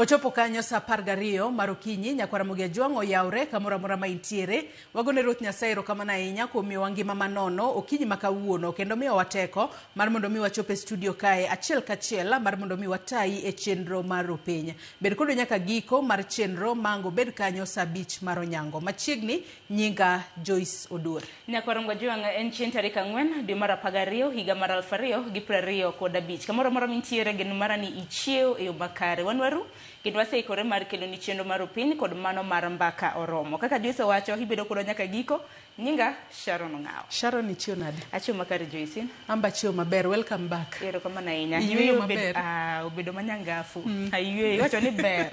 Ochopo kanyo saa 12 mar okinyi, nyakwar Ramogi Ajwang' oyawre kamoro amora ma intiere. Wagone Ruoth Nyasaye erokamano ahinya kuom miyowa ngima manono okinyi ma kawuono kendo miyowa teko mar mondo mi wachop e studio kae achiel kachiel mar mondo mi watayi e chenro mar Rupiny. Bed kodwa nyaka giko mar chenro ma ang' obed kanyo saa 5 mar onyango. Machiegni nyinga Joyce Oduor. Nyakwar Ngwajwang' en chieng' tarik 4 dwe mar 12 higa mar 2025. Kamoro amora mintiere geno mara ni ichiew e yo makare. Wan waru kendo waseikore mar keloni chenro mar Rupiny kod mano mar Mbaka Oromo. Kaka Joyce owacho, ibedo kodwa nyaka giko. Nyinga Sharon Ong'awo. Sharon ichiew nade? Achiew makare Joyce. Amba achiew maber. Welcome back. Erokamano ahinya. Iyueyo maber? Obedo manyangafu. Ayueyo. Iwacho ni ber.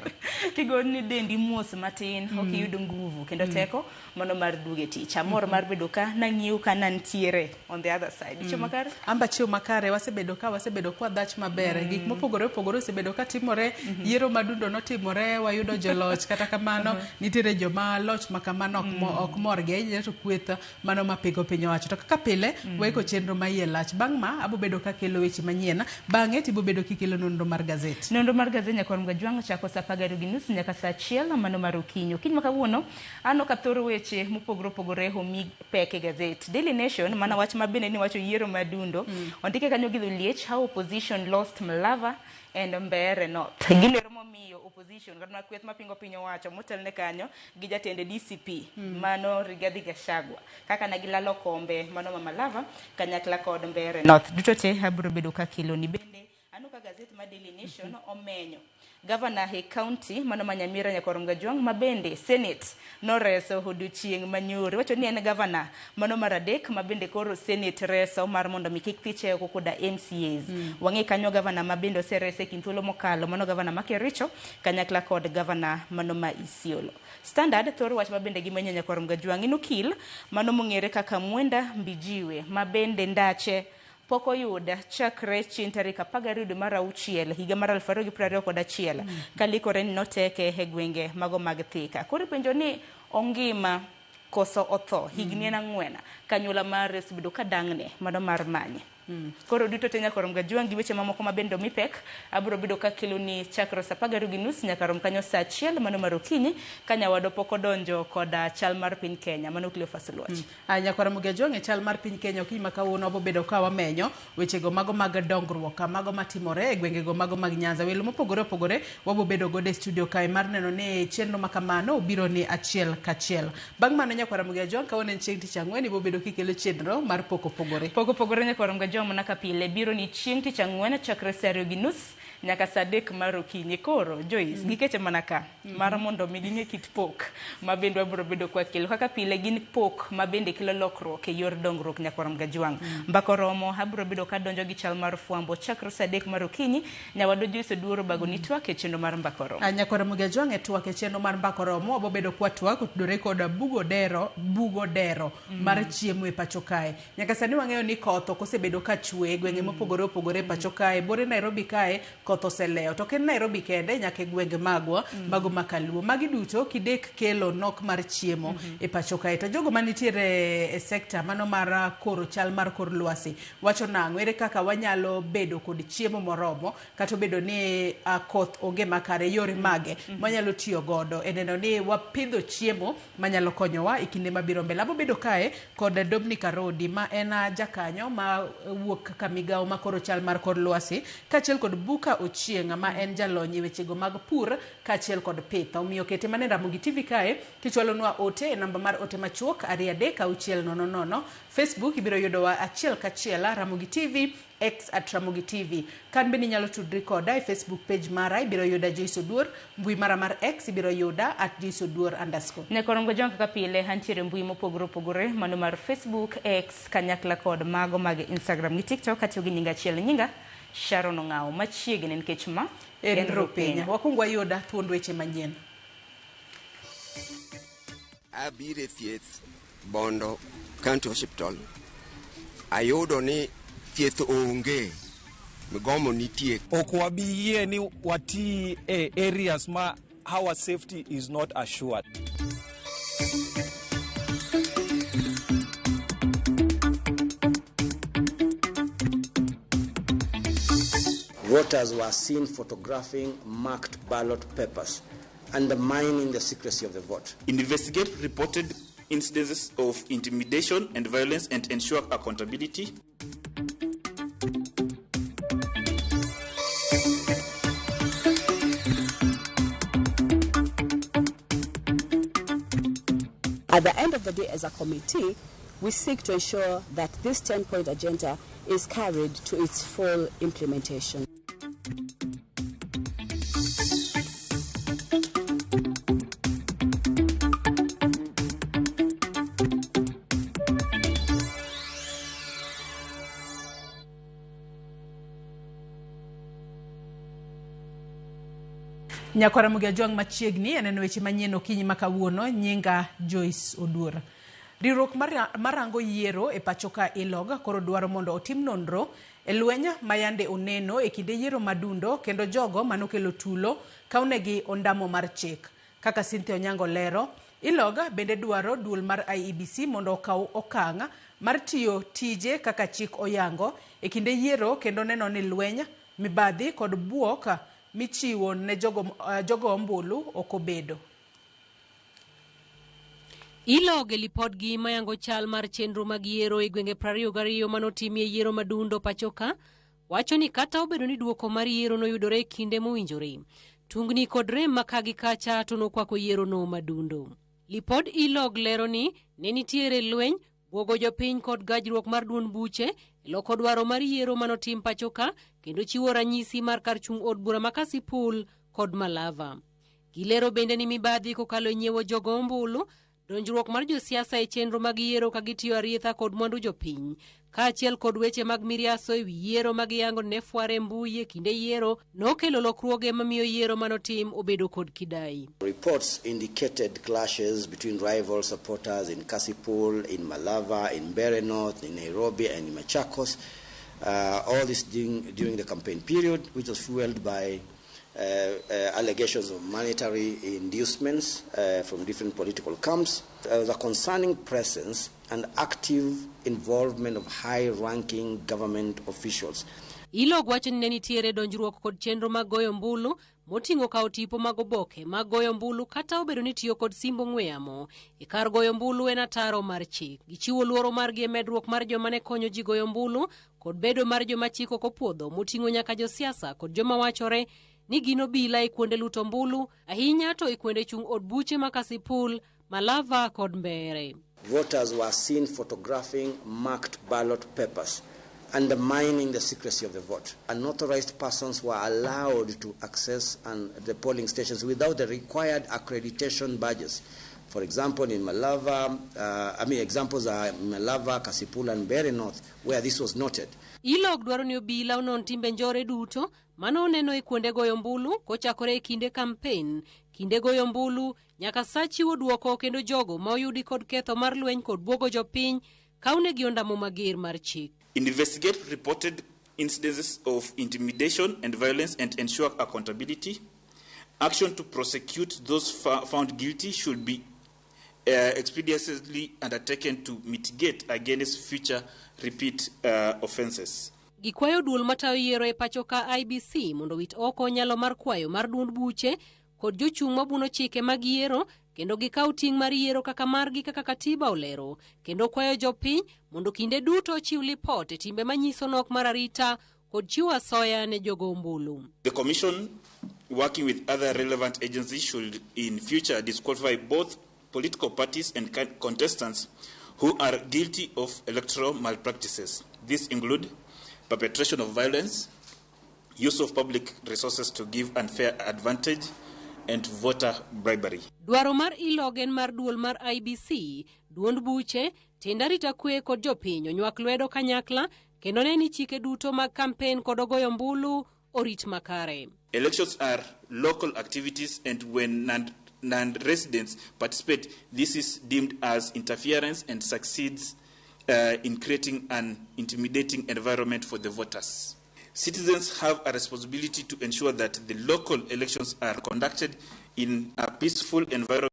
Kigoni dendi mos matin, ok iyud nguvu kendo teko mano mar duogo e tich. Amor mar bedo ka, nang'iew ka nantiere on the other side. Ichiew makare? Amba chiew makare, wasebedo ka wasebedo kwa dhach maber. Gik mopogore opogore osebedo ka timore. Yiero madundo notimore, wayudo joloch. Kata kamano, nitiere joma loch ma kamano ok morgi ahinya to kweth mano mapingo piny owacho. To kaka pile, waiko chenro ma iye lach. Bang' ma, abo bedo kakelo weche manyien. Bang'e tibo bedo kikelo nonro mar gazet. Nonro mar gazet nyakwar Mgajwang' chako saa 12:30 nyaka saa 1 mano mar okinyi. Okinyi ma kawuono, aneno ka thor weche mopogore opogore omi pek e gazet. Daily Nation mana wach ma bende ni wacho yiero madundo. Ondike kanyo gi dholiech, how opposition lost Malava and Mbeere North. Gilero momiyo opposition kata kweth mapingo piny owacho motelne kanyo gi jatende DCP mano Rigathi Gachagua kaka ne gilalo kombe mano ma Malava kanyakla kod Mbeere North. Duto te abiro bedo kakeloni. Bende aneno ka gazet ma Daily Nation omenyo Governor e county mano ma Nyamira nyakwar Mgajwang' ma bende Senate noreso odiochieng' manyoro. Iwacho ni en governor mano mar adek ma bende koro Senate reso mar mondo mi kik thiche oko koda MCAs. Wang'e kanyo governor ma bende oserese e kind thuolo mokalo mano governor ma Kericho kanyakla kod governor mano ma Isiolo. Standard thoro wach ma bende gimenyo nyakwar Mgajwang' en okil mano mong'ere kaka Mwenda Mbijiwe ma bende ndache pok oyud chakre chieng' tarik 12 dwe mar 6 higa mar 2021 kalikore ni noteke e gwenge mago mag Thika. Koro ipenjo ni ongima koso otho? Higni en 4 kanyuola mare osebedo ka dang'ne mano mar manye. Koro duto te nyakwar Mgajwang' gi weche mamoko ma bende omi pek abiro bedo kakeloni chakre saa 12:30 nyaka rom kanyo saa 1 mano mar okinyi ka nyawadwa pok odonjo koda chal mar piny Kenya. Mano Cleophas Oluoch. Nyakwar Ramogi Ajwang' e chal mar piny Kenya okinyi ma kawuono wabobedo ka wamenyo wechego mago mag dongruok mago matimore e gwengego mago mag Nyanza. Welo mopogore opogore wabobedo godo e studio kae mar neno ni chenro ma kamano obiro ni achiel kachiel. Bang' mano nyakwar Ramogi Ajwang' kawuono en chieng' tich ang'wen ibobedo kikelo chenro mar pok opogore. Pok opogore nyakwar Ramogi Ajwang' mana ka pile biro ni chieng' tich ang'wen chakre saa 2:30 nyaka saa 3 mar okinyi. Koro Joyce gikete mana ka mar mondo mi ging'e kit pok ma bende wabiro bedo kwa kelo. Kaka pile gin pok ma bende kelo lokruok e yor dongruok nyakwar Mgajwang'. Mbaka oromo abiro bedo kadonjo gi chal mar fwambo chakre saa 3 mar okinyi. Nyawadwa Joyce Oduor obagoni twak e chenro mar Mbaka Oromo. Nyakwar Ramogi Ajwang' e twak e chenro mar Mbaka Oromo wabobedo kwa twak otudore kod bugo dero mar chiemo e pacho kae. Nyaka sani wang'eyo ni koth ok osebedo ka chwe e gwenge mopogore opogore e pacho kae. Bore Nairobi kae koth oselewo. To ok en Nairobi kende nyaka e gwenge magwa mago ma Kaluo. Magi duto kidek kelo nok mar chiemo e pacho kae. To jogo manitiere e sekta mano mar koro chal mar kor lwasi wacho nang'o? Ere kaka wanyalo bedo kod chiemo moromo kata obedo ni koth onge makare? Yore mage mwanyalo tiyo godo e neno ni wapidho chiemo manyalo konyowa e kinde mabiro mbele. Abo bedo kae kod Dominic Arodi ma en jakanyo ma wuok kaka migawo ma koro chal mar kor lwasi kaachiel kod Buka Ochieng' ma en jalony e wechego mag pur kaachiel kod pith. Omiyo kete mana e Ramogi TV kae kichwalonwa ote e namba mar ote machuok 2 3 6 0 0. Facebook ibiro yudowa achiel kachiel Ramogi TV, X at Ramogi TV. Kan bende inyalo tudri koda e Facebook page mara ibiro yuda Joyce Oduor, mbui mara mar X ibiro yuda at Joyce Oduor underscore. Nyakwar Mgajwang' kaka pile antiere mbui mopogore opogore mano mar Facebook, X kanyakla kod mago mag Instagram gi TikTok katiyo gi nying achiel nyinga Sharon Ong'awo machiegni nikech ma en Rupiny. Wakwong wayuda thuond weche manyien. Abiro e thieth Bondo County Hospital, ayudo ni thieth onge, migomo nitie. Ok wabi yie ni wati e areas ma our safety is not assured. Voters were seen photographing marked ballot papers, undermining the secrecy of the vote. Investigate reported incidences of intimidation and violence and ensure accountability. At the end of the day, as a committee, we seek to ensure that this 10-point agenda is carried to its full implementation. Nyakwara Mugia Jwang' machiegni aneno weche manyien okinyi ma kawuono. Nyinga Joyce Oduor. Riwruok marango yiero e pacho ka ILOG koro dwaro mondo otim nonro e lweny ma yande oneno e kinde yiero madundo kendo jogo manokelo tulo kawnegi ondamo mar chik. Kaka Cynthia Onyango lero, ILOG bende dwaro duol mar IEBC mondo okaw okang' mar tiyo tije kaka chik oyango e kinde yiero kendo neno ni lweny, mibadhi kod buok michiwo ne jogo ombulu ok obedo. ILOG e lipodgi mayango chal mar chenro mag yiero e gwenge 22 manotimie yiero madundo pachoka wacho ni kata obedo ni duoko mar yiero noyudore e kinde mowinjore, tungni kod rem ma ka gi kacha to nokwako yiero no madundo. Lipod ILOG lero ni ne nitiere lweny, bwogo jopiny kod gajruok mar duond buche e loko dwaro mar yiero manotim pachoka kendo chiwo ranyisi mar kar chung' od bura ma Kasipul kod Malava. Gilero bende ni mibadhi kokalo e nyiewo jogo ombulu, donjruok mar josiasa e chenro mag yiero ka gitiyo arietha kod mwandu jopiny, kaachiel kod weche mag miriaso ewi yiero ma giyango ne fware mbui e kinde yiero nokelo lokruoge mamiyo yiero manotim obedo kod kidai. Reports indicated clashes between rival supporters in Kasipul, in Malava, in Mbeere North, in Nairobi and in Machakos. All this during the campaign period, which was fueled by allegations of monetary inducements from different political camps. The concerning presence and active involvement of high-ranking government officials. ILOG wacho ni ne nitiere donjruok kod chenro mag goyo ombulu moting'o kawo tipo mag oboke mag goyo ombulu kata obedo ni tiyo kod simb ong'we yamo e kar goyo ombulu en ataro mar chik. Gichiwo luoro margi e medruok mar joma ne konyo ji goyo ombulu kod bedo mar joma chik ok opuodho moting'o nyaka josiasa kod joma wachore ni gin obila e kuonde luto ombulu, ahinya to e kuonde chung' od buche ma Kasipul, Malava kod Mbeere. Voters were seen photographing marked ballot papers, undermining the secrecy of the vote. Unauthorized persons were allowed to access the polling stations without the required accreditation badges. For example, in Malava, examples are Malava, Kasipul and Mbeere North, where this was noted. ILOG dwaro ni obila onon timbe njore duto mano oneno e kuonde goyo ombulu kochakore e kinde kampen, kinde goyo ombulu nyaka sa chiwo duoko kendo jogo ma oyudi kod ketho mar lweny kod bwogo jopiny kawnegi ondamo mager mar chik. Investigate reported incidences of intimidation and violence and ensure accountability. Action to prosecute those found guilty should be expeditiously undertaken to mitigate against future repeat offenses. Gikwayo duol matayo yiero e pacho ka IBC mondo wit oko nyalo mar kwayo mar duond buche kod jochung' mabuno chike mag yiero kendo gikaw ting' mar yiero kaka margi kaka katiba olero, kendo kwayo jopiny mondo kinde duto ochiw lipot e timbe manyiso nok mar arita kod chiwo asoya ne jogo ombulu. The Commission, working with other relevant agencies, should in future disqualify both political parties and contestants who are guilty of electoral malpractices. These include perpetration of violence, use of public resources to give unfair advantage, and voter bribery. Dwaro mar ILOG en mar duol mar IBC, duond buche, tend arita kwe kod jopiny onywak lwedo kanyakla kendo ne ni chike duto mag kampen kod ogoyo ombulu orit makare. Elections are local activities, and when non-residents participate, this is deemed as interference and succeeds in creating an intimidating environment for the voters. Citizens have a responsibility to ensure that the local elections are conducted in a peaceful environment,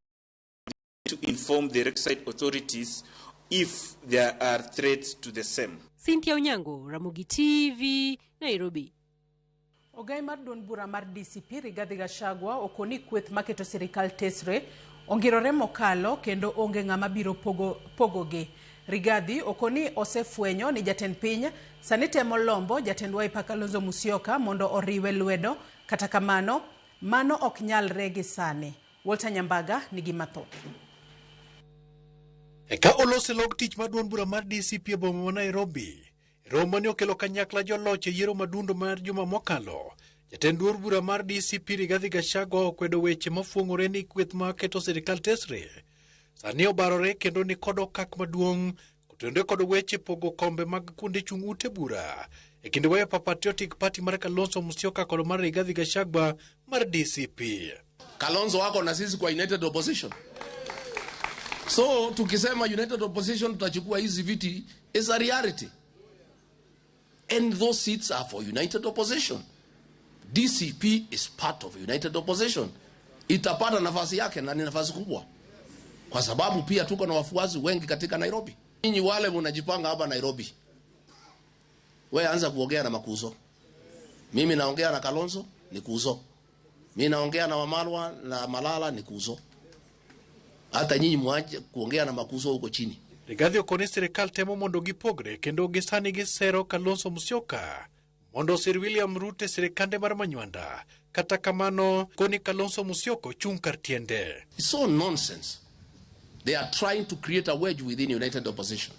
to inform the requisite authorities if there are threats to the same. Cynthia Onyango, Ramogi TV, Nairobi. Ogai mar duond bura mar DCP Rigathi Gachagua okoni kweth maketo sirikal tesre ongirore mokalo kendo onge ng'ama biro pogogi. Rigathi okoni osefwenyo ni jatend piny sani temo lombo jatend Wiper Kalonzo Musyoka mondo oriwe lwedo, kata kamano mano ok nyalre gi sani. Walter Nyambaga nigi mathoth. Eka olose log tich mar duond bura mar DCP e boma ma Nairobi. Romo mane okelo kanyakla joloch e yiero madundo mar juma mokalo. Jatend duond bura mar DCP Rigathi Gachagua okwedo weche mafuong'ore ni kweth ma keto sirikal tesre sani obarore kendo ni kod okak maduong' kotenore kod weche pogo kombe mag kuonde chung' ute bura e kind Wiper Patriotic Party mar Kalonzo Musyoka kod mar Rigathi Gachagua mar DCP. Kalonzo wako na sisi kwa United Opposition. So tukisema United Opposition tutachukua hizi viti is a reality. And those seats are for United Opposition. DCP is part of United Opposition. Itapata nafasi yake na ni nafasi kubwa. Kwa sababu pia tuko na wafuasi wengi katika Nairobi. Ninyi wale mnajipanga hapa Nairobi. Wewe anza kuongea na makuzo. Mimi naongea na Kalonzo ni kuzo. Mimi naongea na Wamalwa na Malala ni kuzo. Hata nyinyi mwache kuongea na makuzo huko chini. Rigathi okoni sirikal temo mondo gipogre kendo gisani gisero Kalonzo Musyoka mondo Sir William Ruto e sirikande mar Manywanda. Kata kamano koni Kalonzo Musyoka ochung' kar tiende. It's all nonsense. They are trying to create a wedge within United Opposition.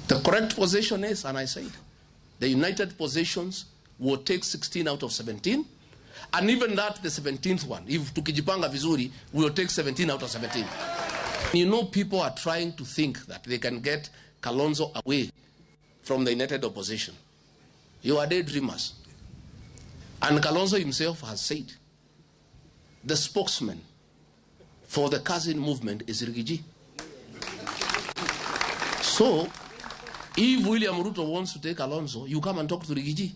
The correct position is, and I said, the United Positions will take 16 out of 17, and even that, the 17th one, if tukijipanga vizuri, we will take 17 out of 17. You know, people are trying to think that they can get Kalonzo away from the United Opposition. You are daydreamers. And Kalonzo himself has said, the spokesman for the cousin movement is Rigiji. So, if William Ruto wants to take Kalonzo, you come and talk to Rigiji.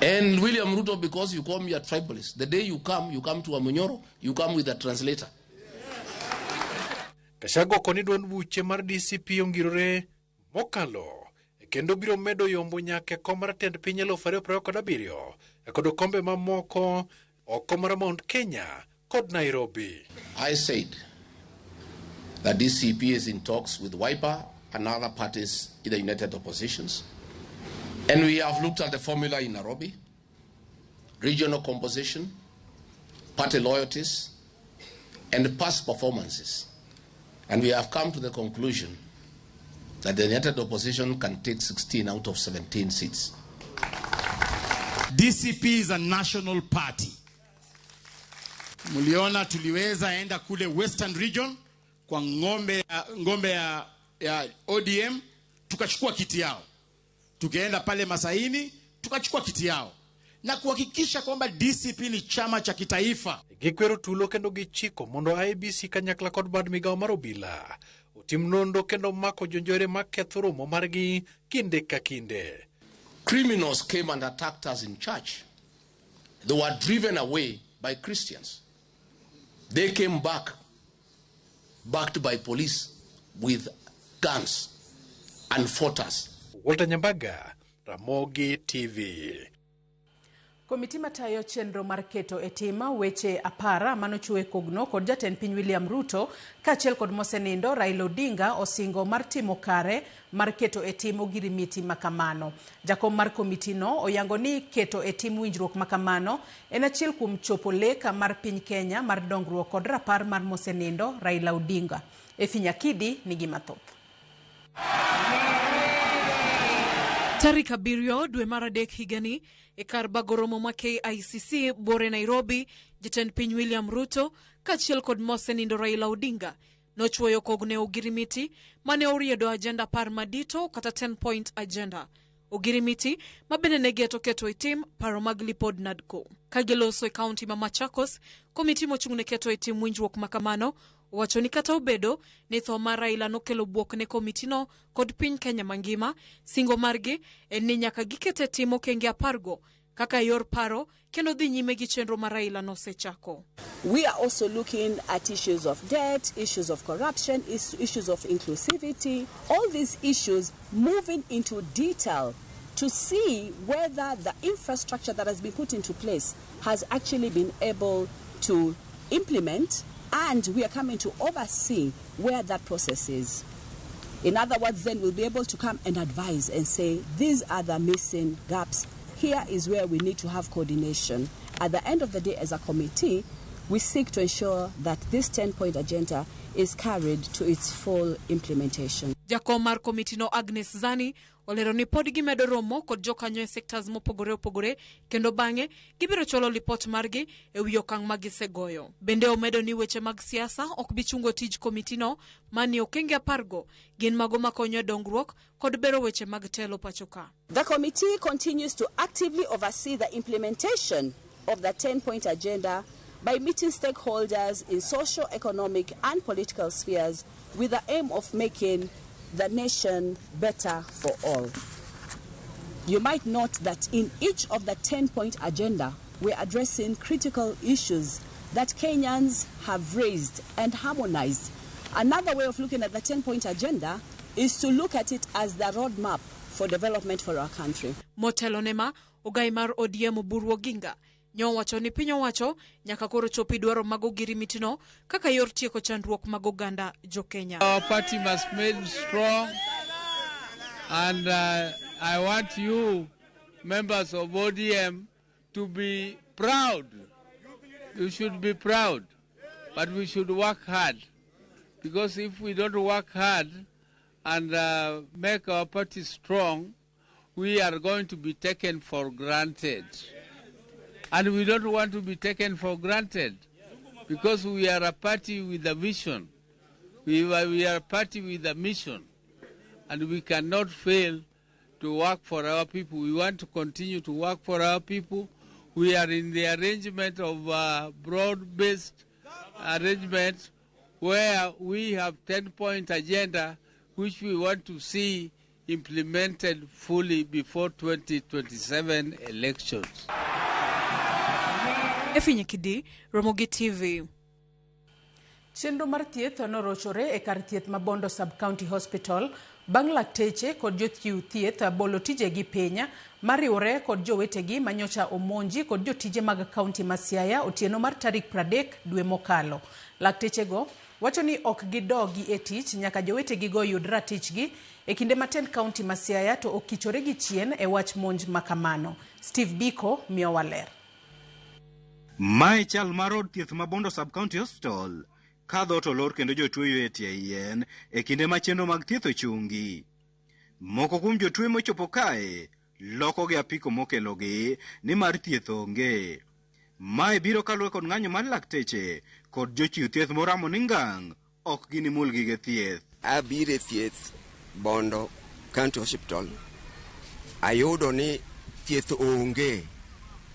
And William Ruto, because you call me a tribalist, the day you come to Amunyoro, you come with a translator. Gachagua koni duond buche mar DCP ongirore mokalo kendo biro medo yombo nyaka e kom mar tend piny 2027 kod kombe mamoko oko mar Mount Kenya kod Nairobi. I said that DCP is in talks with Wiper and other parties in the United Oppositions. And we have looked at the formula in Nairobi, regional composition, party loyalties, and past performances. And we have come to the conclusion that the United Opposition can take 16 out of 17 seats. DCP is a national party. Muliona tuliweza enda kule Western Region kwa ngombe ya ODM, tukachukua kiti yao. Tukaenda pale Masaini, tukachukua kiti yao. Na kuhakikisha kwamba DCP ni chama cha kitaifa. Gikwero tulo kendo gichiko mondo IEBC kanyakla kod bad migao mar obila otim nonro kendo mako jonjore maketho romo margi kinde ka kinde. Criminals came and attacked us in church. They were driven away by Christians. They came back, backed by police with guns and fought us. Walter Nyambaga, Ramogi TV. Komiti matayo chenro mar keto e tim weche apara manochiw e kogno kod jatend piny William Ruto kaachiel kod mosenindo Raila Odinga osingo mar timo kare mar keto e tim ogirimiti makamano. Jakom mar komitino oyango ni keto e tim winjruok makamano en achiel kuom chopo lek mar piny Kenya mar dongruok kod rapar mar mosenindo Raila Odinga. Efi Nyakidi nigi mathoth. Tarik 7 dwe mar 3 higani e kar bago romo ma KICC Bore Nairobi, jatend piny William Ruto kaachiel kod mosenindo Raila Odinga nochuoyo kogne ogirimiti mane oriedo agenda 10 madito kata 10-point agenda. Ogirimiti mabende ne geto keto e tim paro mag lipod NADCO. Kagiloso e kaunti ma Machakos, komiti mochung' ne keto e tim winjruok makamano owacho ni kata obedo ni tho mar Raila nokelo bwok ne komitino kod piny Kenya mangima, singo margi en ni nyaka giket e tim okenge 10 kaka yor paro kendo dhi nyime gi chenro mar Raila nosechako. We are also looking at issues of debt, issues of corruption, issues of inclusivity, all these issues moving into detail to see whether the infrastructure that has been put into place has actually been able to implement, and we are coming to oversee where that process is. In other words, then we'll be able to come and advise and say, these are the missing gaps. Here is where we need to have coordination. At the end of the day, as a committee, we seek to ensure that this 10-point agenda is carried to its full implementation. Jakom mar komitino Agnes Zani olero ni pod gimedo romo kod jokanyo e sectors mopogore opogore kendo bang'e gibiro chwalo lipot margi e wi okang' ma gisegoyo. Bende omedo ni weche mag siasa ok bi chungo tij komitino mani okenge 10 gin mago makonyo e dongruok kod bero weche mag telo pacho ka. The committee continues to actively oversee the implementation of the 10-point agenda by meeting stakeholders in social, economic and political spheres with the aim of making the nation better for all. You might note that in each of the 10-point agenda, we're addressing critical issues that Kenyans have raised and harmonized. Another way of looking at the 10-point agenda is to look at it as the roadmap for development for our country. Motelo nema, ogai mar ODM Oburu Oginga nyowacho ni piny owacho nyaka koro chopi dwaro mag ogirimiti kaka yor tieko chandruok mag oganda jo Kenya. Our party must made strong, and I want you members of ODM to be proud. You should be proud, but we should work hard, because if we don't work hard and make our party strong, we are going to be taken for granted. And we don't want to be taken for granted, because we are a party with a vision. We are a party with a mission, and we cannot fail to work for our people. We want to continue to work for our people. We are in the arrangement of broad-based arrangement where we have 10-point agenda, which we want to see implemented fully before 2027 elections. Efinyekidi, Ramogi TV. Chenro mar thieth norochore e kar thieth ma Bondo Sub-County Hospital bang' lakteche kod jochiw thieth bolo tijegi piny mariwore kod jowetegi manyocha omonji kod jotije mag kaunti ma Siaya otieno mar tarik 30 dwe mokalo. Laktechego wacho ni ok gidogi e tich nyaka jowetegigo yud ratichgi e kinde ma tend kaunti ma Siaya to okichore gi chien e wach monj makamano. Steve Biko miyowa ler. Mae chal mar od thieth ma Bondo Sub-County Hospital ka dhoot olor kendo jotuo yweyo e tie yien e kinde ma chenro mag thieth ochungi. Moko kuom jotuo mochopo kae loko gi apiko mokelogi nimar thieth onge. Mae biro kaluwore kod ng'anyo mar lakteche kod jochiw thieth moramo ni ngang' ok ginimul gige thieth. Abiro e thieth Bondo County Hospital, ayudo ni thieth onge,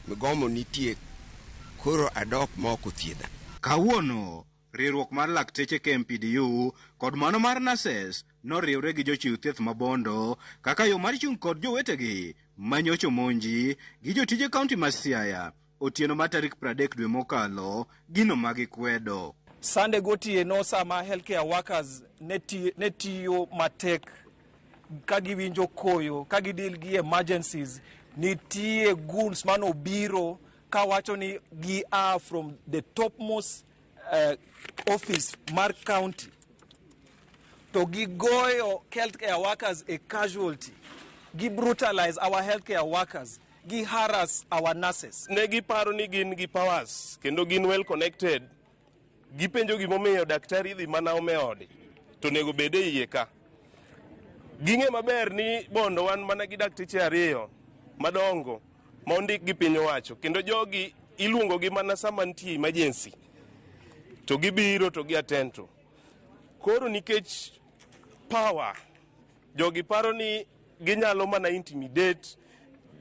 migomo nitie, koro adok ma ok othiedha. Kawuono riwruok mar lakteche KMPDU kod mano mar nurses noriwre gi jochiw thieth ma Bondo kaka yo mar chung' kod jowetegi manyocha omonji gi jotije kaunti ma Siaya otieno mar tarik 30 dwe mokalo, gino ma gikwedo. Sunday gotieno sama healthcare workers ne tiyo matek ka giwinjo koyo, ka gidil gi emergencies, nitie goons manobiro kawacho ni gi are from the topmost office mar county to gigoyo healthcare workers a casualty, gi brutalize our healthcare workers, gi harass our nurses. Ne giparo ni gin gi powers kendo gin well connected. Gipenjo gimomiyo daktari dhi mana ome ode to onego bed e iye ka. Ging'e maber ni Bondo wan mana gi dakteche ariyo madongo ma ondik gi piny owacho, kendo jogi iluongo gi mana sama nitie emergency to gibiro to gi attend to. Koro nikech power, jogi paro ni ginyalo mana intimidate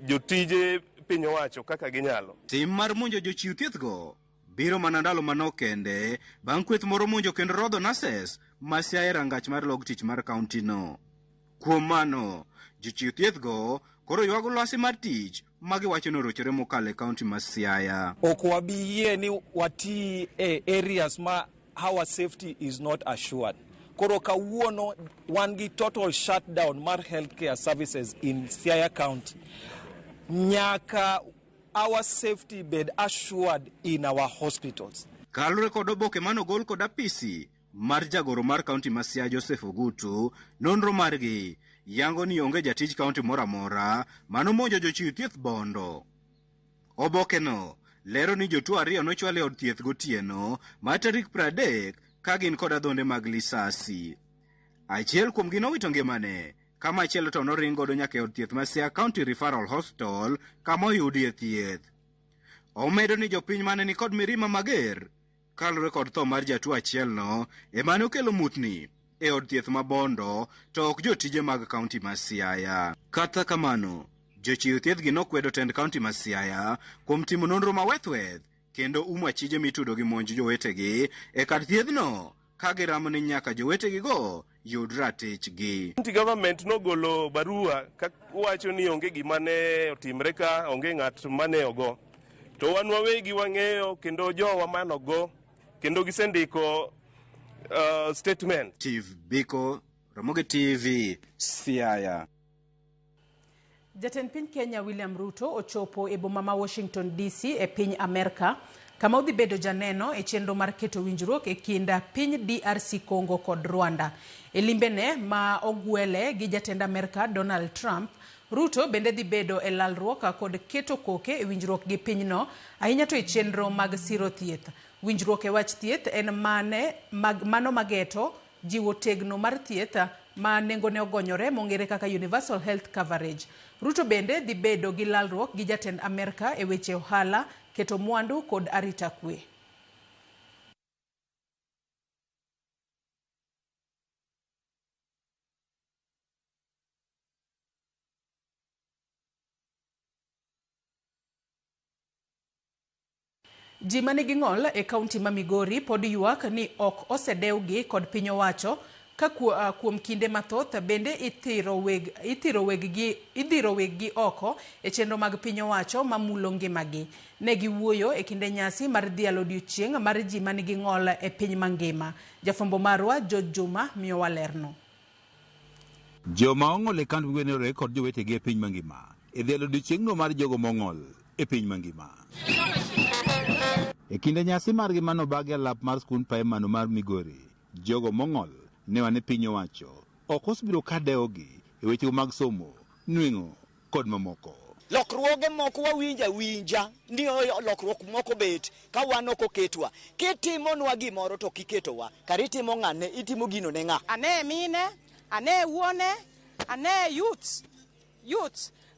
jotije piny owacho kaka ginyalo. Tim mar monjo jochiw thieth go biro mana ndalo manok kende bang' kweth moro monjo kendo rodho nurses ma Siaya e rangach mar log tich mar kaunti no. Kuom mano, jochiw thieth go koro ywago lwasi mar tich ma giwacho ni orochore mokalo e kaunti ma Siaya. Ok wabi yie ni wati e areas ma our safety is not assured. Koro kawuono wan gi total shutdown mar healthcare services in Siaya County. Nyaka our safety bed assured in our hospitals. Kaluwore kod oboke manogol kod apisi mar jagoro mar kaunti ma Siaya Joseph Ogutu, nonro margi yango ni onge jatij kaunti moro amora manomonjo jochiw thieth Bondo. Obokeno lero ni jotuo 2 nochwal e od thieth gotieno mar tarik 30 ka gin kod adhonde mag lisasi. Achiel kuomgi nowito ngimane, ka machielo to noring godo nyaka e od thieth ma Siaya County Referral Hospital kama oyudie thieth. Omedo ni jopiny mane ni kod mirima mager kaluwore kod tho mar jatuo achielno ema ne okelo mutni e od thieth ma Bondo to ok jotije mag kaunti ma Siaya. Kata kamano, jochiw thieth gi nokwedo tend kaunti ma Siaya kuom timo nonro mawethweth kendo umo achije mitudo gi monj jowetegi e kar thiethno ka giramo ni nyaka jowetegigo yud ratichgi. County government nogolo barua ka wacho ni onge gima ne otimre ka, onge ng'at mane ogo. To wan wawegi wang'eyo kendo jowa manogo kendo gisendiko statement. Steve Biko, Ramogi TV, Siaya. Jatend piny Kenya William Ruto ochopo e boma ma Washington DC e piny Amerka kama odhi bedo janeno e chenro mar keto winjruok e kind piny DRC Congo kod Rwanda. E limbene ma ogwele gi jatend Amerka Donald Trump, Ruto bende dhi bedo e lalruok kod keto koke e winjruok gi pinyno, ahinya to e chenro mag siro thieth. Winjruok e wach thieth en mano mageto jiwo tegno mar thieth ma nengone ogonyore mong'ere kaka Universal Health Coverage. Ruto bende dhi bedo gi lalruok gi jatend Amerka e weche ohala, keto mwandu kod arita kwe. Ji manigi ng'ol e kaunti ma Migori pod ywak ni ok osedewgi kod piny owacho ka kuom kinde mathoth bende ithiro weggi oko e chenro mag piny owacho mamulo ngimagi. Ne giwuoyo e kinde nyasi mar dhialo odiochieng' mar ji manigi ng'ol e piny mangima. Jafwambo marwa George Juma miyowa lerno. Joma ong'ol e kaunti Migori kod jowetegi e piny mangima e dhialo odiochieng'no mar jogo mong'ol e piny mangima. E kinde nyasi margi manobagi alap mar skund Paemano mar Migori, jogo mong'ol ne wane piny owacho ok osebiro ka dewogi e weche mag somo, nweng'o kod mamoko. Lokruoge moko wawinja winja ni lokruok moko bet ka wan ok oketwa. Kitimonwa gimoro to kiketowa, kar itimo ng'ane, itimo gino ne ng'a. Ane mine, ane wuone, ane youths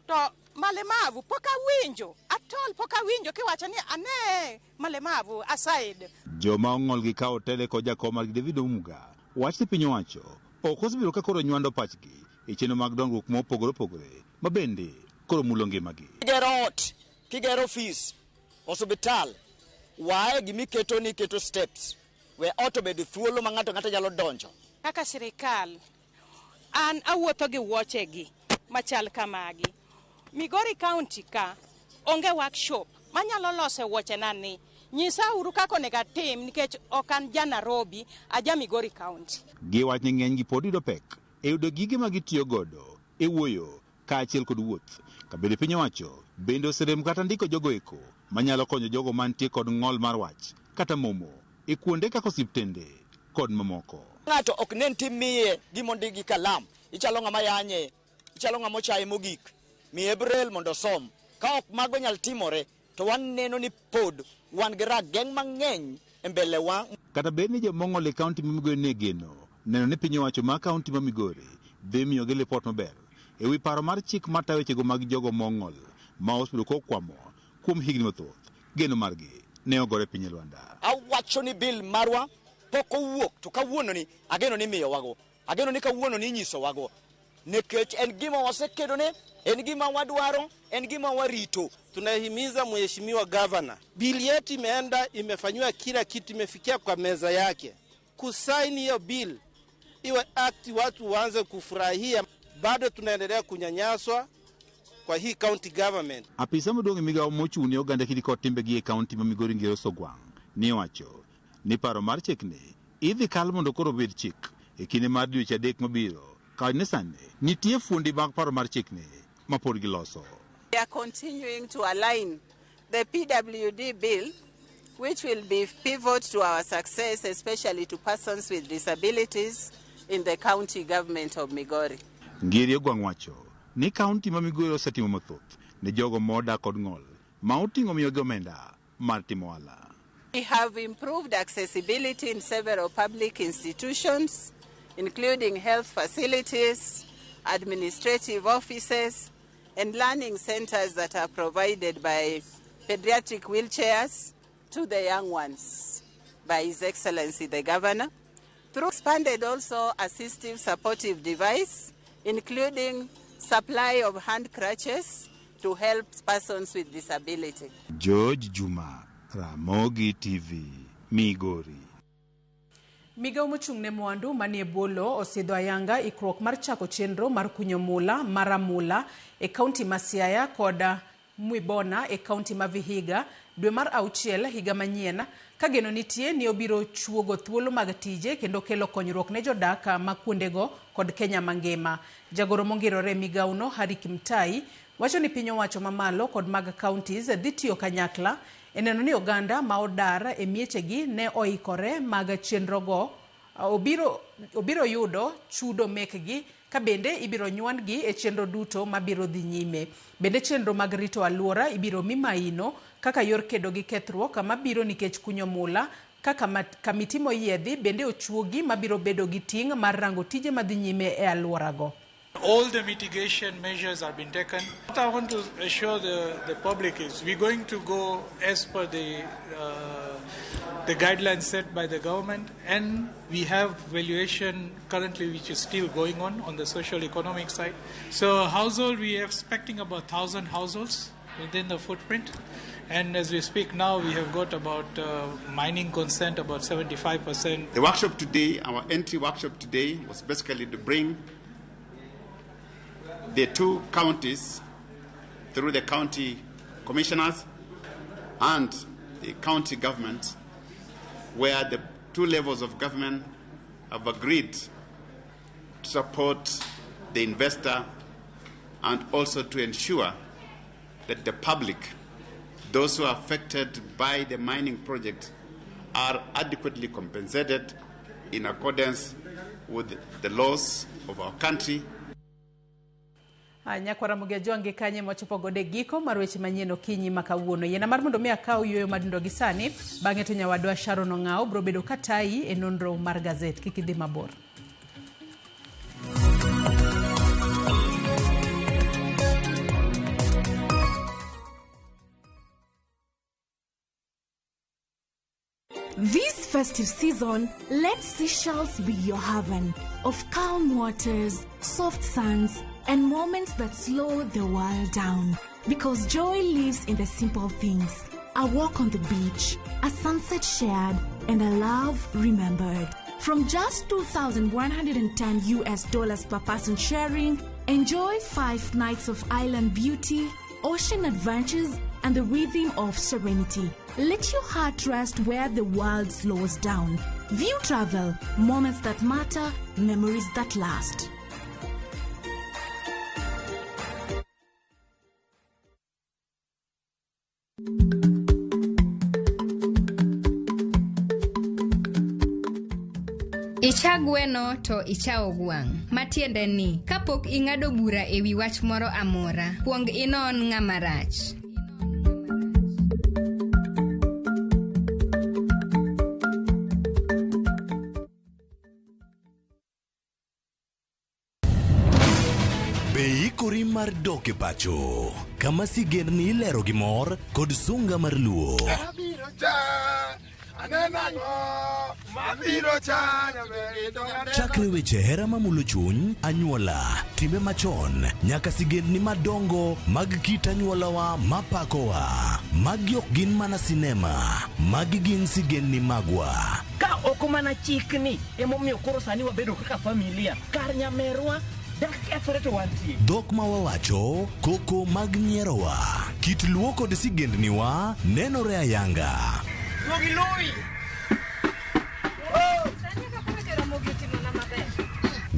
to malemavu pok awinjo atol, pok awinjo kiwacho ni ane malemavu aside. Joma ong'ol gi kawo tele kod jakom margi David Omuga wach ni piny owacho ok osebiro ka koro nywando pachgi e chenro mag dongruok mopogore opogore ma bende koro mulo ngimagi. Kigero ot, kigero ofis, osiptal, wae gimiketo ni iketo steps we ot obed thuolo ma ng'ato ng'ato nyalo donjo. Kaka sirikal, an awuotho gi wuochegi machal kamagi. Migori County ka onge workshop manyalo loso wuochena ni. Nyisa uru kaka onego atim nikech ok an ja Nairobi, aja Migori County. Giwach ni ng'enygi pod yudo pek e yudo gige ma gitiyo godo e wuoyo kaachiel kod wuoth. Kabende piny owacho bende oserem kata ndiko jogo eko manyalo konyo jogo mantie kod ng'ol mar wach kata momo e kuonde kaka osiptende kod mamoko. Ng'ato ok nen timiye gimondik gi kalam, ichalo ng'ama yanye, ichalo ng'ama ochaye mogik. Miye braille mondo osom. Ka ok mago nyal timore, to waneno ni pod wan gi rageng' mang'eny e mbele wa. Kata bed ni jomong'ol e kaunti ma Migori ne geno neno ni piny owacho ma kaunti ma Migori dhi miyogi lipot maber e wi paro mar chik matayo wechego mag jogo mong'ol ma osebedo kokwamo kuom higni mathoth, geno margi ne ogore piny e lwanda. Awacho ni bill marwa pok owuok, to kawuono ni ageno ni miyowago, ageno ni kawuono ni inyisowago, nikech en gima wasekedone, en gima wadwaro, en gima warito. Tunahimiza mheshimiwa governor, bili yetu imeenda, imefanywa kila kitu, imefikia kwa meza yake. Kusaini hiyo bill iwe act, watu waanze kufurahia. Bado tunaendelea kunyanyaswa kwa hii county government. Apisa maduong' e migawo mochung' ne oganda kidi kod timbegi e kaunti ma Migori Ngero Sogwang' ni owacho ni paro mar chikni idhi kal mondo koro obed chik e kinde mar dweche 3 mabiro. Ka ni sani nitie fuondi mag paro mar chikni ma pod giloso. We are continuing to align the PWD bill, which will be pivot to our success, especially to persons with disabilities in the county government of Migori. Ngiri Ogwang' wacho ni kaunti ma Migori osetimo mathoth ne jogo modak kod ng'ol ma oting'o miyogi omenda mar timo ohala. We have improved accessibility in several public institutions, including health facilities, administrative offices, and learning centers that are provided by pediatric wheelchairs to the young ones by His Excellency the Governor. Through expanded also assistive supportive device, including supply of hand crutches to help persons with disability. George Juma, Ramogi TV, Migori. Migawo mochung' ne mwandu manie bwo lowo osidho ayanga ikruok mar chako chenro mar kunyo mula mar amula e kaunti ma Siaya kod Mwibona e kaunti ma Vihiga dwe mar 6 higa manyien, ka geno nitie ni obiro chuogo thuolo mag tije kendo kelo konyruok ne jodak ma kuondego kod Kenya mangima. Jagoro mongirore e migawono Harry Kimtai wacho ni piny owacho mamalo kod mag counties dhi tiyo kanyakla e neno ni oganda ma odar e miechegi ne oikore mag chenrogo obiro yudo chudo mekgi ka bende ibiro nyuandgi e chenro duto mabiro dhi nyime. Bende chenro mag rito alwora ibiro mi maino kaka yor kedo gi kethruok mabiro nikech kunyo mula, kaka kamiti moyiedhi bende ochuogi mabiro bedo gi ting' mar rango tije madhi nyime e alworago. All the mitigation measures have been taken. What I want to assure the public is we're going to go as per the guidelines set by the government, and we have valuation currently which is still going on the social economic side. So household, we are expecting about 1,000 households within the footprint, and as we speak now we have got about mining consent about 75%. The workshop today, our entry workshop today, was basically to bring the two counties through the county commissioners and the county government, where the two levels of government have agreed to support the investor and also to ensure that the public, those who are affected by the mining project, are adequately compensated in accordance with the laws of our country. Nyakwara Mugia Jwangi kanye mochopo gode giko mar weche manyien okinyi ma kawuono. Yiena mar mondo mi akaw yueyo madundo gi sani, bang'e to nyawadwa Sharon Ong'awo biro bedo katayi e nonro mar gazet. Kik idhi mabor. This festive season, let Seychelles be your haven of calm waters, soft sands, and moments that slow the world down. Because joy lives in the simple things. A walk on the beach, a sunset shared, and a love remembered. From just $2,110 per person sharing, enjoy 5 nights of island beauty, ocean adventures, and the rhythm of serenity. Let your heart rest where the world slows down. View Travel, moments that matter, memories that last. Icha gweno to ichawo gwang'. Matiende ni, kapok ing'ado bura e wi wach moro amora, kuong inon ng'ama rach. Be ikori mar dok e pacho, kama sigendni ilero gi mor kod sunga mar luo. Chakre weche hera mamulo chuny, anyuola, timbe machon, nyaka sigendni madongo mag kit anyuolawa mapakowa. Magi ok gin mana sinema, magi gin sigendni magwa. Ka ok mana chikni, emomiyo koro sani wabedo kaka familia. Kar nyamerwa Dhok ma wawacho, koko mag nyierowa, kit luo kod sigendniwa nenore ayanga.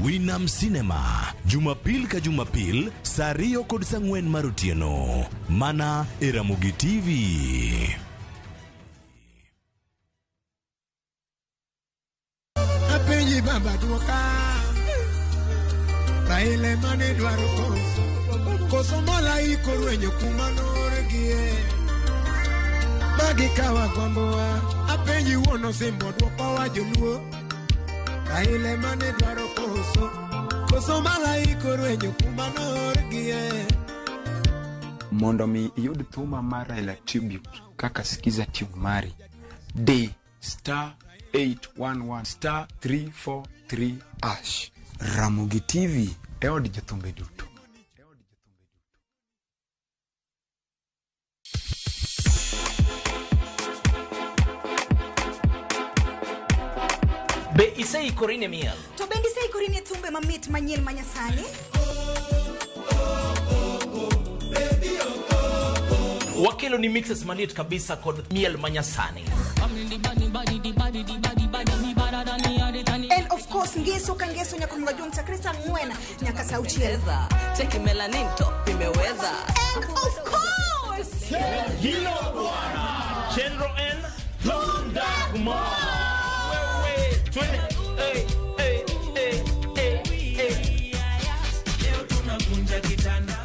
Winam Cinema, Jumapil ka Jumapil, saa 2 kod saa 4 mar otieno. Mana e Ramogi TV. Apenji baba duoka Raila mane dwaro koso Koso malaika orwenyo kuma noorgie Magi kawa gombowa Apenji wuon osimbo dwokowa joluo Raila mane dwaro koso Koso malaika orwenyo kuma noorgie Mondo mi iyud thuma mar Raila Tribute kaka Skiza Tune mari, di star 811 star 343 hash. Ramogi TV e od jothumbe duto. Be iseikori ne miel? To bende iseikori ne thumbe mamit manyien manyasani? Wakelo ni mixes maliet kabisa kod miel manyasani. And of course ngeso ka ngeso nyaka mga jong chakre saa 4 nyaka saa 6. Cheki melanin top imeweza. And of course Hilo bwana. Chenro N Thundagma. Wewe twende. Hey, hey, hey, hey, hey. Leo tunakunja kitanda.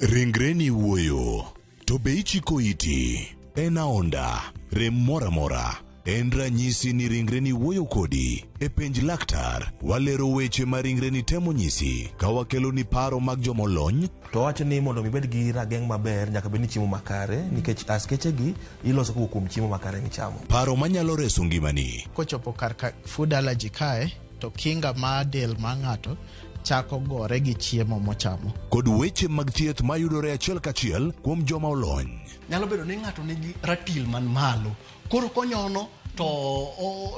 Ringreni wuoyo, to be ichiko iti? En aonda, rem mora mora. En ranyisi ni ringreni wuoyo kodi. E penj laktar, walero weche ma ringreni temo nyisi, ka wakelo ni paro mag jomolony. To wacho ni mondo mi ibed gi rageng' maber nyaka bed ni chiemo makare nikech askeche gi iloso kowuok kuom chiemo makare michamo. Paro manyalo reso ngimani. Kochopo kar ka food allergy kae to kinga mar del mar ng'ato chako gore gi chiemo mochamo. Kod weche mag thieth mayudore achiel kachiel kuom joma olony. Nyalo bedo ni ng'ato nigi ratil man malo. Koro konyono to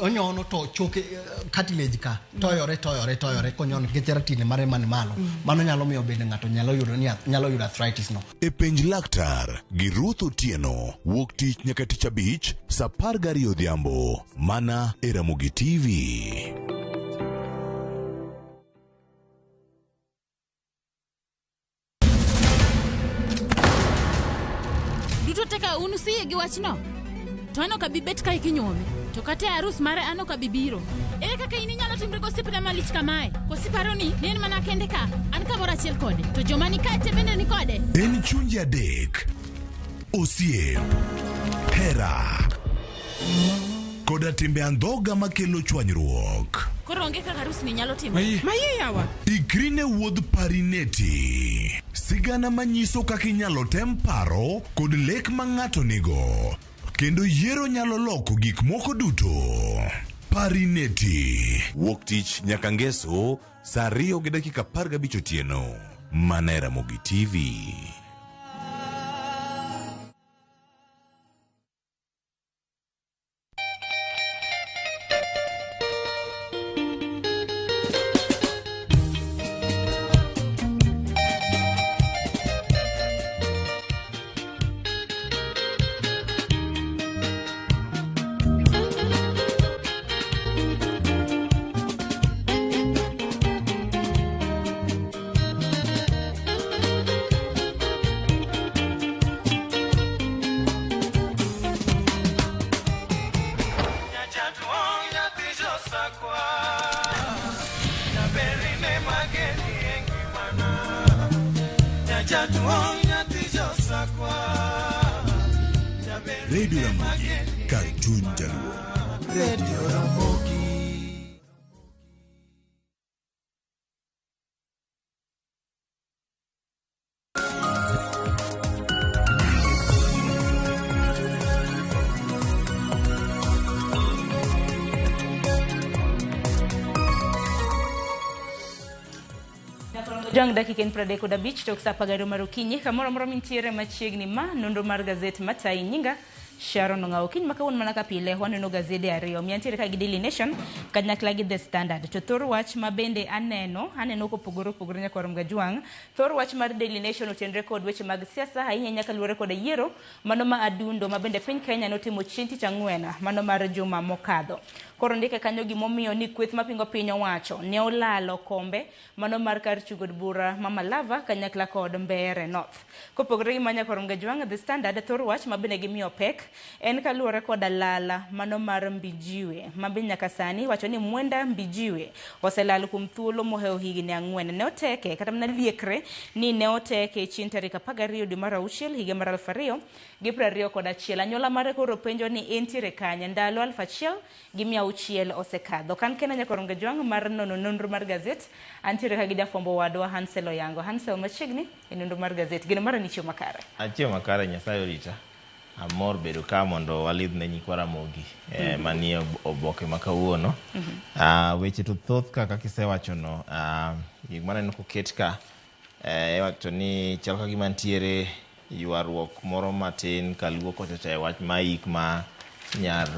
onyono to choke cartilage ka toyore toyore toyore konyono nikech ratil mare man malo. Mano nyalo miyo bende ng'ato nyalo yudo ni nyalo yudo arthritis no. E penj laktar gi Ruth Otieno wuok tich nyaka tich abich saa 12 odhiambo mana e Ramogi TV. Duto te ka un usiyie gi wachno? To an ok abi bet kae kinyuome. To kata e arus mare an ok abi biro. Ere kaka in inyalo timri gosiepna malich kamae? Koso iparo ni en mana kende ka? An kamoro achiel kode. To joma ni kae te bende ni kode. En chunje adek. Osiep. Hera. Koda timbe andhoga makelo chwanyruok. Koro onge kaka arus ni nyalo timore. Mayie yawa. Ikri ne wuodh Parineti. Sigana manyiso kaka inyalo tem paro kod lek ma ng'ato nigo. Kendo yiero nyalo loko gik moko duto. Parineti. Wuok tich nyaka ngeso saa 2:15 otieno. Mana e Ramogi TV. Radio Ramogi, kar chuny jaluo. Radio Ramogi. Jang dakika en 35 tok saa 12 mar okinyi kamoro amora mintiere machiegni ma nonro mar gazet matayi nyinga Sharon Ong'awo. Kiny ma kawuono mana ka pile waneno gazede ariyo. Miya ntiere ka gi Daily Nation kanyakla gi The Standard. To thor wach ma bende aneno kopogore opogore nyakwar Mgajwang'. Thor wach mar Daily Nation otenre kod weche mag siasa ahinya ahinya kaluwore kod yiero mano ma adundo ma bende piny Kenya notimo chieng' tich ang'wen mano mar juma mokadho. Koro ndike kanyo gimomiyo ni kweth mapingo piny owacho ne olalo kombe mano mar kar chungo od bura ma Malava kanyakla kod Mbeere North. Kopogore gi manya kor Mgajwang', The Standard thor wach ma bende gimiyo pek en kaluwore kod alala mano mar Mbijiwe ma be nyaka sani wacho ni Mwenda Mbijiwe oselal kuom thuolo mohewo higni 4. Ne oteke kata mana liekre ni ne oteke chieng' tarik 12 dwe mar auchiel higa mar 2021. Anyuola mare koro penjo ni entiere kanye ndalo 1600 osekadho. Kan kena nyakor Mgajwang' mar nono nonro mar gazet, antiere ka gi jafwambo wadwa Hansel Oyango. Hansel, machiegni e nonro mar gazet. Geno mara ni chiemo makare. Achiewo makare, Nyasaye orita. Amor bedo ka mondo walidh ne nyikwa Ramogi manie oboke ma kawuono. Weche to thoth ka kaka isewachono, gik maneno koket ka iwacho ni chal ka gima nitiere ywaruok moro matin kaluo kocha cha e wach maik ma nyar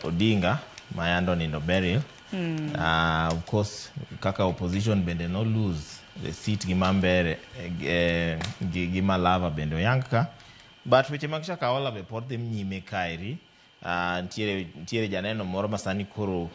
Odinga ma yando onindo Beryl. Of course kaka opposition bende no lose the seat gi Mambere gi Malava bende oyang ka. But weche mag Shakahola be pod dhi nyime kaeri. Nitiere janeno moro ma sani koro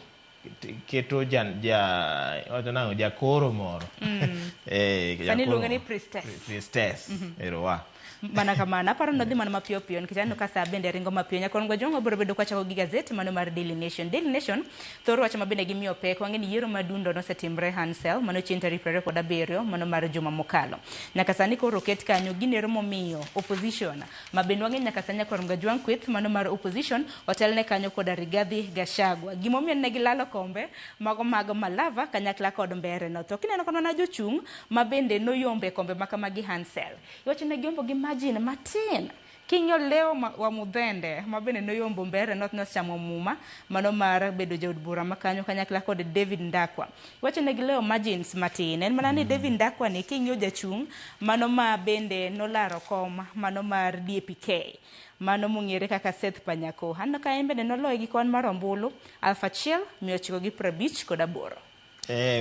keto wacho nang'o jakoro moro. Sani iluonge ni priestess. Priestess. Erowa. Mana kamano, aparo ni odhi mana mapiyo piyo nikech aneno ka saa bende ringo mapiyo. Nyakor Mgajwang' wabiro bedo kwachako gi gazet mano mar Daily Nation. Daily Nation thor wach ma bende gimiyo pek wang'e ni yiero madundo nosetimre Hansel mano chieng' tarik 27 mano mar juma mokalo. Nyaka sani koro oket kanyo ginero momiyo opposition ma bende wang'e nyaka sani Nyakwar Mgajwang' kweth mano mar opposition otelne kanyo koda Rigathi Gachagua. Gimomiyo ne gilalo kombe mago mag Malava kanyakla kod Mbeere no. To kineno kono na jochung' ma bende noyombe kombe makamagi Hansel. Iwacho ne giyombo gi margin matin. King'iyo Leo wa Mudhende ma bende noyombo Mbeere North nosechamo muma mano mar bedo jaod bura ma kanyo kanyakla kod David Ndakwa. Iwacho ne gileo margins matin. En mana ni David Ndakwa ni king'iyo jachung' mano ma bende nolaro kom mano mar DAPK mano mong'ere kaka Seth Panyako. Aneno ka en bende noloye gi kwan mar ombulu 1958.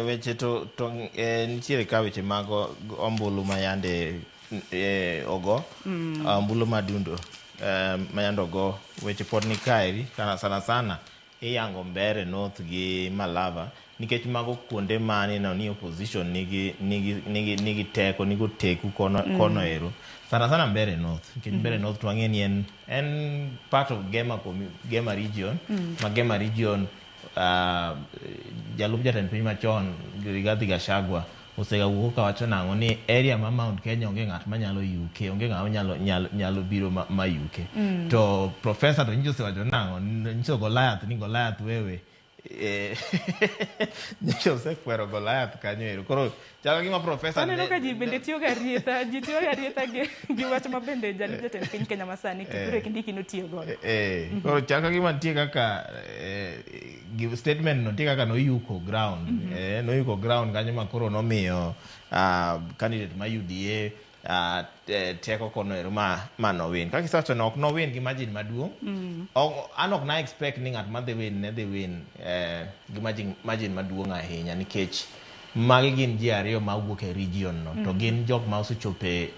Weche to nitiere ka weche mag ombulu ma yande ogo, ombulu madundo ma yande ogo, weche pod ni kaeri kana sana sana iyango Mbeere North gi Malava nikech mago kuonde ma neno ni opposition nigi teko, nigi oteku kono ero. Sana sana Mbeere North nikech Mbeere North to wang'e ni en part of Gema region, ma Gema region jalup jatend piny machon Rigathi Gachagua osegawuok kawacho nang'o ni area ma Mount Kenya onge ng'at manyalo yuke, onge ng'ama nyalo biro ma yuke. To professor to nyiso osewacho nang'o, nyiso Goliath ni Goliath wewe. Nyiso osekwero Goliath kanyo ero. Koro chalo gima professor aneno ka ji bende tiyo ga rietha, ji tiyo ga rietha gi wach ma bende jalup jatend piny Kenya masani Kithure Kindiki notiyo godo. Koro chalo gima nitie kaka statement no nitie kaka noyuko ground. Noyuko ground kanyo ma koro nomiyo candidate ma UDA teko kono ero ma nowin. Kaka isewacho no ok nowin gi margin maduong'. An ok na expect ni ng'at ma dhi win ne dhi win gi margin maduong' ahinya nikech magi gin ji ariyo ma wuok e region no to gin jok ma osechope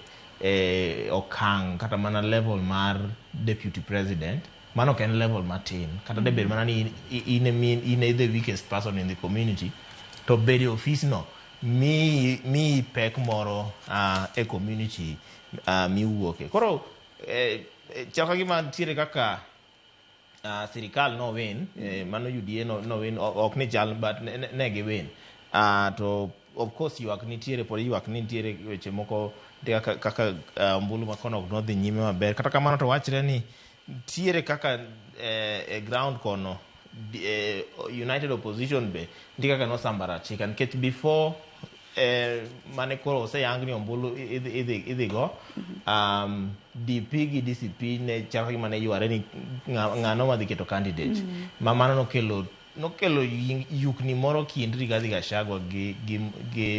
okang' kata mana level mar deputy president. Mano ok en level matin kata debed mana ni in the weakest person in the community to bedo e ofis no mi pek moro e community miwuoke. Koro chal ka gima nitiere kaka sirikal no win, mano UDA no win, ok ni chal but ne giwin. To of course ywak nitiere, pod ywak nitiere weche moko kaka ombulu ma kono ok nodhi nyime maber. Kata kamano to wachre ni nitiere kaka e ground kono United Opposition be nitie kaka nosambaratika nikech before mane koro oseyang ni ombulu idhi go, DP gi DCP ne chal ka gima ne yware ni ng'ano madhi keto candidate. Ma mano nokelo nokelo yukni moro kind Rigathi Gachagua gi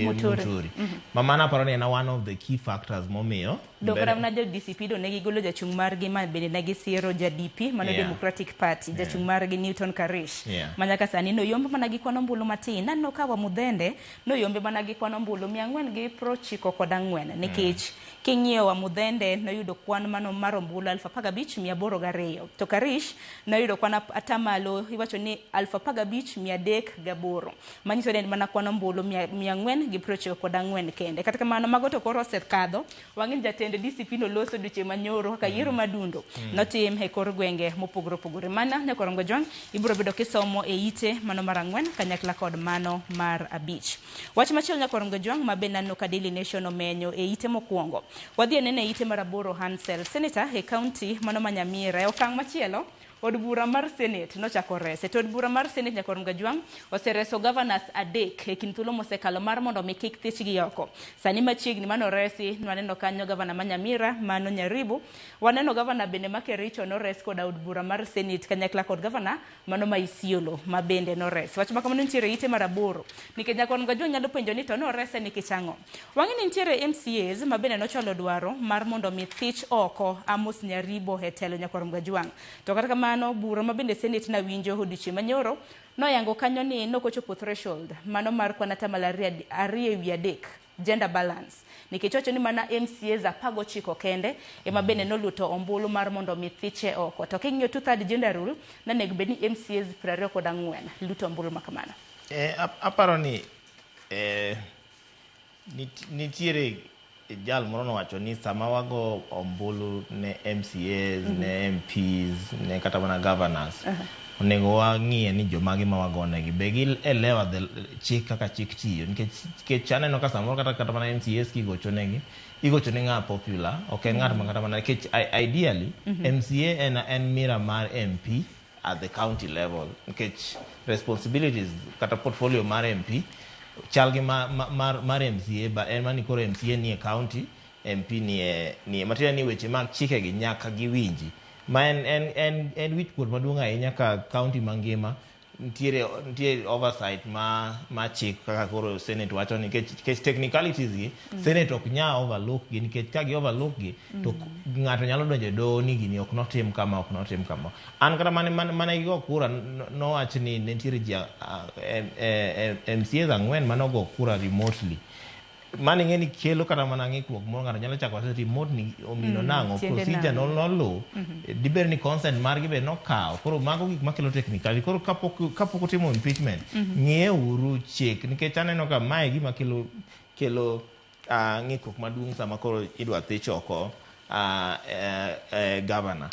Muturi. Muturi. Ma mano aparo ni en one of the key factors momiyo Dok ramna jo DCP do ne gigolo jachung' margi ma bende ne gisiro ja DP mano Democratic Party, jachung' margi Newton Karish ma nyaka sani noyombo mana gi kwan ombulu matin. Naneno ka Wamudhende noyombe mana gi kwan ombulu 494, nikech king'iyo Wamudhende noyudo kwan mano mar ombulu 15,802, to Karish noyudo kwan atamalo iwacho ni 15,308, manyiso ni en mana kwan ombulu 494 kende. Kata kamano mago to koro osekadho. Wang'e ni jatend DCP noloso dweche manyoro kaka yiero madundo notim e kor gwenge mopogore opogore. Mana nyakorongo jwang' ibiro bedo kisomo e ite mano mar 4 kanyakla kod mano mar 5. Wach machielo nyakorongo jwang' ma be naneno ka Daily Nation omenyo e ite mokwongo. Wadhi anene e ite mar 8 Hansel, senator e county mano ma Nyamira. E okang' machielo, od bura mar Senate nochako rese. To od bura mar Senate nyakorongo jwang' osereso governors 3 e kind thuolo mosekalo mar mondo mi kik thichgi oko. Sani machiegni manoresi, nwaneno kanyo governor ma Nyamira, mano Nyaribo. Waneno governor bende ma Kericho nores koda od bura mar Senate kanyakla kod governor mano ma Isiolo ma bende nores. Wach ma kamano nitiere ite mar 8. Nikech nyakorongo jwang' nyalo penjo ni to norese nikech ang'o? Wang'e ni nitiere MCAs ma bende nochwalo dwaro mar mondo mi thich oko Amos Nyaribo e telo nyakorongo jwang'. To kata kamano bura ma bende Senate nawinjo odiochieng' manyoro noyango kanyo ni nokochopo threshold mano mar kwan atamalo 2/3 gender balance, nikech wacho ni mana MCAs 19 kende ema bende noluto ombulu mar mondo mi thiche oko. To king'iyo 2/3 gender rule nonego bed ni MCAs 24 luto ombulu ma kamano. Aparo ni nitiere jal moro nowacho ni sama wago ombulu ne MCAs, ne MPs, ne kata mana governors, onego wang'iye ni jomage ma wagonegi be gielewa the chik kaka chik tiyo, nikech aneno ka samoro kata mana MCAs kigochonegi, igochone ng'a popular, ok en ng'at ma kata mana nikech ideally MCA en mirror mar MP at the county level, nikech responsibilities kata portfolio mar MP chal gi mar MCA, ba en mani koro MCA nie county, MP nie matiende ni weche mag chikegi nyaka giwinji. Ma en wich kuot maduong' ahinya ka county mangima nitiere oversight ma chik kaka koro Senate wacho ni nikech technicalities gi Senate ok nyal overlook gi, nikech ka gi overlook gi to ng'ato nyalo donjo e doho ni gini ok notim kama, ok notim kama. An kata mane gigo kura nowach ni nitiere ji MCAs 4 manogo kura remotely. Mano ing'e ni kelo kata mana ng'ikruok moro, ng'ato nyalo chako wacho remote ni omino nang'o, procedure noluw, dibed ni consent margi be nokawo. Koro mago gik makelo technicality. Koro kapok utimo impeachment, ng'iye uru chik, nikech aneno ka mae gima kelo ng'ikruok maduong' sama koro idwa thich oko governor.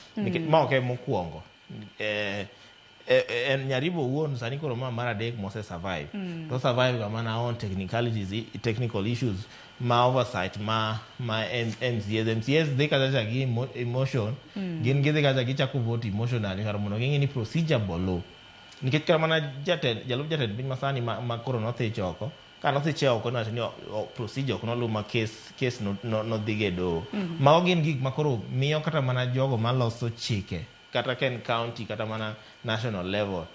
Ma ok e mokwongo. Nyaribo owuon sani koro ma mar 3 mose survive. To survive ga mana on technicalities, technical issues ma oversight ma MCAs. MCAs dhi kacha gi emotion, gin gidhi kacha gichako vote emotionally kar mondo ging'e ni procedure bolo. Nikech kata mana jalup jatend piny masani ma koro nothich oko, ka nothiche oko nowacho ni procedure ok noluw ma case nodhi go e doho. Mago gin gik ma koro miyo kata mana jogo maloso chike kata ka en county kata mana national level,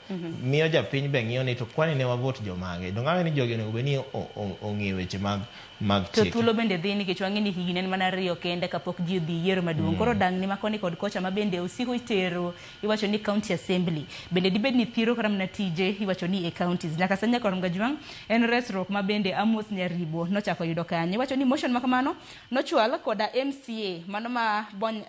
miyo japiny be ng'iyo ni to kwani ne wavote jomage. Donge ang'e ni jogi onego bed ni ong'e weche mag To chike. thuolo bende dhi nikech wang'e ni higni en mana 2 kende kapok ji odhi yiero maduong'. Koro dang'ni ma koni kod kocha ma bende osiko itero iwacho ni county assembly bende dibed ni thiro kata mana tije iwacho ni e counties. Nyaka sani nyaka Romga Jwang' en resruok ma bende Amos Nyaribo nochako yudo kanyo. Iwacho ni motion ma kamano nochwal koda MCA mano ma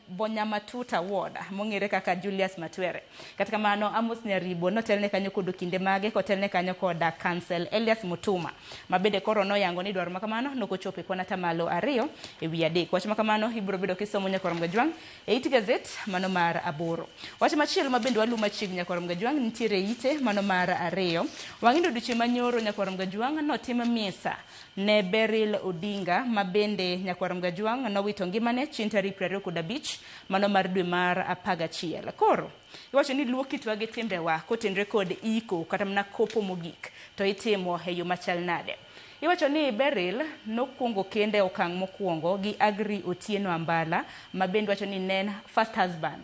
Bonyamatuta ward mong'ere kaka Julius Matwere. Kata kamano Amos Nyaribo notelne kanyo kod okinde mage kotelne kanyo koda Council Elias Mutuma ma bende koro noyango ni dwaro ma kamano nokochopo e kwan atamalo 2/3. Wach ma kamano ibiro bedo kisomo nyakorom Gajwang' e it gazet mano mar 8. Wach machielo ma bende waluwo machiegni nyakorom Gajwang' nitiere e ite mano mar 2. Wang'e odiochieng' manyoro nyakorom Gajwang' notim misa ne Beryl Odinga ma bende nyakorom Gajwang' nowito ngimane chieng' tarik 25 mano mar dwe mar 11. Koro iwacho ni luo kitwa gi timbewa kotenre kod iko kata mana kopo mogik to itimo e yo machal nade. Iwacho ni Beryl nokwongo kende okang' mokwongo gi Agri Otieno Ambala ma bende wacho ni ne en first husband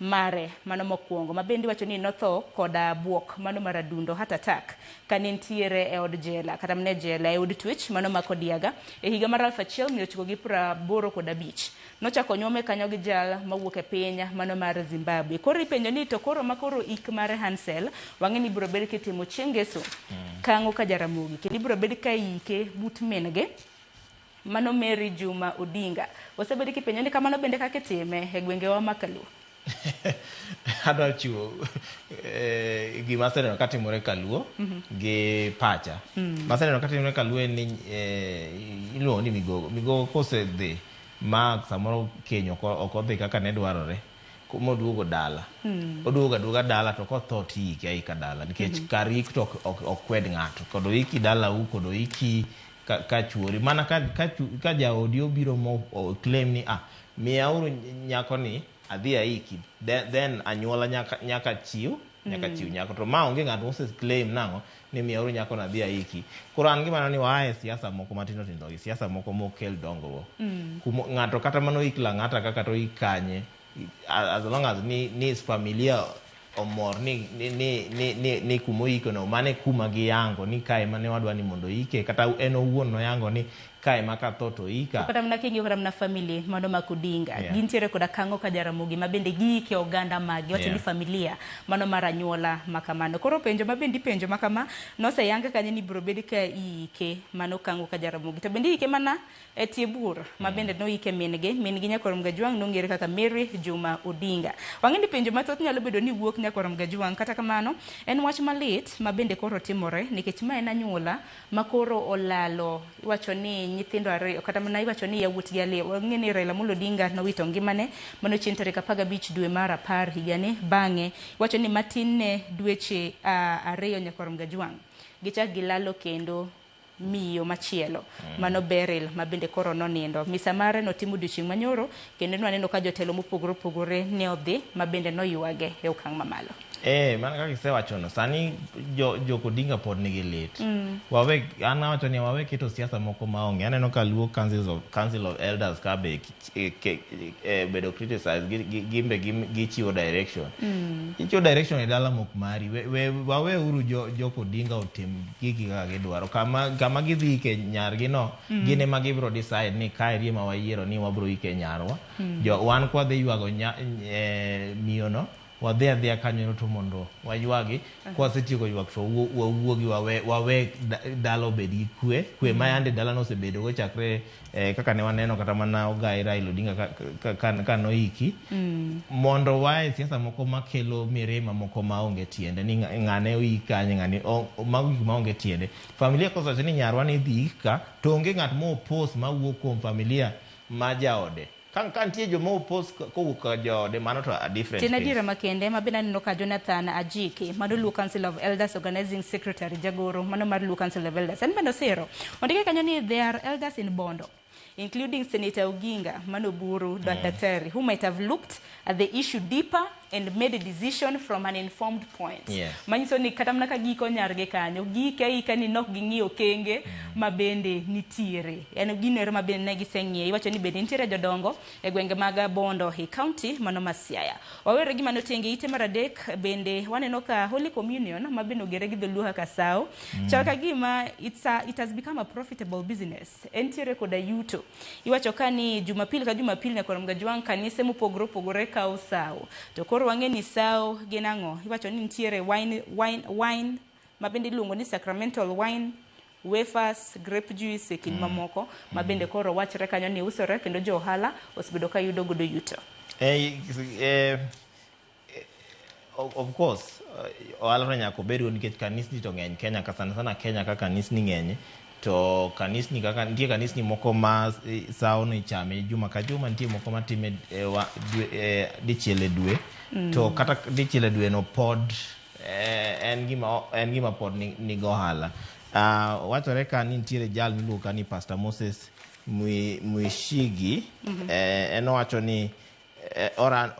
mare mano mokwongo ma bende iwacho ni notho koda buok mano mar adundo heart attack kane nitiere e od jela kata mana e jela e od twech mano ma Kodiaga e higa mar 1985. Nochako nyuome kanyo gi jal mawuok e piny mano mar Zimbabwe. Koro ipenjo ni to koro makoro ik mar Hansel wang'e ni ibiro bed kitimo chieng' ngeso kang'o ka Jaramogi kendo ibiro bed ka ike but min-gi mano Mary Juma Odinga. Osebed kipenjo ni kamano bende kaka itime e gwengewa ma Kaluo. Adwa chiwo gima aseneno katimore Kaluo gi pacha. Maseneno katimore Kaluo en ni iluongo ni migogo. Migogo kosedhi ma samoro keny ok odhi kaka ne dwarore moduogo dala. Oduogo aduoga dala to kotho tiike aika dala nikech kar ik to ok kwed ng'ato. Kod oiki dalau kod oiki ka chuori. Mana ka jaodi obiro mo claim ni miyauru nyako ni adhi aiki, then anyuola nyaka chiw nyako. To ma onge ng'at mose claim nang'o ni miyauru nyako no adhi aiki. Koro an gima ni waaye siasa moko matindo tindo gi siasa moko mokel dongruok. Ng'ato kata mano ik Lang'ata kaka to ik kanye, as long as ni familia omor ni kumoiko no mane kuma giyango ni kae mane wadwa ni mondo ike, kata en owuon noyango ni kae ma katho to ika. Kata mana king'iyo kata mana family mano mag Odinga gintiere koda kang'o ka Jaramogi ma bende giike oganda maggi wacho ni familia mano mar anyuola ma kamano. Koro penjo ma bende ipenjo ma kama noseyang kanyo ni ibiro bed ka iike mano kang'o ka Jaramogi to bende iike mana e tie bur ma bende noike min gi Nyakwar Mgajwang' nong'ere kaka Mary Juma Odinga. Wang'e ni penjo mathoth nyalo bedo ni wuok Nyakwar Mgajwang', kata kamano en wach malit ma bende koro timore nikech ma en anyuola ma koro olalo iwacho ni nyithindo ariyo kata mana iwacho ni yawuotgi ariyo. Wang'e ni Raila Amolo Odinga nowito ngimane mano chieng' tarik 15 dwe mar 10 higani. Bang'e iwacho ni matin ne dweche 2 Nyakwar Mgajwang' gichak gilalo kendo miyo machielo mano Beryl ma bende koro nonindo. Misa mare notimo odiochieng' manyoro kendo nwaneno ka jotelo mopogore opogore ne odhi ma bende noywage e okang' mamalo. Mana kaka isewachono, sani jok Odinga pod nigi lit. Wawe, an awacho ni wawe keto siasa moko maonge. Aneno ka Luo Council of Elders ka be bedo criticized, gimbe gichiwo direction. Gichiwo direction e dala mok mari. Wawe uru jok Odinga otim gigi kaka gidwaro. Kama gidhi ike nyargi no, gin ema gibiro decide ni kaeri ema wayiero ni wabiro ike nyarwa. Wan kwadhi ywago miyo no, wadhi adhiya kanyo to mondo waywagi. Kwasetieko ywak to wawuogi wawe dala obed gi kwe. Kwe ma yande dala nosebedo go chakre kaka ne waneno kata mana ogai Raila Odinga ka noiki. Mondo wae siasa moko makelo mirima moko maonge tiende ni ng'ane oik kanye, ng'ane mago gik maonge tiende. Familia kosewacho ni nyarwa ni idhi ik ka, to onge ng'at mo oppose mawuok kuom familia ma jaode. Ka nitie joma oppose kowuok ka jaode, mano to a different Tin case. Adiera makende ma bende aneno ka Jonathan Ajiki mano Luo Council of Elders Organizing Secretary, jagoro mano mar Luo Council of Elders, en bende osiro ondike kanyo ni there are elders in Bondo including Senator Oginga mano Oburu Daktari who might have looked at the issue deeper and made a decision from an informed point. Manyiso ni kata mana ka giko nyargi kanyo gike aika ni nok ging'iyo okenge ma bende nitiere en gino ero ma bende ne giseng'iyo. Iwacho ni bende nitiere jodongo e gwenge mag Bondo e county mano ma Siaya. Wawere gi mano tenge ite mar adek bende waneno ka Holy Communion ma bende ogere gi dholuo kaka sawo chal ka gima it has become a profitable business, entiere koda yuto. Iwacho ka ni Jumapili ka Jumapili Nyakwar Mgajwang' kanise mopogore opogore kawo sawo to koro wang'e ni sawo gin ang'o. Iwacho ni nitiere wine ma bende iluongo ni sacramental wine, wafers, grape juice e kind mamoko ma bende koro wachre kanyo ni usore kendo jo ohala osebedo ka yudo godo yuto. Of course, ohala to nyaka obedgo nikech kanisni to ng'eny Kenya ka, sana sana Kenya ka kanisni ng'eny to kanisni kaka nitie kanisni moko ma sawo no ichame juma ka juma, nitie moko matime dichiel e dwe. To kata dichiel e dwe no pod en gima pod nigo ohala. Wachore ka ni nitiere jal miluongo ka ni Pastor Moses Mwishigi. En owacho ni oran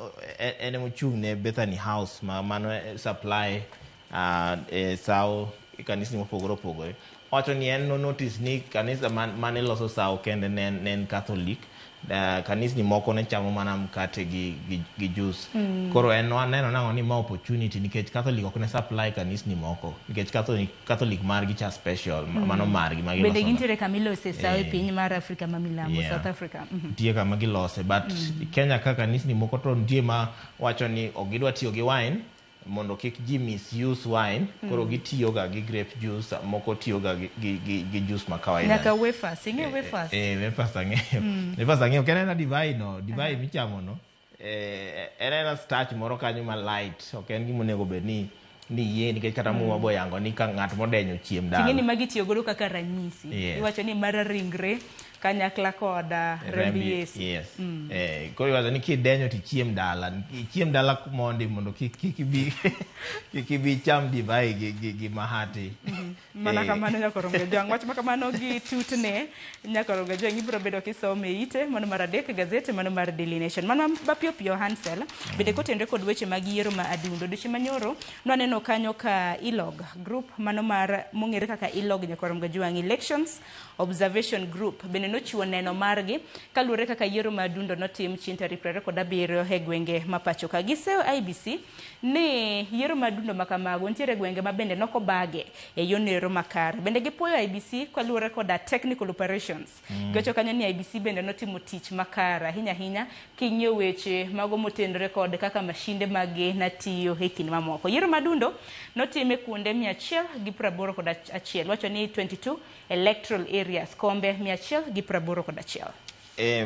en emochung' ne Bethany House ma mano supply sawo e kanisni mopogore opogore. Owacho ni en no notice ni kanisa mane loso sawo kende ne en Catholic. Kanisni moko ne chamo mana mkate gi juice. Koro en waneno nang'o ni ma opportunity, nikech Catholic ok ne supply kanisni moko, nikech Catholic margi cha special, mano margi ma Bende giloso. gintiere kama ilose sawo e piny mar Afrika ma milambo, South Africa. Nitie kama gilose, but Kenya ka kanisni moko to nitie ma wacho ni ok gidwa tiyo gi wine mondo kik ji misuse wine. Koro gitiyoga gi grape juice, moko tiyoga gi juice ma kawaida. Nyaka wafers, ing'e wafers? Eh, wafers ang'eyo. Wafers ang'eyo. Ok en ena divai no, divai michamo no, en ena starch moro kanyo ma light, ok en gima onego bed ni yie, nikech kata Muma boyango ni ka ng'at modenyo chiem dala. Ting'e ni magi tiyo godo kaka ranyisi. Yes. Iwacho ni mar ringre kanyakla kod remb Yesu. Yes. Koro iwacho ni kidenyo to ichiem dala, ichiem dala mondi mondo kik ibi cham divai gi mahati. Mana kamano nyakoro Gajwang'. Wach ma kamano gi tutne nyakoro Gajwang' ibiro bedo kisome e ite mano mar adek gazet mano mar Daily Nation. Mano mapiyo piyo Hansel bende kotenore kod weche mag yiero ma adundo. Odiochieng' manyoro nwaneno kanyo ka ILOG group mano mar mong'ere kaka ILOG nyakoro Gajwang' Elections Observation Group bende nochiwo neno margi kaluwore kaka yiero ma adundo notim chieng' tarik 27 e gwenge ma pacho ka. Giseyo IEBC ni yiero ma adundo ma kamago nitiere gwenge ma bende nokobage e yono ero makare. Bende gipuoyo IEBC kaluwore koda technical operations. Giwacho kanyo ni IEBC bende notimo tich makare ahinya ahinya king'iyo weche mago motenore kod kaka mashinde maggi natiyo e kind mamoko. Yiero madundo notim e kuonde 181, wacho ni 22 electoral areas, kombe 181.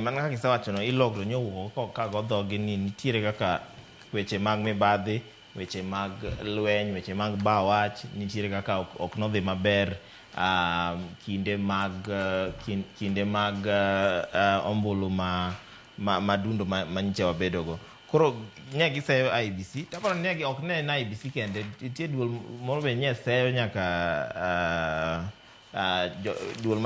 Mana kaka isewacho no, ILOG to nyowuok ka go dhogi ni nitiere kaka weche mag mibadhi, weche mag lweny, weche mag ba wach nitiere kaka ok nodhi maber kinde mag ombulu ma dundo ma nyicha wabedogo. Koro ne giseyo IEBC, taparo ni ne ok ne en IEBC kende, nitie duol moro be nye seyo nyaka duol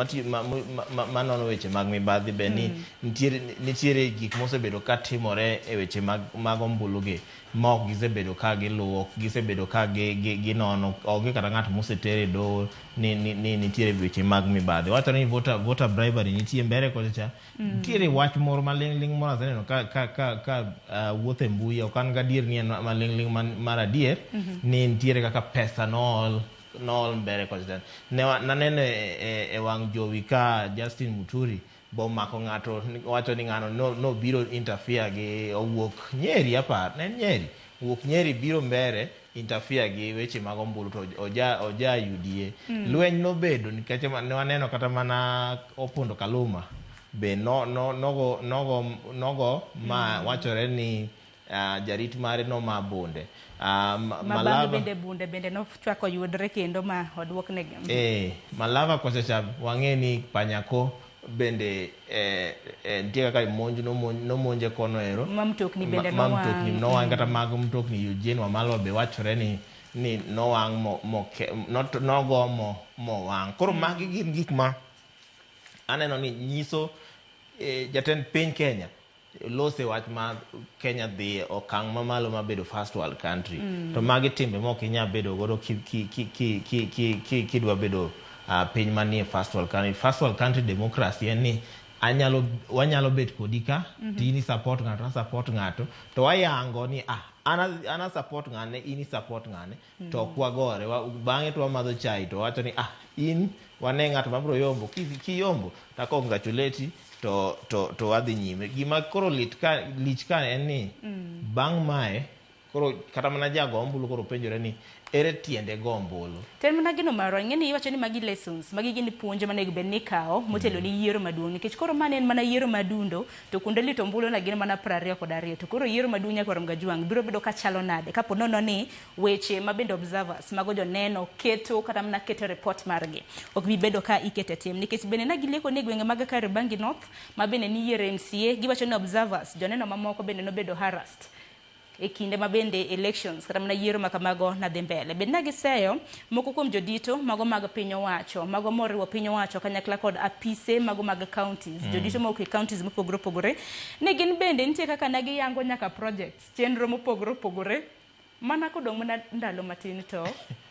manono weche mag mibadhi be ni nitiere gik mosebedo ka timore e weche mag ombulu gi ma ok gisebedo ka giluwo, ok gisebedo ka ginono, onge kata ng'at moseter e doho ni nitiere weche mag mibadhi. Wachore ni voter bribery nitie mbele kocha cha. Nitiere wach moro maling'ling' moro aseneno ka wuotho e mbui, ok an gadier ni en maling'ling' mar adier, ni nitiere kaka pesa nool mbele kocha cha. Ne naneno e wang' jowi ka Justin Muturi bomako ng'ato, wacho ni ng'ano nobiro interfere gi owuok Nyeri, apar ne en Nyeri, owuok Nyeri biro mbere interfere gi weche mag ombulu to oja UDA. Lweny nobedo nikech ne waneno kata mana Opondo Kaluma be no, no, nogo ma wachore ni jarit mare noma bunde. Ma bang'e Malava, bende bunde bende nochako yudre kendo ma oduoknegi. Malava kocha cha wang'e ni Panyako bende nitie kaka monj nomonje kono ero Ma mtokni bende ma nowang'. mtokni nowang', kata mag mtokni Eugene Wamalwa be wachore ni nowang' mo, nogo mo mowang'. Koro magi gin gik ma aneno ni nyiso jatend piny Kenya lose wach ma Kenya dhi e okang' mamalo mar bedo first world country. To magi timbe mok inyal bedo godo kidwa bedo piny manie first world country. First world country democracy en ni anyalo wanyalo bet kodi ka to in i support ng'ato, a support ng'ato, to wayango ni an a support ng'ane, in i support ng'ane, to ok wagore. Bang'e to wamadho chai to wacho ni in wane ng'at mabiro yombo, kiyombo to congratulate to wadhi nyime. Gima koro lit ka lich ka en ni bang' mae koro kata mana jago ombulu koro penjore ni ere tiende go ombulu. To en mana gino marwa, ing'e ni iwacho ni magi lessons, magi gin puonj manego bed ni ikawo motelo ni yiero maduong', nikech koro mano en mana yiero madundo to kuonde lito ombulu na gin mana 22, to koro yiero maduong' nyaka Ramogi Ajwang' biro bedo kachalo nade kapo nono ni weche ma bende observers mago joneno keto kata mana keto report margi ok bi bedo ka ikete tim, nikech bende ne gileko ni e gwenge mag Kariobangi North ma bende niyiero MCA, giwacho ni observers, joneno mamoko bende nobedo harassed e kinde ma bende elections kata mana yiero ma kamago nadhi mbele. Bende ne giseyo moko kuom jodito mago mag piny owacho, mago moriwo piny owacho kanyakla kod apise mago mag counties, jodito mawuok e counties mopogore opogore, ni gin bende nitie kaka ne giyango nyaka projects, chenro mopogore opogore. Mana kodong' mana ndalo matin to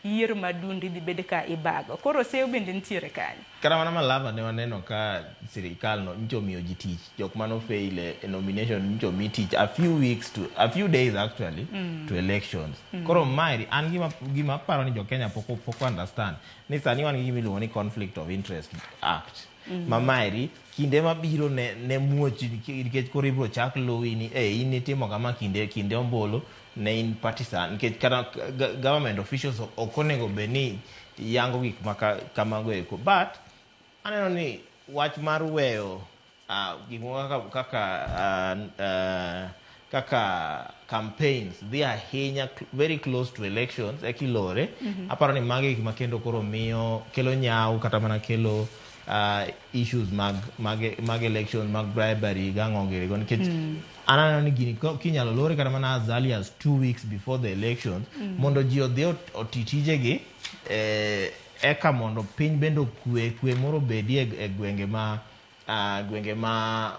yiero madundi dhi bed ka ibago. Koro seyo bende nitiere kanyo. Kata mana Malava ne waneno ka sirikal no nyocha omiyo ji tich, jok mane fail e nomination nyocha omi tich a few weeks to a few days actually to elections. Koro maeri an gima aparo ni jo Kenya pok understand ni sani wan gi gima iluongo ni Conflict of Interest Act. Ma maeri kinde mabiro ne muoch nikech koro ibiro chak luwi ni in itimo kama kinde ombulu ne in partisan, nikech kata government officials ok onego bed ni yango gik ma kamago eko. But aneno ni wach mar weyo gik moko kaka campaigns dhi ahinya very close to elections e kilore. Aparo ni magi gik ma kendo koro miyo kelo nyaw kata mana kelo issues mag elections, mag bribery gang'o girigo, nikech an aneno ni gini kinyalo lore kata mana as early as 2 weeks before the elections mondo ji odhi oti tijegi, eka mondo piny bende okwe, kwe moro obedie e gwenge ma gwenge ma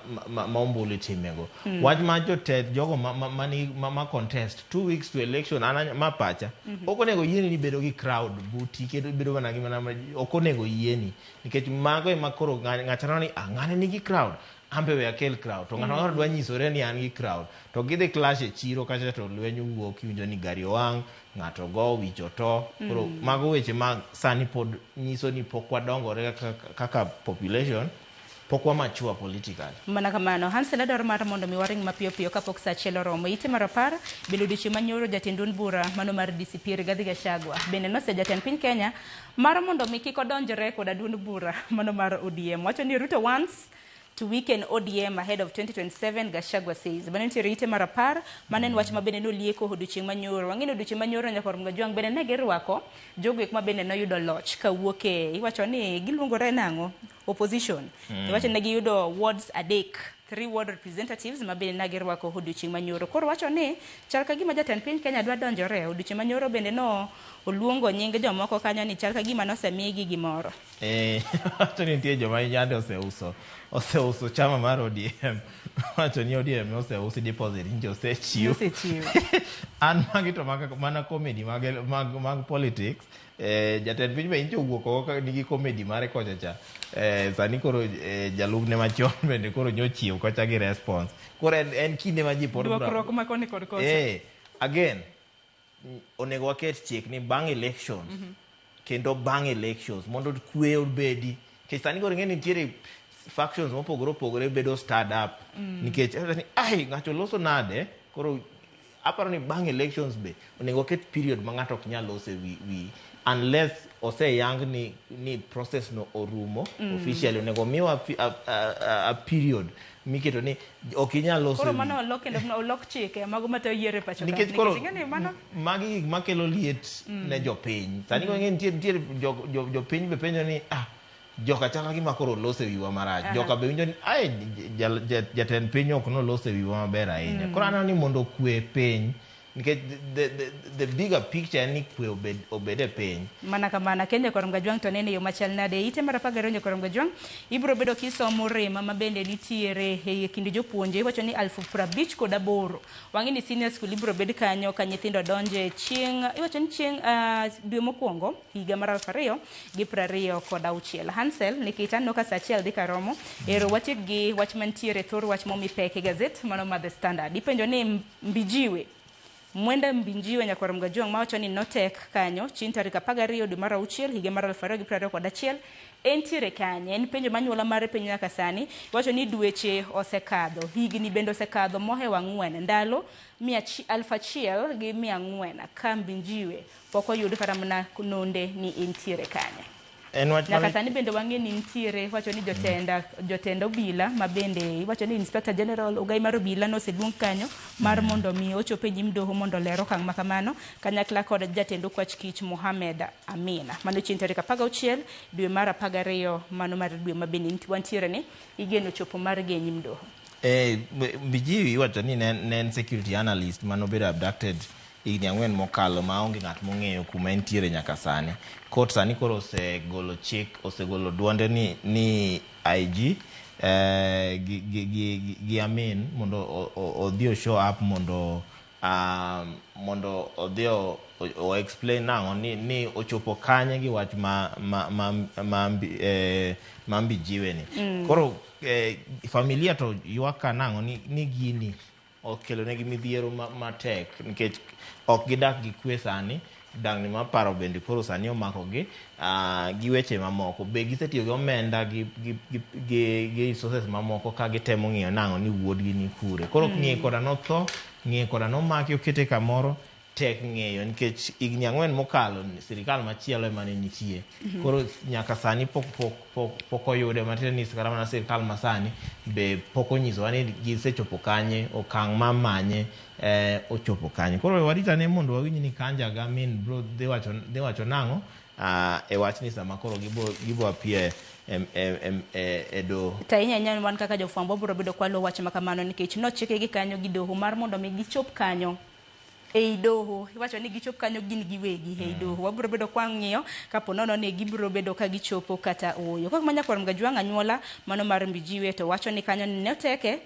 ombulu itimego. Wach ma jotet jogo ma contest 2 weeks to election, an ma pacha ok onego yieni ni bedo gi crowd buti kendo bedo mana gi mana ok onego yieni, nikech mago ema koro ng'ato neno ni ng'ane nigi crowd, an be we akel crowd, to ng'ato ng'ato dwa nyisore ni an gi crowd, to gidhi clash e chiro kacha to lweny owuok, iwinjo ni gari owang', ng'ato go wich oto. Koro mago weche ma sani pod nyiso ni pok wadongore kaka population, pok wa mature politically. Mana kamano, Hansel adwaro mar mondo mi waring mapiyo piyo kapok sa achiel oromo. Ite mar 10 bende odiochieng' manyoro jatend duond bura mano mar DCP Rigathi Gachagua bende nose jatend piny Kenya mar mondo mi kik odonjre koda duond bura mano mar ODM. Wacho ni Ruto wants to weaken ODM ahead of 2027, Gachagua says. Mano nitiere ite mar 10, mano en wach ma bende nolieko odiochieng' manyoro. Wang'e ni odiochieng' manyoro nyakor Mgajwang' bende ne girwako jogo ek ma bende noyudo loch kawuok e, iwacho ni giluongore nang'o? Opposition. Iwacho ni giyudo wards 3, 3 ward representatives ma bende ne girwako odiochieng' manyoro. Koro wacho ni chal ka gima jatend piny Kenya dwa donjore. Odiochieng' manyoro bende no oluongo nying jomoko kanyo ni chal ka gima nosemigi gimoro. Wacho ni nitie joma yande oseuso chama mar ODM. Wacho ni ODM oseusi deposit nje osechiw. Osechiw. An magi to mana comedy mag politics. Jatend piny be nche owuok oko ka nigi comedy mare kocha cha. Sani koro jalupne machon bende koro nyochiew kocha gi response. Koro en kinde ma ji pod dwokruok ma koni kod kocha. Again, onego waket chik ni bang' elections, kendo bang' elections mondo kwe obedi. Nikech sani koro ing'e ni nitiere factions mopogore opogore bedo stirred up. Nikech ni ai ng'ato loso nade, koro aparo ni bang' elections be onego waket period ma ng'ato ok nyal lose wi unless oseyang ni process no orumo officially. Onego miwa a period miketo ni ok inyal loso Koro mano olok kendo olok chike mago matayo yiero e pacho ka. Nikech koro Nikech ing'e ni mano magi gik makelo liet ne jopiny. Sani koro ing'e nitiere jopiny be penjo ni joka chal ka gima koro olose wiwa marach. Joka be winjo ni ai jatend piny ok nolose wiwa maber ahinya. Koro aneno ni mondo kwe piny, nikech the bigger picture en ni kwe obed e piny. Mana kamano, Kenya kod Mgajwang' to nene yo machal nade. Ite mar 12 nyakor Mgajwang' ibiro bedo kisomo rem ma bende nitiere e kind jopuonje. Iwacho ni 58,000. Wang'e ni senior school ibiro bed kanyo ka nyithindo donje chieng', iwacho ni chieng' dwe mokwongo higa mar 2026. Hansel, nikech aneno ka sa achiel dhi karomo, ero watiek gi wach mantiere thor wach momi pek e gazet mano mar The Standard. Ipenjo ni Mbijiwe, Mwenda Mbinjiwe nyakwar Mgajwang' mawacho ni notek kanyo chieng' tarik 12 dwe mar 6 higa mar 2021 entiere kanye. En penjo manyuola mare penjo nyaka sani. Iwacho ni dweche osekadho, higni bende osekadho mohewo 4, ndalo 1400 ka Mbinjiwe pok oyud kata mana nonde ni entiere kanye. En wach Nyaka mane sani bende wang'e ni nitiere, wacho ni jotend obila ma bende iwacho ni Inspector General Ogai mar obila noseluong kanyo mar mondo mi ochop e nyim doho mondo oler okang' ma kamano kanyakla kod jatend okwach kich Mohamed Amina. Mano chieng' tarik 16 dwe mar 12 mano mar dwe ma bende wantiere ni igeno chopo margi e nyim doho. Mbijiwi iwacho ni ne en security analyst manobedo abducted higni 4 mokalo maonge ng'at mong'eyo kuma entiere nyaka sani. Court sani koro osegolo chik, osegolo duonde ni IG gi Amin mondo odhi o show up mondo Mondo odhi o explain nang'o ni ochopo kanye gi wach ma Mbijiwe ni. Koro familia to ywak ka nang'o ni gini okelo negi midhiero matek nikech ok gidak gi kwe sani. Dangni mar paro bende koro sani omakogi gi weche mamoko. Be gisetiyo gi omenda gi resources mamoko ka gitemo ng'iyo nang'o ni wuodgi ni kure. Koro ng'iye koda notho, ng'iye koda nomaki okete kamoro, tek ng'eyo nikech higni 4 mokalo sirikal machielo ema ne nitie. Koro nyaka sani pok oyude, matiende ni kata mana sirikal masani be pok onyisowa ni gisechopo kanye, okang' mamanye ochopo kanye. Koro warit ane mondo wawinj ni Kanja ga min bro dhi wacho nang'o e wachni sama koro gibo appear e doho. To ahinya ahinya wan kaka jofwambo biro bedo kwalo wach ma kamano nikech nochike gi kanyo gi doho mar mondo mi gichop kanyo ei doho. Iwacho ni gichop kanyo gin giwegi ei doho. Wabiro bedo kwa ng'iyo kapo nono ni gibiro bedo ka gichopo kata ooyo. Kok manya kuom Gajwang' anyuola mano mar Mbijiwe to wacho ni kanyo ne oteke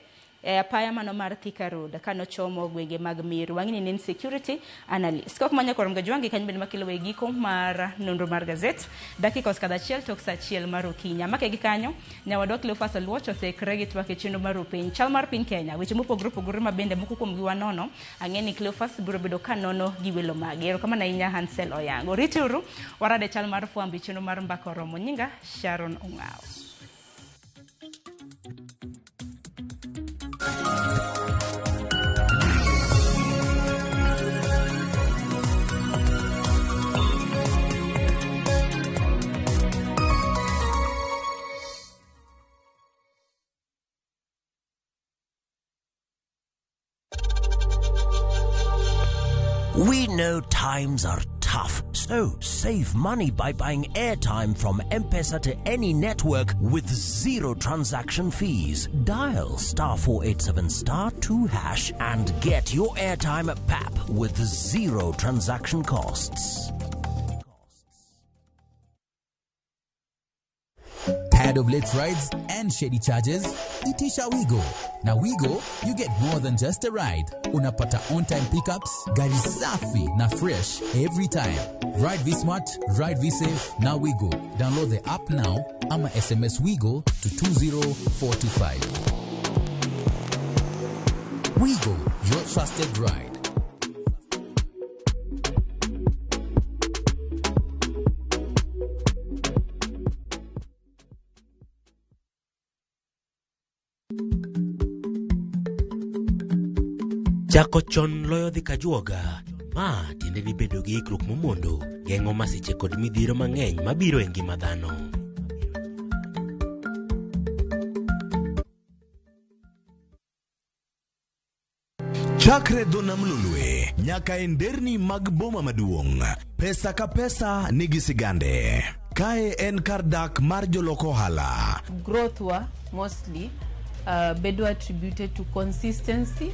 e apaya mano mar Thika Road kanochomo gwenge mag Meru. Wang'ini ni en security analyst. Kok manya kuom Gajwang' gi kanyo bende makelo e giko mar nonro mar gazet. Dakika osekadho achiel tok saa achiel mar okinyi. Amake gi kanyo nyawadwa Cleophas Oluoch oseikre gi twak e chenro mar piny. Chal mar piny Kenya, weche mopogore opogore ma bende moko kuomgi wanono. Ang'e ni Cleophas biro bedo ka nono gi welo mage. Erokamano ahinya Hansel Oyango. Rituru warade chal mar fwambo e chenro mar Mbaka Oromo. Nyinga Sharon Ong'awo. We know times are tough, so save money by buying airtime from M-Pesa to any network with zero transaction fees. Dial *487*2# and get your airtime at PAP with zero transaction costs. Tired of late rides and shady charges? Itisha Wigo. Now Wigo, you get more than just a ride. Unapata on-time pickups, gari safi na fresh every time. Ride V-Smart, ride V-Safe, now Wigo. Download the app now ama SMS Wigo to 20425. Wigo, your trusted ride. Chako chon loyo dhi kajuoga. Ma tiende ni bedo gi ikruok momondo geng'o masiche kod midhiero mang'eny mabiro e ngima dhano. Chakre dho nam Lolwe nyaka e nderni mag boma maduong', pesa ka pesa nigi sigande. Kae en kar dak mar jolok ohala. Growth wa mostly bedo attributed to consistency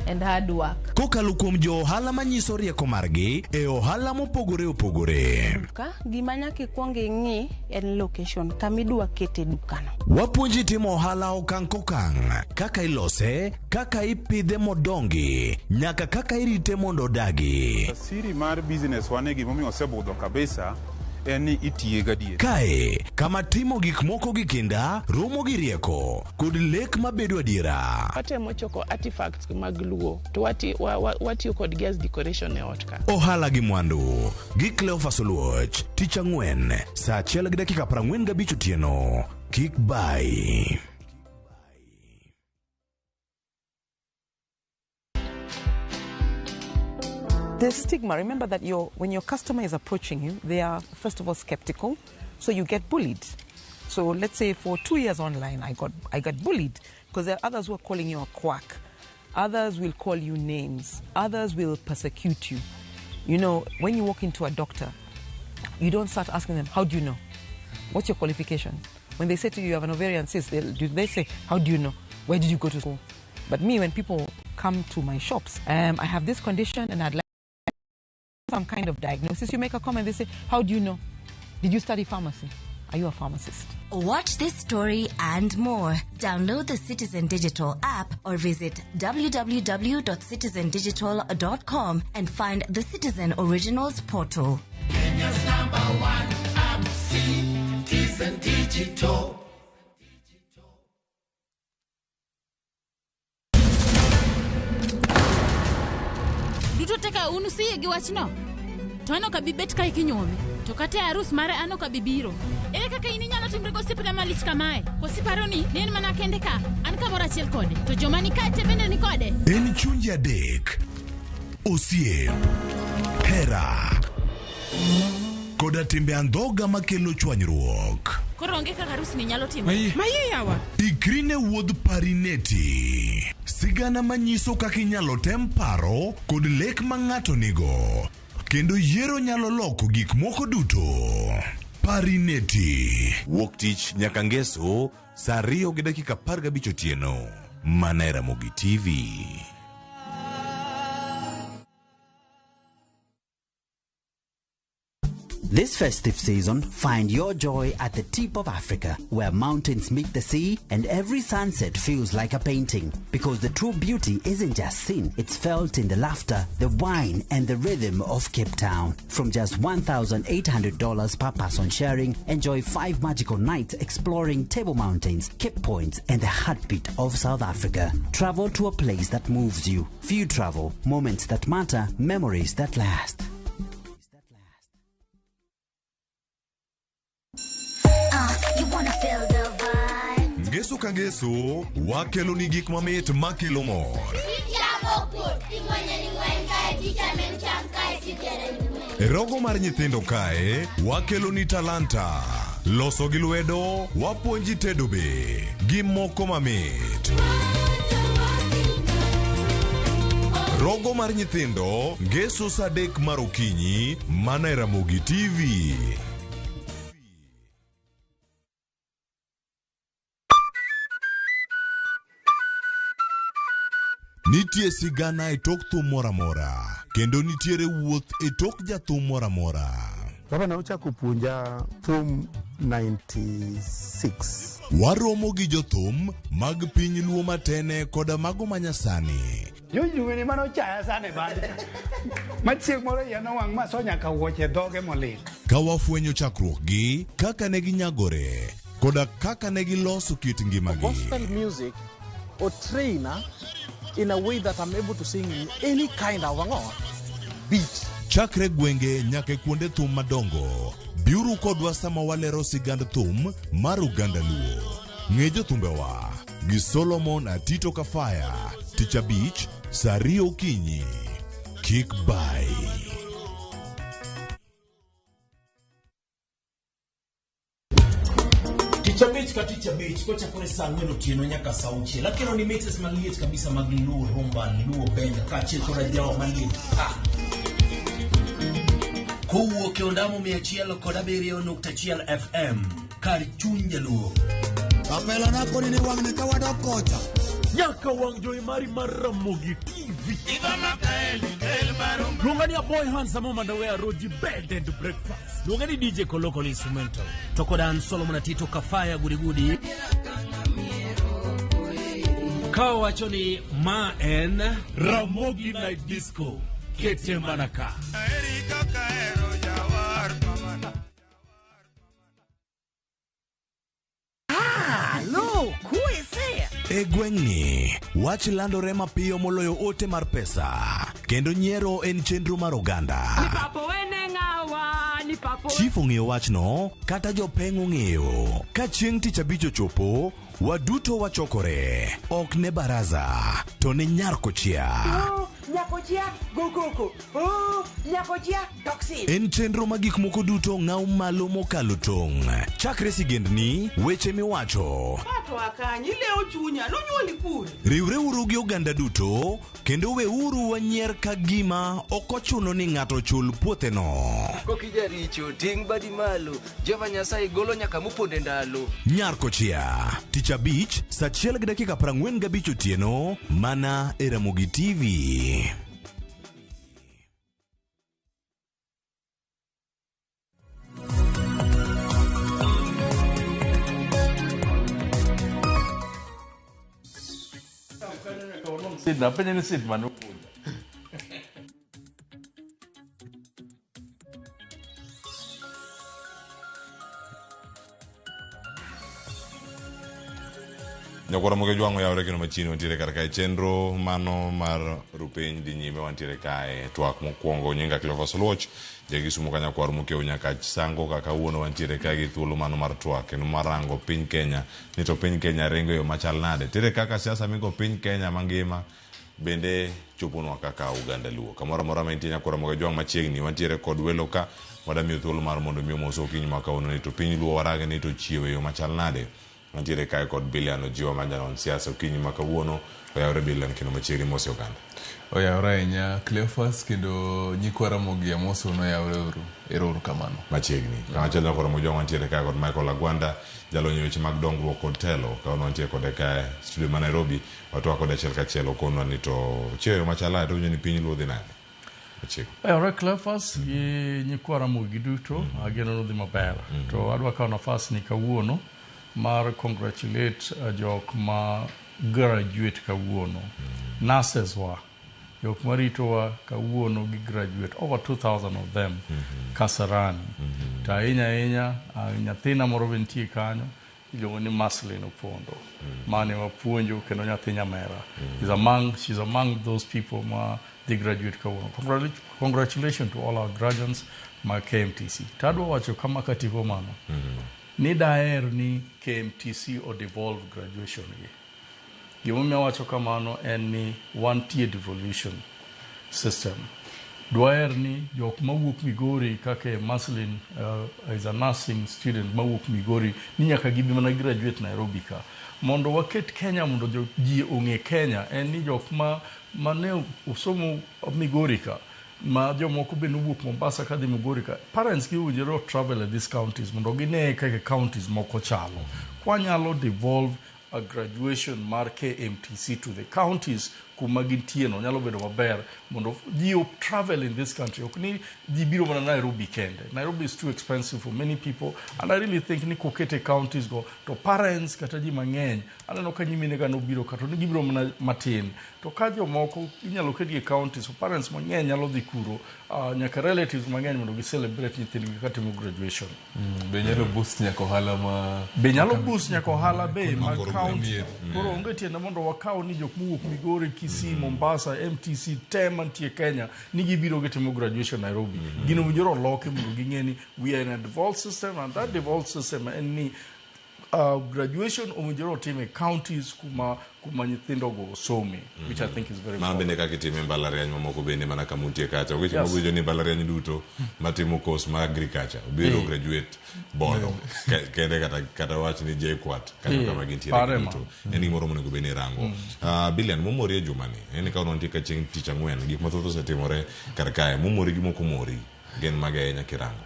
and hard work. Kokalo kuom jo ohala manyiso rieko margi e ohala mopogore opogore. Duka, gima nyaka ikwong ing'i en location, kama idwa kete dukano. Wapuonji timo ohala okang' kokang', kaka ilose, kaka ipidhe modongi, nyaka kaka irite mondo odagi. Siri mar business wane gimomiyo osebudho kabisa en ni itiye gadier. Kae, kama timo gik moko gi kinda, romo gi rieko, kod lek mabedo adiera. Watemo choko artifacts mag Luo to watiyo kodgi as decoration e ot ka. Ohala gi mwandu gi Cleophas Oluoch, tich ang'wen, saa 1:45 otieno. Kik bai. The stigma, remember that when your customer is approaching you, they are first of all skeptical, so you get bullied. So let's say for 2 years online, I got bullied because there are others who are calling you a quack. Others will call you names. Others will persecute you. You know, when you walk into a doctor, you don't start asking them, how do you know? What's your qualification? When they say to you, you have an ovarian cyst, they say, how do you know? Where did you go to school? But me, when people come to my shops, I have this condition and I'd like some kind of diagnosis. You make a comment, they say, how do you know? Did you study pharmacy? Are you a pharmacist? Watch this story and more. Download the Citizen Digital app or visit www.citizendigital.com and find the Citizen Originals portal. Kenya's number one app, Citizen Digital. Duto te ka un usiyie gi wachno? To an ok abi bet kae kinyuome. To kata e arus mare an ok abi biro. Ere kaka in inyalo timri gosiepna malich kamae? Koso iparo ni ne en mana kende ka? An kamoro achiel kode. To joma ni kae te bende ni kode? En chunje adek, osiep, hera, koda timbe andhoga makelo chwanyruok. Koro onge kaka arus ni nyalo timore. Maye yawa. Ikri ne wuodh Parineti. Sigana manyiso kaka inyalo tem paro kod lek ma ng'ato nigo. Kendo yiero nyalo loko gik moko duto. Parineti. Wuok tich nyaka ngeso saa 2:15 otieno. Mana e Ramogi TV. This festive season, find your joy at the tip of Africa, where mountains meet the sea and every sunset feels like a painting. Because the true beauty isn't just seen, it's felt in the laughter, the wine, and the rhythm of Cape Town. From just $1,800 per person sharing, enjoy 5 magical nights exploring Table Mountains, Cape Points, and the heartbeat of South Africa. Travel to a place that moves you. Few travel, moments that matter, memories that last. You wanna feel the vibe. Ngeso ka ngeso, wakelo ni gik mamit makelo mor. E rogo mar nyithindo kae, wakelo ni talanta. Loso gi lwedo, wapuonji tedo be, gi moko mamit. Rogo mar nyithindo, ngeso saa 3 mar okinyi, mana e Ramogi TV. Nitie sigana e tok thum moro amora, kendo nitiere wuoth e tok jathum moro amora. Baba ne ochako puonja thum 96. Waromo gi jothum mag piny Luo matene koda mago manyasani. Jojuweni mane ochaya sana e band cha. Ma chieng' moro iya nowang' ma so nyaka wuoche dhoge molil. Ka wafwenyo chakruokgi, kaka ne ginyagore, koda kaka ne giloso kit ngimagi. Gospel music or trainer in a way that I'm able to sing in any kind of beat. Chakre gwenge nyaka e kuonde thum madongo, biuru kodwa sama walero sigand thum mar oganda Luo. Ng'e jothumbewa gi Solomon Atito Kafaya, tich abich, saa 2 okinyi. Kik bai. Tich abich ka tich abich kochakore saa 4 otieno nyaka saa 6 akelo ni mixes maliet kabisa mag Luo rumba, Luo benga kaachiel koda jawa maliet pa. Kowuok e ondamo 107.1 FM kar chuny Jaluo. Kapelo na koni ni wang'ni ka wadok kocha. Nyaka wang' jowi mari mar Ramogi TV. Luonga ni a boy handsome mandawe roji bed and breakfast. Luonga ni DJ Koloko instrumental. To koda an Solomon Atito Kafaya gudigudi. Ka wacho ni ma en Ramogi Night Disco. Kete mana ka. E gweng'ni, wach landore mapiyo moloyo ote mar pesa, kendo nyiero en chenro mar oganda. Chief ong'eyo wachno, kata jopeng' ong'eyo. Ka chieng' tich abich ochopo, waduto wachokore. Ok ne baraza, to ne nyar kochia. Nyakochia, go koko. Oh, nyakochia, toxin. En chenro ma gik moko duto ng'aw malo mokalo tong'. Chakre sigendni, weche miwacho. Pato akanyi, ilewo chunya, nonyuoli kure. Riwreuru gi oganda duto, kendo weuru wanyier ka gima ok ochuno ni ng'ato chul puotheno. Kokijaricho, ting' badi malo. Jehova Nyasaye golo nyaka moponde ndalo. Nyar kochia, tich abich, saa 1:45 otieno, mana e Ramogi TV. Sid apenje ni Sid mane opuonja. Nyakwara Moge Jwang'o yawre kendo machiegni wantiere kar kae chenro mano mar rupiny dhi nyime wantiere kae twak mokwongo nyinga Cleophas Oluoch jakisumo ka nyakwar Mokeu nyaka sango ka kawuono wantiere kae gi thuolo mano mar twak kendo mar rango piny Kenya ni to piny Kenya ringo e yo machal nade tere kaka siasa migo piny Kenya mangima bende choponwa kaka oganda Luo kamoro amora ma intie nyakwara Moge Jwang' machiegni wantiere kod welo ka wadamiyo thuolo mar mondo mi omos okinyi ma kawuono ni to piny Luo warage ni to chiew e yo machal nade Wantiere kae kod Bilian Ojiwa ma janon siasa okinyi ma kawuono. Oyawore Bilian kendo machiegni mosi oganda. Oyawore ahinya Cleophas kendo nyikwa Ramogi amoso noyawore uru. Ero uru kamano. Machiegni. Kamachielo nyakwa Ramogi Jwang' wantiere kae kod Michael Agwanda jalony e weche mag dongruok kod telo. Kawuono wantiere kode kae studio ma Nairobi. Watwak kode achiel kachiel okonwa ni to chieyo machal nade to winjo ni piny Luo dhi nade. Machiegni. Oyawore Cleophas gi nyikwa Ramogi duto ageno ni udhi maber. To adwa kawo nafas ni kawuono mar congratulate jok ma graduate kawuono. Nurses wa jok maritowa kawuono gi graduate over 2000 of them Kasarani. To ahinya ahinya nyathina moro be nitie kanyo iluongo ni Maslin Opondo. Mane wapuonjo kendo nyathi nyamera. Is among, she's among those people ma dhi graduate kawuono. Congratulations to all our graduates ma KMTC. To adwa wacho kama katieko mano. Ni daher ni KMTC o devolve graduation gi. Gimomiyo awacho kamano en ni wantie devolution system. Dwaher ni jok mawuok Migori kaka Maslin is a nursing student mawuok Migori ni nyaka gibi mana graduate Nairobi ka. Mondo waket Kenya mondo ji ong'e Kenya en ni jok ma mane osomo Migori ka ma jomoko be nowuok Mombasa kadhi Migori ka parents gi owinjore travel e these counties mondo gine kaka counties moko chalo. Kwanyalo devolve a graduation mar KMTC to the counties kuma gintie no nyalo bedo maber mondo ji travel in this country. Ok ni ji biro mana Nairobi kende. Nairobi is too expensive for many people and I really think ni kokete counties go to parents kata ji mang'eny aneno ka nyimine ga nobiro ka to ni gibiro mana matin to ka jomoko inyalo ketgi e counties so parents mang'eny nyalo dhi kuro nyaka relatives mang'eny mondo gi celebrate nyithindgi katimo graduation. Be nyalo boost nyaka ohala ma be nyalo boost nyaka ohala be mag county. Koro onge tiende mondo wakaw ni jok mowuok Migori, Kisii, Mombasa, MTC te mantie Kenya ni gibiro gitimo graduation Nairobi. Gino owinjore oloki mondo ging'e ni we are in a devolved system and that devolved system en ni graduation owinjore otim e counties kuma nyithindo go osome, which I think is very Mano bende important. kaka itime e mbalariany mamoko bende mana kama untie kacha. Weche Yes. moko winjo ni mbalariany duto matimo course mar agriculture obiro graduate Bondo kende kata wach ni JKUAT kanyo kama gintiere pare ma. duto. En gimoro monego bed ni irango. Bilian momori e jumani en ni ka wantie ka chieng' tich ang'wen gik mathoth osetimore kar kae momori gi mok omori gin mage ahinya kirango.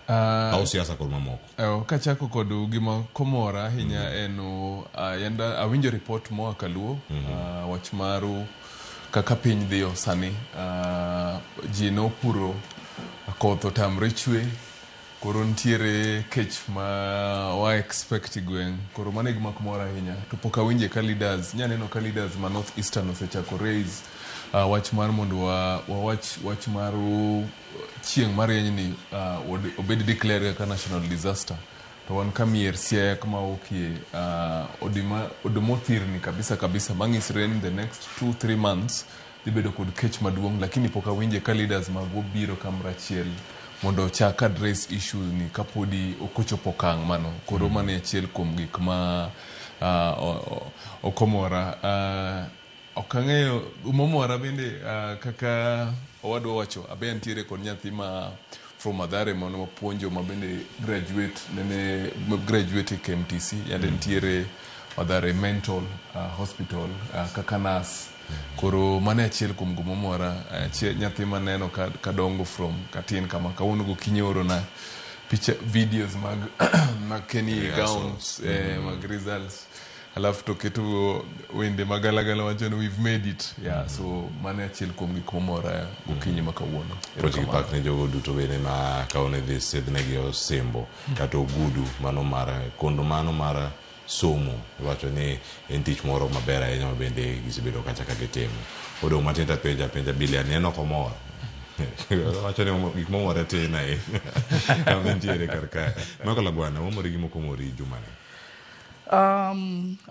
Au siasa kod mamoko. Kachako kod gima komora ahinya en yanda awinjo report moa Kaluo wach maru kaka piny dhiyo sani ji nopuro koth otamre chwe koro nitiere kech ma wa expect gweng' koro mano e gima komora ahinya to pok awinje ka leaders nyaneno ka leaders ma North Eastern osechako raise wach mar mondo wawach wach mar chieng' marieny ni obed declared kaka national disaster to wan ka mier Siaya kama wawuokie oduma othirni kabisa kabisa mang'isre ni the next 2-3 months dhi bedo kod kech maduong' lakini pok awinje ka leaders magwa biro kamoro achiel mondo ochak address issue ni kapodi ok ochopo okang' mano koro mano e achiel kuom gik ma ok omora ok ang'eyo momora bende kaka owadwa wacho abe antiere kod nyathi ma from Mathare mane wapuonjo ma bende graduate nene graduate e KMTC yande nitiere Mathare Mental Hospital kaka nurse koro mano e achiel kuom gimomora nyathi maneno kadongo from katin kama kawuono gokinyi oorona picha videos mag Kenny gowns mag results alafu to keto wende magalagala wacho ni we've made it yeah so mano e achiel kuom gik momora gokinyi ma kawuono. Puoch gi pak ne jogo duto bende ma kawuono idhi sidhnegi osimbo kata ogudu mano mar kondo mano mar somo. Iwacho ni en tich moro maber ahinya ma bende gisebedo kacha ka gitimo. Odong' matin to apenjo apenja Billian ni en ok omor. Owacho ni gik momore tin ahinya kama entiere kar kae. Michael Agwana, wamori gi moko mori jumani.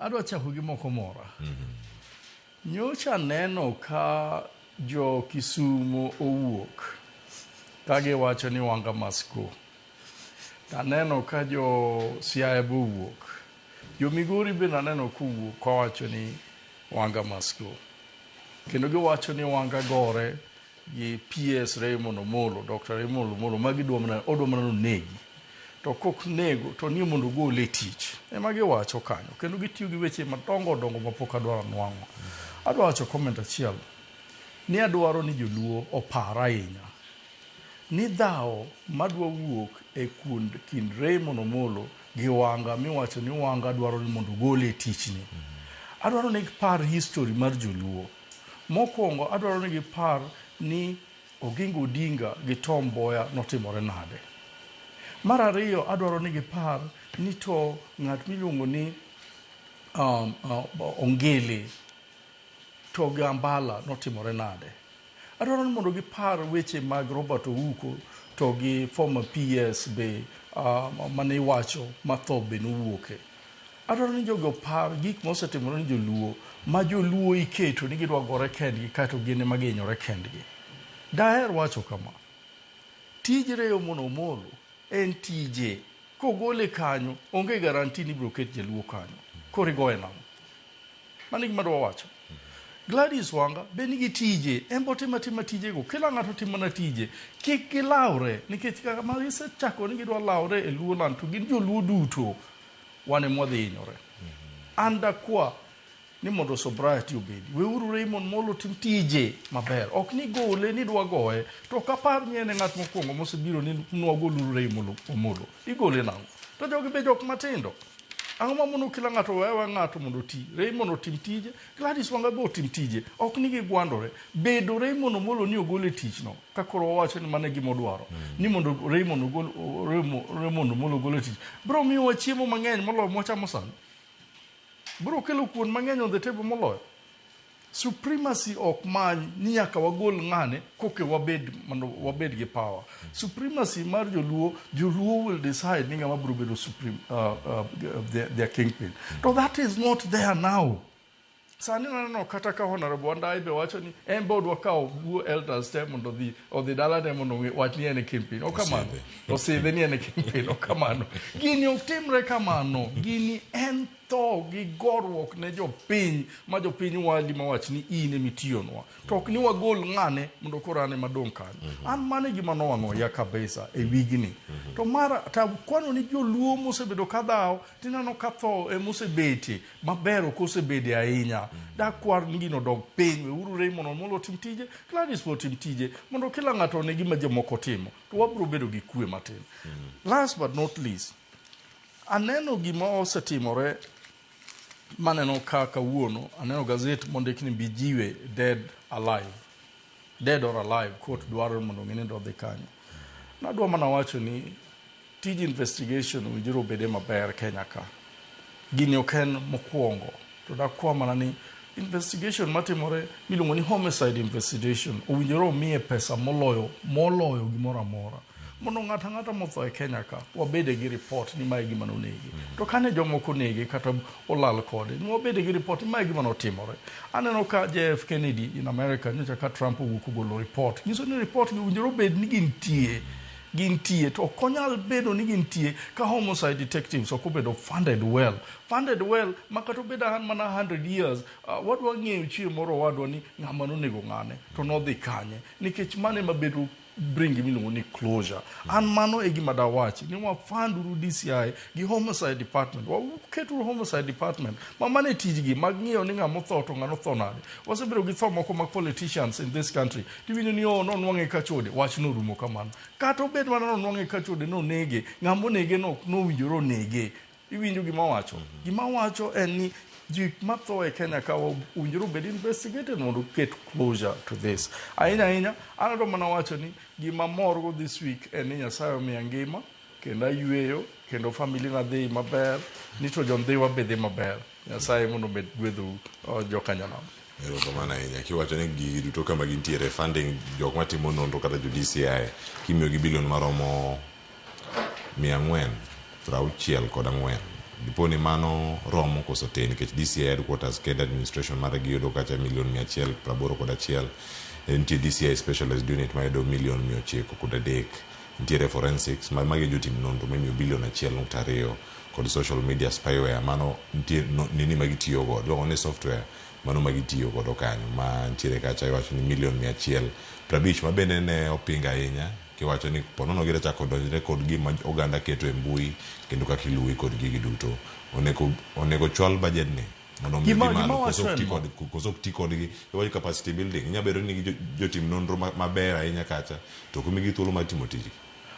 Adwa chako gi moko mora. Nyocha neno ka jo Kisumo owuok ka giwacho ni Wanga must go. Taneno ka jo Siaya be owuok. Jo Migori bende aneno kowuok kawacho ni Wanga must go. Kendo giwacho ni Wanga gore gi PS Raymond Omolo, Dr. Raymond Omolo, ma gidwa mana odwa mana nonegi. To kok nego to ni mondo ogole e tich. Ema giwacho kanyo. Kendo gitiyo gi weche madongo dongo mapok adwaro nwang'o. Adwa wacho comment achiel. Ni adwaro ni joluo opar ahinya ni dhawo madwa wuok e kuond kind Raymond Omolo gi Wanga miwacho ni Wanga dwaro ni mondo ogole e tichni. Adwaro ni gipar history mar joluo. Mokwongo adwaro ni gipar ni Oginga Odinga gi Tom Mboya notimore nade. Mar ariyo adwaro ni gipar ni to ng'at miluongo ni Ongili to gi Ambala notimore nade. Adwaro ni mondo gipar weche mag Robert Ouko to gi former PS be mane iwacho ma tho be nowuoke. Adwaro ni jogi opar gik mosetimore ni joluo ma joluo iketo ni gidwa gore kendgi kaeto gin ema gihinyore kendgi. Daher wacho kama, tij Raymond Omolo en tije. Kogole kanyo, onge guarantee ni ibiro ket jaluo kanyo. Koro igoye nang'o? Mano e gima adwa wacho. Gladys Wanga be nigi tije, en be otimo atima tijego. Kila ng'ato timo mana tije. Kik gilawre, nikech kaka ma gisechako ni gidwa lawre e Luo land to gin joluo duto wan ema wadhi hinyore. An dakwa ni mondo sobriety obedi. Weuru Raymond Molo otim tije maber. Ok ni gole ni dwa goye. To ok apar ni en e ng'at mokwongo mosebiro ni nwagoluru Raymond Omolo. Igole nang'o? To jogi be jok matindo. Ang'o ma mono kila ng'ato wewe aweya ng'ato mondo oti. Raymond otim tije, Gladys Wanga be otim tije. Ok ni gigwandore. Bedo Raymond Omolo ni ogol e tich no, ka koro wawacho ni mano e gima odwaro, ni mondo Raymond ogol, Raymond Omolo ogol e tich, biro miyowa chiemo mang'eny moloyo mwachamo sani. Biro kelo kuon mang'eny on the table moloyo. Supremacy ok many ni nyaka wagol ng'ane koke wabed mondo wabed gi power. Supremacy mar joluo, joluo will decide ni ng'ama biro bedo supreme, their kingpin. To that is not there now. Sani naneno kata ka Honorable Wandayi be wacho ni en be odwa kawo Luo elders te mondo odhi dalane mondo wach ni en e kingpin. Ok kamano. Osidhe ni en e kingpin. Ok kamano. Gini ok timre kamano. Gini en tho gi goruok ne jopiny ma jopiny wali mawach ni in ema itiyonwa. To ok ni wagol ng'ane mondo koro an ema adong' kanyo. An mano e gima nowang'o iya kabisa e wigni. To mara to kwano ni joluo mosebedo ka dhawo tineno ka tho ema osebetie maber ok osebede ahinya. Dakwar ni gino odog piny, weuru Raymond Omolo otim tije, Gladys be otim tije mondo kila ng'ato one gima jomoko timo to wabiro bedo gi kwe matin. Last but not least, aneno gima osetimore maneno ka kawuono, aneno gazet mondik ni Mbijiwe dead alive. Dead or alive, court dwaro mondo ong'e ni odhi kanyo. Nadwa mana wacho ni tij investigation owinjore obede maber Kenya ka. Gini ok en mokwongo, to dakwa mana ni investigation matimore miluongo ni homicide investigation owinjore omiye pesa moloyo moloyo gimoro amora. Mondo ng'ato ang'ata motho e Kenya ka wabede gi report ni mae gima nonege. To kane jomoko onege kata olal kode, ni wabede gi report ni mae gima notimore. Aneno ka JF Kennedy in America nyocha ka Trump owuok ogolo report. Nyiso ni report gi owinjore obed ni gintie. Gintie to ok onyal bedo ni gintie ka homicide detectives ok obedo funded well. Funded well ma kata obed mana 100 years, wadwa ng'eyo chieng' moro owadwa ni ng'ama nonego ng'ane to nodhi kanye. Nikech mano ema bedo bring gima ni closure. An mano e gima dawachi ni wafund uru DCI gi homicide department. Waketuru homicide department ma mano e tijgi mag ng'iyo ni ng'ama otho to ng'ano otho nade. Wasebedo gi tho moko mag politicians in this country. Tiwinjo ni oh nonwang'e ka chode, wach norumo kamano. Kata obed mana nonwang'e ka chode nonege, ng'ama onege no nowinjore onege. Iwinjo gima awacho? Gima awacho en ni gik matho e Kenya ka owinjore obed investigated mondo oket closure to this. Ahinya ahinya, an adwa mana wacho ni gima morgo this week en ni Nyasaye omiya ngima. Kendo ayueyo, kendo family na dhi maber, ni to jondhiwa be dhi maber. Nyasaye mondo omed gwedhou jokanyanam. Erokamano ahinya. Kiwacho ni gigi duto kama gintiere funding jok matimo nonro kata jo DCI kimiyogi bilion maromo 464. Dipo ni mano romo koso tin nikech DCI headquarters kende administration mare giyudo kacha milion 181. Nitie DCI specialized unit mayudo milion 903. Nitiere forensics ma magi jotim nonro mimiyo bilion 1.2 kod social media spyware mano nitie no, nini magitiyo godo iluongo ni software mano magitiyo godo kanyo ma nitiere kacha iwacho ni milion 150 ma bende ne oping ahinya kiwacho ni ponono gida chako donjre kod gima oganda keto e mbui kendo kaka iluwi kod gigi duto onego chwal budget ni mondo omi Gima dhi malo gima koso wacho ok ti en ma. kod koso ok ti kodgi iwacho capacity building inya bedo ni nigi jotim nonro maber ahinya kacha to ok omigi thuolo mar timo tijgi.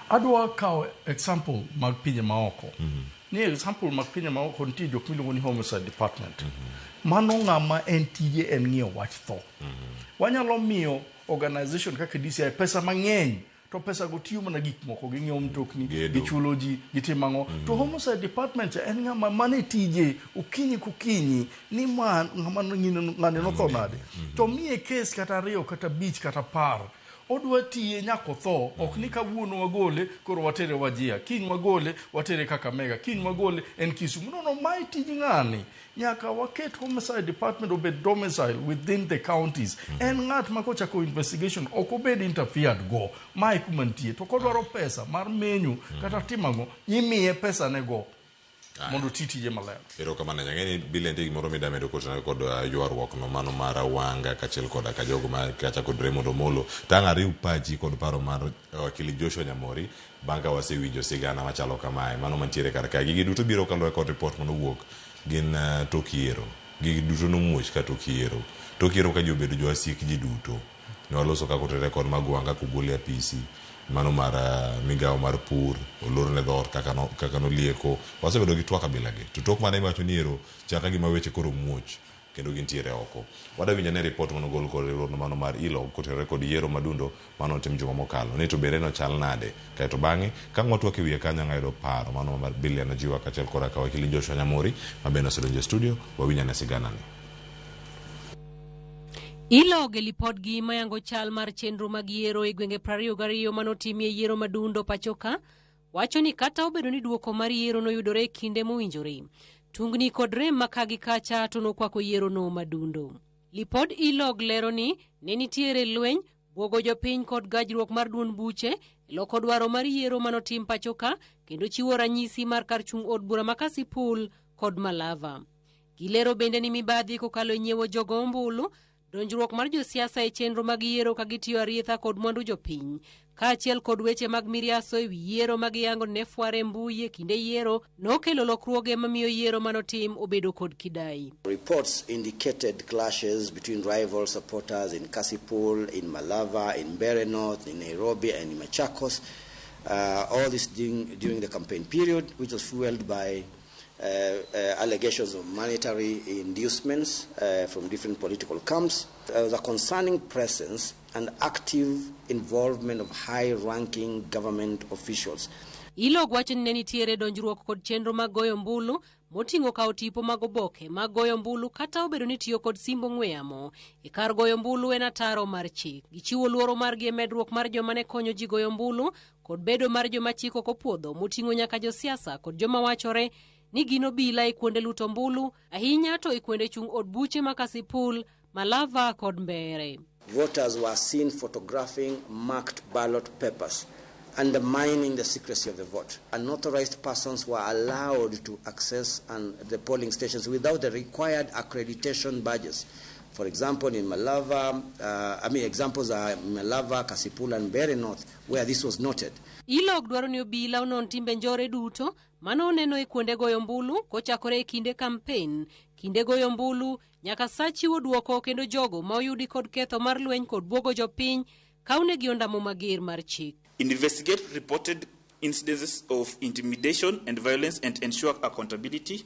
Adwa kawo example mag pinje maoko. Ni example mag pinje maoko nitie jok miluongo ni homicide department. Mano ng'ama en tije en ng'iyo wach tho. Wanyalo miyo organization kaka DCI pesa mang'eny to pesa go tiyo mana gik moko, ging'iewo mtokni, gichulo ji, gitimo ang'o. To homicide department cha en ng'ama mane tije okinyi kokinyi ni ma ng'ama ng'ani notho nade. To miye case kata 2 kata 5 kata 10. Odwa tiye nyaka otho, ok ni kawuono wagole koro watere Wajir, kiny wagole watere Kakamega, kiny wagole en Kisumu. No, no, mae tij ng'ani. Nyaka waket homicide department obed domicile within the counties. En ng'at ma kochako investigation ok obed interfered go. Mae kuma nitie. To kodwaro pesa mar menyo kata timo ang'o, imiye pesa ne go mondo oti tije maler. Erokamano ahinya. Ang'e ni Billy nitie gimoro mida medo kotenore kod ywaruok no mano mar Wanga kaachiel koda ka jogo ma kacha kod Raymond Omolo. Tang' ariw pachi kod paro mar wakili Joshua Nyamori bang' ka wasewinjo sigana machalo kamae. Mano mantiere kar kae. Gigi duto biro kaluwore kod report manowuok gin tok yiero. Gigi duto nomuoch ka tok yiero. Tok yiero ka ji obedo jowasik ji duto. Ne waloso kaka otenore kod Magwanga kogol e apisi. Mano mar migawo mar pur olorne dhoot kaka nolieko. Wasebedo gi twak kabila gi. To tok mane iwacho ni ero chal ka gima weche koro muoch kendo gintiere oko. Wadwa winjo ane report manogol kod riwruogno mano mar ILO kotenore kod yiero madundo mano otim juma mokalo. Ni to bende nochal nade. Kaeto bang'e ka ang' watwak e wiye kanyo ang' ayudo paro mano mar Billian Ojiwa kaachiel koda ka wakili Joshua Nyamori ma bende osedonjo e studio wawinj ane sigana ni. Ilog e lipodgi mayango chal mar chenro mag yiero e gwenge 22 manotimie yiero madundo pachoka wacho ni kata obedo ni duoko mar yiero noyudore e kinde mowinjore, tungni kod rem ma ka gi kacha to nokwako yierono madundo. Lipod Ilog lero ni ne nitiere lweny, bwogo jopiny kod gajruok mar duond buche e loko dwaro mar yiero manotim pachoka kendo chiwo ranyisi mar kar chung' od bura ma Kasipul kod Malava. Gilero bende ni mibadhi kokalo e nyiewo jogo ombulu, donjruok mar josiasa e chenro mag yiero ka gitiyo arietha kod mwandu jopiny, kaachiel kod weche mag miriaso e wi yiero ma giyango ne fware mbui e kinde yiero nokelo lokruoge mamiyo yiero manotim obedo kod kidai. Reports indicated clashes between rival supporters in Kasipul, in Malava, in Mbeere North, in Nairobi and in Machakos. All this during the campaign period, which was fueled by allegations of monetary inducements from different political camps. The concerning presence and active involvement of high-ranking government officials. Ilog wacho ni ne nitiere donjruok kod chenro mag goyo ombulu moting'o kawo tipo mag oboke mag goyo ombulu kata obedo ni tiyo kod simb ong'we yamo e kar goyo ombulu en ataro mar chik. Gichiwo luoro margi e medruok mar joma ne konyo ji goyo ombulu kod bedo mar joma chik ok opuodho moting'o nyaka josiasa kod joma wachore ni gin obila e kuonde luto ombulu, ahinya to e kuonde chung' od buche ma Kasipul, Malava kod Mbeere. Voters were seen photographing marked ballot papers, undermining the secrecy of the vote. Unauthorized persons were allowed to access the polling stations without the required accreditation badges. For example, in Malava, examples are Malava, Kasipul and Mbeere North, where this was noted. Ilog dwaro ni obila onon timbe njore duto mano oneno e kuonde goyo ombulu kochakore e kinde kampen, kinde goyo ombulu nyaka sa chiwo duoko kendo jogo ma oyudi kod ketho mar lweny kod bwogo jopiny kawnegi ondamo mager mar chik. Investigate reported incidences of intimidation and violence and ensure accountability.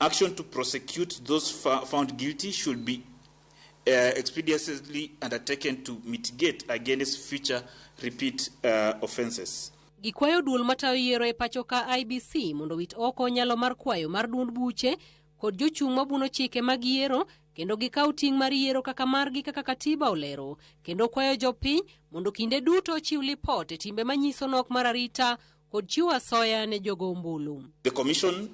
Action to prosecute those found guilty should be expeditiously undertaken to mitigate against future repeat offenses. Gikwayo duol matayo yiero e pacho ka IEBC mondo owit oko nyalo mar kwayo mar duond buche kod jochung' mabuno chike mag yiero kendo gikaw ting' mar yiero kaka margi kaka katiba olero kendo kwayo jopiny mondo kinde duto ochiw lipot e timbe manyiso nok mar arita kod chiwo asoya ne jogo ombulu. The Commission,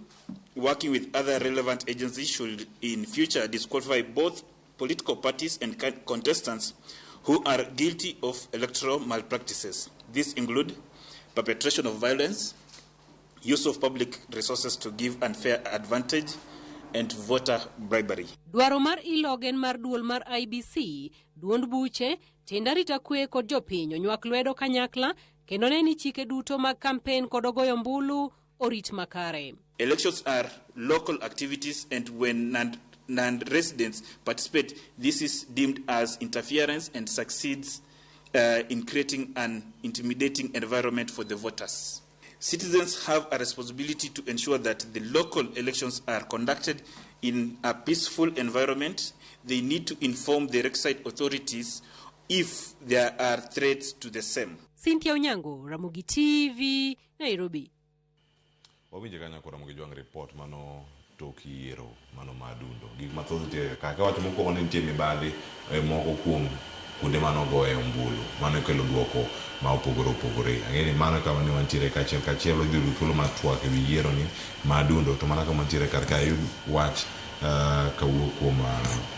working with other relevant agencies, should in future disqualify both political parties and contestants who are guilty of electoral malpractices. These include perpetration of violence, use of public resources to give unfair advantage, and voter bribery. Dwaro mar ilog en mar duol mar IEBC, duond buche, tend arita kwe kod jopiny onywak lwedo kanyakla kendo ne ni chike duto mag kampen kod ogoyo ombulu orit makare. Elections are local activities, and when non-residents participate, this is deemed as interference and succeeds in creating an intimidating environment for the voters. Citizens have a responsibility to ensure that the local elections are conducted in a peaceful environment. They need to inform the requisite authorities if there are threats to the same. Cynthia Onyango, Ramogi TV, Nairobi. Wawinje kanyo koro Ramogi Jwang' report mano tok yiero mano madundo. Gik mathoth nitie kaka wacho mokwongo ni nitie mibadhi e moko kuom kuonde mano goye ombulu. Mano kelo duoko ma opogore opogore. Ang'e ni mano kama ne wantiere kachiel kachiel wadhi yudo thuolo mar twak ewi yiero ni madundo to mana kama wantiere kar kae yud wach kawuok kuom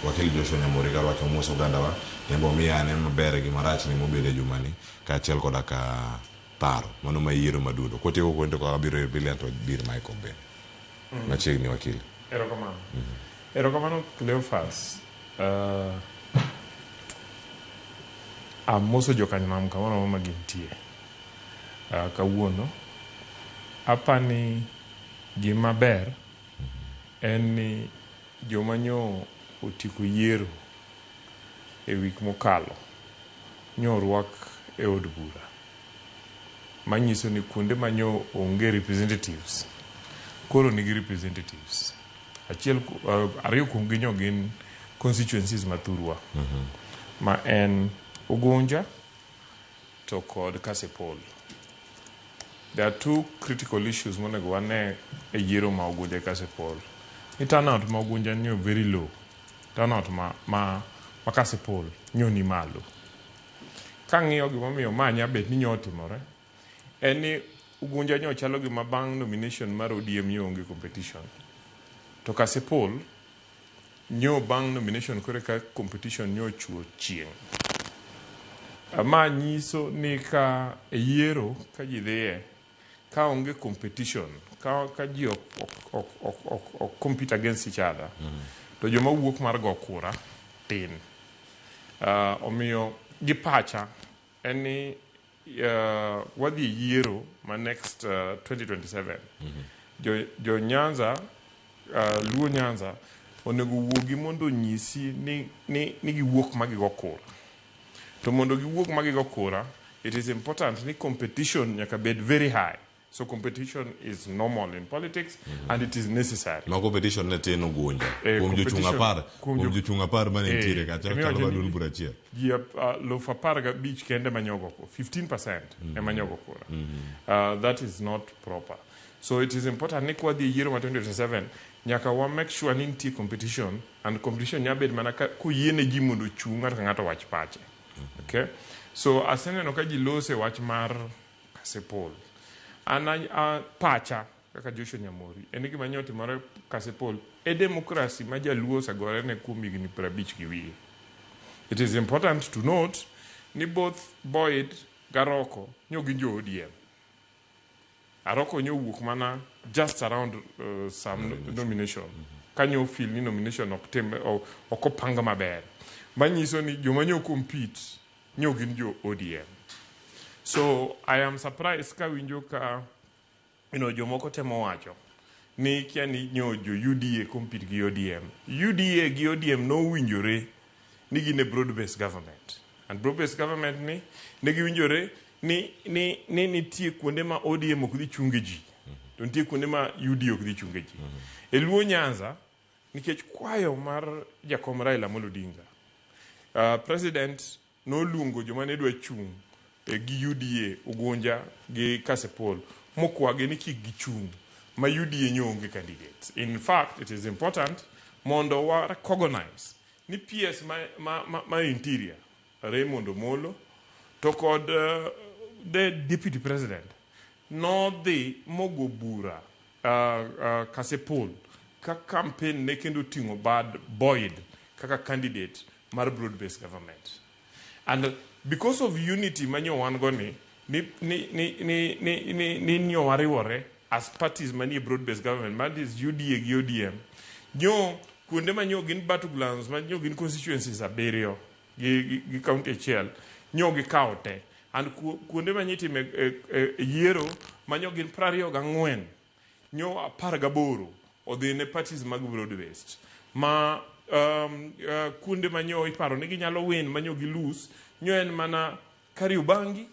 wakili Joshua Nyamori kar wach mos ogandawa en bo miya ane maber gi marach ni mobedo e jumani kaachiel koda ka paro mano ma yiero madundo. Kwatieko kwendo ka wabiro ir Billian to bir Michael bende. Machiegni wakili. Erokamano. Erokamano Cleophas. Amoso jokanyanam kamoro amora ma gintie. Kawuono apani gima ber en ni joma nyo otieko yiero e wik mokalo nyo orwak e od bura manyiso ni kuonde ma nyo onge representatives koro nigi representatives. Achiel ariyo kuomgi nyo gin constituencies mathurwa ma en Ugunja to kod Kasipul. There are two critical issues monego wane e yiero ma Ugunja gi Kasipul. Ni turnout ma Ugunja nyo very low. Turnout ma Kasipul nyo ni malo. Kang'iyo gimomiyo ma nya bet ni nyo otimore, en ni Ugunja nyo chalo gima bang' nomination mar ODM nyo onge competition. To Kasipul nyo bang' nomination kore ka competition nyo chuo chieng'. Ma nyiso ni ka e yiero ka ji dhiye ka onge competition ka ji ok compete against each other to joma wuok mar go kura tin. Omiyo gi pacha en ni wadhi e yiero ma next 2027 jo Nyanza Luo Nyanza onego wuogi mondo onyisi ni giwuok ma gigo kura. To mondo giwuok ma gigo kura, it is important ni competition nyaka bed very high. So competition is normal in politics and it is necessary. Ma competition ne tin Ugunja. Kuom jochung' 10, kuom jochung' 10 mane nitiere kacha chalo ma duond bura achiel. Ji 15,000 kende manyogo kura, 15% ema nyogo kura. That is not proper. So it is important ni kwadhi e yiero ma 2027 nyaka wa make sure ni nitie competition and competition nya bet mana koyiene ji mondo ochung' ng'ato ka ng'ato wach pache. Okay? So aseneno ka ji lose wach mar Kasipul. An pacha kaka Joshua Nyamori en gima nyo timore Kasipul e democracy ma jaluo osegore ne kuom higni 50 gi wiye. It is important to note ni both Boyd Garoko nyo gin jo ODM. Aroko nyo wuok mana just around some nomination. Ka nyo feel ni nomination ok tim ok opang maber. Manyiso ni joma nyo compete nyo gin jo ODM. So I am surprised ka winjo ka jomoko temo wacho ni kia ni nyo jo UDA compete gi ODM. UDA gi ODM nowinjore ni gin e broad based government. And broad based government ni ne giwinjore ni nitie kuonde ma ODM ok dhi chunge ji. To nitie kuonde ma UDA ok dhi chunge ji. E Luo Nyanza nikech kwayo mar jakom Raila Amolo Odinga, president noluongo joma ne dwa chung' gi UDA Ugunja gi Kasipul mokwagi ni kik gichung' ma UDA nyo onge candidates. In fact, it is important mondo wa recognize ni PS ma Interior Raymond Omolo to kod the Deputy President nodhi mogo bura Kasipul ka campaign ne kendo oting'o bad Boyd kaka candidate mar broad based government. And because of unity manyo wan go ni ni ni ni ni ni ni, ni nyo wariwore as parties manie broad based government, that is UDA gi ODM, nyo kuonde manyo gin battlegrounds manyo gin constituencies abiriyo gi county achiel nyo gikawo te. And kuonde ma nyitime yiero manyo gin 24 nyo 18 odhi ne parties mag broad based ma kuonde manyo iparo ni ginyalo win manyo gi lose nyo en mana Kariobangi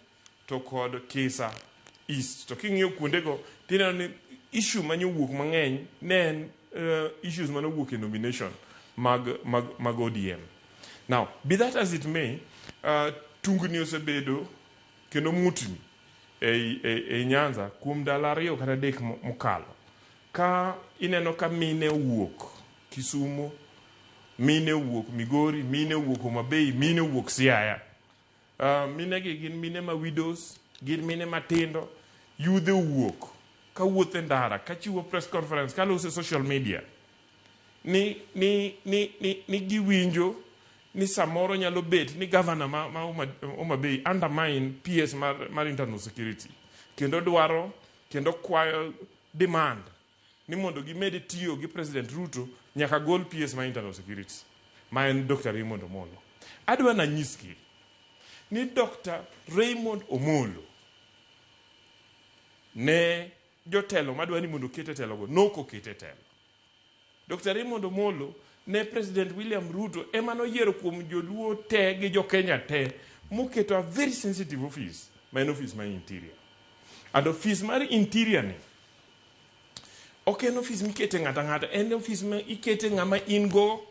to kod Kisa East. To king'iyo kuondego tineno ni issue manyo wuok mang'eny ne en issues mane owuok e nomination mag ODM. Now, be that as it may, tungni osebedo kendo mutni ei Nyanza kuom ndalo 2 kata 3 mokalo. Ka ineno ka mine owuok Kisumo, mine owuok Migori, mine owuok Homa Bay, mine owuok Siaya. Mine gi gin mine ma widows, gin mine matindo, yudhe owuok ka wuotho e ndara, ka chiwo press conference, ka loso e social media ni giwinjo ni samoro nyalo bet ni governor ma Homa Bay undermine PS mar internal security kendo dwaro kendo kwayo demand ni mondo gimed tiyo gi President Ruto nyaka gol PS mar internal security ma en Dr. Raymond Omolo. Adwa nanyisgi ni Dr. Raymond Omolo ne jotelo madwa ni mondo oket e telo go nok okete e telo. Dr. Raymond Omolo ne President William Ruto ema noyiero kuom joluo te gi jo Kenya te moketo a very sensitive office ma en office mar Interior. And office mar Interior ni ok en office mikete ng'ato ang'ata, en office ma ikete ng'ama in go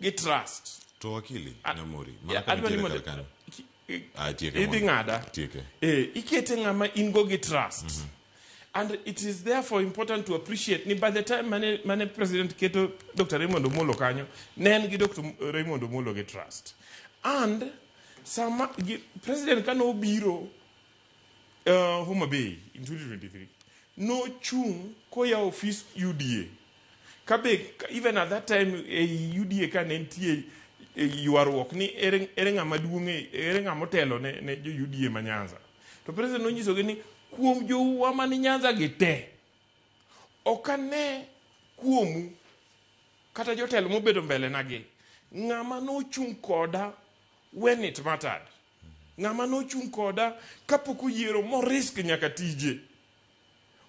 gi trust. To wakili Nyamori, mana ka adwa ni nitiere mondo kar kanyo. Ah, tieke idhi mondo. ng'ada. Tieke. Ikete ng'ama in go gi trust. And it is therefore important to appreciate ni by the time mane President keto Dr. Raymond Omolo kanyo, ne en gi Dr. Raymond Omolo gi trust. And sama gi, President kane obiro Homa Bay in 2023, nochung' koyawo ofis UDA. Kabe, even at that time e UDA ka ne nitie ywaruok ni ere ng'ama duong' ere ng'ama otelo ne jo UDA ma Nyanza. To President nonyisogi ni kuom jouwa mani Nyanza gi te, ok ane kuomu kata jotelo mobedo mbele na gi, ng'ama nochung' koda when it mattered. Ng'ama nochung' koda kapok oyiero mo risk nyaka tije.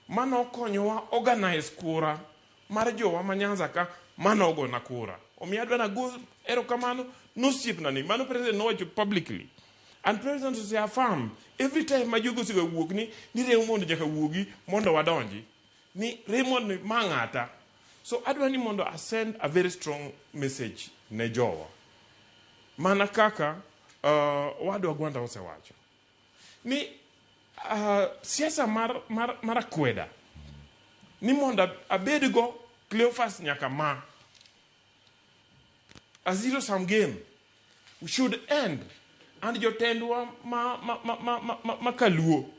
Mano okonyowa organize kura mar jowa ma Nyanza ka, mano ogona kura. Omiyo adwa nago erokamano nosiepna ni, mano President nowacho publicly. And President ose affirm every time ma jogo osega wuok ni Raymond nyaka wuogi mondo wadonji. Ni Raymond ni ma ng'ata. So adwa ni mondo I send a very strong message ne jowa. Mana kaka wadwa Gwanda osewacho. Ni siasa mar akweda ni mondo abedgo Cleophas nyaka ma a zero sum game should end, and jotendwa ma kaluo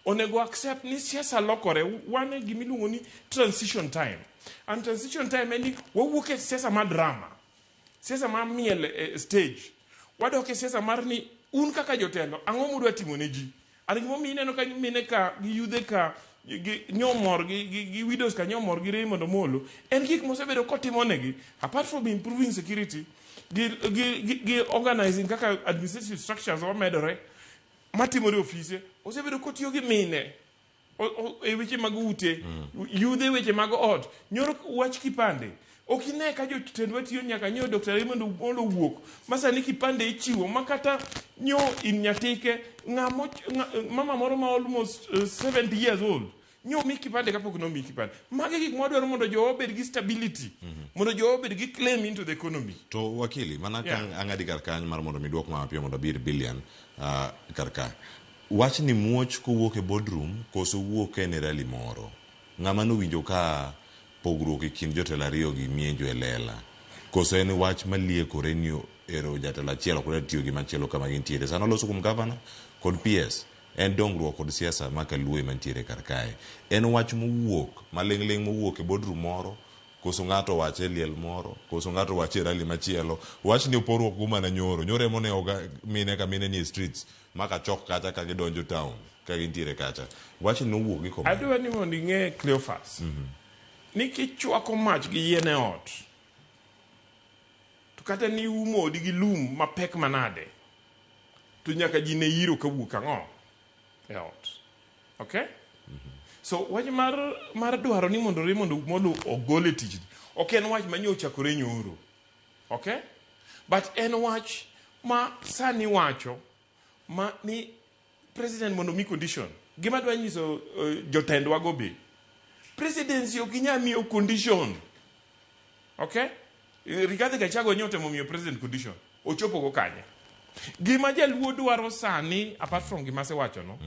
onego accept ni siasa lokore. Wan e gimiluongo ni transition time, and transition time en ni wawuok e siasa mar drama, siasa mar miel e stage, wadok e siasa mar ni un kaka jotelo ang'o mudwa timo ne ji. An gimomiyo ineno ka mine ka gi yudhe ka gi nyomor gi widows ka nyomor gi Raymond Omolo en gik mosebedo kotimonegi apart from improving security gi organizing kaka administrative structures wamedore matimore ofise, osebedo kotiyo gi mine e weche mag ute, yudhe weche mag ot. Nyoro wach kipande ok ine ka jotendwa tiyo nyaka nyo Dr. Raymond Omolo wuok ma sani kipande ichiwo ma kata nyo in nyatike ng'ama mama moro ma almost 70 years old nyo mi kipande kapok nomi kipande. Magi gik mwadwaro mondo jowa obed gi stability, mondo jowa obed gi claim into the economy. To wakili, mana ka ang'adi kar kanyo mar mondo mi duok mapiyo mondo abir billion kar ka. Wachni muoch kowuok e boardroom koso wuok ka en e rally moro? Ng'ama nowinjo ka pogruok e kind jotelo ariyogi mienjo e lela? Koso en wach maliekore ni ero jatelo achiel ok dwa tiyo gi machielo kama gintiere? Sani waloso kuom gavana kod PS. En dongruok kod siasa ma kaluo ema nitiere kar kae. En wach mowuok maling'ling' mowuok e boardroom moro koso ng'ato owache e liel moro koso ng'ato owache e rally machielo. Wachni oporruok go mana nyoro. Nyoro ema onego mine ka mine nie streets ma kachok kacha ka gidonjo town ka gintiere kacha. Wachni nowuok gi komanda. Adwa ni mondo ing'e Cleophas ni kichwako mach gi yien e ot to kata ni iumo odi gi lum mapek manade to nyaka ji ne iro kawuok ang'o e ot. Okay? So wach mar mar dwaro ni mondo Raymond Omolo ogol e tich ok en wach ma ochakore nyoro. Okay? But en wach ma sani wacho ma ni president mondo mi condition. Gima dwa nyiso jotendwa go be. Presidency ok inyal miyo condition. Okay? Rigathi Gachagua nyo otemo miyo president condition. Ochopo go kanye? Gima jaluo dwaro sani apart from gima asewacho no.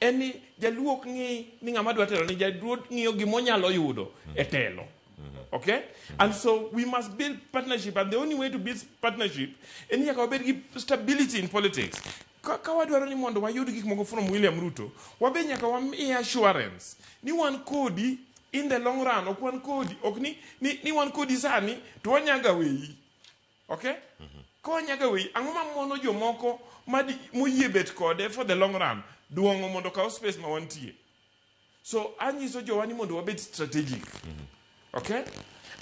En ni jaluo ok ng'i ni ng'ama dwa telo ni jaluo ng'iyo gima onyalo yudo e telo. Okay? And so we must build partnership and the only way to build partnership en ni nyaka wabed gi stability in politics. Ka, ka wadwaro ni mondo wayud gik moko from William Ruto, wabe nyaka wamiye assurance ni wan kodi in the long run, ok wan kodi, ok ni, ni, ni wan kodi sani to wanyaga weyi. Okay? Ka wanyaga weyi, ang'o ma mono jomoko madi, moyie bet kode for the long run duong'o mondo okaw space ma wantie? So anyiso jowa ni mondo wabed strategic. Okay?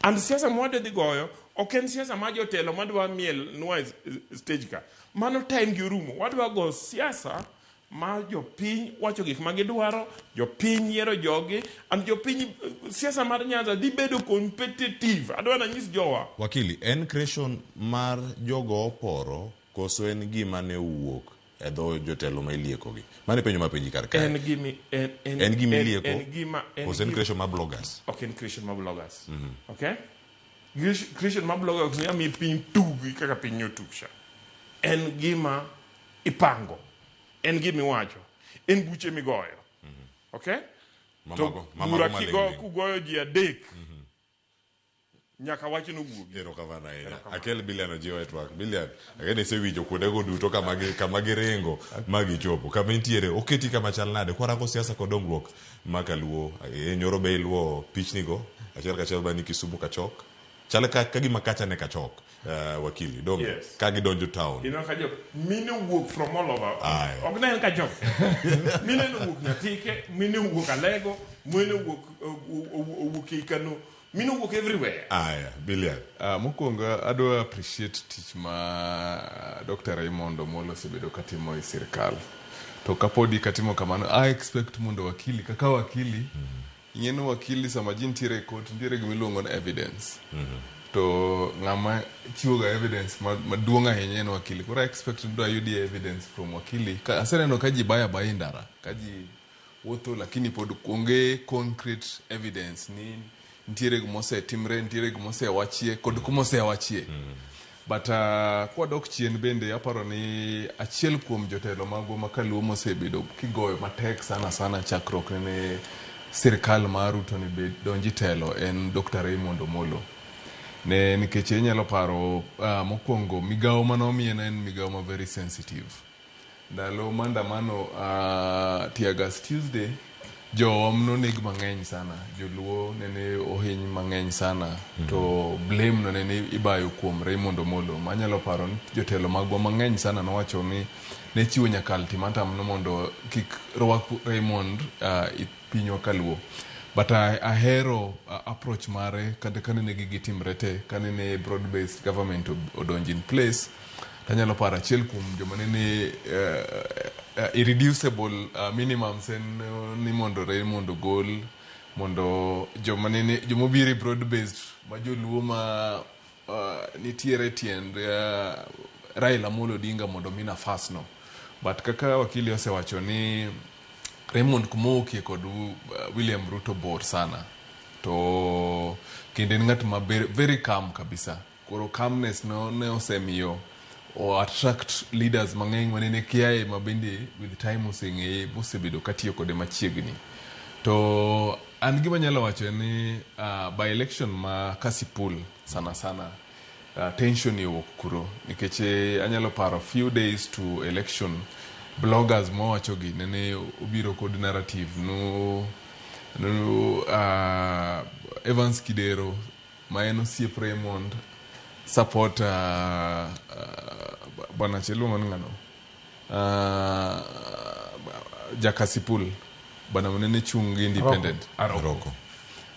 And siasa mwadwa dhi goyo ok en siasa ma jotelo madwa miel nwa e stage ka. Mano time gi orumo. Wadwa go siasa ma jopiny wacho gik ma gidwaro, jopiny yiero jogi, and jopiny siasa mar Nyanza dhi bedo competitive. Adwa nanyis jowa. Wakili, en creation mar jogo oporo koso en gima ne owuok e dho jotelo ma iliekogi? Mano e penjo ma penji kar kae. En gimi en en En gima en- ilieko en gima en koso en gima- creation mar bloggers? Ok en creation mar bloggers. Okay? Creation mar bloggers ok nyal mi piny tugi kaka piny notug cha. En gima ipango. En gima iwacho. En buche migoyo. Okay? To Mamago, mamago bura maling' kigo ling'. kugoyo ji adek nyaka wachno wuogi. Erokamano ahinya. Akel Bilian ojiwa e twak. Bilian, ageno isewinjo kuondego duto kama gi kama giringo ma gichopo. Kama intiere oketi kama chal nade? Kwarango siasa kod dongruok ma kaluo, nyoro be iluwo pichni go achiel kachiel bani Kisumu kachok. Chal ka, ka gima kacha ne kachok. Wakili, donge? Yes. Ka gidonjo town. Ineno ka jo mine wuok from all over. Aye. Ok ne en ka jok. Mine nowuok Nyatike, mine owuok Alego, mine owuok owuok ei Kano, mine owuok everywhere. Aya, Bilian. Mokwongo adwa appreciate tich ma Dr. Raymond Omolo osebedo katimo e sirkal. To kapodi katimo kamano, I expect mondo wakili, kaka wakili, ing'e ni wakili sama ji nitiere e court, nitiere gima iluongo ni evidence. To ng'ama chiwo ga evidence maduong' ahinya en wakili. Koro I expect ni dwa yudie evidence from wakili. Ka, aseneno ka ji bayo abaya e ndara, ka ji wuotho lakini pod onge concrete evidence ni nitiere gima osetimre, nitiere gima osewachie kod kuma osewachie. But kwadok chien bende aparo ni achiel kuom jotelo magwa ma kaluo mosebedo kigoyo matek sana sana chakruok nene sirkal mar Ruto ni be donji telo en Dr. Raymond Omolo. Ne nikech inyalo paro mokwongo migawo manomiye ne en migawo ma very sensitive. Ndalo maandamano tear gas Tuesday, jowa noneg mang'eny sana, joluo nene ohiny mang'eny sana to blame no nene ibayo kuom Raymond Omolo. Manyalo paro ni jotelo magwa mang'eny sana nowacho ni ne chiwo nyaka ultimatum no mondo kik rwak Raymond e pinywa kaluo. But ahero approach mare kata kanene gigi timre te, kanene broad based government odonjo in place, tanyalo paro achiel kuom joma nene irreducible minimums en ni mondo Raymond ogol mondo joma nene jomobiro e broad based ma joluo ma nitiere tiend Raila Amolo Odinga mondo mi nafas no. But kaka wakili osewacho ni Raymond kumowuokie kod William Ruto bor sana. To kendo en ng'at ma very calm kabisa. Koro calmness no ne osemiyo o attract leaders mang'eny manene kiaye ma bende with time oseng'eye bosebedo katiyo kode machiegni. To an gima anyalo wacho en ni by election ma Kasipul sana sana tension ni owuok kuro nikech anyalo paro few days to election bloggers mawacho gi nene obiro kod narrative no Evans Kidero ma en osiep Raymond support bwana cha iluongo ni ng'ano Jakasipul bwana manene chung' gi independent Aroko.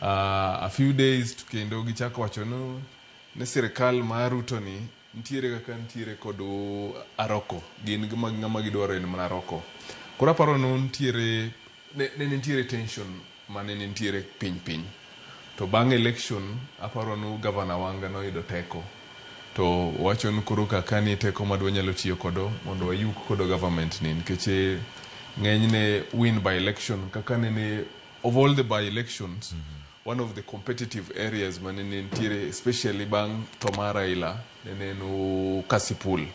A few days to kendo gichako wacho no ne sirikal mar Ruto ni nitiere kaka nitiere kod Aroko gin gima ng'ama gidwaro en mana Aroko. Koro aparo no nitiere ne nitiere tension mane nitiere piny piny. To bang' election aparo no Governor Wanga noyudo teko. To wacho ni koro kaka ni teko madwa nyalo tiyo kodo mondo wayuk kodo government ni nikech ng'enyne win by election kaka nene of all the by elections one of the competitive areas mane nitiere especially bang' tho mar Raila nene en Kasipul.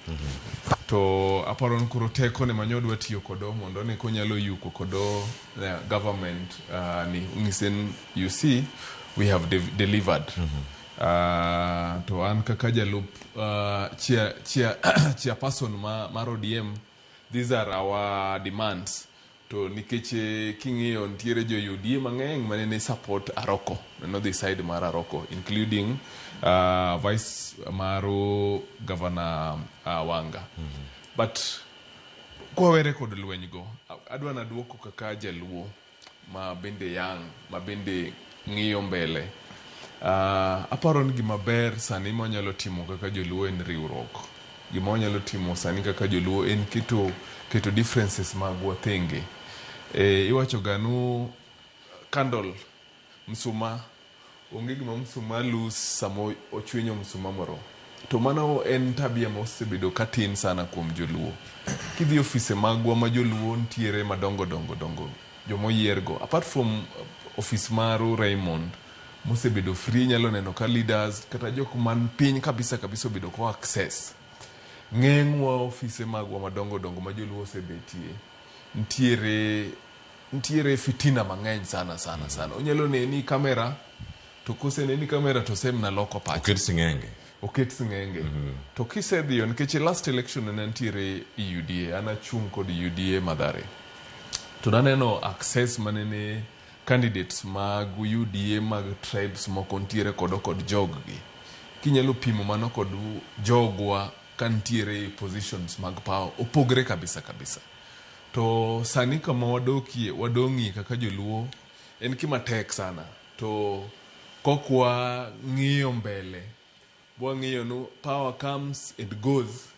To aparo ni koro teko ne manyodwa tiyo kodo mondo ne konyalo yuko kodo government ni onyise ni you see we have delivered. To an kaka jalup chairperson mar ODM, these are our demands. To nikech king'iyo nitiere jo UDA mang'eny manene support Aroko, nodhi side mar Aroko, including vice maru Governor Wanga. But kwawere kod lweny go, adwa naduoko kaka jaluo ma bende young, ma bende ng'iyo mbele. Aparo ni gima ber sani mwanyalo timo kaka joluo en riwruok. Gima wanyalo timo sani kaka joluo en keto differences magwa thenge. Iwacho ga nu candle msuma onge gima msuma lose sama ochwinyo msuma moro. To mano en tabia ma osebedo katin sana kuom joluo. Kidhi ofise magwa ma joluo nitiere madongo dongo dongo jomoyiergo apart from office maru Raymond mosebedo free inyalo neno ka leaders kata jok man piny kabisa kabisa obedo ko access. Ng'enywa ofise magwa madongo dongo ma joluo osebetie nitiere fitina mang'eny sana sana sana. Onyalo neni kamera to koseneni kamera to semna loko pache. Oket sing'enge. Oket sing'enge. To kisedhiyo nikech last election ne nitiere UDA, an achung' kod UDA Mathare. To naneno access manene candidates mag UDA mag tribes moko nitiere kodo kod jog gi. Kinyalo pimo mano kod jogwa ka nitiere positions mag power opogre kabisa kabisa. To sani kama wadokie wadong'ie kaka joluo en gima tek sana. To kokwa ng'iyo mbele, wang'iyo no power comes and goes,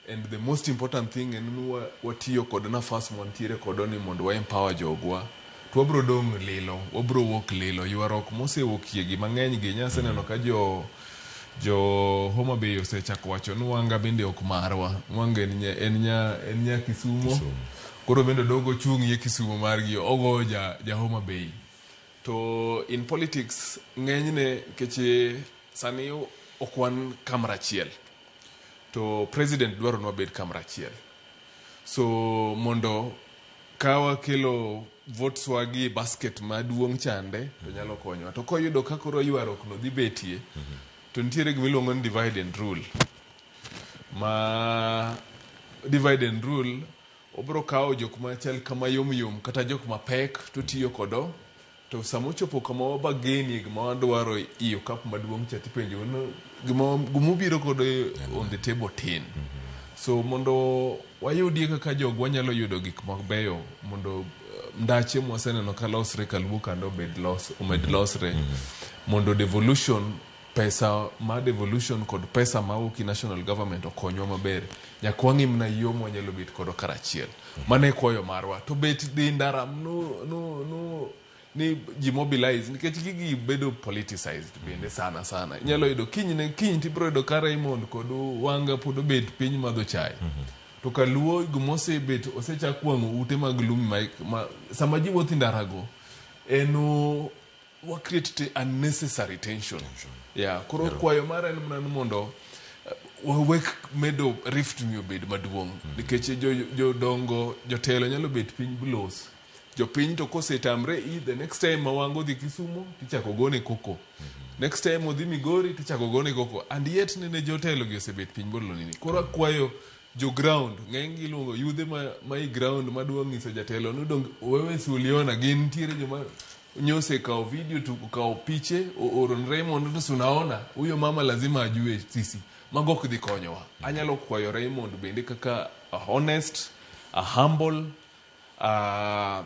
and the most important thing en ni watiyo kod nafas mwantiere kodo ni mondo wa empower jogwa. To wabro dong' lilo, wabro wuok lilo. Ywaruok mosewuokie gi mang'eny gi nyaseneno ka jo Homa Bay osechako wacho ni Wanga bende ok marwa. Wanga en nya Kisumo. Koro bende dogo chung' ye Kisumo margi ogo ja Homa Bay. To in politics ng'enyne nikech sani ok wan kamoro achiel. To president dwaro ni wabed kamoro achiel. So mondo ka wakelo votes wagi e basket maduong' chande to nyalo konyowa. To koyudo ka koro ywaruok no dhi betie, to nitiere gima iluongo ni divide and rule. Ma divide and rule obro kawo jok machal kama yom yom kata jok mapek to tiyo kodo. To sama ochopo kama wabagenie gima wadwaro i okapu maduong' cha tipenjo ni gima ubiro kodo on the table tin. So mondo wayudie kaka jogwa nyalo yudo gik mabeyo mondo ndache mwaseneno ka losre kaluo kando omed losre mondo devolution pesa ma devolution kod pesa mawuok e national government okonywa maber. Nyaka wang'i mana yo mwanyalo bet kodo karachiel. Mano e kwayo marwa. To bet dhi ndara no ni ji mobilize nikech gigi bedo politicized bende sana sana. Inyalo yudo kiny tibiro yudo ka Raymond kod Wanga pod obet piny madho chai. To kaluo gimosebet osechak wang'o ute mag lum ma sama ji wuotho e ndarago en wa create unnecessary tension. Yeah, koro kwayo mara en mana ni mondo Wawek medo rift ni obed maduong' nikech jodongo jotelo nyalo bet piny blos. Jopiny to kosetamre i the next time ma Wanga odhi Kisumo tichako gone koko. Next time odhi Migori tichako gone koko. And yet nene jotelo gi osebet piny bolo nini. Koro akwayo jo ground ng'eny gi iluongo yudhe ma i ground madwa nyiso jatelo ni dong wewe si uliona gin nitiere joma nyose kawo video to kawo piche ooro ne Raymond to si unaona huyo mama lazima ajue sisi mago ok dhi konyowa. Anyalo kwayo Raymond bende kaka a honest, a humble, a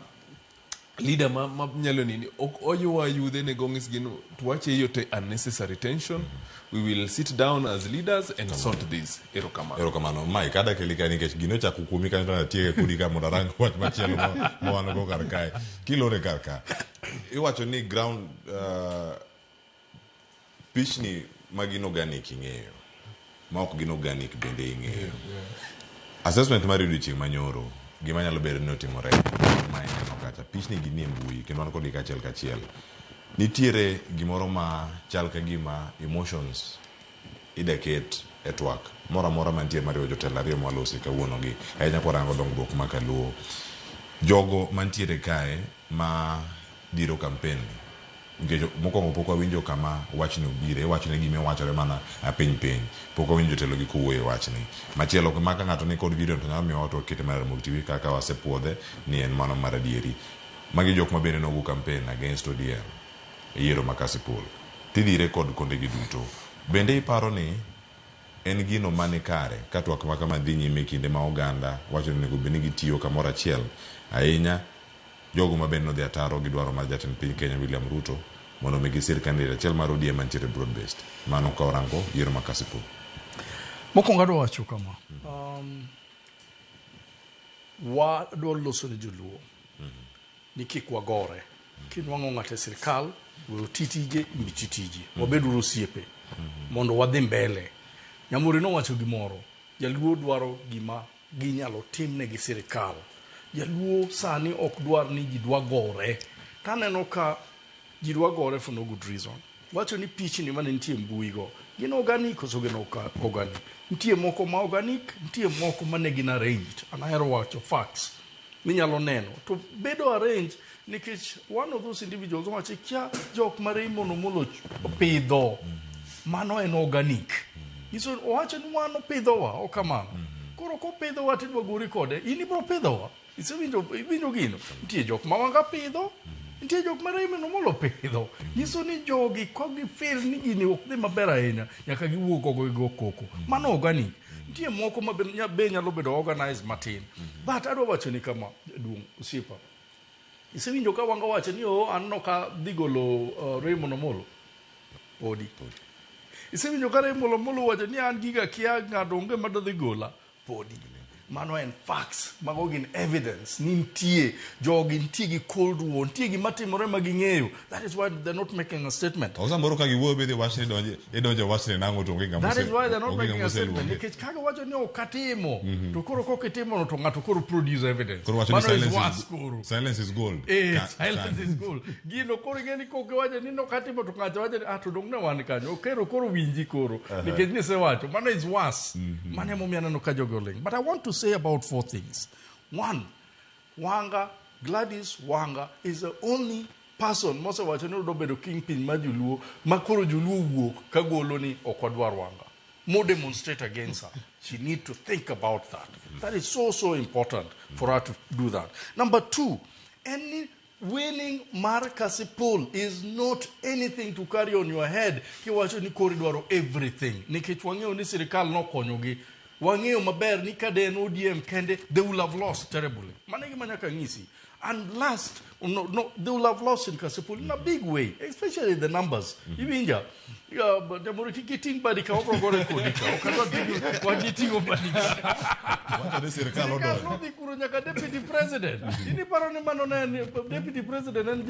leader ma nyalo nini ok oywa yudhe ne gong'is gino tuache hiyo te unnecessary tension. We will sit down as leaders and sort this. Erokamano. Erokamano. Mike, ada keli ka nikech gino ochako kuomi kanyo to atieke kodi ka mondo arang wach machielo ma wan go kar kae. Kilore kar ka. Iwacho ni ground pichni ma gin organic ing'eyo. Ma ok gin organic bende ing'eyo. Assessment mar odiochieng' manyoro, gima nyalo bedo ni otimore ma ineno kacha. Pichni gi nie mbui kendo wan kodgi kachiel kachiel. Nitiere gimoro ma chal ka gima emotions ida ket e twak moro amora mantie mariwo jotelo ariyo mwalosi kawuono gi ahinya kwarango dongruok ma kaluo. Jogo mantiere kae ma dhiro campaign nikech mokwongo pok wawinjo kama wachni obire, iwacho ni gima wachore mana piny piny, pok wawinjo jotelo gi kowuoyo e wachni. Machielo ma ka ng'ato ni kod video to nyalo miyowa to wakete mar Ramogi TV kaka wasepuodhe ni en mano mar adieri. Magi jok ma bende nogo campaign against ODM e yiero ma Kasipul. Tidhire kod konde gi duto. Bende iparo ni en gino mani kare ka twak ma kama dhi nyime kinde ma oganda wacho ni onego bed ni gitiyo kamoro achiel ahinya jogo ma bende nodhi ataro gi dwaro mar jatend piny Kenya William Ruto mondo mi gisir candidate achiel mar ODM mantiere broad based. Mano ka orango yiero ma Kasipul. Mokwongo adwa wacho kama. Wadwa loso ne joluo ni kik wagore. Kinwang'o ng'ato e sirikal, we oti tije, in be ti tiji. Wabed uru osiepe mondo wadhi mbele. Nyamori nowacho gimoro, jaluo dwaro gima ginyalo timne gi sirikal. Jaluo sani ok dwar ni ji dwa gore. Taneno ka ji dwa gore for no good reason. Wacho ni pichni mane nitie e mbui go, gin organic koso gin ok organic? Nitie moko ma organic, nitie moko mane gin arranged. An ahero wacho facts minyalo neno. To bedo arranged nikech one of those individuals owacho kia jok ma Raymond Omolo opidho, mano en organic. Nyiso owacho ni wan opidhowa, ok kamano. Koro kopidhowa tidwa gori kode, in ibro pidhowa. Isewinjo iwinjo gino? Nitie jok ma Wanga pidho, nitie jok ma Raymond Omolo pidho. Nyiso ni jogi ka gi feel ni gini ok dhi maber ahinya, nyaka giwuog oko gigo koko. Mano organic. Nitie moko ma be nyalo bedo organized matin. But adwa wacho ni kama, jaduong' osiepa. Isewinjo ka Wanga wacho ni oh, an nok adhi golo Raymond Omolo? Podi. Isewinjo ka Raymond Omolo wacho ni an giga kia ng'ato onge madhi gola? Podi. Mano en facts, mago gin evidence ni nitie jogi nitie gi cold war, nitie gima timore ma ging'eyo. That is why they're not making a statement. To samoro ka giwuoyo be idhi wach ni idonje wachni nang'o to onge ng'ama That is why they're not making a statement. Nikech kaka wacho ni ok atimo, to koro kok itimo no to ng'ato koro produce evidence. Koro wacho ni Mano is silence worse is, koro. silence is gold. Silence is gold. Gino koro ing'e ni kok iwacho ni nok atimo to ng'ato wacho ni ah to dong ne wan kanyo. Okero koro winji koro. Nikech nisewacho. Mano is worse. Mano emomiyo aneno ka jogi oling. But I want to say about four things. One, Wanga, Gladys Wanga is the only person mosewacho ni odwa bedo kingpin mar joluo ma koro joluo wuok ka golo ni ok wadwar Wanga. Mo demonstrate against her. She need to think about that. That is so, so important for her to do that. Number two, any winning mar Kasipul is not anything to carry on your head. Kiwacho ni koro idwaro everything. Nikech wang'eyo ni sirikal nokonyogi. Wang'eyo maber ni ka de en ODM kende, they will have lost terribly. Mano e gima nyaka ng'isi. And last, no, no, they will have lost in Kasipul in a big way, especially the numbers. Iwinja? Jamoro kik iting' badi ka obro gore kodi ka. Ok adwa ting'o, wan iting'o badi ka. Wacho ni sirikal Sirikal odonjo. nodhi kuro nyaka deputy president. In iparo ni mano ne en deputy president en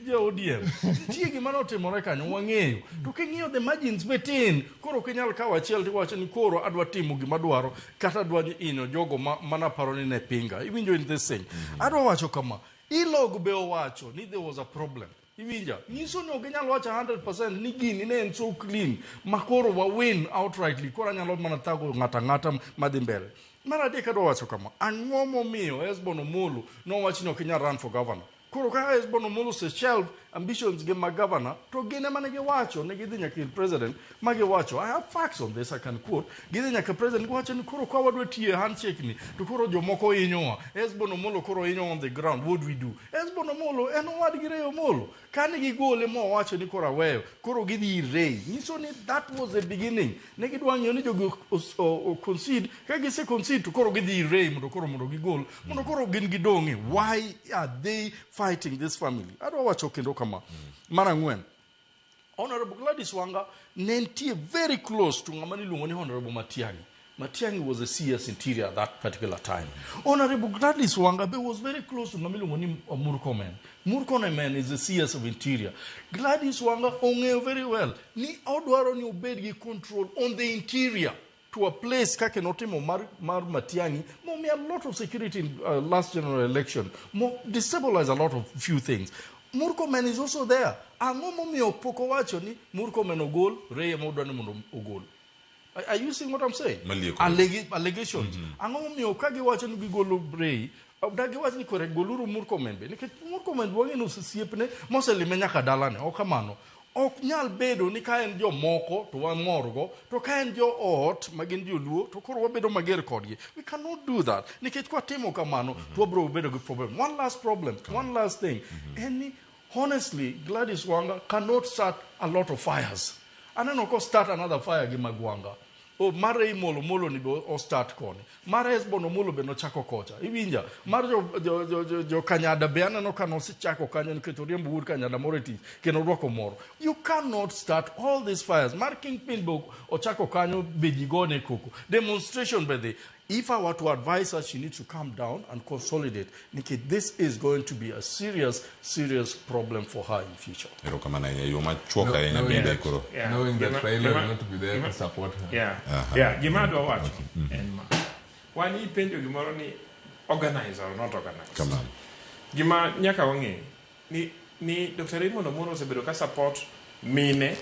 je ODM. Nitie gima notimore kanyo, wang'eyo. To king'iyo the margins be tin, koro ok inyal kawo achiel tiwacho ni koro adwa timo gima adwaro, kata adwa hinyo jogo manaparo ni ne pinga. Iwinjo in this thing. Adwa wacho kama, Ilog be owacho ni there was a problem. Iwinja? Nyiso ni ok inyal wacho 100% ni gini ne en so clean ma koro wa win outrightly koro anyalo mana thago ng'ato ang'ata madhi mbele. Mar adek adwa wacho kama, ang'o momiyo Hesbon Omolo nowach ni ok inyal run for governor? Koro ka Hesbon Omolo ose shelve ambitions ge mag governor, to gin ema ne giwacho ne gidhi nyaka ir president ma giwacho, I have facts on this I can quote, gidhi nyaka president giwacho ni koro ka wadwa tiyo e handshake ni to koro jomoko hinyowa. Hesbon Omolo koro hinyowa on the ground, what do we do? Hesbon Omolo en owadgi Ray Omolo. Kane gigole mowacho ni koro aweyo, koro gidhi ir Ray. Nyiso ni that was the beginning. Ne gidwa ng'iyo ni jogi o concede, ka gise concede to koro gidhi ir Ray mondo koro mondo gigol, mondo koro gin gidong'e. Why are they fighting this family? Adwa wacho kendo kama. Mar ang'wen, Honorable Gladys Wanga ne nitie very close to ng'ama niluongo ni Honorable Matiang'i. Matiang'i was the CS Interior at that particular time. Honorable Gladys Wanga be was very close to ng'ama iluongo ni Murkomen. Murkomen is the CS of Interior. Gladys Wanga ong'eyo very well ni odwaro ni obed gi control on the interior to a place kaka notimo mar Matiang'i, momiyo a lot of security in last general election, mo destabilize a lot of few things. Murkomen is also there. Ang'o momiyo pok owacho ni Murkomen ogol, Ray ema odwa ni mondo ogol? Are you seeing what I'm saying? Malieko. Allegations. Ang'o momiyo ka giwacho ni gigolo Ray, da giwacho ni kore goluru Murkomen be, nikech Murkomen wang'e ni osesiepne moselime nyaka dalane, ok kamano. Ok nyal bedo ni ka en jomoko to wamorgo, to ka en jo ot ma gin joluo to koro wabedo mager kodgi. We cannot do that. Nikech kwatimo kamano to wabiro bedo gi problem. One last problem, one last thing. En ni, honestly, Gladys Wanga cannot start a lot of fires. Aneno ko start another fire gi Magwanga. O mar Ray Molo ni be o start koni. Mar Hesbon Omolo be nochako kocha. Iwinja? Mar jo Kanyada be aneno ka nosechako kanyo nikech oriembo wuod Kanyada moro e tich kendo orwako moro. You cannot start all these fires. Mar Kingpin be ochako kanyo be ji gone koko. Demonstration be dhi. If I were to advise her, she needs to calm down and consolidate. Nikech this is going to be a serious, serious problem for her in future. Erokamano ahinya, yo machuok ahinya bende koro. Knowing that Raila will not be there to support her. Yeah, gima adwa wacho en ma. Wan ipenjo gimoro ni organize or not organize. Kamano. Gima nyaka wang'e ni Dr. Raymond Omolo osebedo ka support mine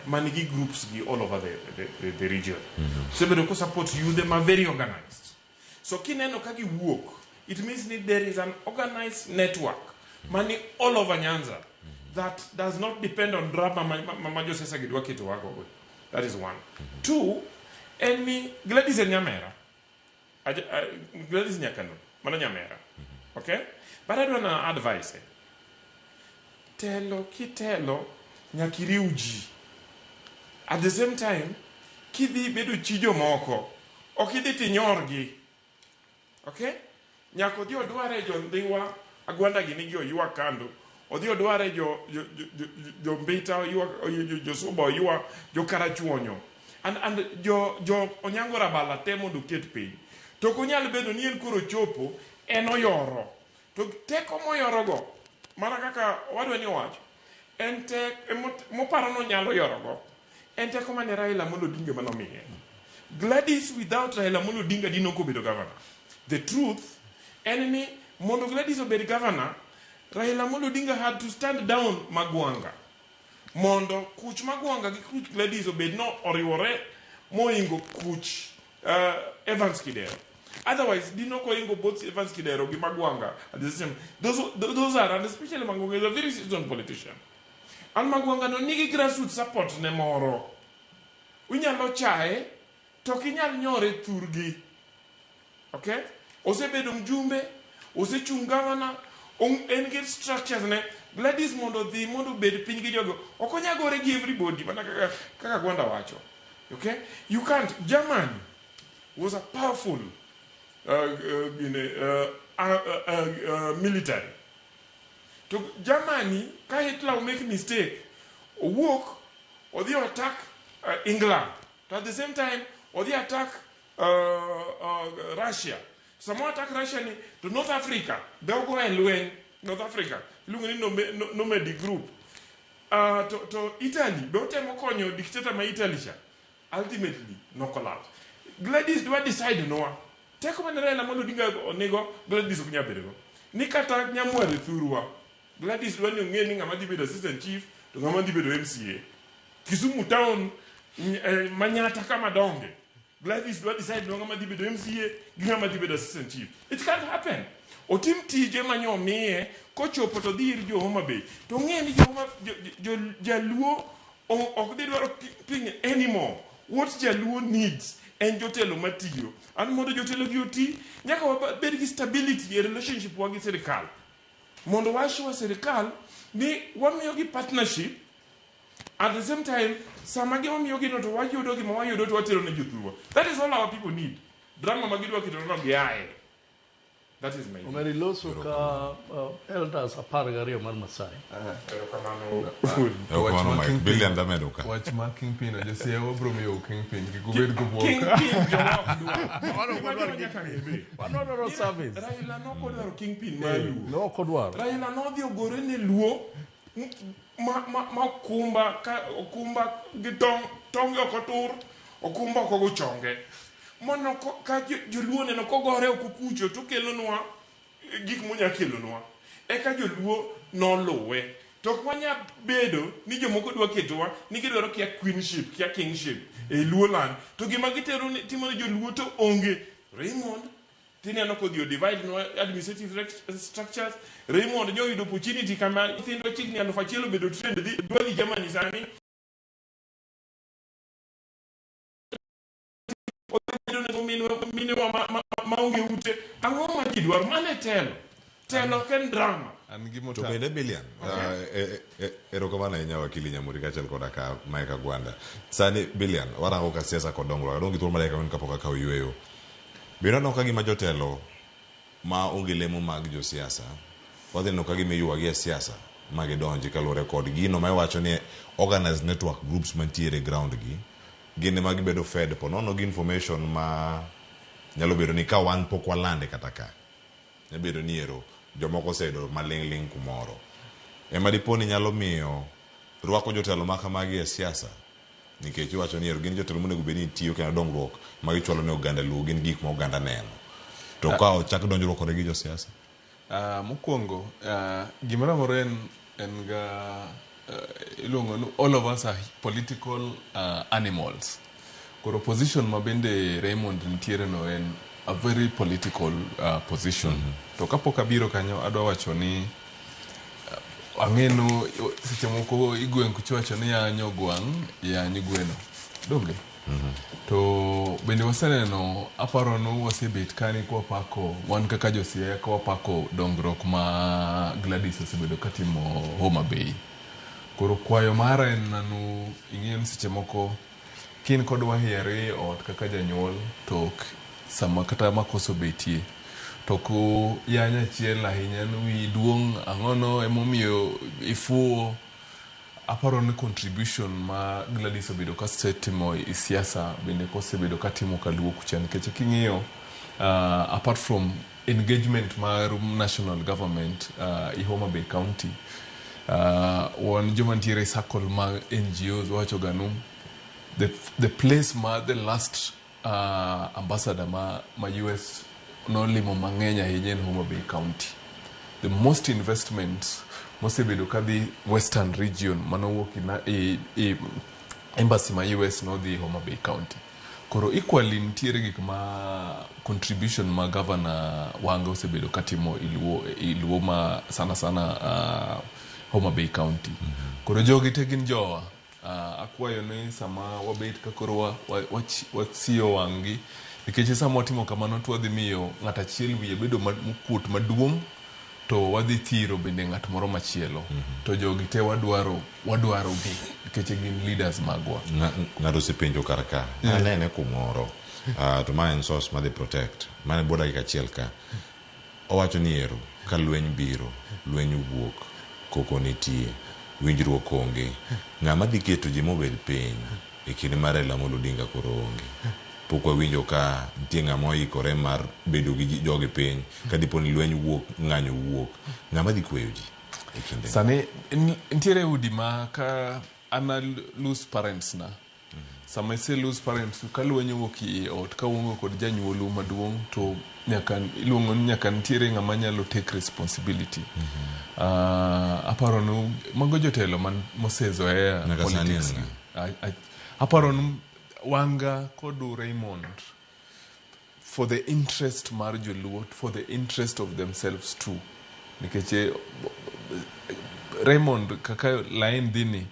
manigi groups gi all over the region. Osebedo ko support youth ma very organized. So kineno ka giwuok, it means ni there is an organized network mani all over Nyanza that does not depend on drama ma josiasa gi dwa keto wago. That is one. Two, en ni Gladys en nyamera. Gladys Nyakano, mano nyamera. Okay? But adwa na advice. Telo kitelo nyaka iriw ji. At the same time, kidhi bedo chi jomoko, ok idhi tinyorgi. Okay? Nyaka odhi odware jo Ndhiwa, Agwanda gi nigi oywa kando. Odhi odware jo Mbita oywa, jo Suba oywa, jo Karachuonyo. And jo Onyango Rabala te mondo oket piny. To ok onyal bedo ni en koro chopo, en oyoro. To teko moyorogo, mana kaka owadwa ni owacho, en tek moparo ni onyalo yorogo, en teko mane Raila Amolo Odinga manomiye. Gladys without Raila Amolo Odinga dino ok obedo governor. The truth en ni mondo Gladys obed governor, Raila Amolo Odinga had to stand down Magwanga. Mondo kuch Magwanga gi kuch Gladys obed no oriwore moingo kuch Evans Kidero. Otherwise, dino ko ingo both Evans Kidero gi Magwanga at the same. Those are, and especially Magwanga is a very seasoned politician. And Magwanga no nigi grassroots support ne moro. Unyalo chae, to ok inyal nyore thurgi. Okay? Osebedo mjumbe, osechung' governor, en gi structures ne. Gladys mondo dhi mondo obed piny gi jogo. Ok onyal gore gi everybody, mana kaka Gwanda wacho. Okay? You can't. Germany was a powerful military. To Germany, ka Hitler make mistake, owuok, odhi attack England. To at the same time, odhi attack Russia. Sama attack Russia ni, to North Africa, be ogo e lweny, North Africa, iluongo ni Nomadic Group. To Italy, be otemo konyo dictator ma Italy cha. Ultimately, no collapse. Gladys dwa decide noa. Teko mane Raila Amolo Odinga onego, Gladys ok nyal bedogo. Ni kata Nyamware thurwa. Gladys dwa ni ong'e ni ng'ama dhi bedo assistant chief to ng'ama dhi bedo MCA. Kisumu town Manyata kama donge. Gladys dwa decide no ng'ama dhi bedo MCA gi ng'ama dhi bedo assistant chief. It can't happen. Otim tije manyo omiye kochopo to dhi ir jo Homa Bay. To ong'e ni jo Homa jo, jo, jaluo ok dhi dwaro piny anymore. What jaluo needs en jotelo matiyo. An mondo jotelo gi oti, nyaka wabed gi stability e relationship wa gi sirikal. Mondo wa assure sirikal ni wamiyogi partnership. At the same time, sama gima no to wayudo gima wayudo to watero ne jothurwa. That is all our people need. Drama ma gidwa keto no giaye. That is my view. Omeri loso ka elders 12 mar Masai. Erokamano. Erokamano Mike. Billion damedo ka. Wach mar kingpin no, Josiaya wabro miyo kingpin kik ubed go Kingpin jowa ok dwar. Gima dwaro nyaka ng'e. Wadwaro service. Raila nok odwaro kingpin mar Luo. Ne ok odwaro. Raila nodhi ogore ne Luo ma okumba ka okumba gi tong tonge ok otur okumba ok ogo chonge mono ka joluo neno kogore oko kucho to kelonwa gik monya kelonwa eka joluo noluwe to ok wanya bedo ni jomoko dwa ketowa ni gidwaro kia queenship kia kingship e Luo land to gima gitero ni timo ne joluo to onge. Raymond tineno kodhi o divide nwa administrative structures. Raymond nyoyudo opportunity kama nyithindwa chiegni 1000 obedo trained dhi dwa dhi Germany sani obedo ne minewa maonge ute. Ang'o ma ji dwaro? Mano e telo. Telo ok en drama. To bende Billion, erokamano ahinya wakili Nyamuri kaachiel koda ka Mike Agwanda. Sani Billion, warango ka siasa kod dongruok. Adong' gi thuolo mar dakika ang'wen kapok akawo yueyo. Bende waneno ka gima jotelo ma onge lemo mag josiasa, wadhi neno ka gima iywagi e siasa ma gidonji kaluwore kod gino ma iwacho ni organized network groups mantiere e ground gi, gin ema gibedo fed po nono gi information ma nyalo bedo ni ka wan pok walande kata ka. Nyalo bedo ni ero jomoko oseyudo maling' ling' kumoro. Ema dipo ni nyalo miyo rwako jotelo ma kamagi e siasa nikech iwacho ni ero gin jotelo monego bed ni tiyo kendo dongruok ma gichwalo ne oganda Luo gin gik ma oganda neno. To ka ochak donjruok kodgi gi josiasa? Mokwongo, gimoro amora en ga iluongo ni all of us are political animals. Koro position ma bende Raymond nitiere no en a very political position. To kapok abiro kanyo adwa wacho ni ang'eno seche moko igweng' kucho wacho ni yanyo gwang' yany gweno. Donge? To bende waseneno aparo ni wasebet kani kwapako wan kaka josiaya kwapako dongruok ma Gladys osebedo katimo Homa Bay. Koro kwayo mara en nanu ing'eyo ni seche moko kin kod wahiere e ot kaka janyuol to ok sama kata makosa obetie to ok yany achiel ahinya ni wiyi duong' ang'ono emomiyo ifuwo. Aparo ni contribution ma Gladys obedo ka setimo e siasa bende kosebedo katimo kaluo kucha nikech king'iyo apart from engagement mar national government i Homa Bay County wan joma nitiere e circle mag NGOs wawacho ga nu the place ma the last ambassador ma US nolimo mang'eny ahinya en Homa Bay County. The most investments mosebedo kadhi Western region manowuok e embassy ma US nodhi Homa Bay County. Koro equally nitiere gik ma contribution ma governor Wanga osebedo katimo iluo ma sana sana Homa Bay County. Koro jogi te gin jowa. Akwayo ni sama wabet ka koro wasiyo wang'gi nikech sama watimo kamano to wadhi miyo ng'at achiel wiye bedo mokuot maduong' to wadhi thiro bende ng'at moro machielo. To jogi te wadwaro gi nikech gin leaders magwa. Ng'ato osepenjo kar ka. Anene kumoro. To ma en source madhi protect. Mane bwo dakika achiel ka. Owacho ni ero ka lweny biro, lweny owuok, koko nitie, winjruok onge. Ng'ama dhi keto ji mobed piny e kinde mar Raila Amolo Odinga koro onge. Pok wawinjo ka nitie ng'ama oikore mar bedo gi jogi piny ka dipo ni lweny wuok, ng'anyo wuok. Ng'ama dhi kweyo ji e kinde. Sani nitiere udi ma ka an lose parents na. Sama ise lose parents ka lweny owuok e ot ka uonge kod janyuolu maduong' to nyaka iluongo ni nyaka nitiere ng'ama nyalo take responsibility. Aparo ni mago jotelo man mosezoea Nyaka sani en politics. ng'a? Aparo ni Wanga kod Raymond for the interest mar joluo, for the interest of themselves too. Nikech Raymond kaka line dhi ni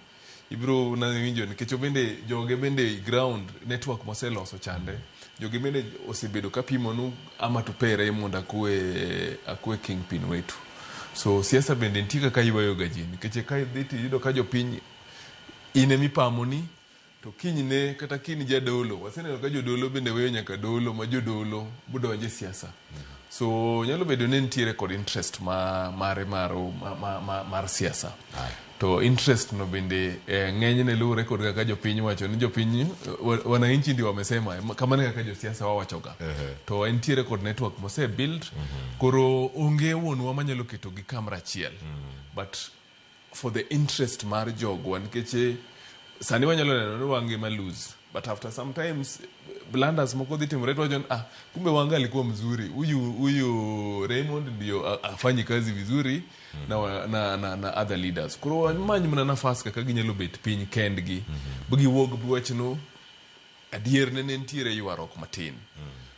ibiro na winjo nikech obende joge bende ground network moseloso chande joge bende osebedo kapimonu ama tupe Raymond akue kingpin wetu. So siasa bende nitie kaka ywayo ga ji nikech ka idhi tiyudo ka jopiny in emipamoni to kinyne kata kiny jadolo waseneno ka jodolo bende weyo nyaka dolo ma jodolo budonje siasa. So nyalo bedo ni nitiere kod interest ma mare mar siasa. To interest no bende ng'enyne luwore kod kaka jopiny wacho ni jopiny wananchi ndio wamesema kamano kaka josiasa wawachoga. To entiere kod network mose build. Koro onge wuonwa manyalo keto gi kamra achiel. But for the interest mar jogwa nikech sani wanyalo neno ni Wanga ema lose but after sometimes blunders moko dhi timore to wacho ni kumbe Wanga alikuwa mzuri, huyu Raymond ndio afanyi kazi vizuri na other leaders. Koro wamany mana nafas kaka ginyalo bet piny kendgi giwuog giwachno adier ne nitiere ywaruok matin.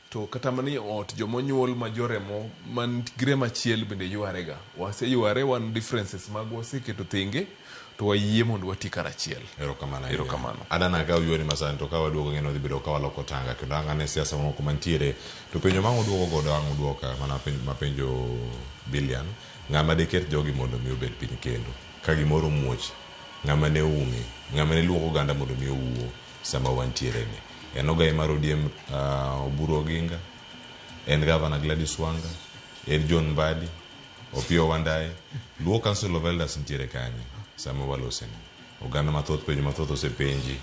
To kata mana e ot jomonyuol ma joremo man gi remo achiel bende yware ga. Waseyware wan differences magwa waseketo thenge to wayie mondo wati karachiel. Erokamano. Erokamano. Adana ka ywani masani to ka waduogo ng'eno dhi bedo ka waloko tanga kendo ang' ane siasa mamoko mantiere to penjo ma ang' uduogo godo ang' uduoka mana mapenjo Billion ng'ama diket jogi mondo mi obed piny kendo ka gimoro muoch ng'ama ne umi ng'ama ne luoko oganda mondo mi owuo sama wantiere ni en ogai mar ODM Oburu Oginga, en Governor Gladys Wanga, en John Mbadi, Opiyo Wandayi, Luo Council of Elders nitiere kanye sama waloseni. Oganda mathoth penjo mathoth osepenji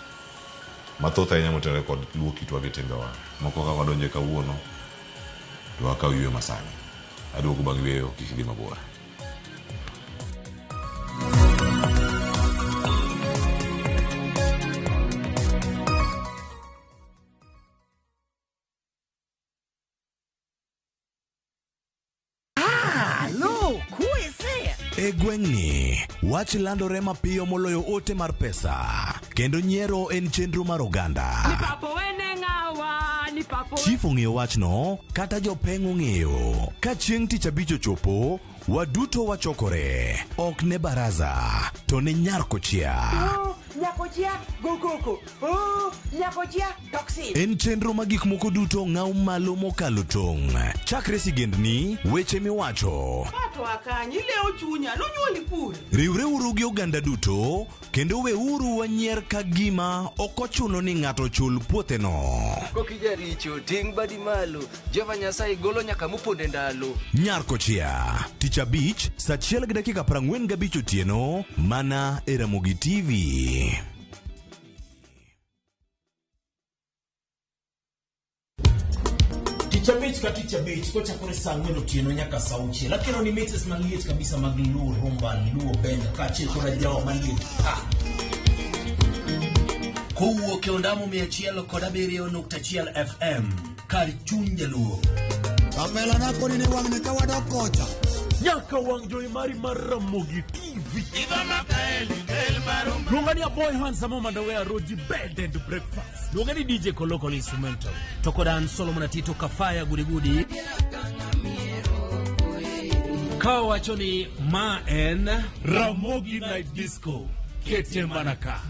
mathoth ahinya motenore kod luo kitwa gi timbewa moko ka wadonje kawuono to wakaw yweyo masani. Aduogo bang' yweyo kik idhi mabor. E gweng'ni, wach landore mapiyo moloyo ote mar pesa, kendo nyiero en chenro mar oganda. Chief ong'eyo wachno, kata jopeng' ong'eyo. Ka chieng' tich abich ochopo, waduto wachokore. Ok ne baraza, to ne nyar kochia. Nyakochia go koko. Oh, nyakochia toxin. En chenro ma gik moko duto ng'aw malo mokalo tong'. Chakre sigendni, weche miwacho. Pato akanyi ilewo chunya nonyuoli pur. Riwreuru gi oganda duto kendo weuru wanyier ka gima ok ochuno ni ng'ato chul puotheno. Kokijaricho ting' badi malo Jehova Nyasaye golo nyaka moponde ndalo. Nyar kochia, tich abich, saa 1:45 otieno, mana e Ramogi TV. Tich abich ka tich abich kochakore saa 4 otieno nyaka saa 6 akelo ni mixes maliet kabisa mag Luo Rumba, Luo Benga kaachiel kod ajawa maliet pa. Kowuok e ondamo 107.1 FM kar chuny jaluo. Kamela na koni ni wang'ni ka wadok kocha. Nyaka wang' jowi mari mar Ramogi TV. Luonga ni Aboy Handsome Mandawe Roji Bed and Breakfast. Luonga ni DJ Koloko Instrumental. To kod an Solomon Atito Kafaya Gudigudi. Ka wacho ni ma en Ramogi Night Disco. Kete mana ka.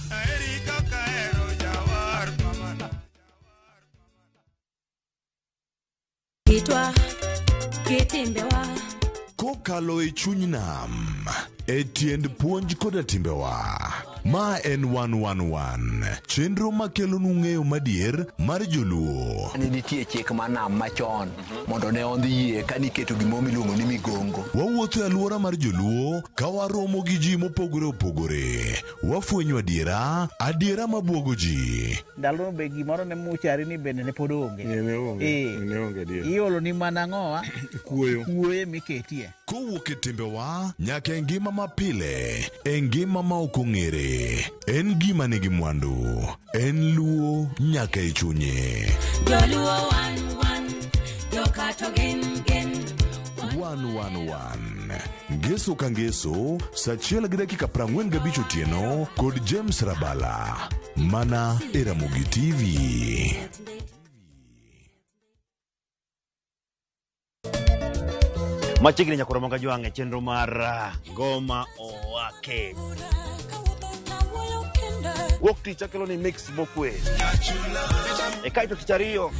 Kitwa kitimbewa Kokalo e chuny nam, e tiend puonj koda timbewa. Ma en 111, chenro makelonu ng'eyo madier mar joluo. Ne nitie chik mar nam machon mondo ne ondhi yie ka niketo gimoro miluongo ni migongo. Wawuotho e alwora mar joluo ka waromo gi ji mopogore opogore. Wafwenyo adiera, adiera mabuogo ji. Ndalono be gimoro ne muchari ni bende ne pod onge. Iolo ni mana ang'owa? Kuoyo. Kuoyo miketie. Kowuok e timbewa nyaka e ngima mapile, e ngima ma ok ong'ere. bende en gima nigi mwandu. En Luo nyaka e chunye. Joluo wan wan, jokato gin gin. 111 Ngeso ka ngeso saa 1:45 otieno kod James Rabala mana e Ramogi TV. Machiegni nyakoro manga jwang' e chenro mar Ngoma Owake. Wuok tich akelo ni mix mokwe. E kaito tich ariyo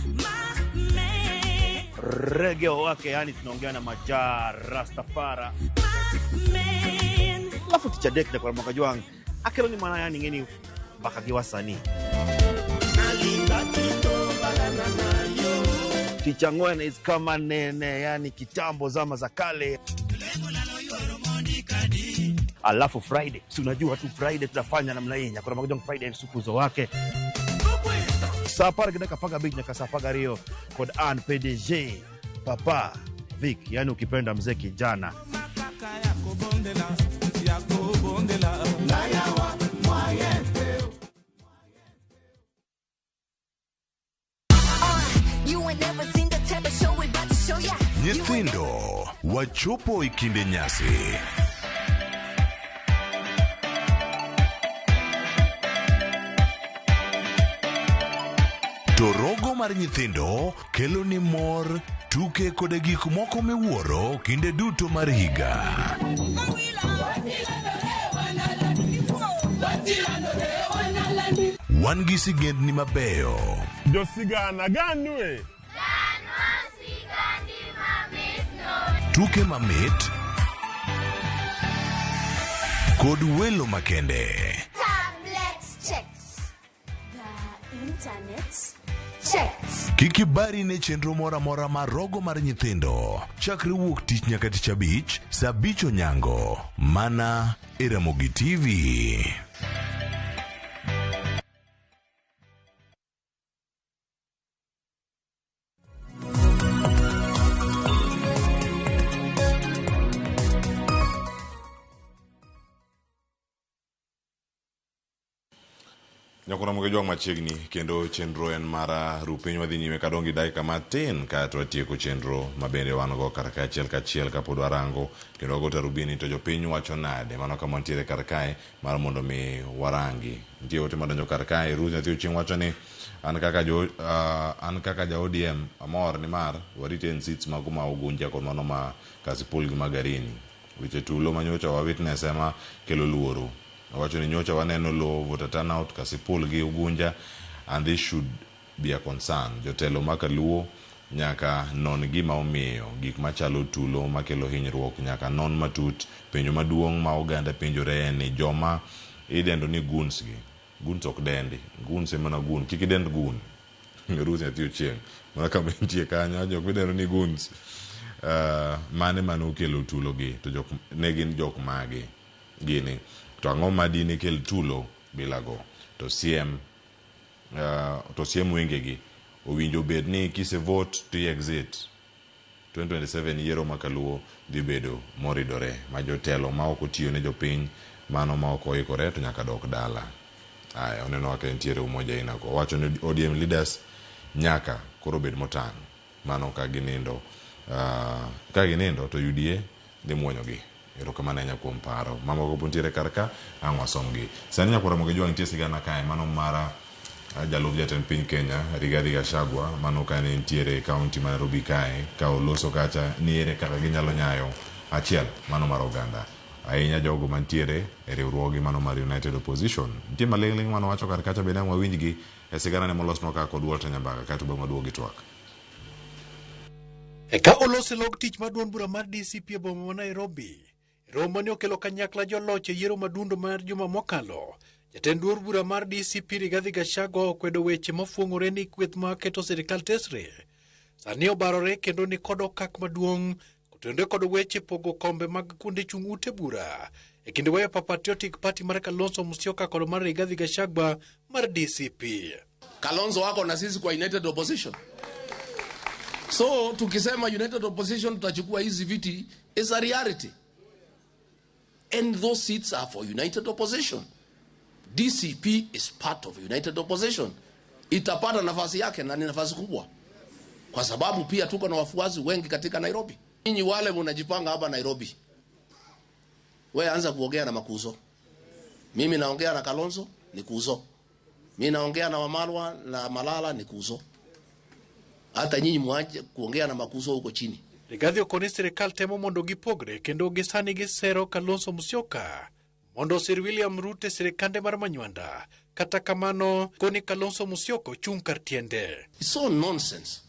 Reggae Owake, yani tunaongea na Maja Rastafara. Alafu tich adek nyakoro manga jwang' akelo ni mana yani ng'eni mbaka gi wasanii. Tich ang'wen is kama nene, yani kitambo zama za kale. Alafu Friday, si unajua tu Friday tutafanya namna hii. Nyakoro manga jwang' Friday ni supu zo wake. Saa 10:15 nyaka saa 12 kod Ann PDG Papa Vic, yani ukipenda mzee kijana. You ain't never seen the type of show we about to show ya. Nyithindo wachopo e kinde nyasi. To rogo mar nyithindo kelo ni mor, tuke kod gik moko miwuoro kinde duto mar higa. Wan gi sigendni mabeyo. Josigana ganue. Tuke mamit kod welo makende. Tablets checks. The internet checks. Kik ibari ne chenro moro amora mar rogo mar nyithindo. Chakre wuok tich nyaka tich abich, saa 5 onyango. Mana e Ramogi TV. Nyakoro Ramogi Jwang' machiegni kendo chenro en mar rupiny wadhi nyime kadong' gi dakika matin kaeto watieko chenro mabende wan go kar kae achiel kachiel kapod warango kendo wago tarubini to jopiny wacho nade mano kama wantiere kar kae mar mondo mi warangi. Nitie ote madonjo kar kae. Ruth Nyathi Ochieng' wacho ni an kaka ja ODM amor nimar wa retain seats mago ma Ugunja kod mano ma Kasipul gi Magarini. Weche tulo manyocha wa witness ema kelo luoro. Wacho ni nyocha waneno low voter turnout Kasipul gi Ugunja and this should be a concern. Jotelo ma Kaluo nyaka non gima omiyo gik machalo tulo makelo hinyruok nyaka non matut. Penjo maduong' ma oganda penjore en ni joma idendo ni goons gi. Goons ok dendi. Goons ema na goon. Kik idend goon. Ruth Nyathi Ochieng'. Mana kama intie kanyo jok midendo ni goons. Mane mane okelo tulo gi to jok ne gin jok mage gini. To ang'o ma dine kel tulo bilago? To siem wengegi owinjo bed ni kise vote to exit 2027 yiero ma Kaluo dhi bedo moridore ma jotelo ma ok otiyo ne jopiny mano ma ok oikore to nyaka dok dala. Aya, oneno kaka entiere Umoja Inako. Owacho ni ODM leaders nyaka koro bed motang' mano ka ginindo to UDA dhi muonyogi. Erokamano ahinya kuom paro. Mamoko po nitiere kar ka, ang' wasomgi. Sani Nyakwar Ramogi Jwang' nitie sigana kae mano mara jalup jatend piny Kenya Rigathi Gachagua mano kane nitiere e kaunti ma Nairobi kae ka oloso kacha ni ere kaka ginyalo nyayo achiel mano mar oganda ahinya jogo mantiere e riwruogi mano mar United Opposition. Nitie maling'ling' mano wacho kar kacha bende ang' wawinjgi e sigana ne molosnwa ka kod Walter Nyambaga kaeto bang' waduogo gi twak. Eka olosi log tich mar duond bura mar DCP e boma ma Nairobi. Romo ne okelo kanyakla joloch e yiero madundo mar juma mokalo. Jatend duond bura mar DCP Rigathi Gachagua okwedo weche mofuong'ore ni kweth ma keto sirikal tesre sani obarore kendo ni kod okak maduong' kotenore kod weche pogo kombe mag kuonde chung' ute bura e kind Wiper Patriotic Party mar Kalonzo Musyoka kod mar Rigathi Gachagua mar DCP. Kalonzo wako na sisi kwa United Opposition. So tukisema United Opposition tutachukua hizi viti is a reality. And those seats are for United Opposition. DCP is part of United Opposition. Itapata nafasi yake na ni nafasi kubwa, kwa sababu pia tuko na wafuasi wengi katika Nairobi. Nyinyi wale mnajipanga hapa Nairobi, we anza kuongea na makuzo. Mimi naongea na Kalonzo ni kuzo, mimi naongea na Wamalwa na Malala ni kuzo. Hata nyinyi mwache kuongea na makuzo huko chini. Rigathi okoni sirikal temo mondo gipogre kendo gisani gisero Kalonzo Musyoka mondo osir William Ruto e sirikande mar Manywanda. Kata kamano koni Kalonzo Musyoka ochung' kar tiende. It's all nonsense.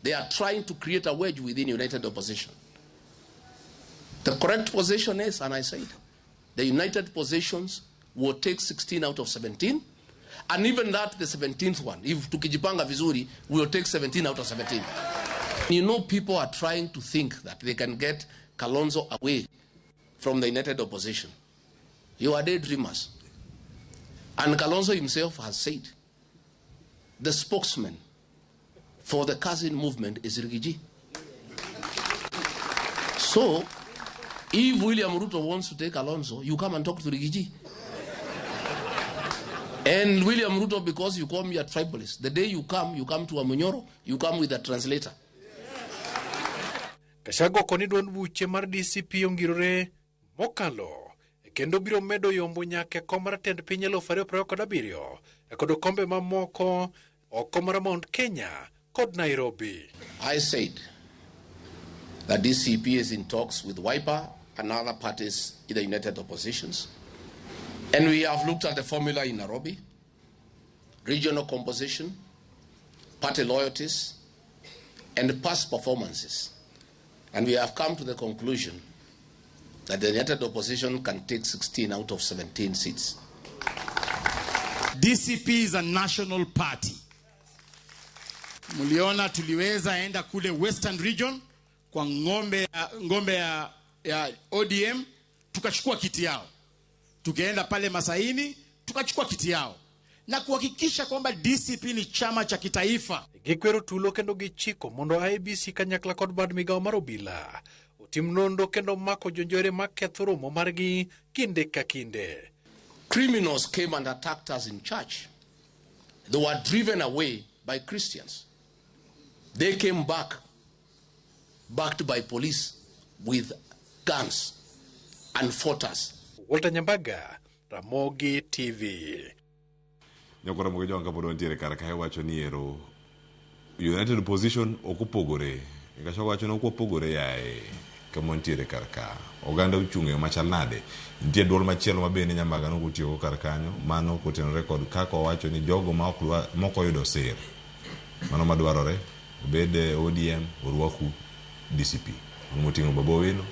They are trying to create a wedge within united opposition. The correct position is, and I said, the united positions will take 16 out of 17, and even that, the 17th one, if tukijipanga vizuri, we will take 17 out of 17. You know, people are trying to think that they can get Kalonzo away from the united opposition. You are daydreamers. And Kalonzo himself has said, the spokesman for the cousin movement is Rigiji. So, if William Ruto wants to take Kalonzo, you come and talk to Rigiji. And William Ruto, because you call me a tribalist, the day you come to Amunyoro, you come with a translator. Gachagua okoni duond buche mar DCP ongirore mokalo kendo biro medo yombo nyaka e kom mar tend piny 2027 kod okombe mamoko oko mar Mount Kenya kod Nairobi. I said that DCP is in talks with Wiper and other parties in the united oppositions. And we have looked at the formula in Nairobi, regional composition, party loyalties, and past performances. And we have come to the conclusion that the united opposition can take 16 out of 17 seats. DCP is a national party. Muliona tuliweza enda kule Western Region kwa ngombe ya ODM, tukachukua kiti yao. Tukaenda pale Masaini, tukachukua kiti yao. Na kuhakikisha kwamba DCP ni chama cha kitaifa. Gikwero tulo kendo gichiko mondo IEBC kanyakla kod bad migao mar obila otim nonro kendo mako jonjore maketho romo margi kinde ka kinde. Criminals came and attacked us in church. They were driven away by Christians. They came back, backed by police with guns and fought us. Walter Nyambaga, Ramogi TV. Nyakora Ramogi Jowang' kapod wantiere kar kae wacho ni ero United Opposition ok opogore. Gachagua wacho ni ok wapogore yae kama wantiere kar ka. Oganda ochung' e yo machal nade. Nitie duol machielo ma bende Nyambaga nokotiyogo kar kanyo, mano kotenore kod kaka owacho ni jogo ma ok oyudo sir, mano madwarore obed ODM orwaku DCP. Mano moting'o Babu Owino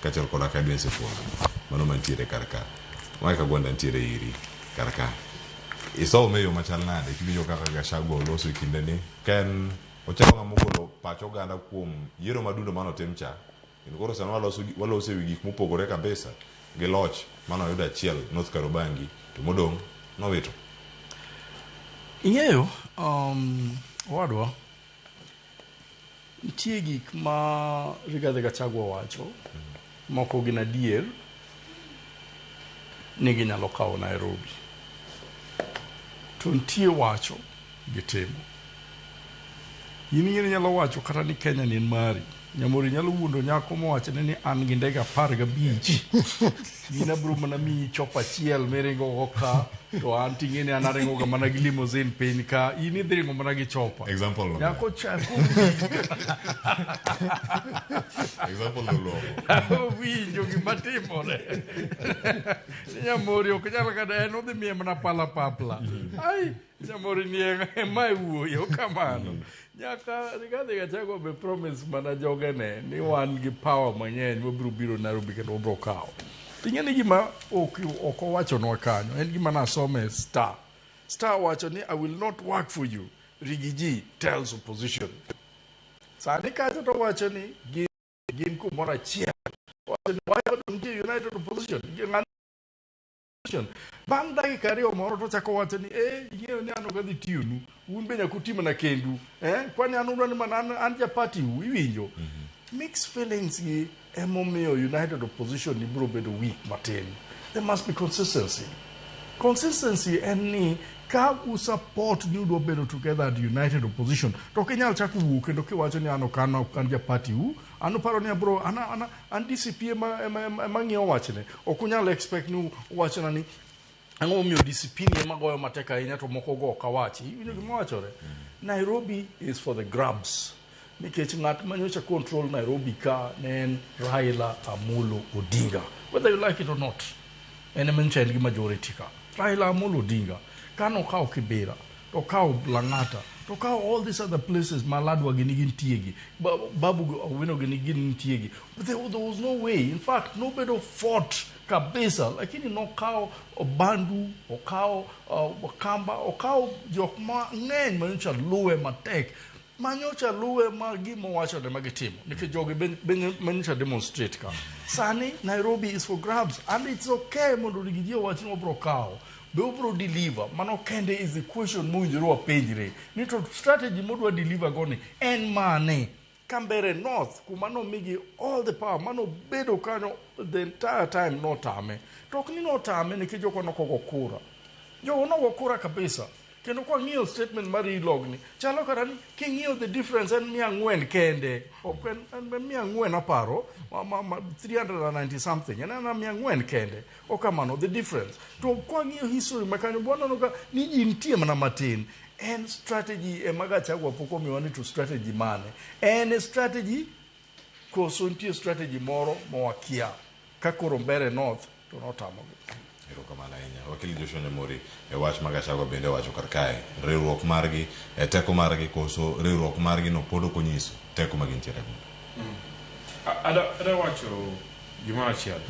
kaachiel koda ka Edwin Sifuna. Mano mantiere kar ka. Mike Agwanda ntiere iri kar ka. Isome yo machal nade kiwinjo kaka Gachagua oloso e kindeni ka en ochalo ng'ama ogolo pach oganda kuom yiero madundo manotim cha kendo koro sani waloso ewi gik mopogore kabisa gi loch mane oyudo achiel North Karobangi to modong' nowito. Ing'eyo owadwa nitie gik ma Rigathi Gachagua wacho moko gin adier ni ginyalo kawo Nairobi to nitie wacho gi timo. In ing'e ni inyalo wacho kata ni Kenya ni en mari. Nyamori nyalo wuondo nyako mowachone ni an gi ndege 15. In abiro mana miyi chop achiel miringo go ka to an ting'e ni an aringo ga mana gi limousine piny ka in idhi ringo mana gi chopa. Example no. Nyako chako Example no luongo. Winjo gima timore. Nyamori ok nyal kata en odhi miye mana pala papla. Ai Nyamori ni ema wuoyo kamano. Nyaka Rigathi Gachagua be promise mana jogene ni wan gi power mang'eny wabiro biro Nairobi kendo wabiro kawo. Ting'e ni gima ok owachonwa kanyo en gima nasome Star. Star wacho ni I will not work for you. Rigiji tells opposition. Sani kacha to wacho ni gin kumoro achiel. Wacho ni wacho nitie United Opposition. Bang' dakika 2 moro to chako wacho ni ing'eyo ni an ok adhi tiyonu, un be nyaka uti mana kendu, kwani an udwa ni mana an ja party u, iwinjo. Mixed feelings gi emomiyo United Opposition ni biro bedo weak matin. There must be consistency. Consistency en ni ka u support ni udwa bedo together and united opposition to ok inyal chako wuok kendo kiwacho ni an ok an ok an ja party u an uparo ni abro an, an, an DCP ema, ema, ema, ema ng'iyo wachne ok unyal expect ni uwachona ni ang'o momiyo DCP ni ema goyo matek ahinya to moko go ok awachi iwinjo gima wachore Nairobi is for the grabs nikech ng'at manyocha control Nairobi ka ne en Raila Amolo Odinga whether you like it or not en ema nyocha en gi majority ka Raila Amolo Odinga kanokawo Kibera to okawo Lang'ata to okawo all these other places ma ladwa gi nigi ntiegi Babu Owino gi nigi ntiegi there was no way in fact nobedo fought kabisa lakini nokawo Bandu okawo Kamba okawo jok mang'eny manyocha luwe matek manyocha luwe ma gima owacho ne magitimo nikech jogi be manyocha demonstrate ka sani Nairobi is for grabs and it's okay mondo ji owach ni wabro kawo be obro deliver mano kende is the question mowinjore wapenjre ni to strategy modwa deliver go ni en mane Kambere North kuma nomigi all the power manobedo kanyo the entire time notame to ok ni notame nikech joko nokogo kura jogo nogo kura kabisa kendo kwang'iyo statement mar ilog ni chalo kata ni king'iyo the difference en 400 kende ok en 400 aparo ma 390 something en ana 400 kende ok kamano the difference to kwang'iyo history ma kanyo bwaneno ka ni ji nitie mana matin en strategy ema Gachagua pok omiwa ni to strategy mane en strategy koso nitie strategy moro mawakia ka koro Mbeere North to notamogi. Erokamano ahinya. Wakili Joshua Nyamori, e wach ma Gachagua bende owacho kar kae, riwruok margi, e teko margi koso riwruok margi no pod ok onyiso teko ma gintiere godo. Ada wacho gimoro achiel.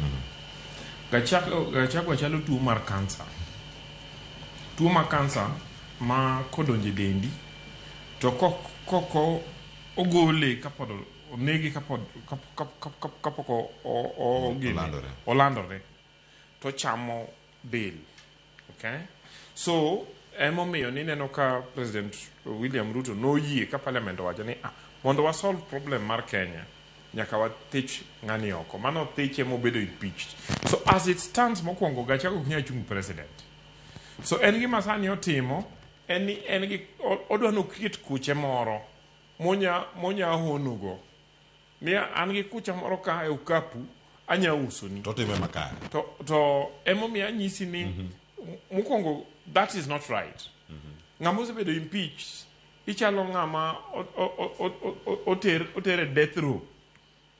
Gachagua chalo tuo mar kansa. Tuo mar kansa ma kodonjo e dendi to koko ogole kapod onege kapod kapok olandore to chamo del. Okay? So emomiyo nineno ka President William Ruto noyie ka parliament owacho ni mondo wa solve problem mar Kenya nyaka wathich ng'ani oko. Mano thiche mobedo impeached. So as it stands mokwongo Gachagua ok nyal chung president. So en gima sani otimo en ni en gi odwa no create kuche moro monya honogo. Ni an gi kucha moro ka e okapu anya usoni. To time makare. To emomiyo anyisi ni mokwongo that is not right. Ng'ama osebedo impeached ichalo ng'ama oter e death row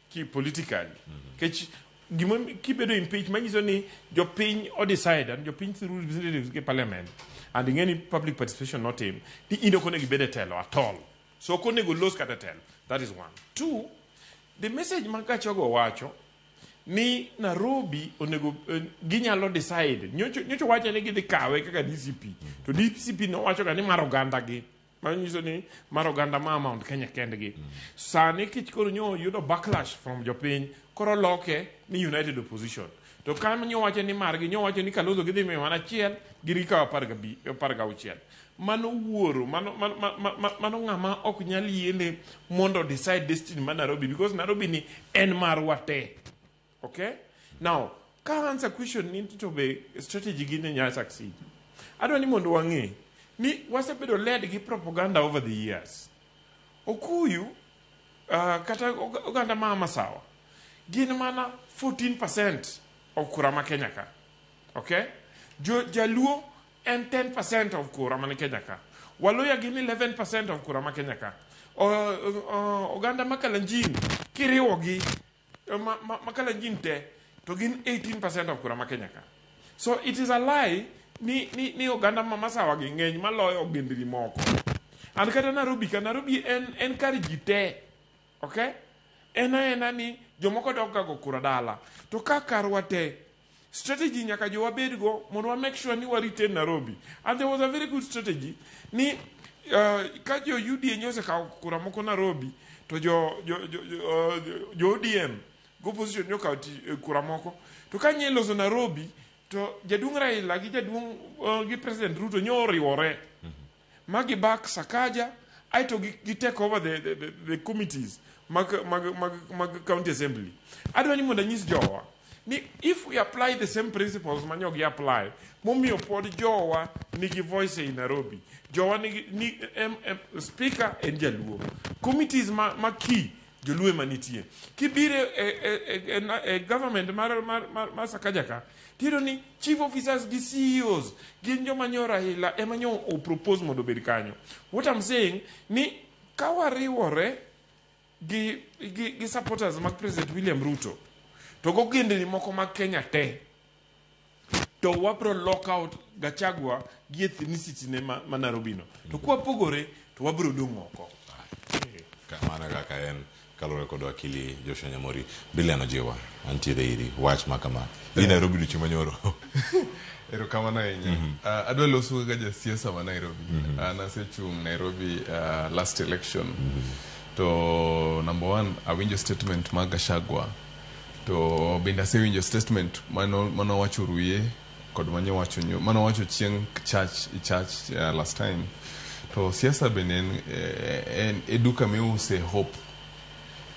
ki politically. Kech gima kibedo impeached manyiso ni jopiny o decide and jopiny through representatives gi parliament and ing'e ni public participation notim ni in ok onego ibed e telo at all. So ok onego los kata telo. That is one. Two, the message ma Gachagua wacho ni Nairobi onego ginyalo decide. Nyocho wacho ni gidhi kawe kaka DCP. To DCP nowacho ga ni mar oganda gi. Manyiso ni mar oganda ma Mount Kenya kendgi. Sani kech koro nyo yudo backlash from jopiny, koro loke ni United Opposition. To ka nyo wacho ni margi, nyo wacho ni Kalonzo gidhi miyo mana achiel, gin gikawo 16. Mano wuoro, mano ng'ama ok nyal yiene mondo decide destiny mar Nairobi, because Nairobi ni en marwa te. Okay? Now, ka answer question ni to be strategy gi ne nyal succeed. Adwa ni mondo wang'e ni wasebedo led gi propaganda over the years. Okuyu kata oganda ma Masawa gin mana 14% of kura ma Kenya ka. Okay? Jaluo en 10% of kura ma Kenya ka. Waluya gin 11% of kura ma Kenya ka. Oganda ma Kalenjin kiriwogi ma Kalenjin te to gin 18% of kura ma Kenya ka. So it is a lie ni oganda ma Masawa gi ng'eny maloyo ogendni moko. And kata Nairobi ka Nairobi en kar ji te. Okay? En aena ni jomoko dok ga go kura dala. To ka karwa te strategy nyaka jowa bedgo mondo wa make sure ni wa retain Nairobi. And there was a very good strategy ni ka jo UDA nyo osekawo kura moko Nairobi to jo ODM go opposition nyo okawo kura moko to ka nye loso Nairobi to jaduong' Raila gi jaduong' gi President Ruto nyo oriwore ma gi back Sakaja aeto gi take over the committees mag county assembly. Adwa ni mondo anyis jowa Ni if we apply the same principles ma nyogi apply, momiyo pod jowa nigi voice ei Nairobi. Jowa nigi ni, em, em, speaker en jaluo. Committees ma, ma key joluo ema nitie. Kibiro e, e, e, e, e, e government mar, mar, mar, mar Sakaja ka, tiyudo ni chief officers gi CEOs gin joma nyo Raila ema nyo o propose mondo obed kanyo. What I'm saying ni ka wariwore gi, gi, gi supporters mag President William Ruto to gogendni moko mag Kenya te to wabro lock out Gachagua gi ethnicity ne ma, ma Nairobi no. To kwapogore to wabro dong' oko. Kamano kaka en kaluwore kod wakili Joshua Nyamori. Billian Ojiwa, antiere iri, wach ma kama. Dhi Nairobi odiochieng' manyoro. Erokamano ahinya. Adwa loso kaka jasiasa ma Nairobi. An asechung' Nairobi last election. To number one, awinjo statement mag Gachagua. To bende asewinjo statement mano manowacho Ruye kod manyowacho nyo manowacho chieng' church church last time. To siasa bende en, en e duka miuse hope.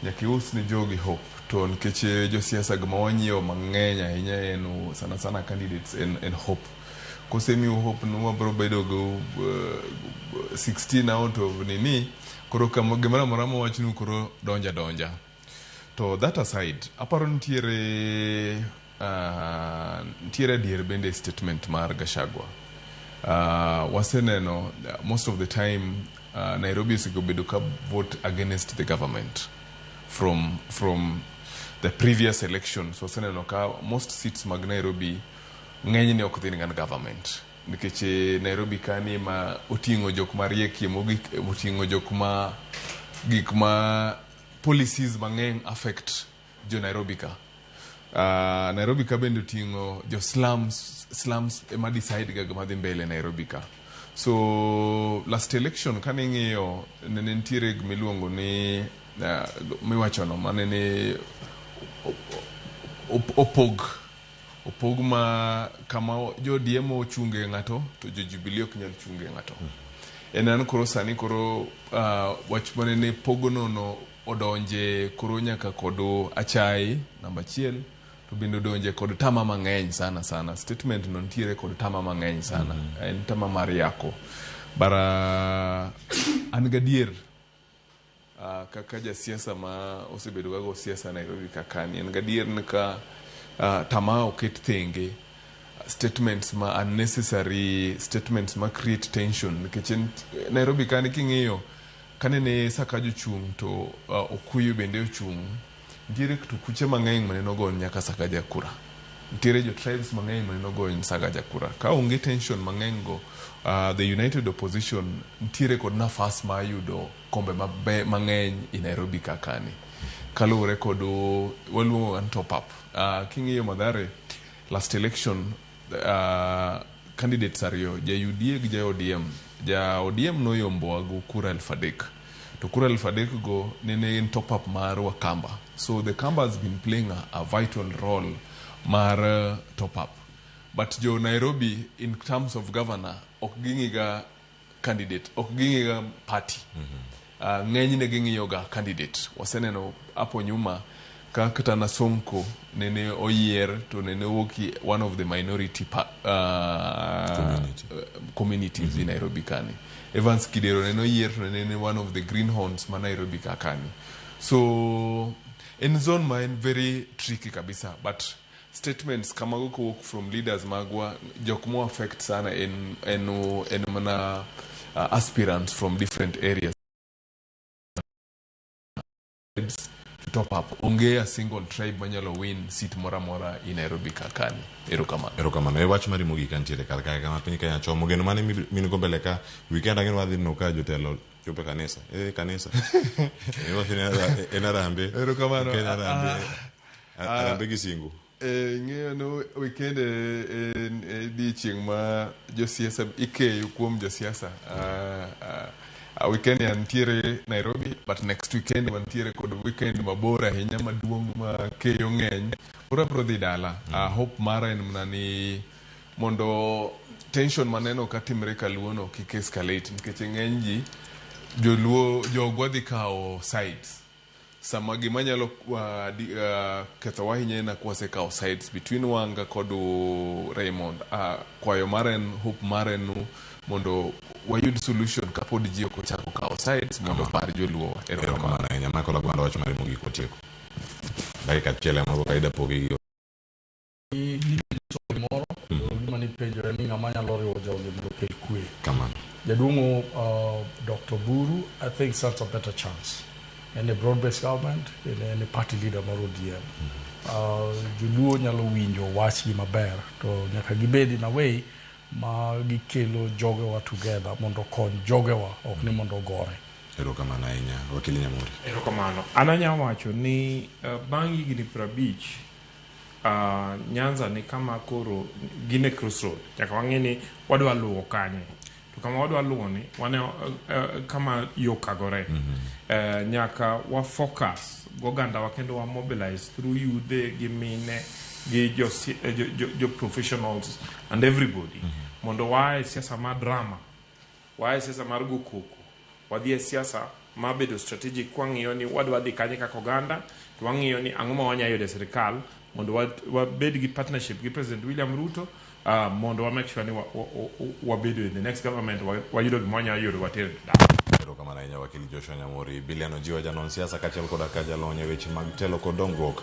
Nyaka ius ne jogi hope. To nikech josiasa gima wanyiewo mang'eny ahinya en sana sana candidates en, en hope. Kosemiu hope ni wabro bedo gi 16 out of nini, koro kama gimoro amora mowachnu koro donja donja. To that aside, aparo nitiere nitiere adier bende e statement mar Gachagua. Waseneno most of the time Nairobi osebedo ka vote against the government from the previous elections. Waseneno ka most seats mag Nairobi ng'enyne ok dhi ne government nikech Nairobi kani ma oting'o jok mariekie mogik, oting'o jok ma gik ma policies mang'eny affect jo Nairobi ka. Nairobi ka bende oting'o jo slums, slums ema decide ga gima dhi mbele Nairobi ka. So last election kane ing'iyo ne nitiere gima iluongo ni miwachono mane ni opog opog ma kama jo ODM ochunge ng'ato to jo Jubilee ok nyal chunge ng'ato. En an koro sani koro wach manene pogono no odonje koro nyaka kod achai namba achiel to bende odonje kod tama mang'eny sana sana. Statement no nitiere kod tama mang'eny sana. En tama mar yako. Bara an gadier kaka jasiasa ma osebedo gago siasa Nairobi kakani en gadier ni ka tama oket thenge statements ma unnecessary statements ma create tension nikech en Nairobi kani king'iyo kanene Sakaja ochung' to Okuyu bende ochung' nitiere to kuche mang'eny manene ogo nyaka Sakaja kura nitiere jo tribes mang'eny manene ogo Sakaja kura ka onge tension mang'eny go the united opposition nitiere kod nafas mar yudo kombe mabe mang'eny i Nairobi kakani kaluwore kod waluongo ni top up king'iyo Mathare last election candidates ariyo ja UDA gi ja ODM ja ODM noyombowa go kura 3,000 to kura 3,000 go nene en top up mar Wakamba so the Kamba has been playing a vital role mar top up but jo Nairobi in terms of governor ok ging'iga candidate ok ging'iga party ng'enyne ging'iyo ga candidate waseneno hapo nyuma ka kata na Sonko nene oyier to nene owuok one of the minority communities in Nairobi kani Evans Kidero nene oyier to nene one of the greenhorns ma Nairobi ka kani so en zone ma en very tricky kabisa but statements kamago kowuok from leaders magwa jok mo affect sana en, en, en mana aspirants from different areas to top up onge a single tribe manyalo win seat moro amora i Nairobi kakani erokamano erokamano e wach mari mogik kantiere kar kae kama piny Kenya chomo geno mane min go mbele ka weekend ang'e ni wadhi neno ka jotelo chopo e kanisa e kanisa iwacho ni en arambe Erokamano. En arambe arambe gi singo Ing'eyo no weekend en odiochieng' ma josiasa ikeyo kuom josiasa weekend antiere Nairobi but next weekend wantiere kod weekend mabor ahinya maduong' ma keyo ng'eny koro abiro dhi dala hope mara en mana ni mondo tension maneno ka timre kaluo no kik escalate nikech ng'eny ji joluo jogwa dhi kawo sides. Sama gima nyalo kethowa ahinya en kwasekawo sides between Wanga kod Raymond. Kwayo mara en, hope mara en mondo wayud solution kapod ji ok ochako kawo sides mondo opar joluo. Erokamano ahinya. Michael Agwanda, wach mari mogik watieko. Dakika achiel ema kawaida pogi gi Gimoro gima nipenjo en ni ng'ama nyalo riwo jogi mondo okel kwe. Kamano. Jaduong' Dr. Buru, I think stands a better chance. En a broad-based government, en a party leader mar ODM. Joluo nyalo winjo wachgi maber, to nyaka gibed in a way ma gikelo jogewa together mondo okony jogewa, ok ni mondo ogore. Erokamano ahinya. Wakili Nyamori. Erokamano. An anya wacho ni bang' higni 50 Nyanza ni kama koro gin e crossroad. Nyaka wang'e ni wadwa luwo kanye. To kama wadwa luwo ni wane kama yo kagore. Nyaka wa focus gogandawa kendo wa mobilize through yudhe gi mine gi jo professionals and everybody mondo waa e siasa mar drama, waa e siasa mar go koko, wadhi e siasa mar bedo strategic kwang'iyo ni wadwa dhi kanye kaka oganda, to wang'iyo ni ang'o ma wanya yudo e sirikal mondo wabed gi partnership gi President William Ruto, mondo wa make sure ni wabedo in the next government, wayudo gima wanya yudo water dala. Erokamano ahinya Wakili Joshua Nyamori. Bilian Ojiwa, janon siasa kaachiel koda ka jalony e weche mag telo kod dongruok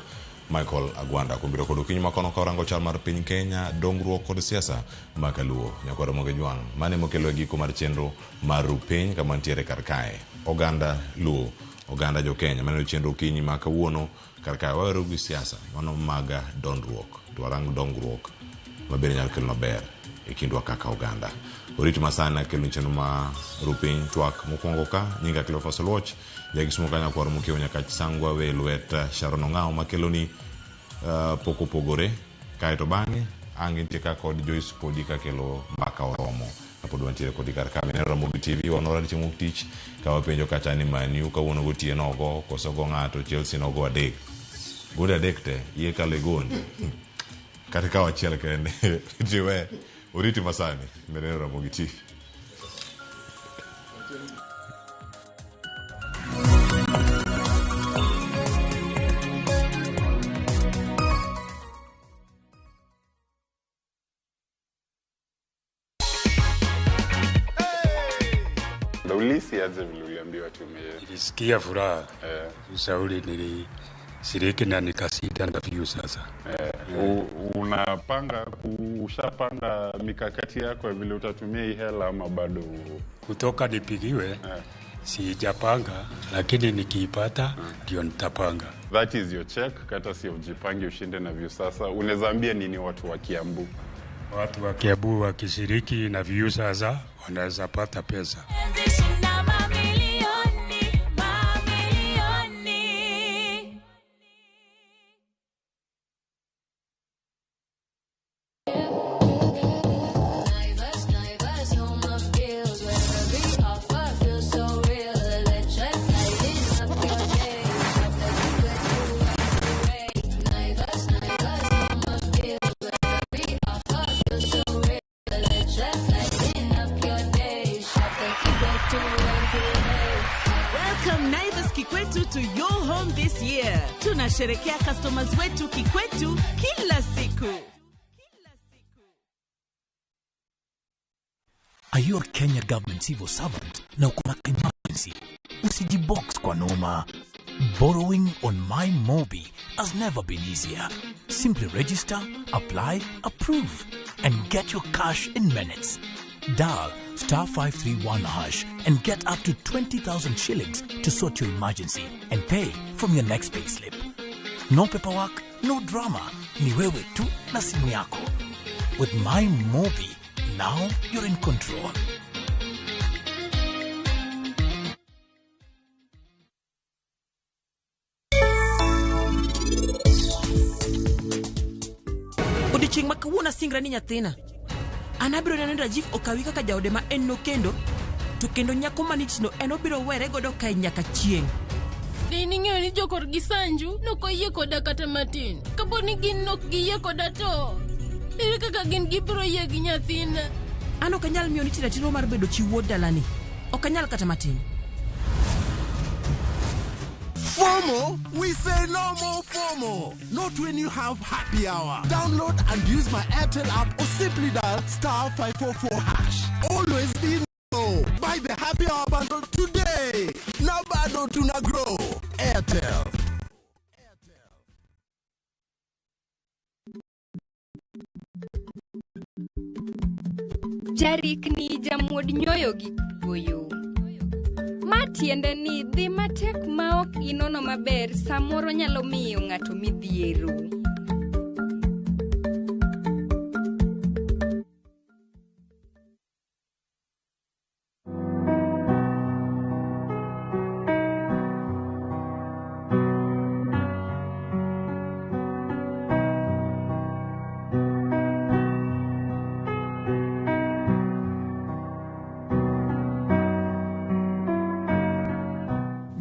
Michael Agwanda kuom biro kod okinyi makono ka orango chal mar piny Kenya, dongruok kod siasa ma kaluo. Nyakwar Ramogi Jwang', mane mokelo e giko mar chenro mar Ru Piny kama ntiere kar kae. Oganda Luo, oganda jo Kenya, maneno chenro okinyi ma kawuono kar kae. Wawero gi siasa, mano maga dongruok. To warang dongruok mabende nyalo kelo maber e kindwa kaka oganda. Orit masani akelo chenro ma Ru Piny twak mokwongo ka nyinga Cleophas Oluoch, jagisumo ka nyakwar Mokiewo Nyakach Sangwa we lwet Sharon Ong'awo makeloni pok opogore. Kaeto bang'e ang' intie ka kod Joyce Podi kakelo mbaka oromo. Kapod wantiere kodi kar ka mineno Ramogi TV wanora chieng' wuok tich ka wapenjo kacha ni Man U kawuono gotieno ogo koso go ng'ato Chelsea nogo 3. Gonde 3 te iye kalo e gonde. Kata ikawo achiel kende tiwe oriti masani mineno Ramogi TV. Ulihisi aje vile uliambiwa tume? Nilisikia furaha. Ushauri nilishiriki na nikashinda na Viusasa. Unapanga ushapanga mikakati yako ya vile utatumia hii hela ama bado? Kutoka nipigiwe sijapanga, lakini nikiipata ndio nitapanga. That is your check, kata si ujipange ushinde na Viusasa. Unaweza ambia nini watu wa Kiambu? Watu wa Kiambu wakishiriki na Viusasa wanaweza pata pesa. Welcome Naivas Kikwetu to your home this year. Tunasherekea customers wetu Kikwetu kila siku. Are you a Kenya government civil servant na uko na emergency? Usijibox kwa noma. Borrowing on My Mobi has never been easier. Simply register, apply, approve, and get your cash in minutes. Dial star 531 hash and get up to 20,000 shillings to sort your emergency and pay from your next payslip. No paperwork, no drama. Ni wewe tu na simu yako. With My Mobi, now you're in control. Odiochieng' ma kawuono asingra ni nyathina. An abiro neno ni Rajiv okawi kaka jaode ma en nokendo, to kendo nyako manichno en obiro were godo kae nyaka chieng'. Ne ning'eyo ni jokorgi Sanju nok oyie koda kata matin. Kapo ni gin nok giyie koda to ere kaka gin gibiro yie gi nyathina? An ok anyal miyo nitie ratiro mar bedo chi wuod dalani. Ok anyal kata matin. 4 FOMO? We say no more FOMO. Not when you have happy hour. Download and use my Airtel app or simply dial star 544 hash. Always be no. Buy the happy hour bundle today. Na bado tuna grow. Airtel. Jarikni jamuod nyoyo gi kuoyo. Ma tiende ni dhi matek maok inono maber samoro nyalo miyo ng'ato midhiero.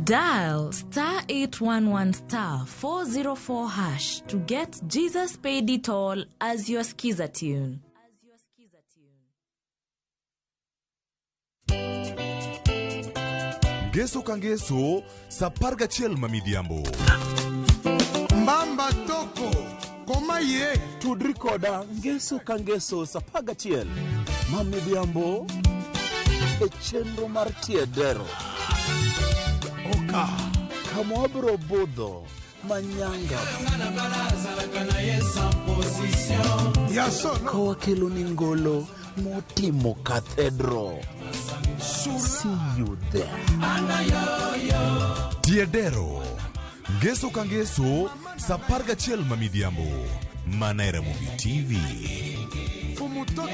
Dial star 811 star 404 hash to get Jesus Paid It All as your skiza tune. Ngeso ka ngeso sa 11 ma midhiambo. Mbamba toko koma ye tudri koda ngeso ka ngeso sa 11 ma midhiambo e chenro mar tiedero oka kama wabiro budho manyanga ka wakelo ni ngolo motimo cathedral. See you there. Tiedero. Ngeso ka ngeso sa 11 ma midhiambo. Mana e Ramogi TV. Fumutoto.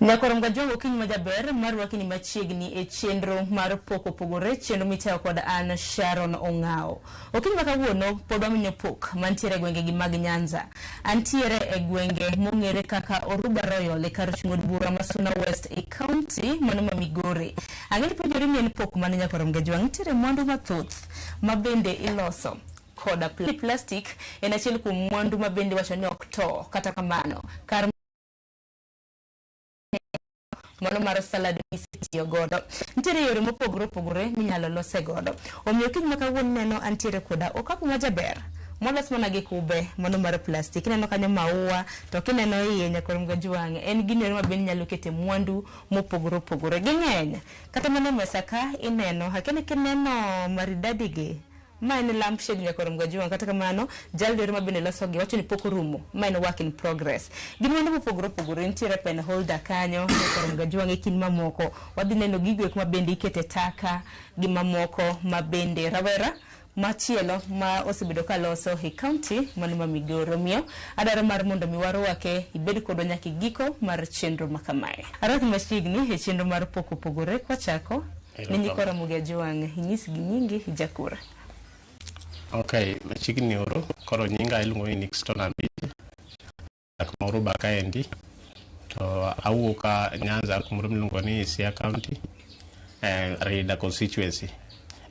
Nyakwar Mgajwang' okinyi majaber mar rwakini machiegni e chenro mar pok opogore, chenro mitayo kod an Sharon Ong'ao. Okinyi ma kawuono pod waminyo pok mantiere e gwenge gi mag Nyanza. Antiere e gwenge mong'ere kaka Oruba Royal e kar chung' od bura ma Suna West e county mano ma Migori. Ang'e ni penjori ni en pok mane Nyakwar Mgajwang'? Nitiere mwandu mathoth ma bende iloso koda plastic en achiel kuom mwandu ma bende iwacho ni ok to kata kamano kar mano mar salad misetiyo godo. Nitiere yore mopogore opogore minyalo lose godo. Omiyo kiny ma kawuono neno antiere koda okapu majaber molos mana gi kube mano mar plastic. Ineno kanyo maua to kineno iye Nyakwar Mgajwang' en gino ero ma bende inyalo kete mwandu mopogore opogore. Ging'eny kata mana e mesa ka ineno akia ni kineno maridadi gi Ma en lampshade Nyakwar Mgajwang'. Kata kamano, jalno ero ma bende losogi wacho ni pok orumo. Ma en work in progress. Gin mwandu mopogore opogore. Nitiere pen holder kanyo Nyakwar Mgajwang' e kind mamoko. Wadhi neno gigo eko ma bende ikete taka gi mamoko ma bende rawera machielo ma osebedo ka loso e county mano ma Migori. Omiyo adwaro mar mondo mi warwake ibed kodwa nyaka e giko mar chenro ma kamae. Arwaki machiegni e chenro mar pok opogore kwachako Ni nyikwa Ramogi Ajwang', inyisgi nyingi jakura. Okay, machiegni uru. Koro nyinga iluongo ni Nixton Ambiji. Dak ma Oruba kaendi. To awuok a Nyanza kumoro miluongo ni Siaya County, Rida constituency,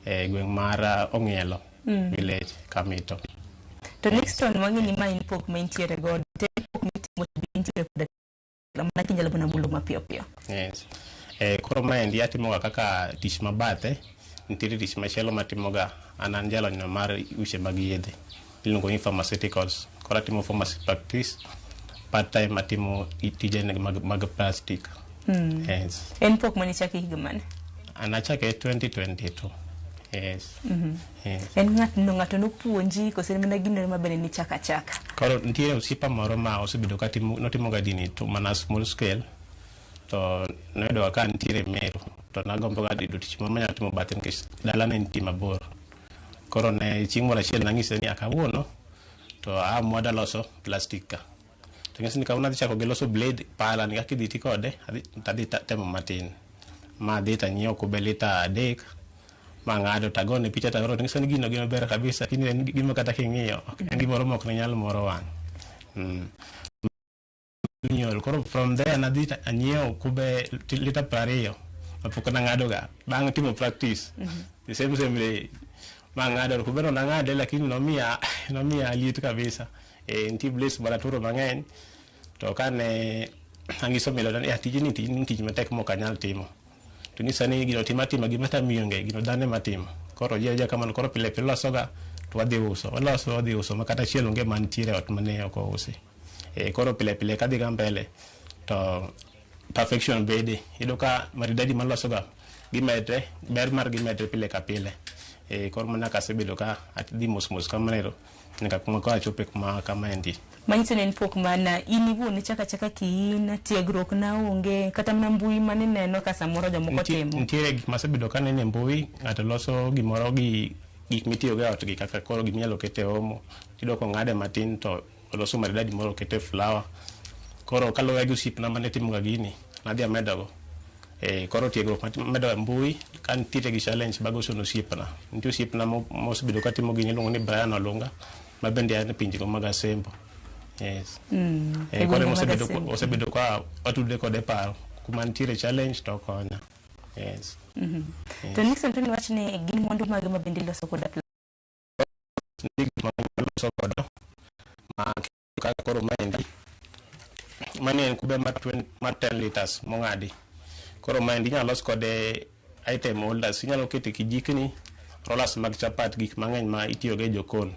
e gweng' mar Ong'ielo village, Kamito. To Nixton wang'e ni ma in pok ma intiere godo. To en pok mitimo to be intiere koda mana kinyalo mana mulo mapiyo piyo. Yes. Koro maendi atimoga kaka tich ma bathe, nitiere tich machielo matimoga, an an jalony mar weche mag yedhe iluongo ni pharmaceuticals. Koro atimo pharmacy practice, part time atimo tije mag plastic. Yes. En pok mane ichako e higa mane? An achake 2022. Yes. Yes. En ng'atno ng'ato nopuonji koso en mana gino ma bende nichako achaka? Koro nitiere osiepa moro ma osebedo ka timo notimoga gini to mana small scale to noyudo ka nitiere Meru to nagombo ga yudo tich moro manyalo timo bathe nikech dala ne nitie mabor. Koro ne chieng' moro achiel nang'ise ni kawuono to aamua adwa loso plastic ka. To ng'ise ni kawuono adhi chako gi loso blade pala ni kaka idhi ti kode to adhi temo matin. Ma adhi tanyiewo kube lita 3 mang'ado tagone picha taoro to ng'ise ni gino gino ber kabisa lakini en gima kata king'iyo en gimoro ma ok ne nyal moro wang'. Nyol. Koro from there nadhi anyiewo kube lita 20 Mapok nang'ado ga bang' timo practice. The same same day mang'ado kubeno nang'ade lakini nomiya liet kabisa. Nitie blades manaturo mang'eny to kane ang'iso minwa ni tijni tich matek mok anyal timo. To nyisa ni gino tima atima gima tami onge gino dhano ema timo. Koro ji aja kamano koro pile pile losoga to wadhi uso. Waloso wadhi uso ma kata achiel onge mantiere ot mane ok ousi. Koro pile pile kadhi ga mbele to perfection bede. Iyudo ka maridadi malosoga gimedre, ber margi medre pile ka pile. Koro mana kasebedo ka adhi mos mos kamano nyaka kuma koro achope kuma kama endi. Manyiso ni en pok mana in iwuon ichako achaka kiin, tiegruok na onge, kata mana mbui manineno ka samoro jomoko timo. Nitiere gik masebedo kaneno e mbui, ng'ato loso gimoro gi gik mitiyogo e ot gi kaka koro giminyalo ket e omo, iyudo kong'ade matin to oloso maridadi moro okete flower. Koro kaluwore gi osiepna mane timoga gini, nadhi amedogo. Koro tiegruok mamedo e mbui, ka nitiere gi challenge bagocho ne osiepna. Nitie osiepna mosebedo katimo gini iluongo ni Brian Olunga, ma bende a e pinjego mag Asembo. Yes. Koro osebedo ka watudre kode e paro. Kuma nitiere challenge to okonya. Yes. To Nixon to niwach ni gin mwandu mage ma bende iloso koda Nitie gik mang'eny maloso godo ma kaka koro maendi mani en kube mar 10 liters mong'adi. Koro maendi inyalo los kode item holders, inyalo kete kijikni, rollers mag chapat, gik mang'eny ma itiyogo e jokon.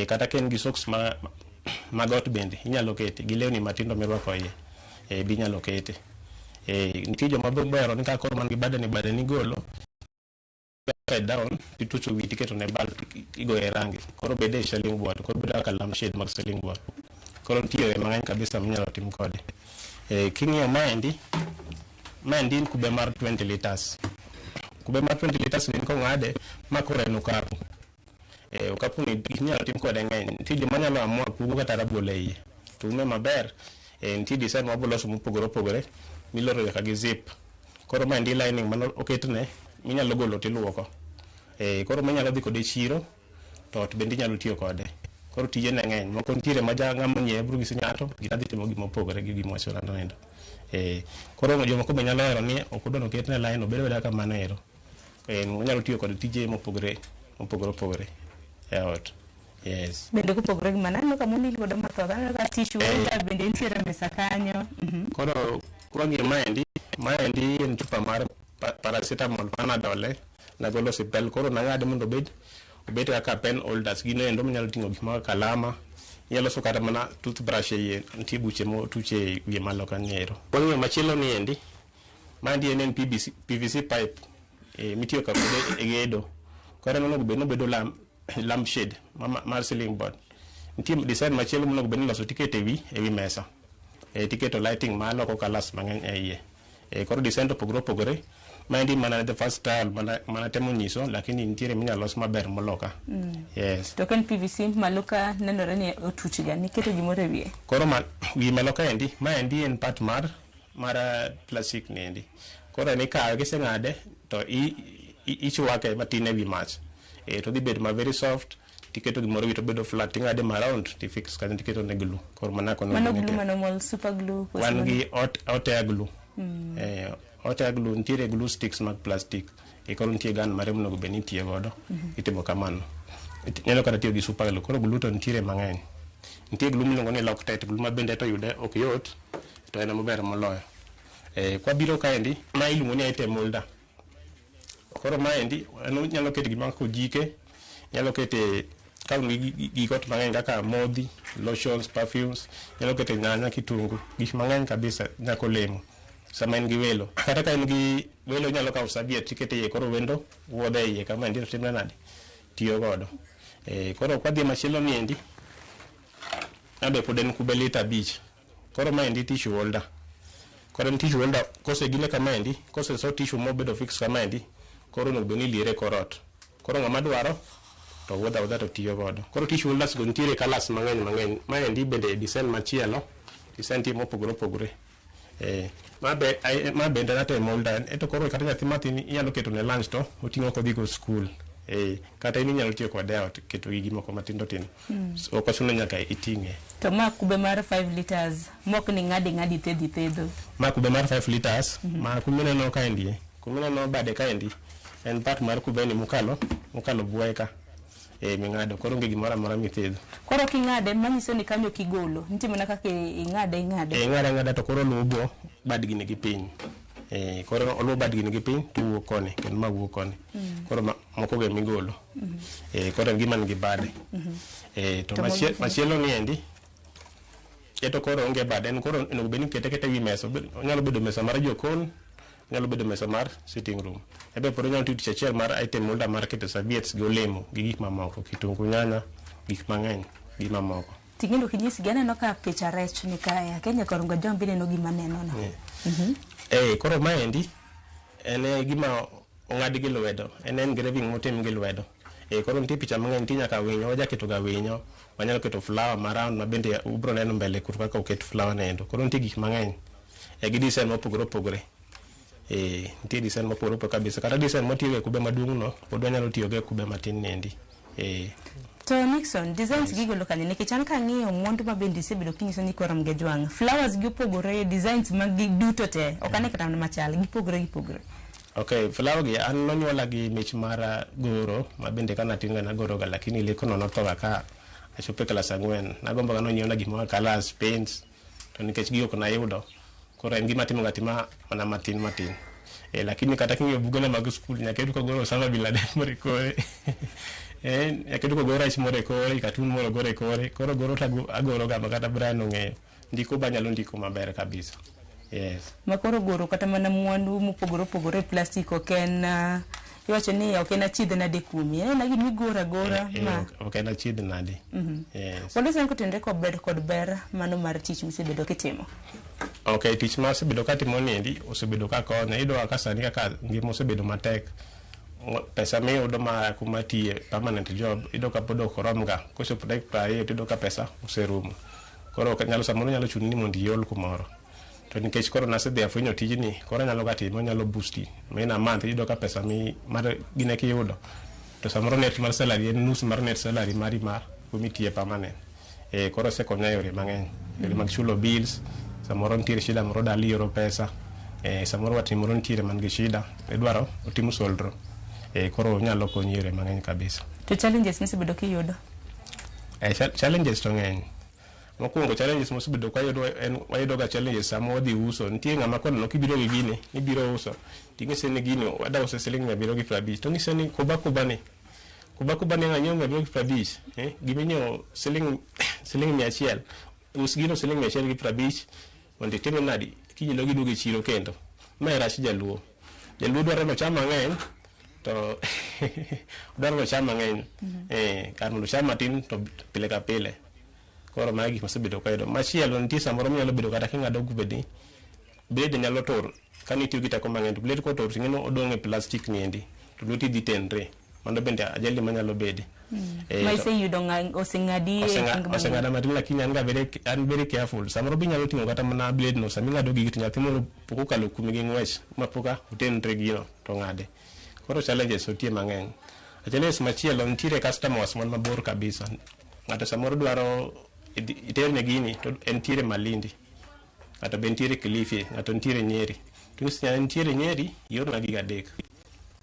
Kata ka en gi socks mag ot bende inyalo kete gi lewni matindo mirwako iye be inyalo kete. Nitie joma be ohero ni ka koro man gi badeni badeni igolo upside down titucho wiyi tiketo ne bulb igoye rangi koro bede e ceiling board koro bedo kaka lamp shade mag ceiling board. Koro nitie yore mang'eny kabisa minyalo tim kode. King'iyo maendi, maendi en kube mar 20 liters. Kube mar 20 liters ni kong'ade ma koro en okapu. Okapu ni gik minyalo tim kode ng'eny. Nitie joma nyalo amua pugo kata rabolo e iye. To ume maber, nitie design maboloso mopogore opogore miloro nyaka gi zip. Koro maendi lining mano oketne minyalo golo tiluoko. Koro minyalo dhi kode chiro to ot bende inyalo tiyo kode. Koro tije ne ng'eny. Moko nitiere ma ng'ama onyiewe biro nyisi ni ato gina dhi timo gima opogore gi gima wachona no endo. Koro jomoko be nyalo hero ni ok odwa ni oketne line obed abeda kamano ero. Onyalo tiyo kode tije mopogore mopogore opogore e ot. Yes. Bende kopogore gi mano, aneno ka mon godo mathoth, aneno ka tissue holder bende nitiere e mesa kanyo. Koro kwang'iyo maendi, maendi en chupa mar paracetamol panadol nagolo sipel koro nang'ade mondo obed kaka pen holders gino endo minyalo ting'o gik moko kalama inyalo loso kata mana toothbrush e iye nitie buche motuch e wiye malo kanyo ero. Wang'iyo machielo ni endi maendi en PVC pipe mitiyo ka kode e gedo. Koro en onego bed ni obedo lamp shade mar ceiling board. Nitie design machielo monego bed ni iloso tiketo e wi mesa. Tiketo lighting maloko colours mang'eny e iye. Koro design to opogore opogore. Maendi mana the first trial mana temo nyiso lakini nitiere minyalo los maber moloka. Yes. To ka en PVC malo ka nenore ni otuch ga niketo gimoro e wiye. Koro wiye malo kaendi, maendi en part mar plastic ni endi. Koro en ikawe kiseng'ade to ichwake matin e wi mach. To dhi bedo ma very soft tiketo gimoro e wiye to bedo flat ting'ade ma round tifix kanyo tiketo ne glue. Koro mana kono Mano glue mano mol super glue. Wan gi hot air glue. Hot air glue nitiere glue sticks mag plastic. Koro nitie gun mare monego bed ni itiyo godo. Itimo kamano. Nyalo kata tiyo gi super glue. Koro glue to nitiere mang'eny. Nitie glue miluongo ni Loctite, glue ma bende to yude ok yot to en maber moloyo. Kwabiro kaendi, ma iluongo ni item holder. Koro maendi en onyalo keto gik moko ojike, nyalo kete ka un gi gik ot mang'eny kaka modhi, lotions, perfumes, nyalo kete nyanya, kitungu, gik mang'eny kabisa nyaka olemo sama en gi welo. Kata ka en gi welo inyalo kawo saviet tikete iye koro wendo wuodho e iye kama endi to timre nade? Tiyo godo. Koro kwadhi machielo ni endi, abe pod en kube lita 5. Koro maendi tissue holder. Koro en tissue holder kosegine kama endi, koseso tissue mobedo fix kama endi, koro onego bed ni iliere e kor ot. Koro ng'ama dwaro to wuodho awuodha to tiyo godo. Koro tissue holders go nitiere colours mang'eny mang'eny. Maendi bende design machielo, design nitie mopogore opogore. Ma bende item holder, ento koro kata nyathi matin inyalo keto ne lunch to oting'o kodhi go school. Kata in inyalo tiyo kode e ot keto gigi moko matindo tindo. So, ok ochuno nyaka iting'e. To ma kube mar 5 liters mok ni ng'adi ng'adi thedhi thedho. Ma kube mar 5 liters, ma kuma ineno kaendi Kumineno bade kaendi en part mar kubeni mokalo mokalo buoye ka e ming'ado koro onge gimoro amora mithedho. Koro king'ade manyiso ni kanyo ok igolo. Nitie mana kaka ing'ade ing'ade. E ing'ade ang'ada to koro oluwo bwo bad gini gi piny. E, koro oluwo bad gini gi piny to wuok koni kendo ma wuok koni. Koro ma, moko go emigolo. E, koro en gima nigi bade. E, to To machielo ni endi eto koro onge bade en koro onego bed ni ikete aketa ewi mesa. Onyalo bedo mesa mar jokon, onyalo bedo mesa mar sitting room. Ebe pod onyalo tiyo tich achiel mar item holder mar keto serviettes gi olemo gi gik mamoko, kitungu, nyanya, gik mang'eny gi mamoko. Ting'endo kinyisgi aneno ka picha rech ni kae. Akia nyaka Rongo Jombi neno gima neno no. Eh, koro maendi en e gima ong'ad gi lwedo, en engraving motim gi lwedo. Eh, koro nitie picha mang'eny, nitie nyaka winyo, waja keto ga winyo, wanyalo keto flower ma round ma bende ubro neno mbele kuro kaka oket flower no endo. Koro nitie gik mang'eny e gi design mopogore opogore. Eh, nitie design mopogore opogore kabisa. Kata design mwatiyogo e kube maduong' no, pod wanyalo tiyogo e kube matin ni endi. Eh. To Nixon, designs gi igolo kanye? Nikech an kang'iyo mwandu ma bende isebedo kinyiso ni koro Mgejwang', flowers gi opogore, designs mag gi duto te, ok ane kata mana machal, gipogore gipogore. Ok, flower gi an nonyuola gi mich mar goro ma bende ka natin ga nagoro ga lakini lekono nothoga ka achopo e klas 4. Nagombo ga nonyiewna gimoro colours, paints to nikech gigo ok nayudo koro en gima atimo ga atima mana matin matin. E, lakini kata king'iyo bugena mag skul nyaka iyud kogoro Osama bin Laden moro e kore. E, nyaka iyud kogoro rech moro e kore, katun moro ogor e kore. Koro goro to agoro ga ma kata Brian ong'eyo. Ndiko be anyalo ndiko maber kabisa. Yes. Ma koro goro kata mana mwandu mopogore opogore e plastic ok en iwacho ni ok en achiedh nade kuomi. En gima igoro agora ma. Ok en achiedh nade. Yes. Walos an kotenore kod ber kod ber mano mar tich misebedo kitimo. Ok, tich ma asebedo katimo niendi osebedo ka konya. Iyudo ka sani kaka ngima osebedo matek. Pesa miyudo ma kuma tiye permanent job iyudo ka pod ok rom ga. Kochopo dakika 20 to iyudo ka pesa oserumo. Koro nyalo samoro nyalo chuni ni mondo iol kumoro. To nikech koro nasedhi afwenyo tijni, koro anyalo ga time, onyalo boosti. Ma in a month iyudo ka pesa mi mar gine kiyudo. To samoro net mar salary en nus mar net salary mari mar kumitiye permanent. E, koro osekonya e yore mang'eny. Yore mag chulo bills, samoro nitiere shida moro dala ioro pesa. E, samoro watni moro nitiere man gi shida, idwaro otim solro. E, koro onyalo konyi e yore mang'eny kabisa. To challenges misebedo kiyudo? E, challenges to ng'eny. Mokwongo challenges mosebedo ka wayudo en wayudo ga challenges sama wadhi uso. Nitie ng'ama koneno kibiro gi gini, nibiro uso. Ting'ise ni gini wada use siling 750. To ng'ise ni kuba kuba ni. Kuba kuba ni ng'anyiewo 750. Eh, giminyiewo siling 100. Us gino siling 150 mondo itime nadi kiny dog iduog e chiro kendo. Ma e rach jaluo. Jaluo dwaro ni ocham mang'eny to dwaro ni ocham mang'eny. Eh, kar mondo ocham matin to pile ka pile. Koro mago gik masebedo kayudo. Machielo nitie samoro minyalo bedo kata king'ado kubedi, blade nyalo tur kani itiyo gi teko mang'eny to blade kotur ting'eni odong' e plastic ni endi to lweti dhi tenre. Mano bende ajali manyalo bede. Eh, Ma iseyudo oseng'adi e okang' mang'eny. Oseng'ada matin lakini an ga very, an very careful. Samoro be inyalo ting'o kata mana blade no sama ing'ado gigi to nyathi moro pok okalo kuomi gi ng'wech ma poka otenre gino to ng'ade. Koro challenges nitie mang'eny. Challenges machielo nitiere customers man mabor kabisa. Ng'ato samoro dwaro iterne gini to entiere Malindi. Ng'ato be nitiere Kilifi, ng'ato nitiere Nyeri. To ng'isi ni nitiere Nyeri, iorna gigo 3.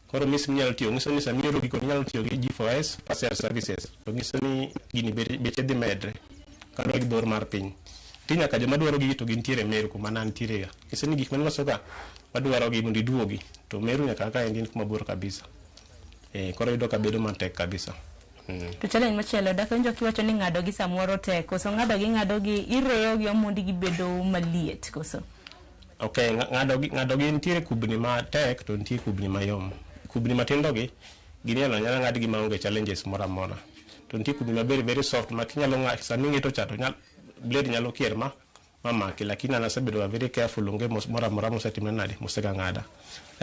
Koro mis minyalo tiyo, ng'iso ni sama ioro gigo inyalo tiyo gi G4S Parcel Services. To ng'iso ni gini beche dhi medre kaluwore gi bor mar piny. Nitie nyaka joma dwaro gigi to gintiere Meru kuma ne antiere ga. Ng'iso ni gik maniloso ka wadwaro gi mondo iduogi. To Meru nyaka ka endi en kuma bor kabisa. Eh, koro iyudo ka bedo matek kabisa. To challenge machielo, dak awinjo kiwacho ni ng'ado gi samoro tek, koso ng'ado gi ng'ado gi ireyo gi omondi gibedo maliet koso? Ok, ng'ado gi nitiere kubni matek to nitie kubni mayom. Kubni matindo gi gin inyalo anyala ng'adgi maonge challenges moro amora. To nitie kubni ma very very soft ma kinyalo ng'ado sama ing'eto cha to blade nyalo kier ma mamaki lakini an asebedo ga very careful onge moro amora mosetimre nade mosega ng'ada.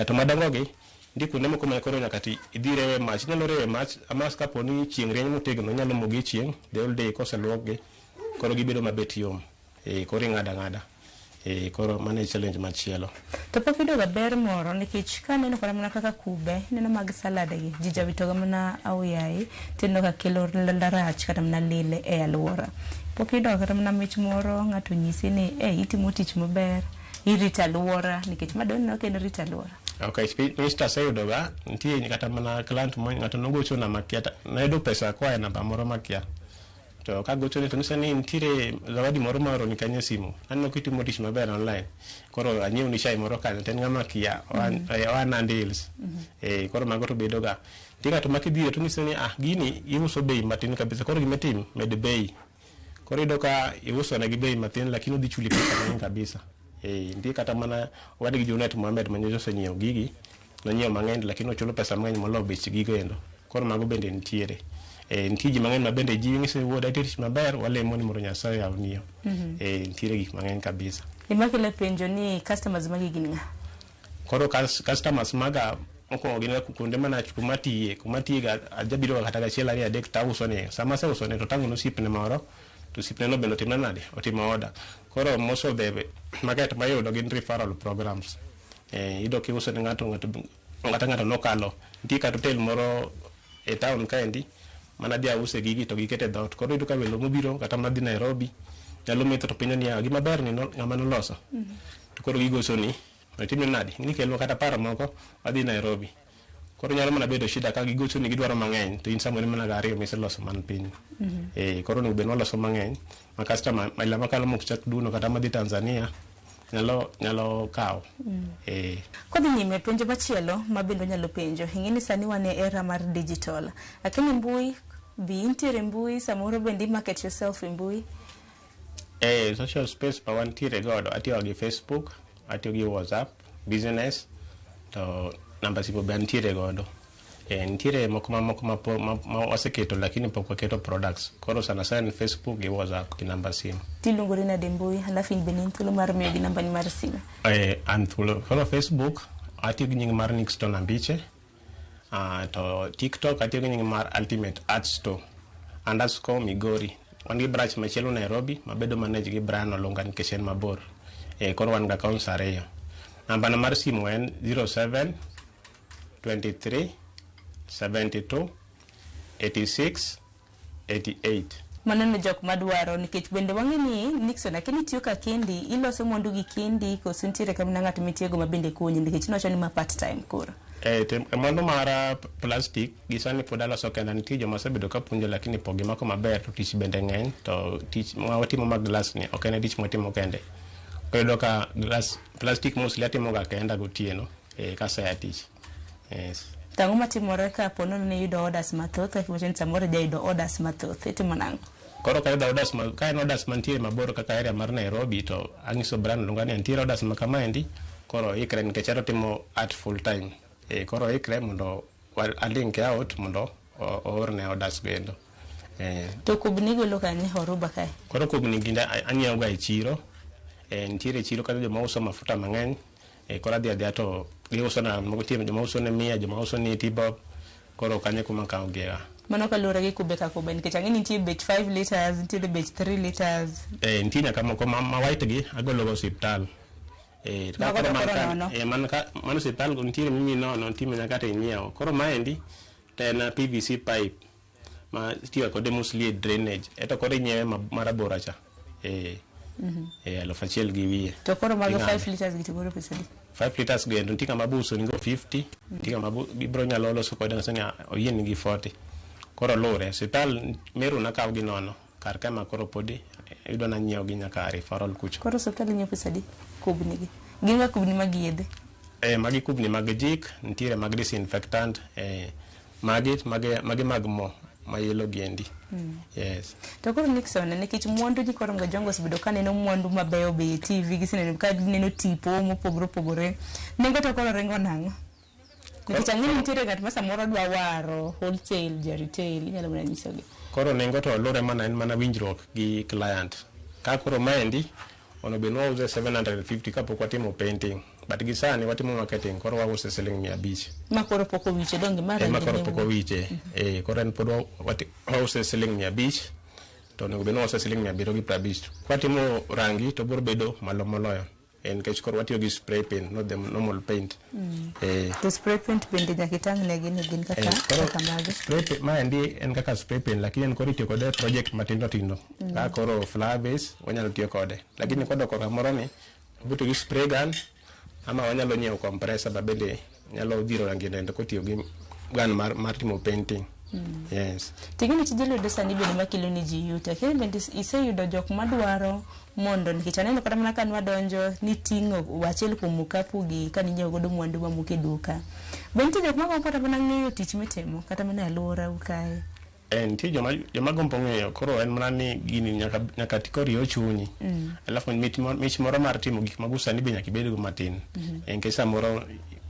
To madongo gi nitie kuonde moko ma koro nyaka ti idhi rewe mach. Inyalo rewe mach ama kapo ni chieng' rieny motegno inyalo mogi e chieng' the whole day koseluokgi koro gibedo mabet yom. E, koro ing'ado ang'ada. E, koro mano e challenge machielo. To pok iyudo ga ber moro nikech kaneno kata mana kaka kube, ineno mag salad gi, ji jawito ga mana aoyaye, tineno ka kelo rach kata mana lil e alwora. Pok iyudo kata mana mich moro ng'ato nyisi ni eh itimo tich maber, irito alwora nikech ma doneno ka en rito alwora. Okay, Mr. Aseyudoga, nitie kata mana client mo ng'ato nogochona makia, nayudo pesa koa e namba moro makia. To kagochone to nyisa ni nitiere zawadi moro ma oroni kanyo e simu. Aneno kitimo tich maber online. Koro anyiewni chai moro kanyo, to en ng'ama kia, oa Nandi Hills. Koro mago to bedoga. Nitie ng'ato ma kidhire to nyisi ni ah, gini iuso bei matin kabisa, koro gima itim, med bei. Koro iyudo ka iusone gi bei matin lakini odhi chuli pesa mang'eny kabisa. Nitie kata mana owadgi Junet Mohamed ma nyocha osenyiewo gigi, nonyiewo mang'eny lakini ochulo pesa mang'eny moloyo bech gigo endo. Koro mago bende nitiere. Nitie ji mang'eny ma bende jiwi ng'isi ni wuoda itiyo tich maber, walemo ni mondo Nyasaye oyawni yo. Nitiere gik mang'eny kabisa. Gima kelo penjo ni customers magi gin ng'a? Koro customers maga mokwongo gin ga kuonde mana kuma atiye, kuma atiye ga ajabiro ga kata gachiel ariyo adek to auso ne. Sama aseuso ne to tang'o ne osiepne moro, to osiepne no bende otimna nade? Otimo order. Koro most of the market mayudo gin referral programs. Iyudo kiuso ne ng'ato, ng'ato kata ng'ato nokalo. Nitie kata hotel moro e town kaendi mana adhi ause gigi to giketo e dhoot. Koro iyudo ka welo mobiro kata madhi Nairobi nyalo metho to penjo niya, gima ber ni ng'ama noloso? To koro gigochoni, itimne nade? Ni kelwa kata paro moko, wadhi Nairobi. Koro nyalo mana bedo shida ka gigochoni gidwaro mang'eny to in samoro in mana gariyo miseloso man piny. Koro onego bed ni waloso mang'eny ma customer maila makalo mok chak duno kata madhi Tanzania nyalo kawo. Kodhi nyime, penjo machielo ma bende onyalo penjo, ing'e ni sani wan e era mar digital. Lakini mbui, bi intiere mbui, samoro bende i market yourself e mbui. Social space ma wantiere godo, atiyo gi Facebook, atiyo gi WhatsApp, business, to namba simu be antiere godo. Nitiere moko mamoko ma waseketo lakini pok waketo products. Koro sana sana ni Facebook gi WhatsApp gi namba simu. Tiluongori nade mbui, alafu in bende in thuolo mar miyogi nambani mar simu. An thuolo. Koro Facebook atiyo gi nying mar Nixton Ambiche. To TikTok atiyo gi nying mar Ultimate Art Store underscore Migori. Wan gi branch machielo Nairobi mabedo manage gi Brian Olunga nikech en mabor. Koro wan gi accounts ariyo. Nambana mar simu en 07 23 72 86 88. Mano ne jok madwaro nikech bende wang'e ni Nixon lakini itiyo ka kendi, iloso mwandu gi kendi koso nitiere kamna ng'at mitiego ma bende konyi nikech iwacho ni ma part time koro. Mwandu mara plastic gi sani pod aloso kenda, nitie joma osebedo ka puonjo lakini pok gimako maber to tich bende ng'eny to tich ma watimo mag glass ni ok en tich mwatimo kende. Koro iyudo ka glass plastic mostly atimo ga kenda gotieno kasea tich. Yes. To ang'o matimore ka po nono ni iyudo orders mathoth kaka iwacho ni samoro ijayudo orders mathoth, itimo nang'o? Koro ka ayudo orders ma, ka en orders mantiere mabor kaka area mar Nairobi to ang'iso Brian Olunga ni nitiere orders ma kamaendi, koro ikre nikech en otimo art full time. Koro ikre mondo alink out mondo oorne orders go endo. To kubni igolo kanye Horuba kae? Koro kubni gin anyiewo ga e chiro. Nitiere chiro kata joma uso mafuta mang'eny. Koro adhi adhiya to giuso na moko nitie joma uso ne 100, joma uso ni 80 bob. Koro kanyo kuma akawo gie. Mano kaluwore gi kube ka kube nikech ang'e ni nitie bech 5 liters, nitiere bech 3 liters. Nitie nyaka moko ma white gi agolo go osiptal. Mago to koro nono. Man ka mano osiptal go nitiere mimi nono, nitie ma nyaka to inyiewo. Koro maendi to en PVC pipe ma itiyo kode mostly e drainage. Eto koro inyiewe marabora cha. 1,000 gi wiye. To koro mago Ing'ado. 5 liters gi to golo pesa adi? 5 liters go endo nitie kama buso nigo 50, nitie kama ibro nyalo loso kode ng'aso ni oyie nigi 40. Koro luwre, osiptal Meru nakaw gi nono, kar ka ma koro podi iyudo nanyiewo gi nyaka referral kucho. Koro osiptal inyiewo pesa adi kubni gi? Gin ga kubni mag yedhe? Magi kubni mag jik, nitiere mag disinfectant, magi mag mo ma yellow giendi. Yes. To koro Nixon, nikech mwandu ji koro Jongo osebedo ka neno mwandu mabeyo beyo e TV, giseneno ka gineno tipo mopogore opogore. Nengo to koro ringo nang'o? Nikech ang'e ni nitiere ng'at ma samoro dwa waro wholesale, ja retail, inyalo mana nyisogi. Koro nengo to luwre mana en mana winjruok gi client. Ka koro maendi onego bed ni wause 750 kapok watimo painting. But gi sani watimo marketing koro wause siling 500. Ma koro pok owiche donge ma Ma rangi koro ne pok wuok. owiche. Koro en pod wause siling 500 to onego bed ni wause siling 750. Kwatimo rangi to biro bedo malo moloyo. Nikech koro watiyo gi spray paint, not the normal paint. To spray paint bende nyaka itang' negi ni gin kaka Koro kaka mage. Spray paint maendi en kaka spray paint lakini en koro itiyo kode e project matindo tindo. Ka koro flower base wanyalo tiyo kode. Lakini kodok korka moro ni, wabiro tiyo gi spray gun Ama wanyalo nyiewo compressor ba bende nyalo dhiro rangi dende kotiyo gi gun mar timo painting. Yes. Ting'eni tije lwedo sani bende makelo ni ji yuto. Lakini bende iseyudo jok madwaro mondo nikech aneno kata mana ka nwadonjo niting'o achiel kuom okapu gi ka ninyiewo godo mwandu mamoko e duka. Be nitie jok magombo kata mana ng'eyo tich mitimo kata mana e alworau kae? Nitie joma gombo ng'eyo koro en mana ni gini nyaka ti koriyo chunyi. Alafu mich moro mar timo gik mago sani be nyaka ibedgo matin. Nikech samoro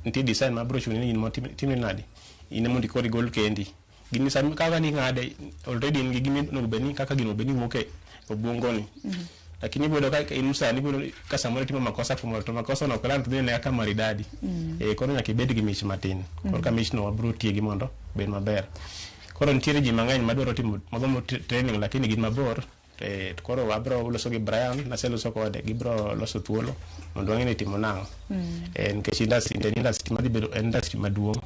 nitie design mabiro chuni ni in motimni nadi in ema mondo koro igol kendi. Gini sami kaka ning'ade already in gi gima onego bed ni kaka gino bed ni wuok e obwongo ni. Lakini ibiro ka in sani ibiro ka samoro itimo makosa kumoro to makosa no ok land dhi kaka maridadi. Koro nyaka ibed gi mich matin. Koro ka michno wabiro tiegi mondo obed maber. Koro nitiere ji mang'eny madwaro timo magombo training lakini gin mabor. Koro wabiro loso gi Brian, naseloso kode, gibiro loso thuolo mondo wang'e ni timo nang'o. Nikech industry en industry madhi bedo en industry maduong'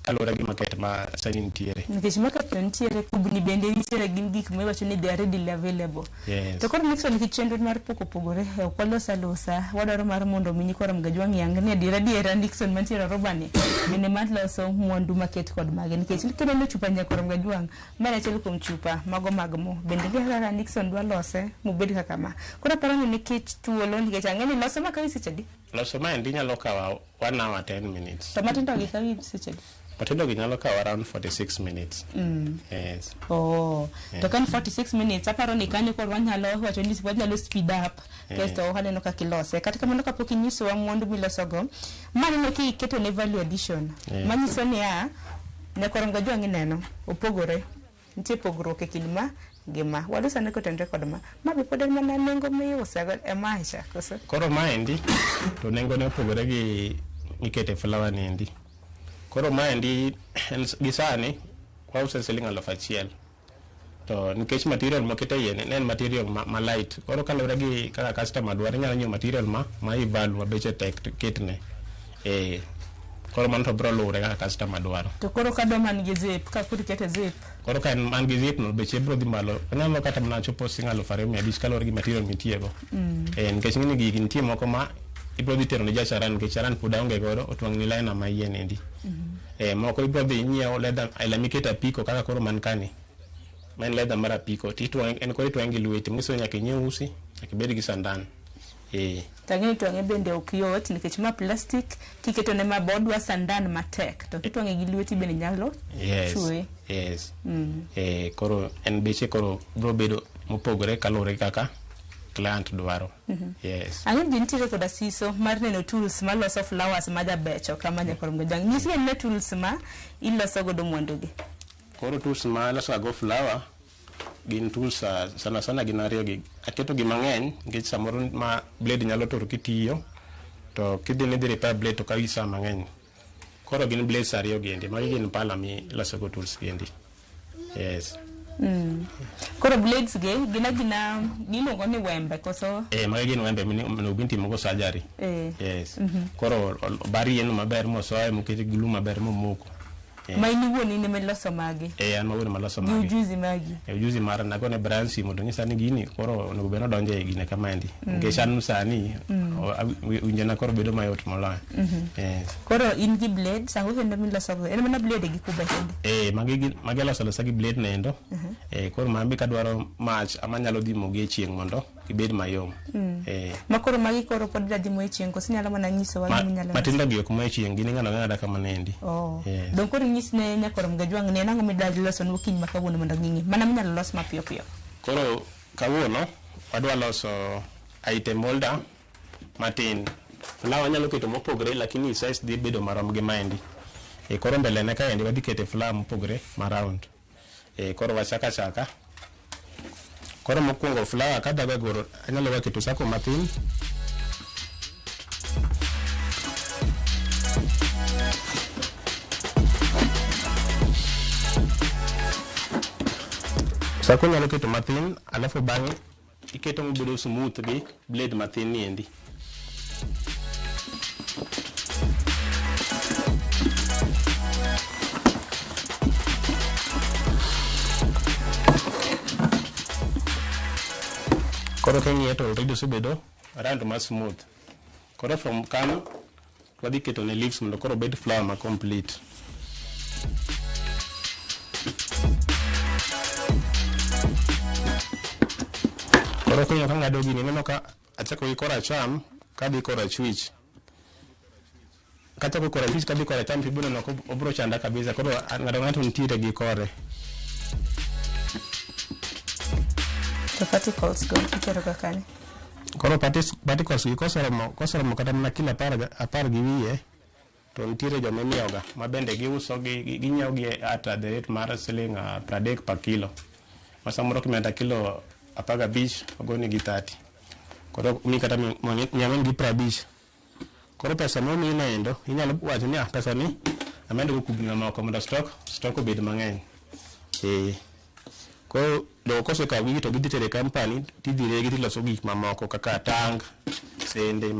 kaluwore gi market ma sani nitiere. Nikech market no nitiere, kubni bende nitiere gin gik ma iwacho ni they are readily available. Yes. To koro Nixon nikech chenro mar pok opogore, ok walos alosa, wadwaro mar mondo mi nyikwa Ramogi Ajwang' yang ni adiera adiera Nixon mantiere Aruba ni bende mar loso mwandu maket kod mage nikech kineno chupa nyakwa Ramogi Ajwang' ma en achiel kuom chupa mago mag mo bende nitie kaka Nixon dwa lose mobed kaka ma. Koro aparo ni nikech thuolo nikech ang'e ni loso ma kawi seche adi? Loso maendi nyalo kawa 1 hour 10 minutes. To matindo gi kawi seche adi? Matindo gi nyalo kawo around 46 minutes. Yes. Oh, Yeah. to ka en 46 minutes aparo ni kanyo koro wanyalo wacho ni wanyalo speed up Yeah. kasto waneno kaka ilose. Kata kamano kapok inyisowa mwandu milosogo, maneno kiketo ne value addition. Yeah. Manyiso niya, nyakwar Ramogi Ajwang' ineno, opogore. Nitie pogruok e kind ma gi ma. Walos ane kotenore kod ma. Ma be pod en mana nengo miuse go e macha koso? Koro maendi to nengone opogore gi mikete flower ni endi. Koro maendi en gi sani wause siling 1000. To nikech material mokete iye ni ne en material ma light. Koro kaluwore gi kaka customer dwaro inyalo nyiewo material ma i value ma beche tek to iketne. Koro mano to biro luwore kaka customer dwaro. To koro kadwa man gi zip, ka koro ikete zip. Koro ka en man gi zip no beche biro dhi malo. Onyalo kata mana chopo siling 2500 kaluwore gi material mitiyogo. Nikech ing'eni gigi nitie moko ma ibiro dhi tero ne ja charan nikech charan pod aonge godo otwang' ni liner ma iye niendi. Moko ibiro dhi inyiewo leather aila mikete apiko kaka koro man kani. Ma en leather mar apiko to itwang'e en koro itwang'e gi lweti manyiso ni nyaka inyiew usi, nyaka ibed gi sandan. To ang'e ni twang'e bende ok yot nikech ma plastic kiketo ne ma bodwa sandan matek to kitwang'e gi lweti bende nyalo Yes. chwe. Yes. Koro en beche koro biro bedo mopogore kaluwore gi kaka client dwaro. Yes. Ang'e ni ji nitiere koda siso mar neno tools maloso flowers majabecho kama nyakwar Ramogi Ajwang'. Nyisi ane tools ma iloso godo mwandu gi. Koro tools ma aloso go flower gin tools sana sana gin ariyo gi. Aketo gi mang'eny nikech samoro ma blade nyalo tur kitiyo to kidhi ni dhi repair blade to kawi saa mang'eny. Koro gin blades ariyo giendi, magi gin pala miloso go tools giendi. Yes. Koro blades gi gin agina giluongo ni wembe koso? Magi gin wembe onego bed ni itimo go surgery. Yes. Koro obar yien maber mosoye moket glue maber momoko. Ma in iwuon in ema iloso magi? An mawuon ema aloso Gi magi. ujuzi magi? Ujuzi mara nagone Brian simu to nyisa ni gini koro onego bed ni odonjo e gine kamaendi. Nikech an sani winjona koro bedo mayot moloyo. Yes. Koro in gi blades, ang'o kendo miloso go? En mana blade gi kube kende? Magi aloso alosa gi blade nendo. Koro mambi kadwaro mach ama anyalo dhi mogi e chieng' mondo gibed mayom. Ma koro magi koro pod idwa dhi mo e chieng' koso inyalo mana nyisowa gima inyalo loso? Matindo gi ok mo e chieng', gin ing'ado ang'ada kamano endi. Oh. Yes. Dong koro inyis ne nyakwar Ramogi Ajwang' ni en ang'o midwa loso nwa okinyi ma kawuono mondo ging'e. Mana minyalo los mapiyo piyo. Koro kawuono wadwa loso item holder matin. Flower nyalo keto mopogore lakini size dhi bedo marom gi maendi. Koro mbele ne kaendi wadhi kete flower mopogore ma round. Koro wachaka chaka. Koro mokwongo flower kadhago goro anyalo ga keto sako mathin. Sako nyalo keto mathin alafu bang'e iketo mobedo smooth gi blade mathin ni endi. Koro king'iye to already osebedo round ma smooth. Koro from kanyo wadhi keto ne leaves mondo koro obed flower ma complete. Koro kineno ka ng'ado gini ineno ka achako gi koracham kadhi korachwich. Kachako korachwich kadhi koracham to ibiro neno ka obiro chanda kabisa. Koro ng'ato ng'ato nitiere gi kore. To particles go itero ga kanye? Koro particles gi koseromo kata mana kilo 10 gi wiye to nitiere joma imiyoga ma bende giuso gi ginyiewo gi at the rate mar siling 30 per kilo. Ma samoro kimeta kilo 15 ogoni gi 30. Koro mi kata 400 gi 50. Koro pesa momiyi no endo inyalo wacho ni ah pesa ni amedo go kubni mamoko mondo stock obed mang'eny. Koro jogo kosekawo gigi to gidhi tero e company tidhi regi tiloso gik mamoko kaka tang, sende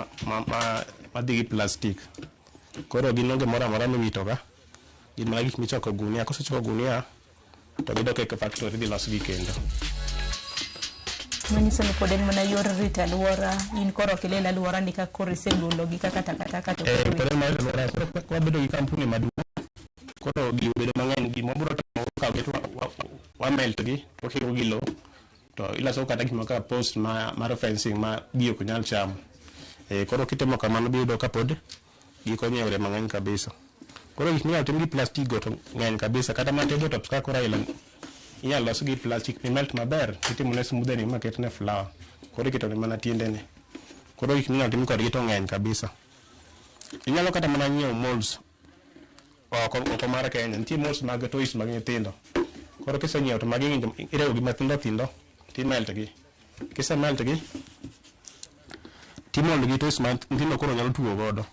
madhi gi plastic. Koro gin onge moro amora miwito ga. Gin mana gik michoko gunia. Kosechoko gunia to gidok e factory idhi losgi kendo. Manyiso ni pod en mana yor rito alwora, in koro ok ilil alwora ni ka koro isegologi kaka takataka to koro pod en mana rito alwora. Koro kwabedo gi kampuni maduong' koro gigi obedo mang'eny gima wabiro timo wakawo gi to wa melt gi wakiko gi lowo to iloso kata gimoro kaka post mar fencing ma gi ok nyal chamo. Koro kitimo kamano biyudo ka pod gikonyo e yore mang'eny kabisa. Koro gik minyalo tim gi plastic go to ng'eny kabisa. Kata mana table tops kaka koro aila inyalo los gi plastic mi melt maber titimo ne smoothing ma ketne flower. Koro iketo ne mana tiendene. Koro gik minyalo tim kodgi to ng'eny kabisa. Inyalo kata mana nyiewo molds oko mar Kenya. Nitie molds mag toys mag nyithindo. Koro kisenyiewo to magi ng'injo irego gi mathindo thindo timelt gi. Kisemelt gi timold gi toys ma nyithindo koro nyalo tugo godo.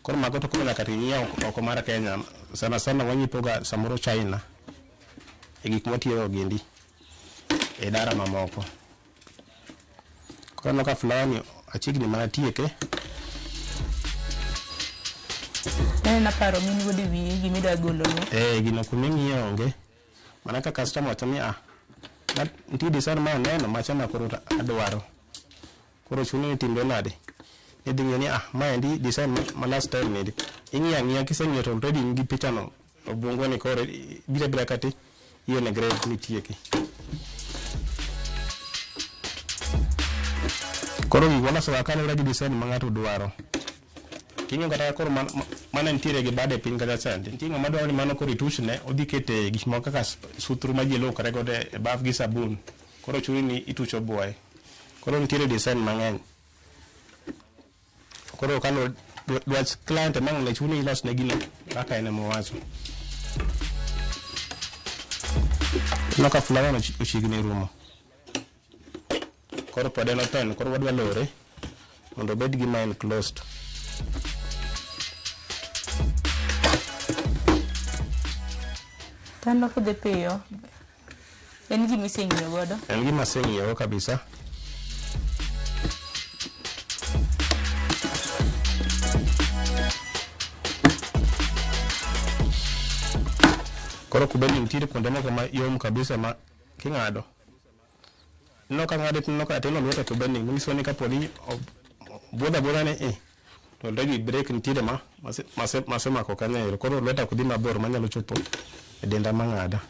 Koro mago to koro nyaka tinyiew oko mar Kenya. Sana sana wanyiepo ga samoro China e gik mwatiyogo giendi e dara mamoko. Koro aneno ka flower ni achiegni mana tieke. Aneno paro min godo e wiyi gimidwa golonwa. Gino kuming'iye onge. Mana ka customer wacho ni ah, nitie design ma aneno macha ma koro adwaro. Koro chuni ni timre nade? Idhi ng'iyo ni ah, maendi design ma last time niendi. Ing'iyo ang'iya kiseng'iyo to already in gi picha no obwongo ni koro ibiro abira kati ione grade mitieki. Koro gik waloso ga kaluwore gi design ma ng'ato dwaro. King'iyo kata koro mane nitiere gi bade piny kacha chande. Nitie ng'ama dwaro ni mano koro ituchne odhi kete gik moko kaka suthru ma ji luokre godo e baf gi sabun. Koro chuni ni itucho buoye. Koro nitiere design mang'eny. Koro kaluwore dwach client ema ang' ne chuni ilosne gino kaka en ema owacho. Ineno ka flower no ochiegni rumo. Koro pod en open, koro wadwa lore mondo obed gima enclosed. Tano kidhi piyo, en gima iseng'iyo godo. En gima aseng'iyogo kabisa. Koro kubeni nitiere kuonde moko ma yom kabisa ma king'ado. Ineno ka ng'ade tineno ka ateno lweta kubeni manyiso ni kapo ni obuodho abuodha ni i to already break nitiere ma masemako kanyo ero. Koro lweta ok dhi mabor manyalo chopo e denda mang'ada.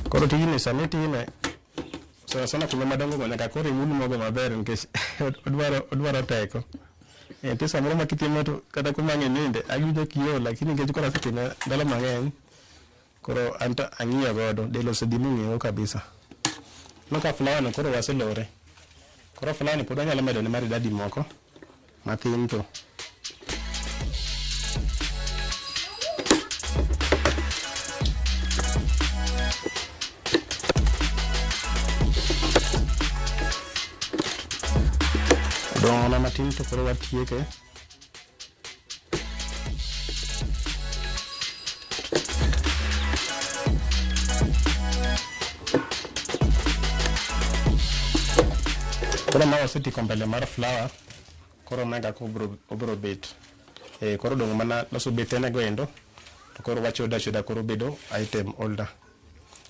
Koro tijni sama itime sana sana kuonde madongo go nyaka koro imul mogo maber nikech odwaro teko. Nitie samoro ma kitimo to kata kuma ang' ininde awinjo kiol lakini nikech koro asetime ndalo mang'eny koro anto ang'iyo godo del osedhi mong'eyo kabisa. Ineno ka flower no koro waselore. Koro flower ni pod wanyalo medo ne maridadi moko mathin to. Odong' mana matin to koro watieke. Koro ma wasetieko mbele mar flower, koro ma e kaka obro bet. Koro odong' mana loso bethene go endo, To koro wachodo achoda koro bedo item holder.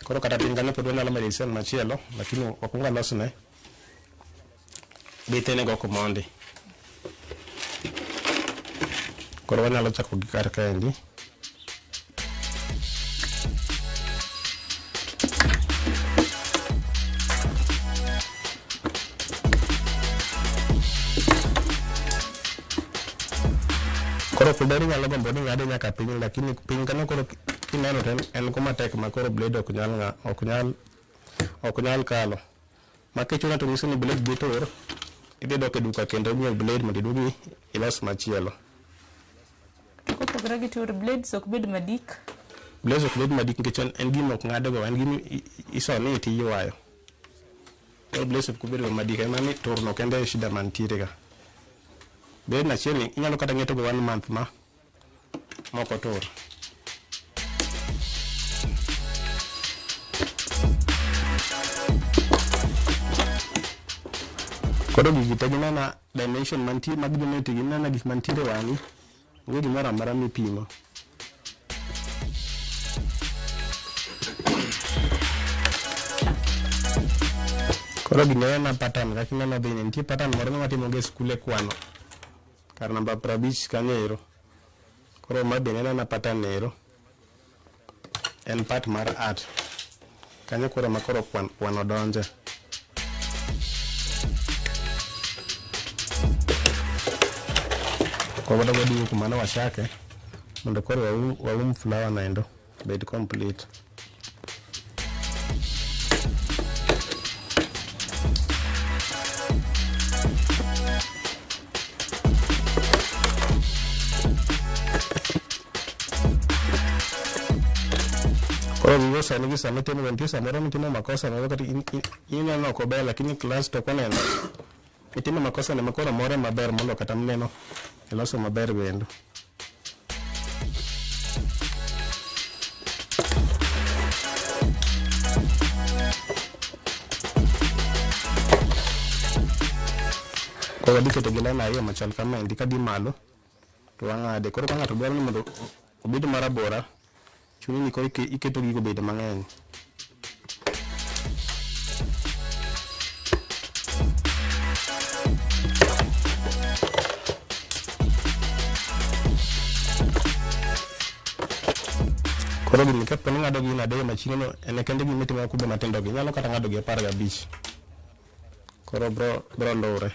Koro kata piny kanyo pod wanyalo medo design machielo, lakini wakwongo alosne bethene go komondi. Koro wanyalo chako gi kar kaendi. Koro kuderi nyalo gombo ni ng'ade nyaka piny, lakini piny kanyo koro kineno to en kuma tek ma koro blade ok nyal ng'a, ok nyal kalo. Ma kichuno to nyiso ni blade dhi tur, idhi dok e duka kendo inyiew blade mondo iduogi ilos machielo. To kopogore gi tur, blades ok bed madik. Blades ok bed madik nikech en gima ok ng'adgo, en gima isone to iywayo. Koro blades ok bed madik, en mana ni turno kende e shida mantiere ga. Blade achiel ni inyalo kata ng'eto go 1 month ma mok otur. Koro gigi te ginena dimension mantie mag geometry, ginena gik mantiere wang'i, onge gimoro amora mipimo. Koro gini en pattern, kaka ineno dhini, nitie pattern moro ma watimo ga e skul e kwano, kar namba 50 kanyo ero. Koro ma bende en ana pattern ero, en part mar art. Kanyo koro ma koro kwano donje. Koro wadwa duogo kuma ne wachake, mondo koro waum flower noendo, bed complete. Koro gigo sani gi sama itimo, nitie samoro mitimo makosa moro kata ineno ok ober, lakini class to ok oneno. Itimo makosa ne makoro more maber mondo kata mineno iloso maber bende. Koro wadhi keto gi line ariyo machal kamaendi kadhi malo to wang'ade. Koro ka ng'ato dwaro ni mondo obed marabora, chuni ni koro iketo gigo bed mang'eny. Koro gini kapo ni ng'ado gi nade machine no en kende gima itimo kube matindo gi nyalo kata ng'ado gi 15. Koro bro lure.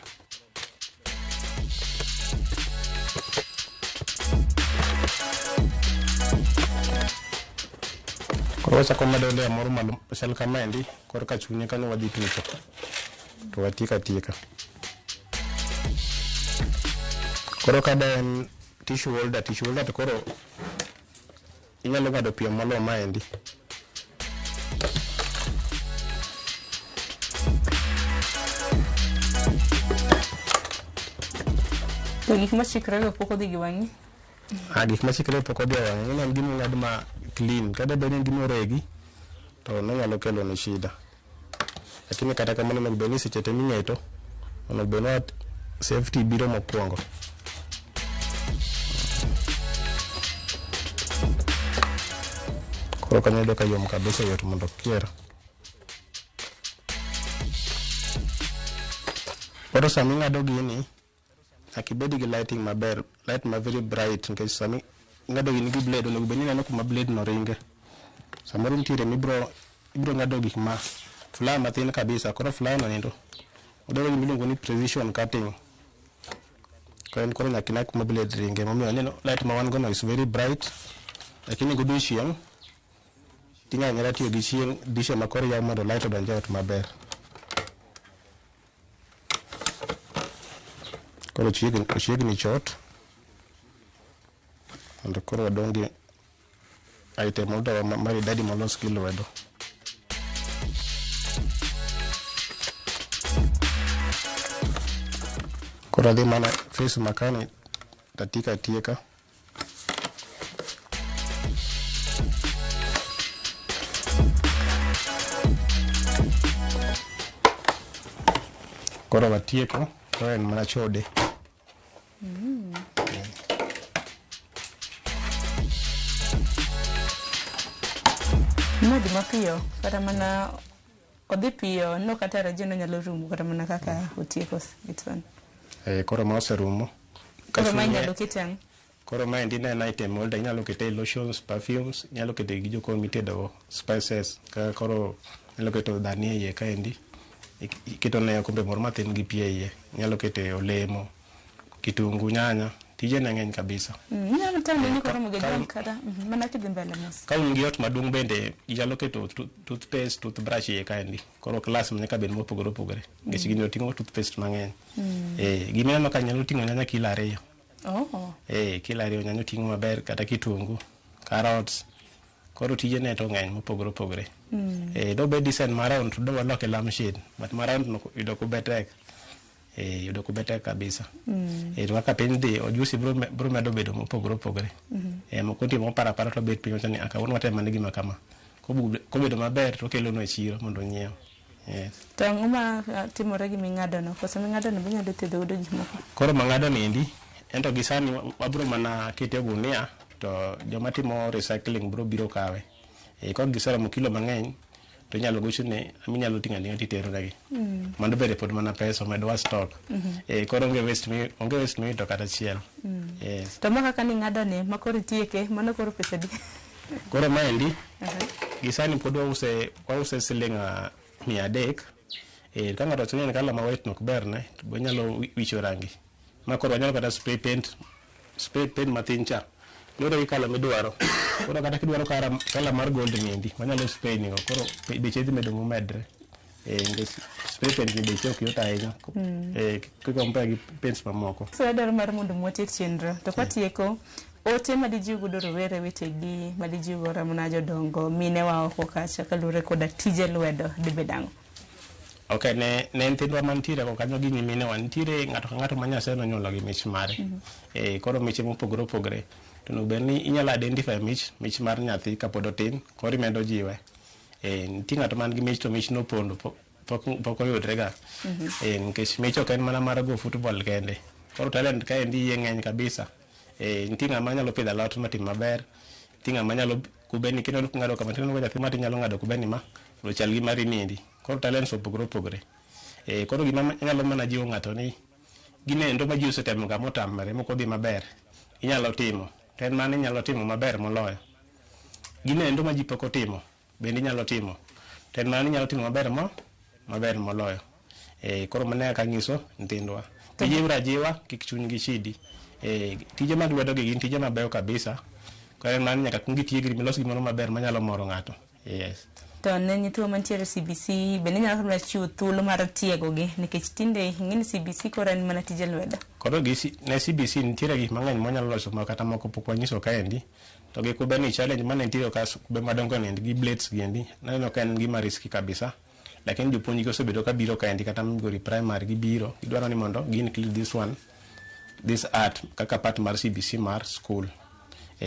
Koro wachako medo layer moro malo chal kamaendi, koro ka chunye kanyo wadhi tucho. To watieko atieka. Koro ka da en tissue holder, tissue holder to koro inyalo ng'ado piyo moloyo maendi. To gik machikre go pok odhi gi wang'i? Gik machikre pok odhi e wang'i. Ing'e ni en gima ong'ad ma clean. Kata bed ni en gima oregi, to nonyalo kelo ni shida. Lakini kata kamano onego bed ni seche te ming'eto, onego bed ni safety biro mokwongo. Koro kanyo yudo ka yom kabisa, yot mondo okier. Koro sama ing'ado gini, nyaka ibed gi lighting maber, light ma very bright, nikech sama ing'ado gini gi blade, onego bed ni ineno kuma blade no ringe. Samoro nitiere mibro ibiro ng'ado gik ma flower mathin kabisa, koro flower no nindo odwaro gima iluongo ni precision cutting. Koro en koro nyaka ine kuma blade ringe, momiyo aneno light ma wan go no is very bright, lakini godiochieng' tinyalo anyala tiyo gi chieng' dirisha ma koro yaw mondo light odonj e ot maber. Koro ochiegni chot mondo koro wadong' gi item holder maridadi molos gi lwedo. Koro adhi mana face makani tatika atieka. Koro watieko, koro en mana chode. odhi mapiyo kata mana odhi piyo no kata tarajia ni onyalo rumo kata mana kaka otieko Gitson. Koro ma oserumo. Koro ma Kachunye- inyalo kete ang'o? Koro maendi ne en item holder, inyalo kete e lotions, perfumes, inyalo kete e gige jikon mitedogo, spices, kaka koro inyalo keto dhania e iye kaendi, iketo ne okombe moro matin gi pi e iye, inyalo kete olemo, kitungu, nyanya, tije ne ng'eny kabisa. Inyalo tamo ni koro moge Ka- jwang' kata mana kidhi mbele mos. Ka un gi ot maduong' bende inyalo keto toothpaste, toothbrush e iye kaendi. Koro class ma nyaka bed mopogore opogore, nikech gini oting'o toothpaste mang'eny. Gima ineno ka nyalo ting'o nyanya kilo 2. Oh. Kilo 2 nyanya oting'o maber kata kitungu, carrots. Koro tije ne to ng'eny mopogore opogore. Dobed design mar round to dwaloke lampshade, but mar round no yudo kube tek. Yudo kube tek kabisa. To kaka piny dhi, ojusi bro medo bedo mopogore opogore. Moko nitie moparo apara to bet piny wacho ni kawuono watem ane gima kama. Kobedo maber to okelonwa e chiro mondo onyiew. Yes. To ang'o ma timore gi ming'ado no? Koso ming'ado no be inyalo thiedho godo gik moko? Koro mang'ado ni endi, ento gi sani wabro mana kete e gunia to joma timo recycling bro biro kawe. Kok giseromo kilo mang'eny to inyalo gochne ama inyalo ting'o ating'a titero negi. Mano bende pod mana pesa omedowa stock. Koro onge waste onge waste miwito kata achiel. Yes. To ma kaka ning'ado ni ma koro itieke, mano koro pesa adi? Koro maendi gi sani pod wause siling 300. Ka ng'ato wacho ni en kala ma white no ok berne, to be onyalo wicho rangi. Ma koro wanyalo kata spray paint, spray paint mathin cha. Luwore gi kala midwaro. Koro kata kidwaro kala mar gold ni endi, wanyalo spray nigo. Koro beche dhi medo momedre. Nikech spray paint ni beche ok yot ahinya. Kikompare gi paints mamoko. So adwaro mar mondo mwatiek chenro. To kwatieko, ote madijiw godo rowere wetegi, madijiw godo mana jodongo, minewa oko kacha kaluwore koda tije lwedo, dibed ang'o? Ok, ne nyithindwa mantiere oko kanyo gi nyiminewa, nitiere ng'ato ka ng'ato ma Nyasaye nonyuolo gi mich mare. Koro miche mopogore opogore. To onego bed ni inyalo identify mich mar nyathi kapod otin, koro imedo jiwe. Nitie ng'ato man gi mich to mich nopondo, pok oyudre ga. Nikech mich ok en mana mar go football kende. Koro talent kaendi iye ng'eny kabisa. Nitie ng'ama nyalo pidho alot matim maber, nitie ng'ama nyalo kubeni kineno king'ado kama tineno ka nyathi matin nyalo ng'ado kubeni ma mondo ochal gi mari niendi. Koro talents opogore opogore. Koro gima anyalo mana jiwo ng'ato ni ginendo ma ji osetemo ga motamre mok odhi maber, inyalo timo. To en mano inyalo timo maber moloyo. Ginendo ma ji pok otimo bende inyalo timo. To en mano inyalo timo maber moloyo. Koro mano e kaka anyiso nyithindwa. Gijiwre ajiwa, kik chunygi chidi. Tije mag lwedo gi gin tije mabeyo kabisa. Koro en mano nyaka kuong itiegri milos gimoro maber manyalo moro ng'ato. Yes. To ne nyithiwa mantiere CBC bende inyalo mana chiwo thuolo mar tiegogi nikech tinde ing'e ni CBC koro en mana tije lwedo. Koro gi ne CBC nitiere gik mang'eny mwanyalo loso ma kata moko pok wanyiso kaendi. To gi kube ni challenge mane nitiere ka kube madongo ni gi blades gi endi, naneno ka en gima risky kabisa. Lakini jopuonj gi osebedo ka biro kaendi kata Migori Primary gibiro, gidwaro ni mondo gi include this one, this art kaka part mar CBC mar school.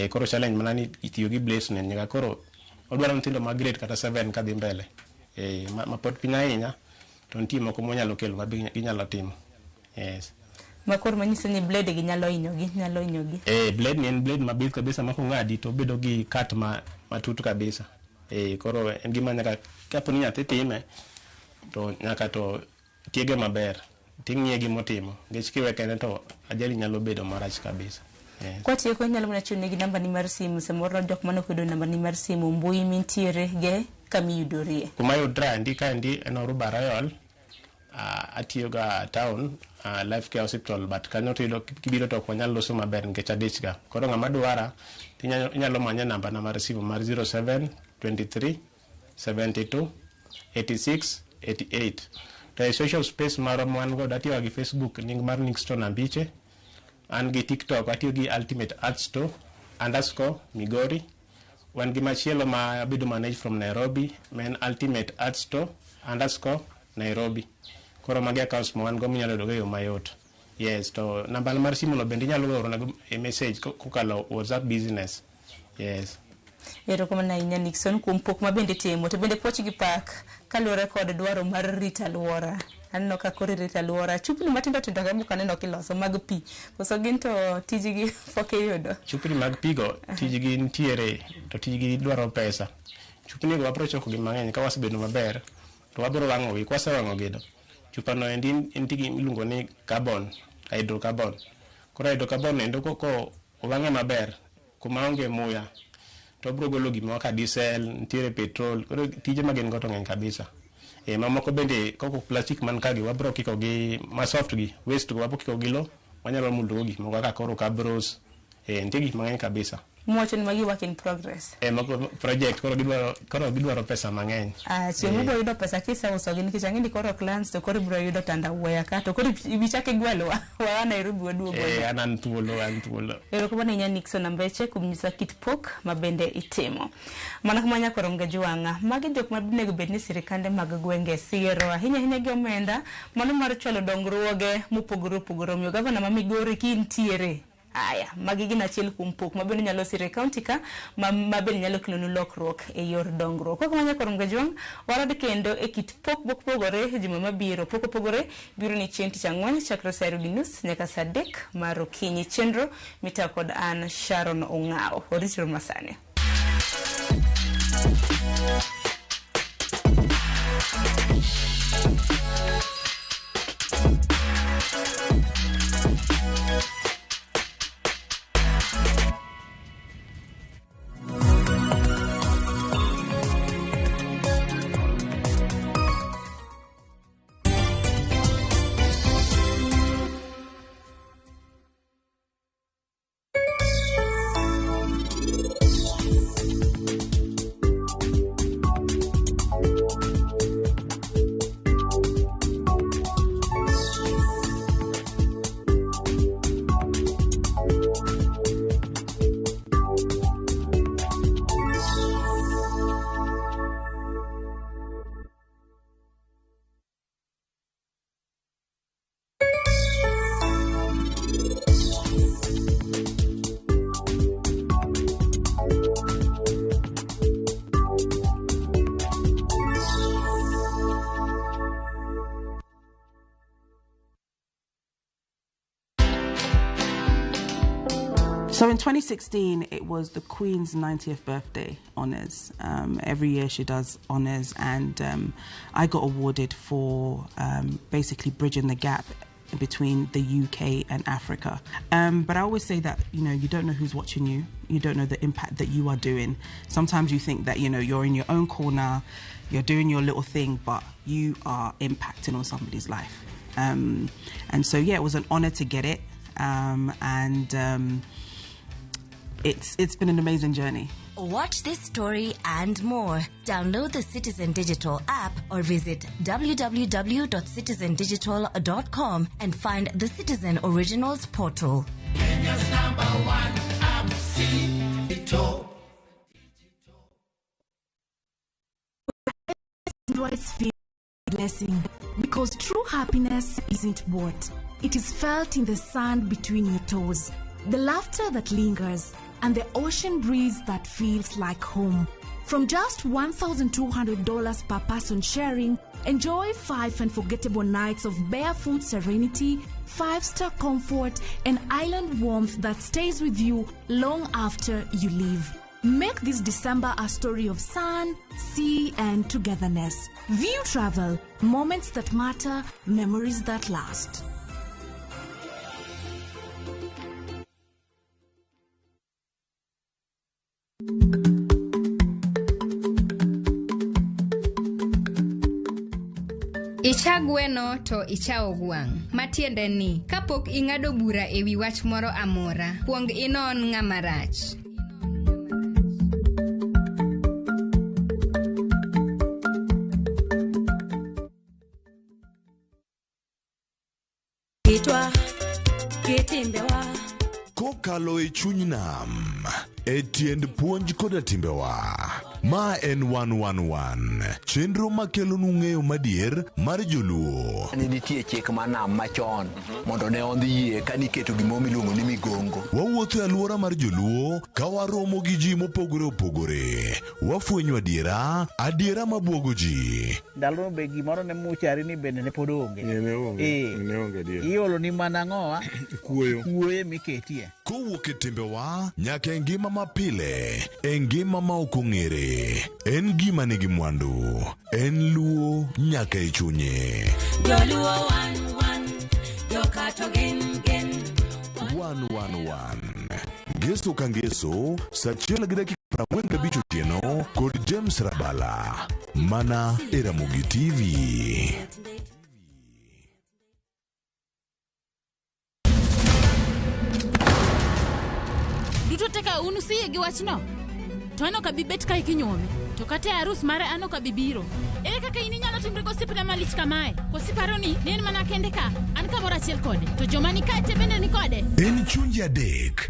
Koro challenge mana ni itiyo gi blades ni nyaka koro odwaro nyithindo ma grade kata 7 kadhi mbele. Ma pod piny ahinya to nitie moko mwanyalo kelo ma be ginyalo timo. Yes. Ma koro manyiso ni blade gi nyalo hinyogi, nyalo hinyogi. Blade ni en blade mabith kabisa ma kong'adi to obedo gi cut matut kabisa. Koro en gima nyaka kapo ni nyathi time to nyaka to tiege maber, ting'iye gimotimo, nikech kiwe kende to ajali nyalo bedo marach kabisa. Yes. Kwatieko inyalo mana chiwo negi namba ni mar simu, samoro jok mane ok oyudo namba ni mar simu, mbui mintiere ge kamiyudorie. Kuma yudra endi kaendi en Oruba Royal. Atiyo ga town, Life Care Hospital, but kanyo to iyudo kibiro to ok wanyal loso maber nikech adich ga. Koro ng'ama dwara, inyalo manye namba na mar simu mar 07 23 72 86 88. To e social space marwa ma wan godo, atiyo ga gi Facebook nying mar Nixon Ambiche. An gi TikTok atiyo gi Ultimate Art Store underscore Migori. Wan gi machielo ma abedo manage from Nairobi, ma en Ultimate Art Store underscore Nairobi. Koro magi accounts ma wan go minyalo yudo go e yo mayot. Yes, to namba mar simu no bende inyalo orona go e message kokalo WhatsApp business. Yes. Erokamano ahinya Nixon kuom pok ma bende itimo. To bende puoch gi pak kaluwore kod dwaro mar rito alwora. Aneno ka koro irito alwora. Chupni matindo tindo ka moko aneno kiloso mag pi. Koso gin to tijgi pok iyudo? Chupni mag pi go tijgi nitiere to tijgi dwaro pesa. Chupni go wabiro choko gi mang'eny ka wasebedo maber to wabiro wang'o gi. Kwasewang'o gi to chupa no endi entie gi iluongo ni carbon, hydrocarbon. Koro hydrocarbon endo koko owang'e maber kuma onge muya to obiro golo gimoro kaka diesel, nitiere petrol. Koro tije ma gin go to ng'eny kabisa. E mamoko bende koko plastic man ka gi wabiro kiko gi ma soft gi, waste go wabiro kiko gi lo, wanyalo mulo go gik moko kaka koro kabros. E nitie gik mang'eny kabisa. Mwacho ni magi work in progress. E moko project koro gidwaro pesa mang'eny. Ah, chieng' ibiro yudo pesa kiseusogi nikech ang'e ni koro clans to koro ibiro yudo tandawuoya ka to koro ibichak igwelwa waa Nairobi waduogo. An thuolo. Erokamano ahinya Nixon Ambeche kuom nyisa kit pok ma bende itimo. Mana kuma nyakoro Ngejwang'a, magi jok ma onego bed ni sirikande mag gwenge siero ahinya ahinya gi omenda mano mar chwalo dongruoge mopogore opogore. Omiyo gavana ma Migori kintiere, aya, magi gin achiel kuom pok ma bende nyalo siro e kaunti ka ma bende nyalo kelonu lokruok e yor dongruok. Kok manya koro Ngejwang', warad kendo e kit pok mopogore juma mabiro. Pok opogore biro ni chieng' tich ang'wen chakre saa 2:30 nyaka saa 3 mar okinyi. Chenro mitayo kod an Sharon Ong'awo. Oritro masani. So in 2016, it was the Queen's 90th birthday honours. Every year she does honours, and I got awarded for basically bridging the gap between the UK and Africa. But I always say that, you know, you don't know who's watching you. You don't know the impact that you are doing. Sometimes you think that, you know, you're in your own corner, you're doing your little thing, but you are impacting on somebody's life. And so, yeah, it was an honour to get it. It's been an amazing journey. Watch this story and more. Download the Citizen Digital app or visit www.citizendigital.com and find the Citizen Originals portal. Kenya's number one app, Cito. Blessing, because true happiness isn't bought. It is felt in the sand between your toes, the laughter that lingers, and the ocean breeze that feels like home. From just $1,200 per person sharing, enjoy 5 unforgettable nights of barefoot serenity, 5-star comfort, and island warmth that stays with you long after you leave. Make this December a story of sun, sea, and togetherness. View Travel, moments that matter, memories that last. Icha gweno to ichawo gwang'. Matiende ni, kapok ing'ado bura ewi wach moro amora, kuong inon ng'ama rach. Kitwa, kitimbewa. Kokalo e chuny nam, e tiend puonj koda timbewa. Ma en 111, chenro makelonu ng'eyo madier mar joluo. Ne nitie chik mar nam machon mondo ne ondhi yie ka niketo gimoro miluongo ni migongo. Wawuotho e alwora mar joluo ka waromo gi ji mopogore opogore. Wafwenyo adiera, adiera mabuogo ji. Ndalono be gimoro ne muchari ni bende ne pod onge. Ne onge, ne onge adier. Iolo ni mana ang'owa? Kuoyo. Kuoyo miketie. Kowuok e timbewa nyaka e ngima mapile, e ngima ma ok ong'ere. bende en gima nigi mwandu. En Luo nyaka e chunye. Joluo wan wan, joka to gin gin. 111 Ngeso ka ngeso saa achiel gi dakika 45 otieno kod James Rabala mana e Ramogi TV. Duto te ka un usiyie gi wachno, to an ok abi bet kae kinyuome. To kata e arus mare an ok abi biro. Ere kaka in inyalo timri gosiepna malich kamae? Koso iparo ni ne en mana kende ka, an kamoro achiel kode, to joma ni kae te bende ni kode? En chunje adek,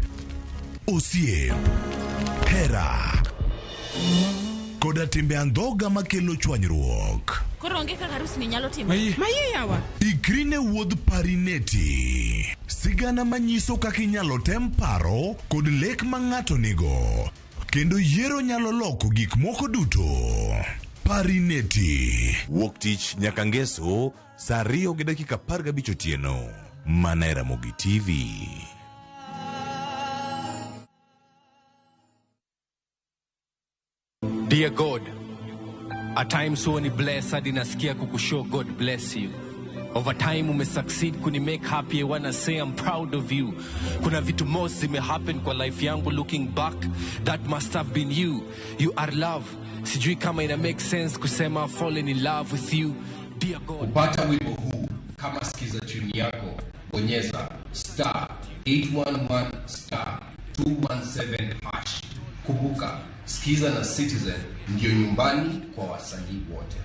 osiep, hera, koda timbe andhoga makelo chwanyruok. Koro onge kaka arusni nyalo timore. Maye yawa. Ikri ne wuodh Parineti. Sigana manyiso kaka inyalo tem paro kod lek ma ng'ato nigo. Kendo yiero nyalo loko gik moko duto. Parineti. Wuok tich nyaka ngeso saa 2:15 otieno. Mana e Ramogi TV. Dear God, at times huwa ni bless hadi nasikia kukushow God bless you. Over time umesucceed kuni make happy, I wanna say I'm proud of you. Kuna vitu most zimehappen kwa life yangu, looking back that must have been you. You are love. Sijui kama ina make sense kusema I've fallen in love with you. Dear God. Kupata wimbo huu kama sikiza tune yako, bonyeza star 811 star 217 hash. Kumbuka, Skiza na Citizen ndiyo nyumbani kwa wasanii wote.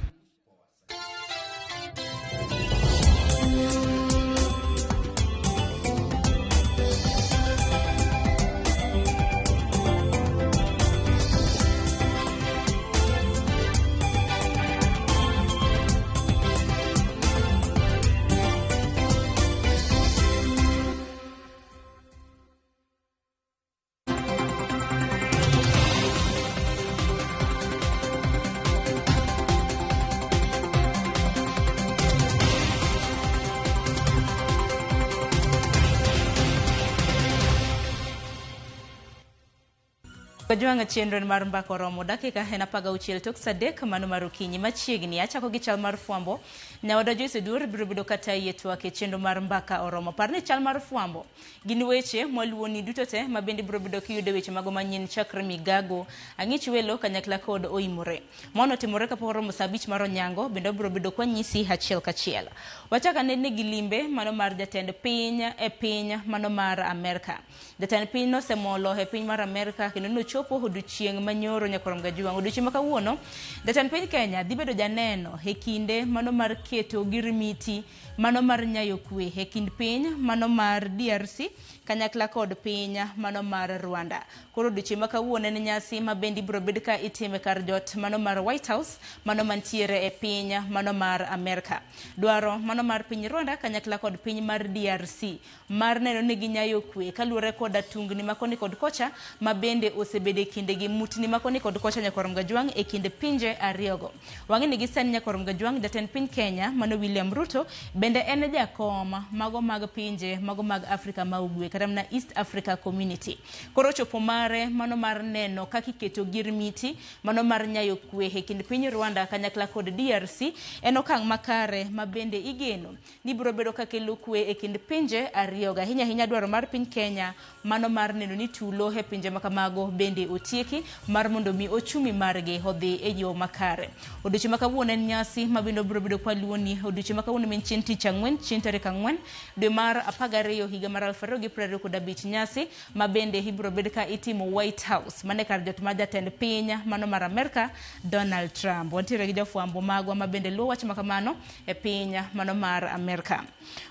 Kajwang'a chenro mar mbaka oromo dakika en 16 tok saa 3 mano mar okinyi machiegni. Achako gi chal mar fwambo. Nyawadwa Joyce Oduor biro bedo kata yie twak e chenro mar mbaka oromo. Par ni chal mar fwambo gin weche mwaluwoni duto te ma bende biro bedo kiyudo weche mago manyien chakre migago ang'ich welo kanyakla kod oimore. Mano otimore kapok oromo saa 5 mar onyango bende wabiro bedo kwanyisi achiel kachiel. Wachak anene gi limbe mano mar jatend piny e piny mano mar Amerka. Jatend piny nosemolo e piny mar Amerka kendo nochopo odiochieng' manyoro nyakorom Gajuang'. Odiochieng' ma kawuono, jatend piny Kenya dhi bedo janeno e kinde mano mar keto girmiti mano mar nyayo kwe e kind piny mano mar DRC kanyakla kod piny mano mar Rwanda. Koro odiochieng' ma kawuono en nyasi ma bende ibiro bed ka itime kar jot mano mar White House mano mantiere e piny mano mar Amerka. Dwaro mano mar piny Rwanda kanyakla kod piny mar DRC mar neno ni ginyayo kwe kaluwore koda tungni ma koni kod kocha ma bende osebedo e kinde gi mutni ma koni kod kocha nyakorom Gajuang' e kind pinje ariyogo. Wang'e ni gi sani nyakorom Gajuang' jatend piny Kenya mano William Ruto bende en jakom mago mag pinje mago mag Afrika ma ugwe kata mana East Africa Community. Koro chopo mare mano mar neno kaka iketo girmiti mano mar nyayo kwe e kind piny Rwanda kanyakla kod DRC en okang' makare ma bende igeno ni biro bedo kakelo kwe e kind pinje ariyogo. Ahinya ahinya dwaro mar piny Kenya mano mar neno ni tulo e pinje makamago bende otieki mar mondo mi ochumi margi odhi e yo makare. Odiochieng' ma kawuono en nyasi ma bende obiro bedo kwaluwoni. Odiochieng' ma kawuono en chieng' tich ang'wen, chieng' tarik 4 dwe mar 12 higa mar 2025, nyasi ma bende ibiro bed ka itimo White House mane kar jot mar jatend piny mano mar Amerka Donald Trump. Wantiere gi jofwambo magwa ma bende luwo wach makamano e piny mano mar Amerka.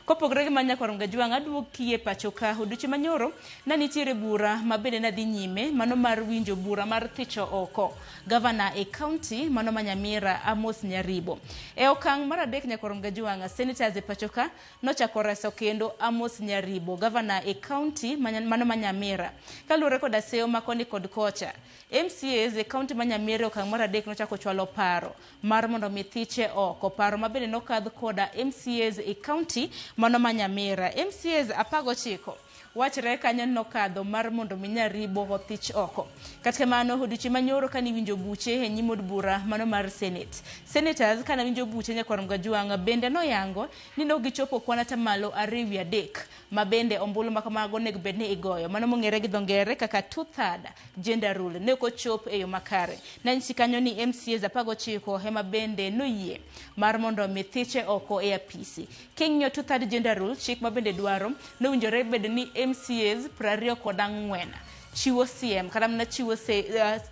Kopogore gi mano nyakwar Gajuang' aduogo kiye pacho ka odiochieng' manyoro ne nitiere bura ma bende nadhi nyime mano mar winjo bura mar thicho oko gavana e county mano ma Nyamira Amos Nyaribo. E okang' mar 3 nyakwar Gajuang' senators e pacho ka nochako reso kendo Amos Nyaribo gavana e county mano ma Nyamira kaluwore koda seyo ma koni kod kocha. MCAs e kaunti ma Nyamira e okang' mar adek nochako chwalo paro mar mondo mi thiche oko. Paro ma bende nokadh koda MCAs e kaunti mano ma Nyamira. MCAs 19 wachre kanyo nokadho mar mondo mi Nyaribo othich oko. Kata kamano, odiochieng' manyoro kane iwinjo buche e nyim od bura mano mar Senate. Senators kane winjo buche Nyakwar Mgajwang' bende noyango ni ne ok gichopo kwan atamalo 2/3 ma bende ombulu ma kamago onego bed ni igoyo. Mano mong'ere gi dho ngere kaka two-third gender rule ne ok ochop e yo makare. Nanyisi kanyo ni MCAs 19 ema bende noyie mar mondo mi thiche oko e apisi. King'iyo two-third gender rule, chik ma bende dwaro nowinjore bed ni MCAs 24 chiwo siem kata mana chiwo, se,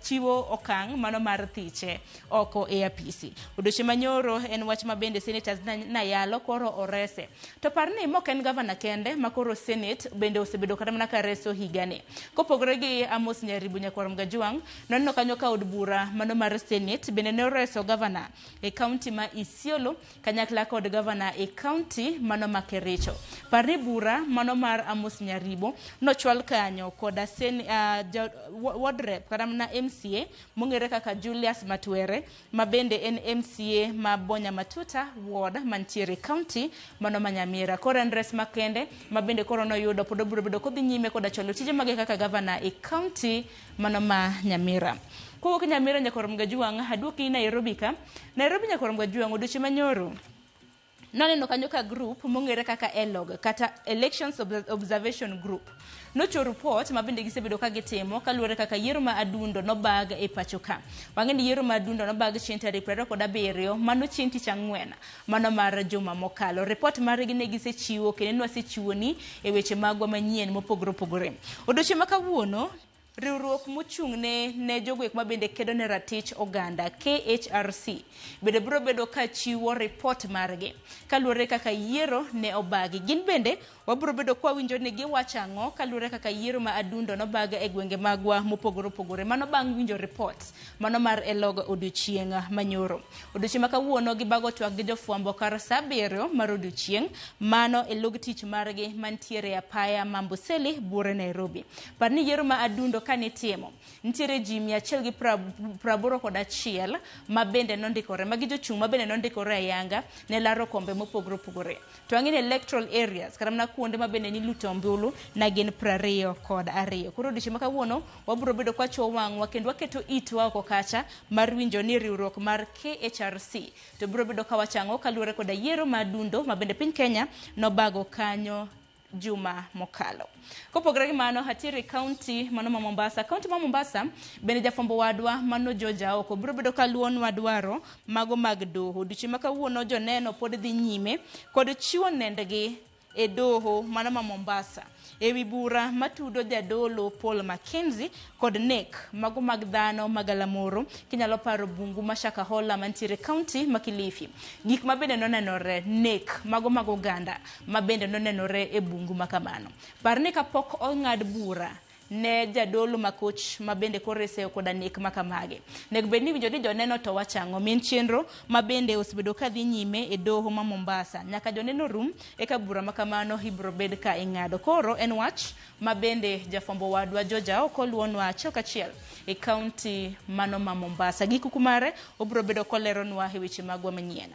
chiwo okang' mano mar thiche oko e apisi. Odiochieng' manyoro en wach ma bende senators nayalo koro orese. To par ni mok en gavana kende ma koro senate bende osebedo kata mana ka reso higani. Kopogore gi Amos Nyaribo Nyakwar Mgajwang', noneno kanyo ka od bura mano mar senate bende ne oreso gavana e kaunti ma Isiolo kanyakla kod gavana e kaunti mano ma Kericho. Par ni bura mano mar Amos Nyaribo nochwal kanyo koda ward rep kata mana MCA mong'ere kaka Julius Matwere ma bende en MCA ma Bonya Matuta ward mantiere kaunti mano ma Nyamira. Koro en res makende ma bende koro noyudo pod obiro bedo kodhi nyime koda chwalo tije mage kaka gavana e kaunti mano ma Nyamira. Kowuok Nyamira Nyakwar Mgajwang', aduoki Nairobi ka. Nairobi Nyakwar Mgajwang' odiochieng' manyoro naneno kanyo ka group mong'ere kaka ELOG kata Elections Observation Group nochiwo report ma bende gisebedo ka gitimo kaluwore kaka yiero ma Adundo nobag e pacho ka. Wang'e ni yiero ma Adundo nobag chieng' tarik 27 mano chieng' tich ang'wen mano mar juma mokalo. Report margi ne gisechiwo kendo ne wasechiwoni e weche magwa manyien mopogore opogore. Odiochieng' ma kawuono riwruok mochung' ne jogo ek ma bende kedo ne ratich oganda KHRC bende biro bedo ka chiwo report margi kaluwore kaka yiero ne obagi. Gin bende wabiro bedo kwa winjo ni giwacho ang'o kaluwore kaka yiero ma Adundo nobag e gwenge magwa mopogore opogore. Mano bang' winjo report mano mar ELOG odiochieng' manyoro. Odiochieng' ma kawuono gibago twak gi jofwambo kar saa 7 mar odiochieng' mano e log tich margi mantiere e apaya ma Amboseli buore Nairobi. Par ni yiero ma Adundo kane itimo nitiere ji 181 ma bende nondikore, magi jochung' ma bende nondikore ayanga ne laro kombe mopogore opogore. To ang'e ni electoral areas kata mana kuonde ma bende niluto ombulu na gin 22. Koro odiochieng' ma kawuono wabiro bedo kwa chwo wang'wa kendo waketo itwa oko kacha mar winjo ni riwruok mar KHRC to biro bedo ka wachang'o kaluwore koda yiero ma Adundo ma bende piny Kenya nobago kanyo juma mokalo. Kopogore gi mano, hatiere kaunti mano ma Mombasa. Kaunti ma Mombasa bende jafwambo wadwa mano George Aoko biro bedo ka luwonwa dwaro mago mag doho. Odiochieng' ma kawuono joneno pod dhi nyime kod chiwo nendgi e doho mano ma Mombasa ewi bura matudo jadolo Paul Mackenzie kod nek mago mag dhano mag Alamoro. Kinyalo paro bungu ma Shakahola mantiere kaunti ma Kilifi. Gik ma bende nonenore nek mago mag oganda ma bende nonenore e bungu ma kamano. Par ni kapok ong'ad bura ne jadolo makoch ma bende koro iseyo koda nek ma kamagi. Nego bed ni winjo ni joneno to wachang'o. Min chenro ma bende osebedo ka dhi nyime e doho ma Mombasa. Nyaka joneno rum eka bura ma kamano ibiro bed ka ing'ado. Koro en wach ma bende jafwambo wadwa George Aoko luwonwa achiel kachiel e kaunti mano ma Mombasa. Gi kuku mare obiro bedo koleronwa e weche magwa manyien.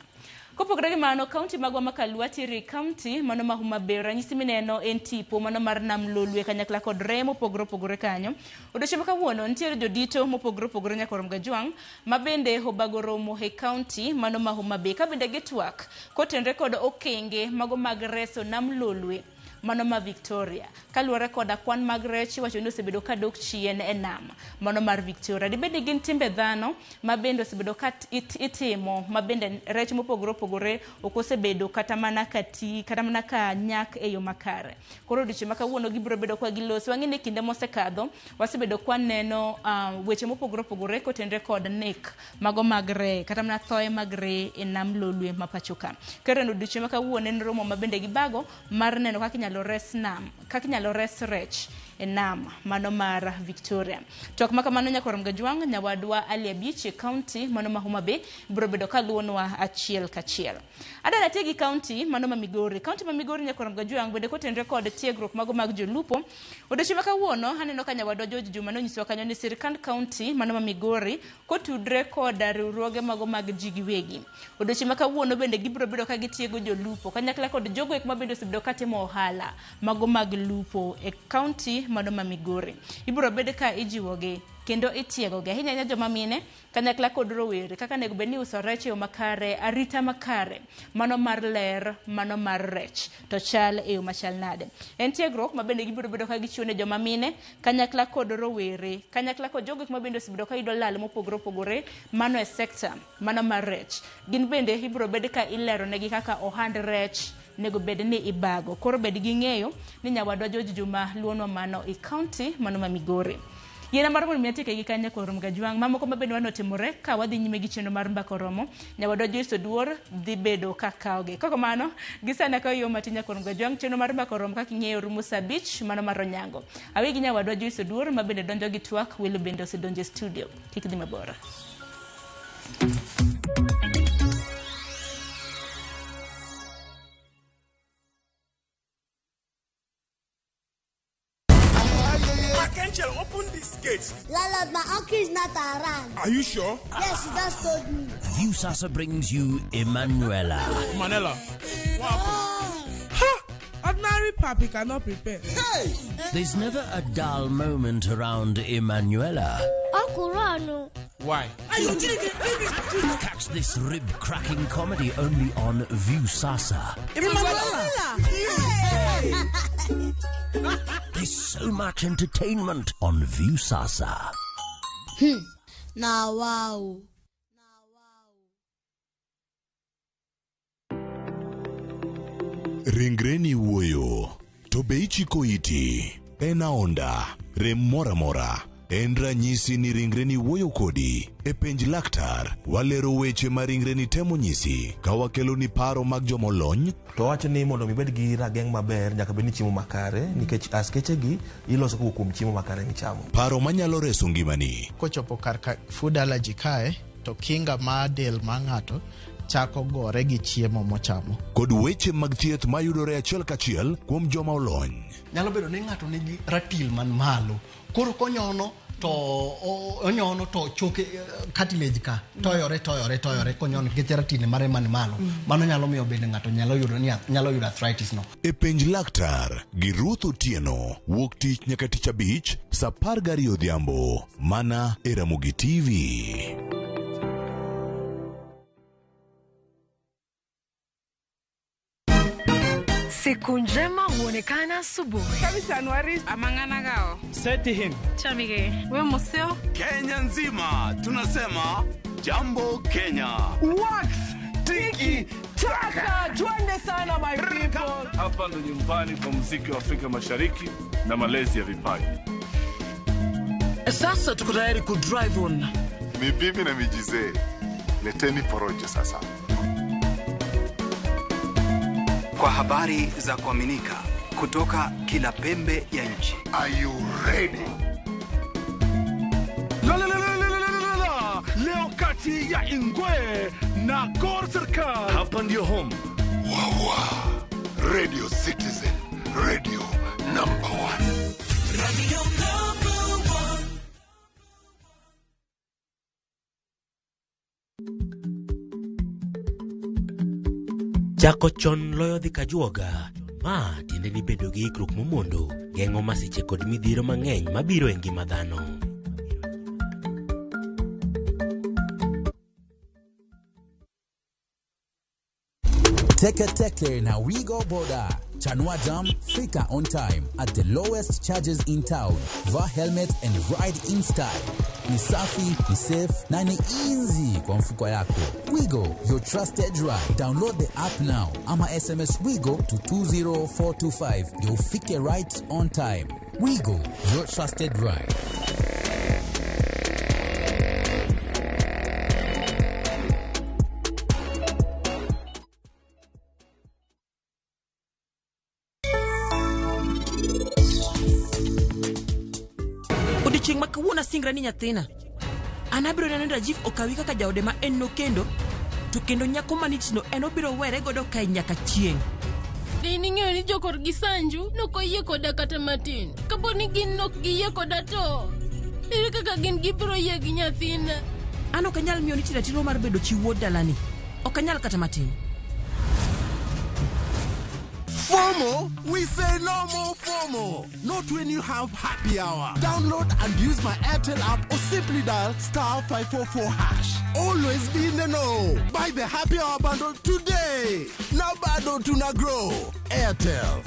Kopogore gi mano, kaunti magwa ma Kalua tiere kaunti mano ma Homa Bay. Ranyisi mineno en tipo mano mar Nam Lolwe kanyakla kod reye mopogore opogore kanyo. Odiochieng' ma kawuono nitiere jodito mopogore opogore Nyakwar Mgajwang' ma bende obago romo e kaunti mano ma Homa Bay ka bende gitwak kotenore kod okenge mago mag reso Nam Lolwe mano ma Victoria. Kaluwore koda kwan mag rech iwacho ni osebedo ka dok chien e nam mano mar Victoria. Dibed ni gin timbe dhano ma bende osebedo ka itimo ma bende rech mopogore opogore ok osebedo kata mana ka ti kata mana ka nyak e yo makare. Koro odiochieng' ma kawuono gibiro bedo kwa giloso. Wang'e ni kinde mosekadho wasebedo kwa neno weche mopogore opogore kotenore kod nek mago mag reye kata mana thoe mag reye e nam Lolwe ma pacho ka. Koro en odiochieng' ma kawuono en romo ma bende gibago mar neno kaka inyalo res nam, kaka inyalo res rech e nam mano mar Victoria. Twak ma kamano nyakwar Mgajwang' nyawadwa Ali Abich e kaunti mano ma Homa Bay biro bedo kaluwonwa achiel kachiel. Adala tie gi kaunti mano ma Migori. Kaunti ma Migori nyakwar Mgajwang' bende kotenre kod tiegruok mago mag jolupo. Odiochieng' ma kawuono aneno ka nyawadwa George Juma nonyisowa kanyo ni sirkand kaunti mano ma Migori kotudre kod riwruoge mago mag ji giwegi. Odiochieng' ma kawuono bende gibiro bedo ka gitiego jolupo kanyakla kod jogo eko ma bende osebedo katimo ohala mago mag lupo e kaunti mano ma Migori. Ibiro bed ka ijiwogi kendo itiegogi ahinya ahinya joma mine kanyakla kod rowere kaka onego bed ni iuso rech e yo makare, arita makare mano mar ler, mano mar rech to chal e yo machal nade. En tiegruok ma bende gibiro bedo ka gichiwo ne joma mine kanyakla kod rowere kanyakla kod jogo ma bende osebedo ka yudo lal mopogore opogore mano e sekta mano mar rech. Gin bende ibiro bed ka ilero negi kaka ohand rech nego bed ni ibago. Koro bed gi ng'eyo ni nyawadwa George Juma luonwa mano e kaunti mano ma Migori. Yiena mar mondo mi atieke gi kanyo kuom Mgajwang' mamoko ma bende wanotimore ka wadhi nyime gi chenro mar mbaka oromo nyawadwa Joyce Oduor dhi bedo ka kawogi. Kok kamano gi sani akawo yo matin nyakwar Mgajwang' chenro mar mbaka oromo kaka ing'eyo rumo saa abich mano mar onyango. Awe gi nyawadwa Joyce Oduor ma bende donjo gi twak welo bende osedonjo e studio. Kik dhi mabor. Archangel, open this gate. Landlord, my uncle is not around. Are you sure? Yes, he just told me. Viusasa brings you Emanuela. Manela. What happened? Ha! Ordinary papi cannot prepare. Hey! There's never a dull moment around Emanuela. Uncle Rano. Why? Catch this rib-cracking comedy only on Viusasa. Emanuela! There's so much entertainment on Viusasa. Now, wow. Ringreni wuoyo, to be ichiko iti? En aonda, rem moro amora. En ranyisi ni ringreni wuoyo kodi. E penj laktar, walero weche ma ringreni temo nyisi ka wakeloni paro mag jomolony. To wacho ni mondo mi ibed gi rageng' maber nyaka bed ni chiemo makare nikech askeche gi iloso kowuok kuom chiemo makare michamo. Paro manyalo reso ngimani. Kochopo kar ka food allergy kae to kinga mar del mar ng'ato chako gore gi chiemo mochamo. Kod weche mag thieth mayudore achiel kachiel kuom joma olony. Nyalo bedo ni ng'ato nigi ratil man malo. Koro konyono to onyono to choke cartilage ka toyore toyore toyore konyono nikech ratil mare man malo. Mano nyalo miyo bende ng'ato nyalo yudo ni nyalo yudo arthritis no. E penj laktar gi Ruth Otieno wuok tich nyaka tich abich saa 12 odhiambo mana e Ramogi TV. Siku njema huonekana asubuhi. Amang'ana Seti him. Chamige. We museo. Kenya nzima tunasema jambo Kenya. Wax tiki taka twende sana my people. Hapa ndo nyumbani kwa muziki wa Afrika Mashariki na malezi ya vipaji. Sasa tuko tayari ku drive on. Ni bibi na mijizee. Leteni porojo sasa. Kwa habari za kuaminika kutoka kila pembe ya nchi. Are you ready? La la la la la la la. Leo kati ya Ingwe na Gor Serikal. Hapa ndio home. Wawa. Radio Citizen. Radio number 1. Radio number 1. Chako chon loyo dhi kajuoga. Ma tiende ni bedo gi ikruok momondo geng'o masiche kod midhiero mang'eny mabiro e ngima dhano. Teke Teke na Wigo Boda. Chanua Jam, fika on time at the lowest charges in town. Vaa helmet and ride in style. Ni safi, ni safe na ni easy kwa mfuko yako. Wigo, your trusted ride. Download the app now ama SMS Wigo to 20425. Ndio ufike right on time. Wigo, your trusted ride. Odiochieng' ma kawuono asingra ni nyathina. An abiro neno ni Rajiv okawi kaka jaode ma en nokendo, to kendo nyako manichno en obiro were godo kae nyaka chieng'. De ning'eyo ni jokorgi Sanju nok oyie koda kata matin. Kapo ni gin nok giyie koda to ere kaka gin gibiro yie gi nyathina? An ok anyal miyo Niti ratiro mar bedo chi wuod dalani. Ok anyal kata matin. FOMO? We say no more FOMO. Not when you have happy hour. Download and use my Airtel app or simply dial star 544 hash. Always be in the know. Buy the happy hour bundle today. Now bado tuna grow. Airtel.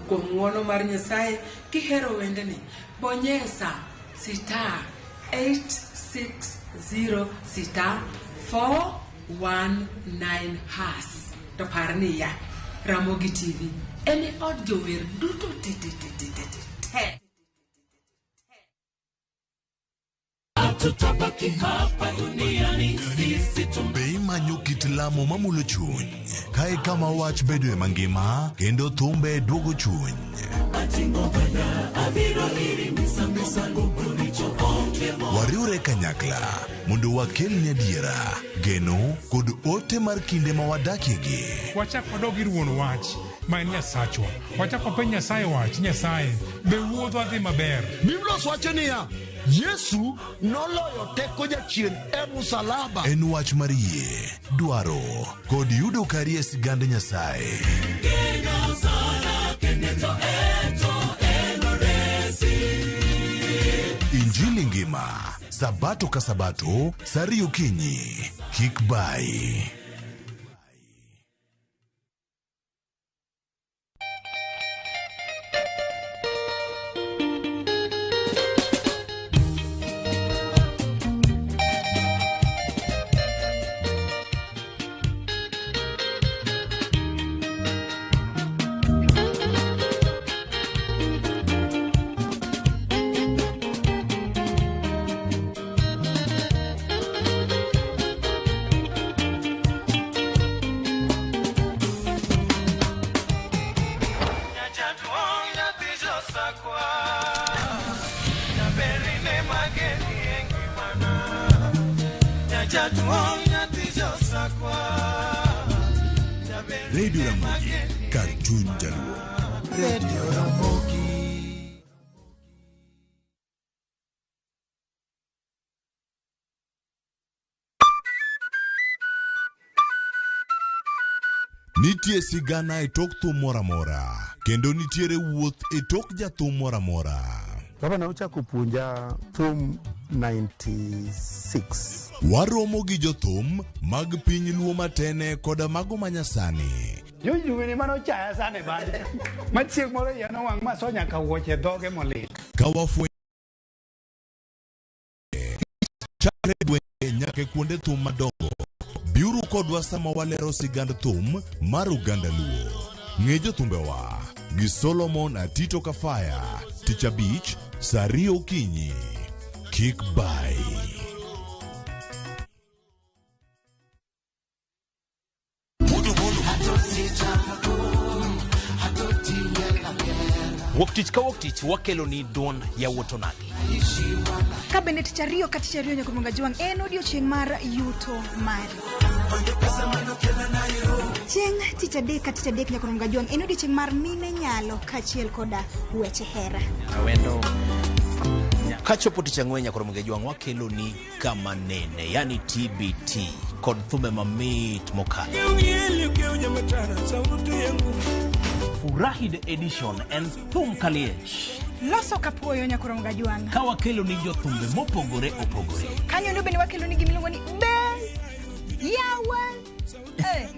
Kuom ng'uono mar Nyasaye, kihero wendni, bonyesa star 860 star 419 has. To par niya, Ramogi TV en e od jower duto te te te te te te te. Hatutabaki hapa duniani sisi Be imanyo kit lamo mamulo chuny? Kae kama wach bedoe mangima kendo thumbe duogo chuny. ating'o bada abiro iri misango richo onge mo Wariwre kanyakla mondo wakelni adiera, geno kod ote mar kinde ma wadakiegi. Wachak wadog ir wuon wach ma en Nyasachwa. Wachak wapenj Nyasaye wach, Nyasaye, be wuodhwa dhi maber? Biblos wacho niya, Yesu noloyo teko jachien e musalaba. En wach mar yie, dwaro kod yudo kari e sigand Nyasaye. Geno sana kende to eto enoresi Injili ngima, Sabato ka Sabato, saa ariyo okinyi. Kik bayi. Radio Ramogi, kar chuny jaluo. Radio Ramogi. Nitie sigana e tok thum moro amora kendo nitiere wuoth e tok jathum moro amora. Gavana ochako puonja thum 96. Waromo gi jothum mag piny luo matene koda mago manyasani. Jojuwini mane ochaya sana e band. Ma chieng' moro iya nowang' ma so nyaka wuoche dhoge molil. Ka wafwenyo chakre gwenge nyaka e kuonde thum madongo. Biuru kodwa sama walero sigand thum mar oganda Luo. Ng'e jothumbewa gi Solomon Atito Kafaya, tich abich, saa ariyo okinyi. Kik bayi. Wuok tich ka wuok tich wakelo ni duond yawuot onagi. Ka bende tich ariyo ka tich ariyo nyaka Munga Jwang' en odiochieng' mar yuto mari. Chieng' tich adek ka tich adek nyaka Munga Jwang' en odiochieng' mar mine nyalo kaachiel koda weche hera. Awendo. Kachopo tich ang'wen nyakoro Munga Jwang' wakelo ni kama nene, yani TBT kod thumbe mamit mokalo. Furahi the edition en thum kaliech Loso kapuoyo nyaka Munga Jwang'. ka wakelo ni jothumbe mopogore opogore. Kanyo endo bende wakelo ni gimiluongo ni be yawa. Eh.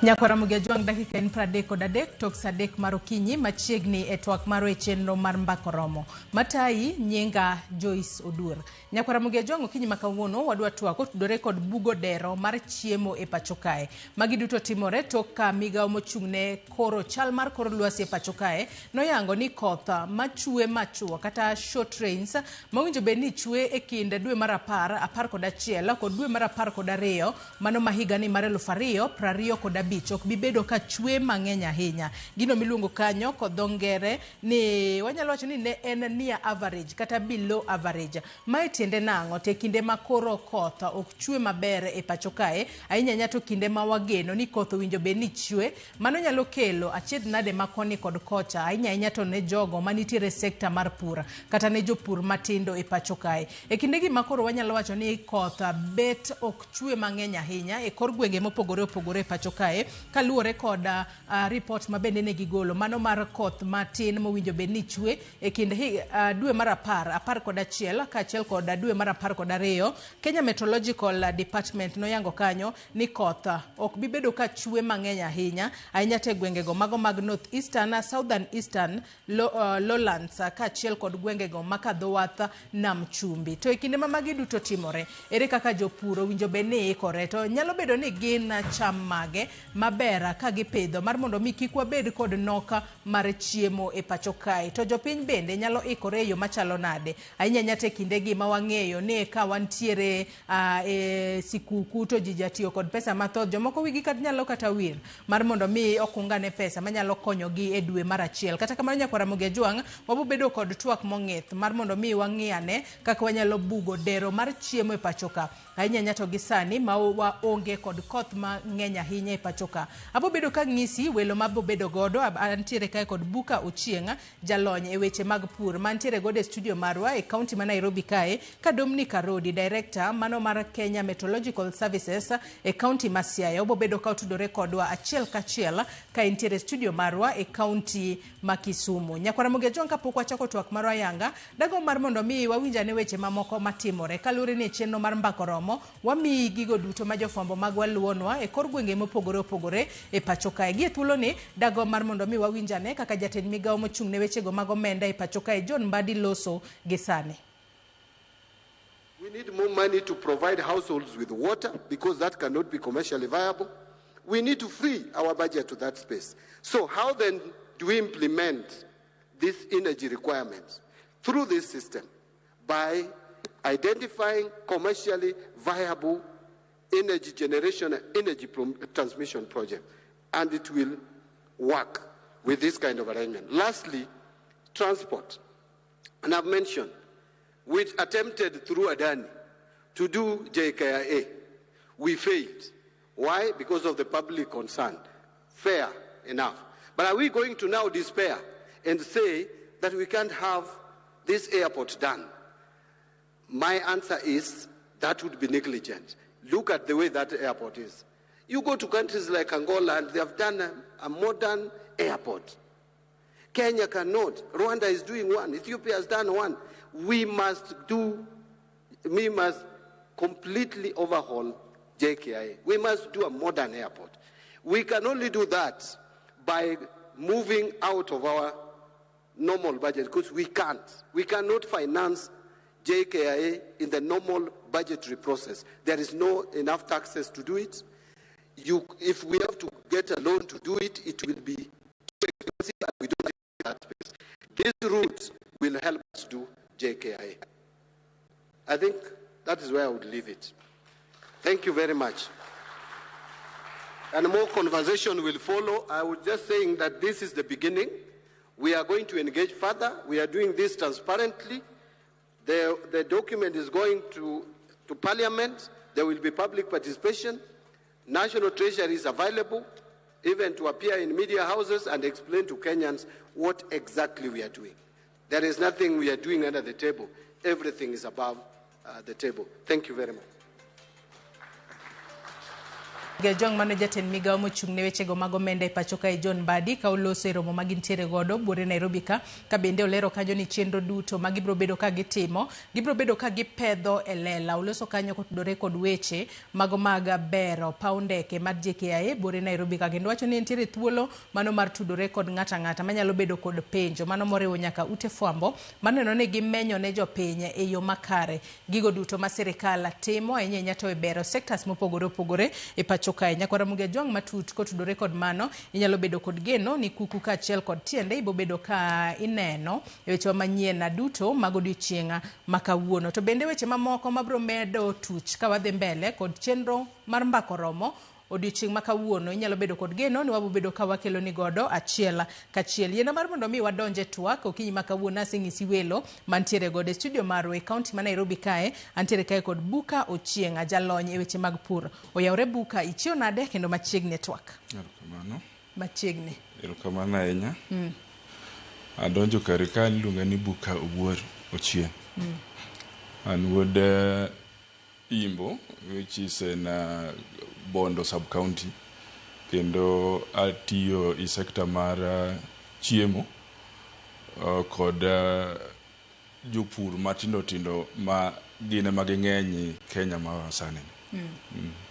Nyakwara Mugejwang' dakika en 33 tok sa 3 mar okinyi machiegni e twak marwa e chenro mar Mbaka Oromo. Matayi nyinga Joyce Oduor. Nyakwara Mugejwang' okinyi ma kawuono wadwa twak otudore kod bugo dero mar chiemo e pacho kae. Magi duto timore tok ka migawo mochung' ne koro chal mar kor lwasi e pacho kae noyango ni koth machwe machuok kata short rains mowinjo bed ni chwe e kind dwe mar 10, 11 kod dwe mar 12 mano ma higani mar 2025 ok bi bedo ka chwe mang'eny ahinya. Gino miluongo kanyo kod dho ngere ni wanyalo wacho ni ne en near average kata below average. Mae tiende nang'o? To e kinde ma koro koth ok chwe maber e pacho kae, ahinya ahinya to kinde ma wageno ni koth owinjo bed ni chwe, mano nyalo kelo achiedh nade ma koni kod kocha, ahinya ahinya to ne jogo manitiere e sekta mar pur kata ne jopur matindo e pacho kae. E kindegi ma koro wanyalo wacho ni koth bet ok chwe mang'eny ahinya e kor gwenge mopogore opogore e pacho kae kaluwore kod report ma bende ne gigolo mano mar koth matin mowinjo bed ni chwe e kind dwe mar 10, 11 kaachiel kod dwe mar 12. Kenya Meteorological Department noyango kanyo ni koth ok bi bedo ka chwe mang'eny ahinya ahinya to e gwengego mago mag North Eastern, Southern Eastern Lowlands kaachiel kod gwengego ma kadho wath nam chumbi. To e kinde ma magi duto timore, ere kaka jopur owinjo bed ni ikore? To nyalo bedo ni gin cham mage maber ka gipidho mar mondo mi kik wabed kod nok mar chiemo e pacho kae? To jopiny bende nyalo ikore e yo machalo nade? Ahinya ahinya to e kindegi ma wang'eyo ni ka wantiere e sikuku to ji jatiyo kod pesa mathoth, jomoko wigi kata nyalo kata wil mar mondo mi okungane pesa manyalo konyogi e dwe mar achiel. Kata kamano nyakwara Ramogi Ajwang', wabo bedo kod twak mong'ith mar mondo mi wang'i ane kaka wanyalo bugo dero mar chiemo e pacho ka. Ahinya ahinya to gi sani ma waonge kod koth mang'eny ahinya e pacho ka. Abo bedo ka ng'isi welo mabo bedo godo, antiere kae kod Buka Ochieng', jalony e weche mag pur mantiere godo e studio marwa e kaunti ma Nairobi kae, ka Dominic Arodi, director mano mar Kenya Meteorological Services e kaunti ma Siaya. Obo bedo ka otudore kodwa achiel kachiel ka entiere e studio marwa e kaunti ma Kisumu. Nyakwara Ramogi Ajwang', kapok wachako twak marwa ayanga, dago mar mondo mi wawinj ane weche mamoko matimore kaluwore ni e chenro mar Mbaka Oromo wamiyi gigo duto ma jofwambo magwa luwonwa e kor gwenge mopogore opogore e pacho kae. Gi e thuoloni dago mar mondo mi wawinj ane kaka jatend migawo mochung' ne wechego mag omenda e pacho kae John Mbadi loso gi sani. We need more money to provide households with water because that cannot be commercially viable. We need to free our budget to that space. So how then do we implement these energy requirements? Through this system, by identifying commercially viable energy generation and energy transmission project. And it will work with this kind of arrangement. Lastly, transport. And I've mentioned, we attempted through Adani to do JKIA. We failed. Why? Because of the public concern. Fair enough. But are we going to now despair and say that we can't have this airport done? My answer is that would be negligent. Look at the way that airport is. You go to countries like Angola and they have done a modern airport. Kenya cannot. Rwanda is doing one. Ethiopia has done one. We must completely overhaul JKIA. We must do a modern airport. We can only do that by moving out of our normal budget, because we can't. We cannot finance JKIA in the normal budgetary process. There is no enough taxes to do it. If we have to get a loan to do it, it will be too expensive, and we don't have that space. This route will help us do JKIA. I think that is where I would leave it. Thank you very much. And more conversation will follow. I was just saying that this is the beginning. We are going to engage further. We are doing this transparently. The document is going to Parliament. There will be public participation. National Treasury is available, even to appear in media houses and explain to Kenyans what exactly we are doing. There is nothing we are doing under the table. Everything is above the table. Thank you very much. Gajong mano jatend migawo mochung' ne wechego mag omenda e pacho kae John Mbadi ka oloso e romo ma gintiere godo buore Nairobi ka ka bende olero kanyo ni chenro duto ma gibiro bedo ka gitimo gibiro bedo ka gipedho e lela. Oloso kanyo kotudore kod weche mago mag bero paw ndeke mar JKIA buore Nairobi ka kendo wacho ni nitiere thuolo mano mar tudore kod ng'ato ang'ata manyalo bedo kod penjo mano moriwo nyaka ute fwambo maneno ni gimenyo ne jopiny e yo makare gigo duto ma sirikal timo ahinya ahinya to e bero sectors mopogore opogore e pacho kae. Nyakwara Mugia Jwang' matut kotudore kod mano inyalo bedo kod geno ni kuku kaachiel kod tiende ibobedo ka ineno e wechewa manyien duto mag odiochieng' ma kawuono. To bende weche mamoko mabiro medo tuch ka wadhi mbele kod chenro mar mbako romo odiochieng' ma kawuono inyalo bedo kod geno ni wabobedo ka wakelo ni godo achiel kachiel. Yiena mar mondo mi wadonj e twak okinyi ma kawuono aseng'isi welo mantiere godo e studio marwa e kaunti ma Nairobi kae antiere kae kod Buka Ochieng' jalony e weche mag pur. Oyawre Buka, ichiew nade kendo machiegni e twak? Erokamano. Machiegni. Erokamano ahinya. Adonjo kare ka iluonga ni Buka Owuor Ochieng'. An wuod Imbo, which is in Bondo sub-county, kendo atiyo e sector mar chiemo kod jopur matindo tindo ma gin ema ging'eny Kenya ma sani.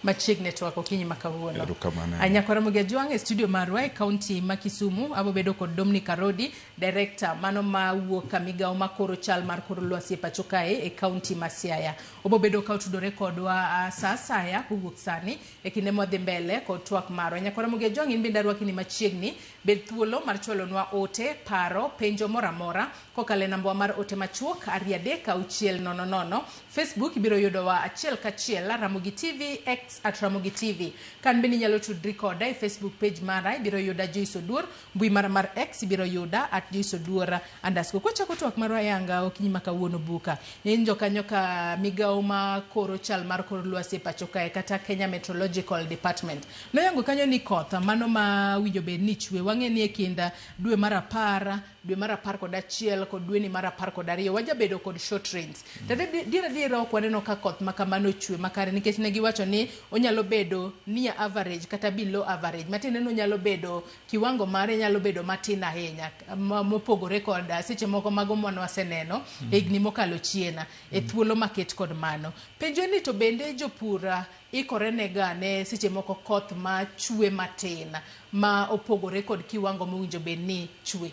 Machiegni e twak okinyi ma kawuono. Erokamano. Nyakwara Mugia Jwang' e studio marwa e kaunti ma Kisumu abobedo kod Dominic Arodi, director mano ma wuok ka migawo ma koro chal mar kor lwasi e pacho kae e kaunti ma Siaya. Obobedo ka otudore kodwa sa asaya kowuok sani e kinde mwadhi mbele kod twak marwa. Nyakwara Mugia Jwang' in bende arwaki ni machiegni, bed thuolo mar chwalonwa ote, paro, penjo moro amora kokalo e namba mar ote machuok 2 3 6 0 0. Facebook ibiro yudowa achiel kachiel Ramogi TV, X at Ramogi TV. Kan bende inyalo tudri koda e Facebook page mara ibiro yuda Joyce Oduor, mbui mara mar X ibiro yuda at Joyce Oduor underscore. Kwachako twak marwa yanga okinyi ma kawuono Buka. Ninjo kanyo ka migawo ma koro chal mar kor lwasi e pacho kae kata Kenya Meteorological Department. Noyango kanyo ni koth mano ma winjo bed ni chwe wang'e ni e kind dwe mar 10 dwe mar 11 kod dweni mar 12 wajabedo kod short rains. To dier adiera ok waneno ka koth ma kamano chwe makare nikech ne giwacho ni onyalo bedo near average kata below average. Matiende ni onyalo bedo kiwango mare nyalo bedo matin ahinya mopogore kod seche moko mago mane waseneno higni mokalo chien e thuolo maket kod mano. Penjo ni to bende jopur ikore nega ne seche moko koth ma chwe matin ma opogore kod kiwango mowinjo bed ni chwe.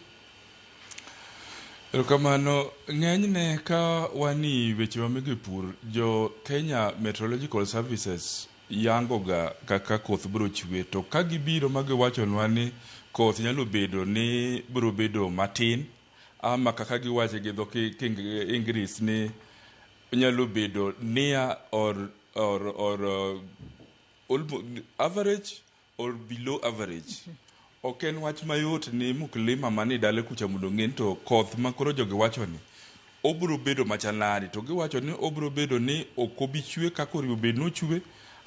Erokamano, ng'enyne ka wani weche mege pur, jo Kenya Meteorological Services yango ga kaka koth biro chwe to ka gibiro ma giwachonwa ni koth nyalo bedo ni biro bedo matin ama kaka giwache gi dho Ingris ni nyalo bedo near or almost average or below average. Ok en wach mayot ni mkulima mani dala kucha mondo ong'e ni to koth ma koro jogi wacho ni obiro bedo machal nade to giwacho ni obiro bedo ni ok obi chwe kaka onego bed ni ochwe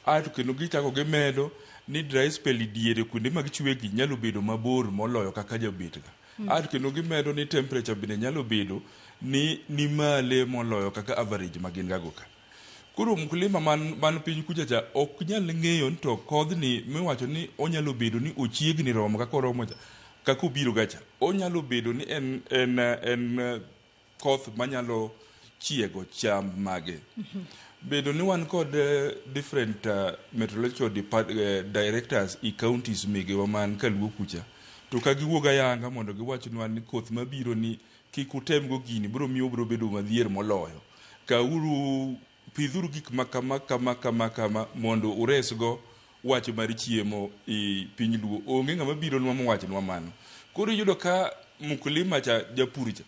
aeto kendo gichako gimedo ni dry spell diere kuonde mag chwe gi nyalo bedo mabor moloyo kaka jabet ga. Aeto kendo gimedo ni temperature bende nyalo bedo ni ni male moloyo kaka average ma gin gago ka. Koro mkulima man piny kucha cha ok nyal ng'eyo ni to kodhni miwacho ni onyalo bedo ni ochiegni romo kaka oromo cha kaka obiro ga cha onyalo bedo ni en koth manyalo chiego cham mage. Bedo ni wan kod different meteorological directors i counties megewa man kaluo kucha to ka giwuog ayanga mondo giwachnwa ni koth mabiro ni kik utem go gini biro miyo ubiro bedo madhier moloyo. Kawuru pidhuru gik ma kama kama kama kama mondo uresgo wach mar chiemo i piny luo. Onge ng'ama bironwa mowachnwa mano. Koro iyudo ka mkulima cha japur cha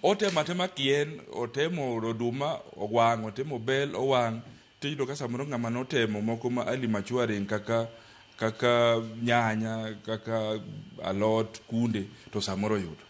otemo atema kien otemo oduma owang' otemo bel owang' tiyudo ka samoro ng'ama notemo moko ma early maturing kaka nyanya kaka alot kunde to samoro oyudo.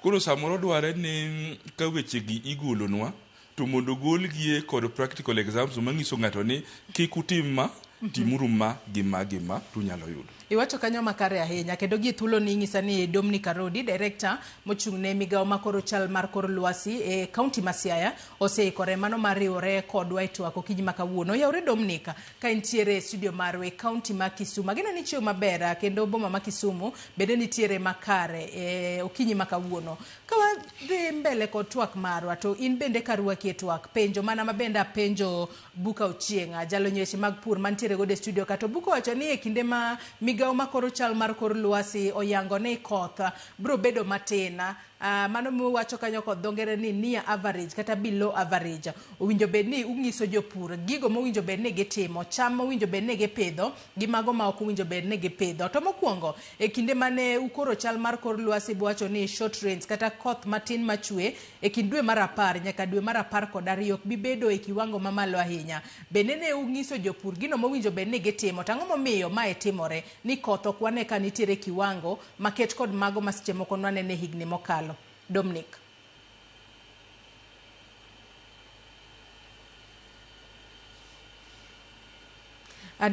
Koro samoro dware ni ka weche gi igolonwa to mondo golgie kod practical examples manyiso ng'ato ni kik utim ma Timuru ma gi ma gi ma tunyalo yudo. Iwacho kanyo makare ahinya kendo gie thuolo ni inyisa ni Dominic Arodi, director mochung' ne migawo makoro chal mar kor lwasi e kaunti ma Siaya oseikore mano mar riwore kodwa e twak okinyi ma kawuono. Oyawre Dominic ka intiere e studio marwa e kaunti ma Kisumu. Ageno ni ichiew maber kendo boma ma Kisumu bende nitiere makare e okinyi ma kawuono. Ka wadhi mbele kod twak marwa to in bende karwaki e twak penjo mana mabende apenjo Buka Ochieng', jalony weche mag pur mantiere godo e studio ka. To Buka owacho ni e kinde ma migawo makoro chal mar kor lwasi oyango ni koth biro bedo matin, mano miwacho kanyo kod dho ngere ni near average kata below average, owinjo bed ni ung'iso jopur gigo mowinjo bed ni gitimo, cham mowinjo bed ni gipidho gi mago ma ok owinjo bed ni gipidho. To mokwongo, e kinde mane ukoro chal mar kor lwasi buwacho ni short rains kata koth matin machwe e kind dwe mar 10 nyaka dwe mar 12 ok bi bedo e kiwango mamalo ahinya. Bende ne ung'iso jopur gino mowinjo bed ni gitimo, to ang'o momiyo mae timore ni koth ok wane ka nitiere kiwango maket kod mago ma seche moko nwanene higni mokalo? Dominic.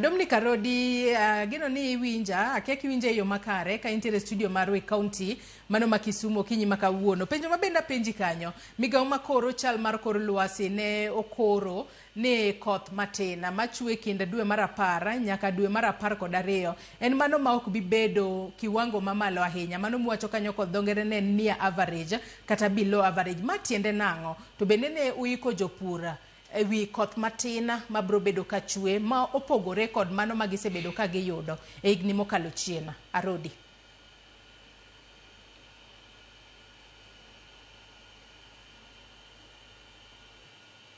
Dominic Arodi, ageno ni iwinja, akia kiwinja e yo makare ka intiere e studio marwa e kaunti mano ma Kisumu okinyi ma kawuono. Penjo ma bende apenji kanyo, migawo makoro chal mar kor lwasi ne okoro ni koth matin machwe kind dwe mar 10 nyaka dwe mar 12 en mano ma ok bi bedo kiwango mamalo ahinya. Mano miwacho kanyo kod dho ngere ne near average kata below average. Ma tiende nang'o? To bende ne uiko jopur e wi koth matin mabiro bedo ka chwe ma opogore kod mano ma gisebedo ka giyudo e higni mokalo chien. Arodi.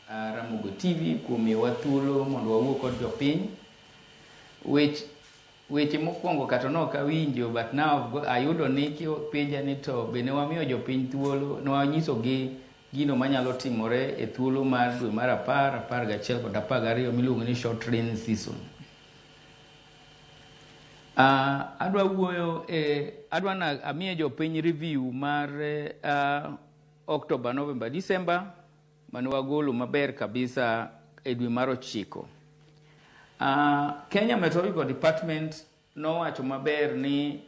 Ramogo TV kuom miyowa thuolo mondo wawuo kod jopiny. Weche mokwongo kata nok awinjo, but now ayudo ni kipenja ni to be ne wamiyo jopiny thuolo, ne wanyisogi gino manyalo timore e thuolo mar dwe mar 10, 11 kod 12 miluongo ni short rain season. Adwa wuoyo e, adwa na amiye jopiny review mar October, November, December mane wagolo maber kabisa e dwe mar 9. Kenya Meteorological Department nowacho maber ni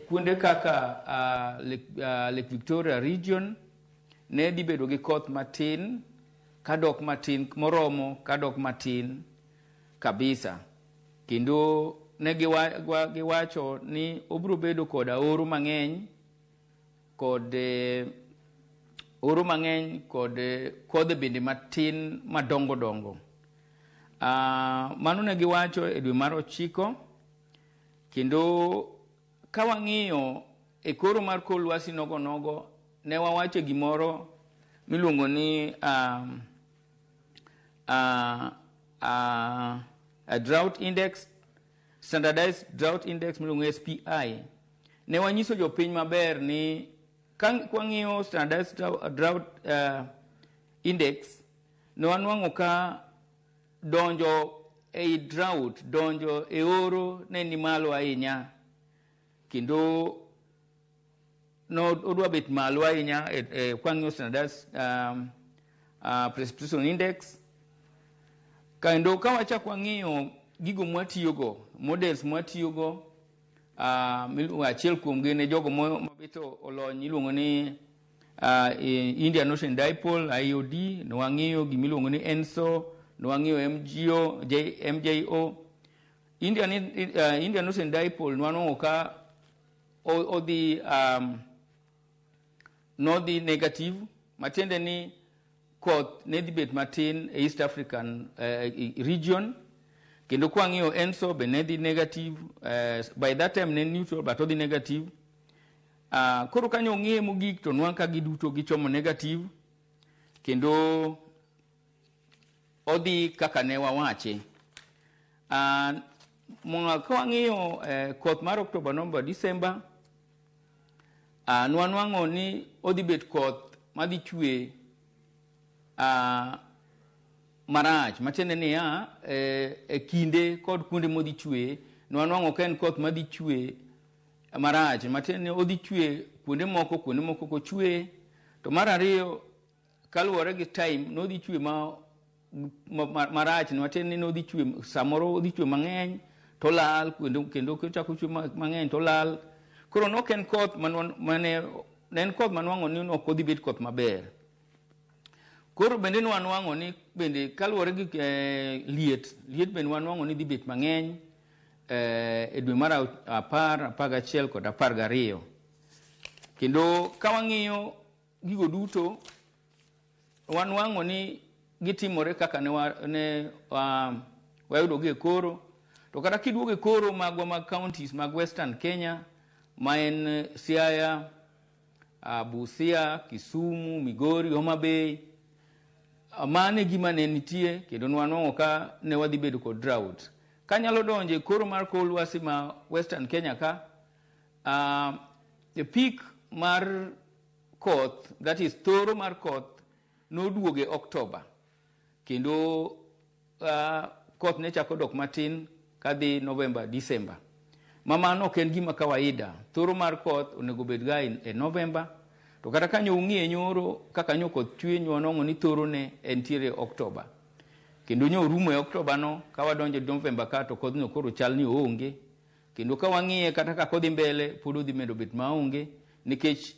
kuonde kaka Lake Victoria region ne dhi bedo gi koth matin kadok matin moromo kadok matin kabisa, kendo ne giwacho ni obiro bedo kod oro mang'eny kod oro mang'eny kod kodhe bende matin madongo dongo. Mano ne giwacho e dwe mar 9, kendo ka wang'iyo e koro mar kor lwasi nogo nogo ne wawacho gimoro miluongo ni a drought index, standardized drought index miluongo ni SPI. Ne wanyiso jopiny maber ni ka wang'iyo standardized drought index, ne wanwang'o ka donjo ei drought, donjo e oro ne ni malo ahinya, kendo no odwa bet malo ahinya e kwang'iyo standardized precipitation index. Kendo ka wachak wang'iyo gigo mwatiyogo, models mwatiyogo, achiel kuom gi ne jogo mabet olony iluongo ni Indian Ocean Dipole IOD, ne wang'iyo gimiluongo ni ENSO, ne wang'iyo MGO, MJO. Indian Ocean Dipole ne wanwang'o ka odhi nodhi negative, matiende ni koth ne dhi bet matin e East African region. Kendo kwang'iyo ENSO be ne dhi negative, by that time ne neutral but odhi negative. Koro kanyo ong'iye mogik to nwang' ka giduto gichomo negative, kendo odhi kaka ne wawache. Ka wang'iyo koth mar October, November, December, nwanwang'o ni odhi bet koth madhi chwe marach, matiende niya e kinde kod kuonde modhi chwe, nwanwang'o ka en koth madhi chwe marach, matiende ni odhi chwe kuonde moko, kuonde moko ok ochwe. To mar ariyo, kaluwore gi time, nodhi chwe ma marach matiende ni nodhi chwe samoro odhi chwe mang'eny to lal kendo kochako chwe mang'eny to lal. Koro nok en koth mane ne en koth manwang'o ni ok odhi bet koth maber. Koro bende nwanwang'o ni bende kaluwore gi liet bende wanwang'o ni dhi bet mang'eny e dwe mar 10, 11 kod 12. Kendo ka wang'iyo gigo duto, wanwang'o ni gitimore kaka ne wayudo gi e koro. To kata kiduogo e koro magwa mag counties mag Western Kenya, ma en Siaya, Busia, Kisumu, Migori, Homa Bay, mano e gima ne nitie kendo nwanwang'o ka ne wadhi bedo kod drought. Kanyalo donjo e koro mar kor lwasi ma Western Kenya ka, the peak mar koth, that is thoro mar koth, noduogo e October. Kendo koth ne chako dok matin kadhi November, December. Ma mano ok en gima kawaida. Thoro mar koth onego bed ga e November. To kata ka nyo ung'iye nyoro kaka nyo koth chwe, nyo wanwang'o ni thoro ne entiere October. Kendo nyo orumo e October no, ka wadonjo e November ka to kodhno koro chal ni oonge. Kendo ka wang'iye kata ka kodhi mbele pod odhi medo bet maonge, nikech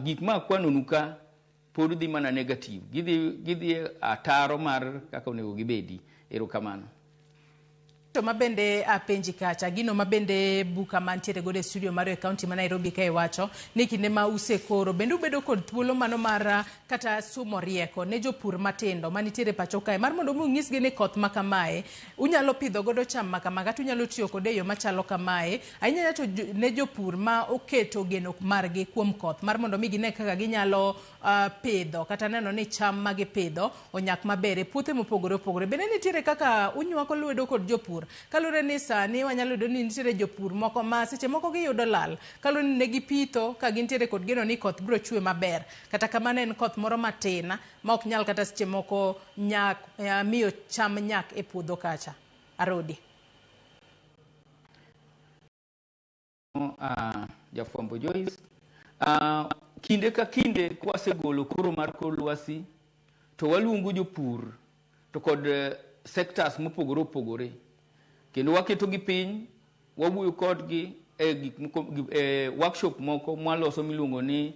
gik ma akwanonu ka pod dhi mana negative. Gidhi ataro mar kaka onego gibedi. Erokamano. To mabende apenji kacha, gino mabende buka mantiere godo e studio mar e county ma Nairobi ka iwacho ni kinde ma usekoro bende ubedo kod thuolo mano mar kata sumo rieko ne jopur matindo manitiere pacho kae mar mondo mi unyisgi ni koth ma kamae unyalo pidho godo cham ma kama kata unyalo tiyo kode e yo machalo kamae, ahinya to ne jopur ma oketo geno margi kuom koth mar mondo mi gine kaka ginyalo pidho kata neno ni cham ma gipidho onyak maber e puothe mopogore opogore. Bende nitiere kaka unywako lwedo kod jopur kaluwore ni sani wanyalo yudo ni nitiere jopur moko ma seche moko giyudo lal kaluwore ni ne gipitho ka gintiere kod geno ni koth biro chwe maber, kata kamano en koth moro matin ma ok nyal kata seche moko nyak miyo cham nyak e puodho kacha. Arodi. Jafwambo Joyce, kinde ka kinde kwasegolo koro mar kor lwasi to waluongo jopur to kod sectors mopogore opogore, kendo waketo gi piny, wawuoyo kodgi e gik moko, e workshop moko mwaloso miluongo ni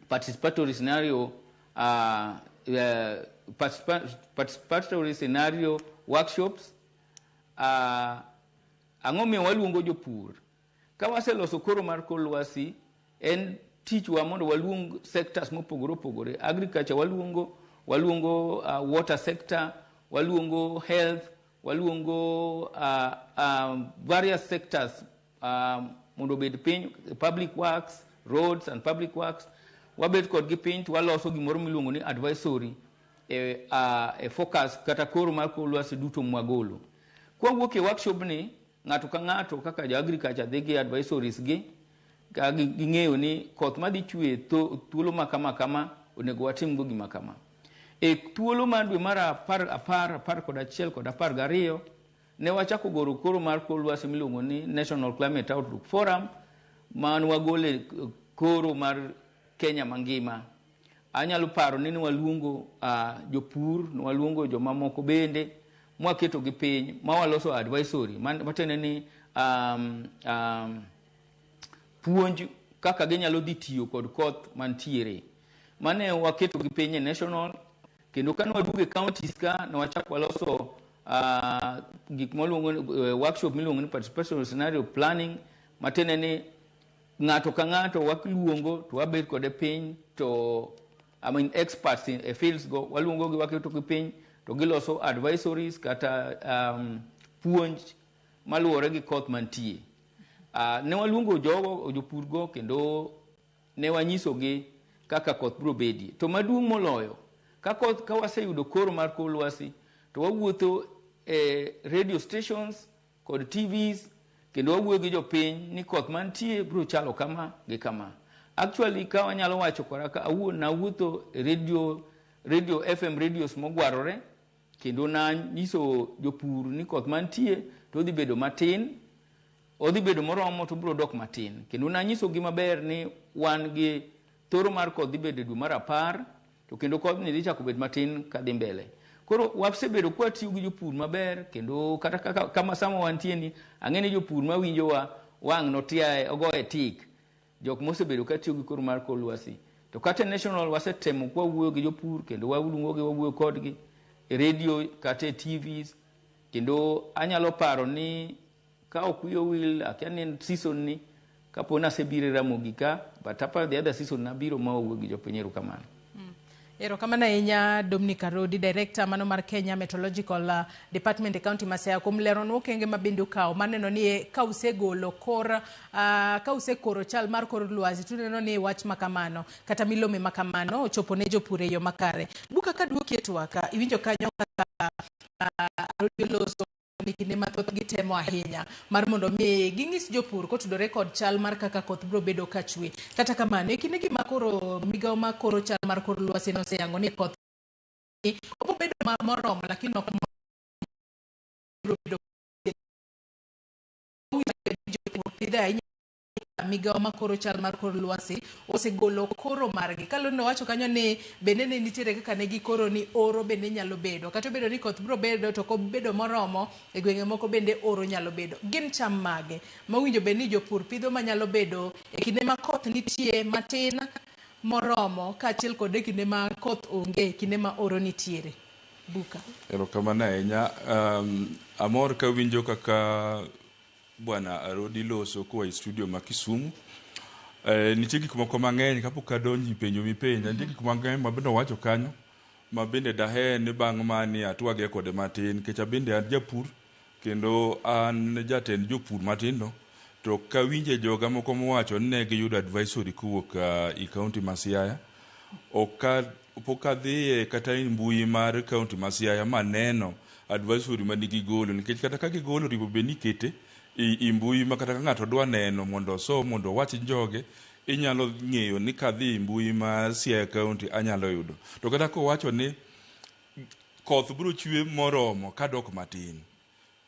participatory scenario participatory scenario workshops. Ang'o miyo waluongo jopur? Ka waseloso koro mar kor lwasi, en tichwa mondo waluong sectors mopogore opogore. Agriculture waluongo water sector, waluongo health, waluongo various sectors mondo obed piny, public works, roads and public works. Wabet kodgi piny to waloso gimoro miluongo ni advisory e focus kata koro mar kor lwasi duto mwagolo. Kwawuok e workshop ni, ng'ato ka ng'ato kaka jo agriculture dhi gi advisories gi, ka ging'eyo ni koth madhi chwe thuolo ma kama kama onego watim go gima kama. E thuolo mar dwe mar 10, 10, 11 kod 12 ne wachako goro koro mar kor lwasi miluongo ni National Climate Outlook Forum, man wagole koro mar Kenya mangima. Anyalo paro ni waluongo jopur, waluongo jomamoko bende, mwaketo gi piny, ma waloso advisory matiende ni puonj kaka ginyalo dhi tiyo kod koth mantiere. Mane waketo gi piny e national, kendo kane waduogo e counties ka, ne wachako waloso gik mwaluongo ni workshop miluongo ni participatory scenario planning, matiende ni ng'ato ka ng'ato waluongo to wabet kode piny, to I mean experts in fields go waluongo gi waketo gi piny to giloso advisories kata puonj maluwore gi koth mantie. Ne waluongo jogo jopur go kendo ne wanyisogi kaka koth biro bedie. To maduong' moloyo, ka koth ka waseyudo koro mar kor lwasi to wawuotho e radio stations kod TVs kendo wawuoyo gi jopiny ni koth mantie biro chalo kama gi kama. Actually ka wanyalo wacho kora ka awuon nawuotho e radio FM radios mogwarore kendo nanyiso jopur ni koth mantie to odhi bedo matin, odhi bedo moromo to biro dok matin. Kendo nanyisogi maber ni wan gi thoro mar koth dhi bedo e dwe mar 10, to kendo kodhni dhi chako bet matin kadhi mbele. Koro wasebedo kwatiyo gi jopur maber kendo kata kaka kama sama wantie ni ang'e ni jopur mawinjowa wang' notiae ogoye tik jok mosebedo katiyo gi kor mar kor lwasi. To kata e national wasetemo kwawuoyo gi jopur kendo waluongogi wawuoyo kodgi e radio kata e TVs kendo anyalo paro ni ka ok wiya owil akia ni en season ni kapo ni asebiro e Ramogi ka but aparo the other season nabiro ma wawuoyo gi jopiny erokamano. Erokamano ahinya Dominic Arodi, Director mano mar Kenya Meteorological Department e county ma Siaya kuom leronwa okenge ma bende ukawo mar neno ni ka usegolo kor ka usekoro chal mar kor lwasi tuneno ni wach ma kamano kata milome ma kamano ochopo ne jopur e yo makare. Buka kaduoki e twak, iwinjo kanyo kaka Arodi oloso ni kinde mathoth gitemo ahinya mar mondo mi ging'is jopur kotudore kod chal mar kaka koth biro bedo ka chwe. Kata kamano, e kindegi ma koro migawo ma koro chal mar kor lwasi noseyango ni koth obiro bedo moromo lakini ok biro bedo jopur pidhe ahinya migawo ma koro chal mar kor lwasi osegolo koro margi. Kaluwore nowacho kanyo ni bende ne nitiere kaka ne gikoro ni oro bende nyalo bedo. Kata obedo ni koth biro bedo to ok obedo moromo, e gwenge moko bende oro nyalo bedo. Gin cham mage mowinjo bed ni jopur pidho manyalo bedo e kinde ma koth nitie matin moromo kaachiel kod e kinde ma koth onge, e kinde ma oro nitiere? Buka. Erokamano ahinya. Amor kawinjo kaka Bwana Arodi loso koa e studio ma Kisumu. Nitie gik moko mang'eny kapok adonjo e penjo mipenja, nitie gik mang'eny ma bende owacho kanyo ma bende daher ni bang' mani atwagie kode matin nikech abende an japur kendo an jatend jopur matindo to kawinje joga moko mowacho ni ne giyudo advisory kowuok e county ma Siaya. Ok pok adhiye kata e mbui mar county ma Siaya maneno advisory mane gigolo nikech kata ka gigolo onego bed ni ikete e mbui ma kata ka ng'ato dwa neno mondo osom mondo owach joge inyalo ng'eyo ni kadhi e mbui mar Siaya county anyalo yudo. To kata kowacho ni koth biro chwe moromo kadok matin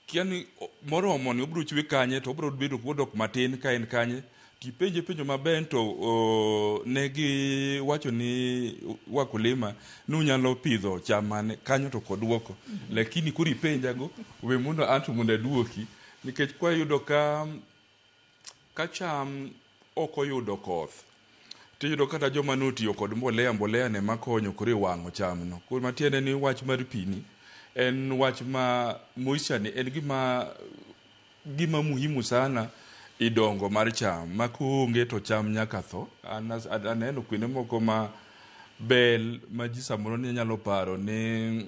kia ni moromo ni obiro chwe kanye to obiro bedo kodok matin ka en kanye tipenje penjo maber to ne giwacho ni wakulima ni unyalo pidho cham mane kanyo to koduoko lakini koro ipenjago we mondo anto mondo aduoki nikech kwayudo ka cham ok oyudo koth tiyudo kata joma notiyo kod mbolea mbolea ne makonyo koro iwang'o chamno. Koro matiende ni wach mar pi ni en wach ma moisture ni en gima muhimu sana e dongo mar cham ma koonge to cham nyaka tho. An aneno kuonde moko ma bel ma ji samoro ne nyalo paro ni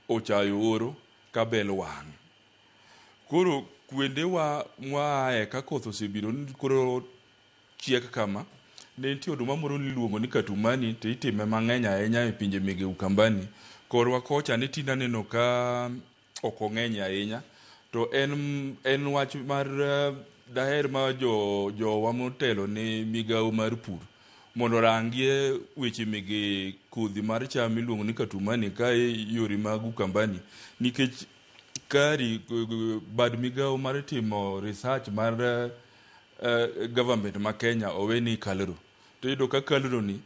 ochayo oro ka bel wang'. Koro kuondewa mwaaye ka koth osebiro koro chiek kama, ne nitie oduma moro niluongo ni katumani to itime mang'eny ahinya e pinje mege Ukambani. Korwa kocha ne tinde aneno ka ok ong'eny ahinya to en wach mar daher ma jowa motelo ne migawo mar pur mondo orangie weche mege kodhi mar cham miluongo ni katumani ka e yore mag Ukambani nikech kari bad migawo mar timo research mar government ma Kenya owe ni KALRO. To iyudo ka KALRO ni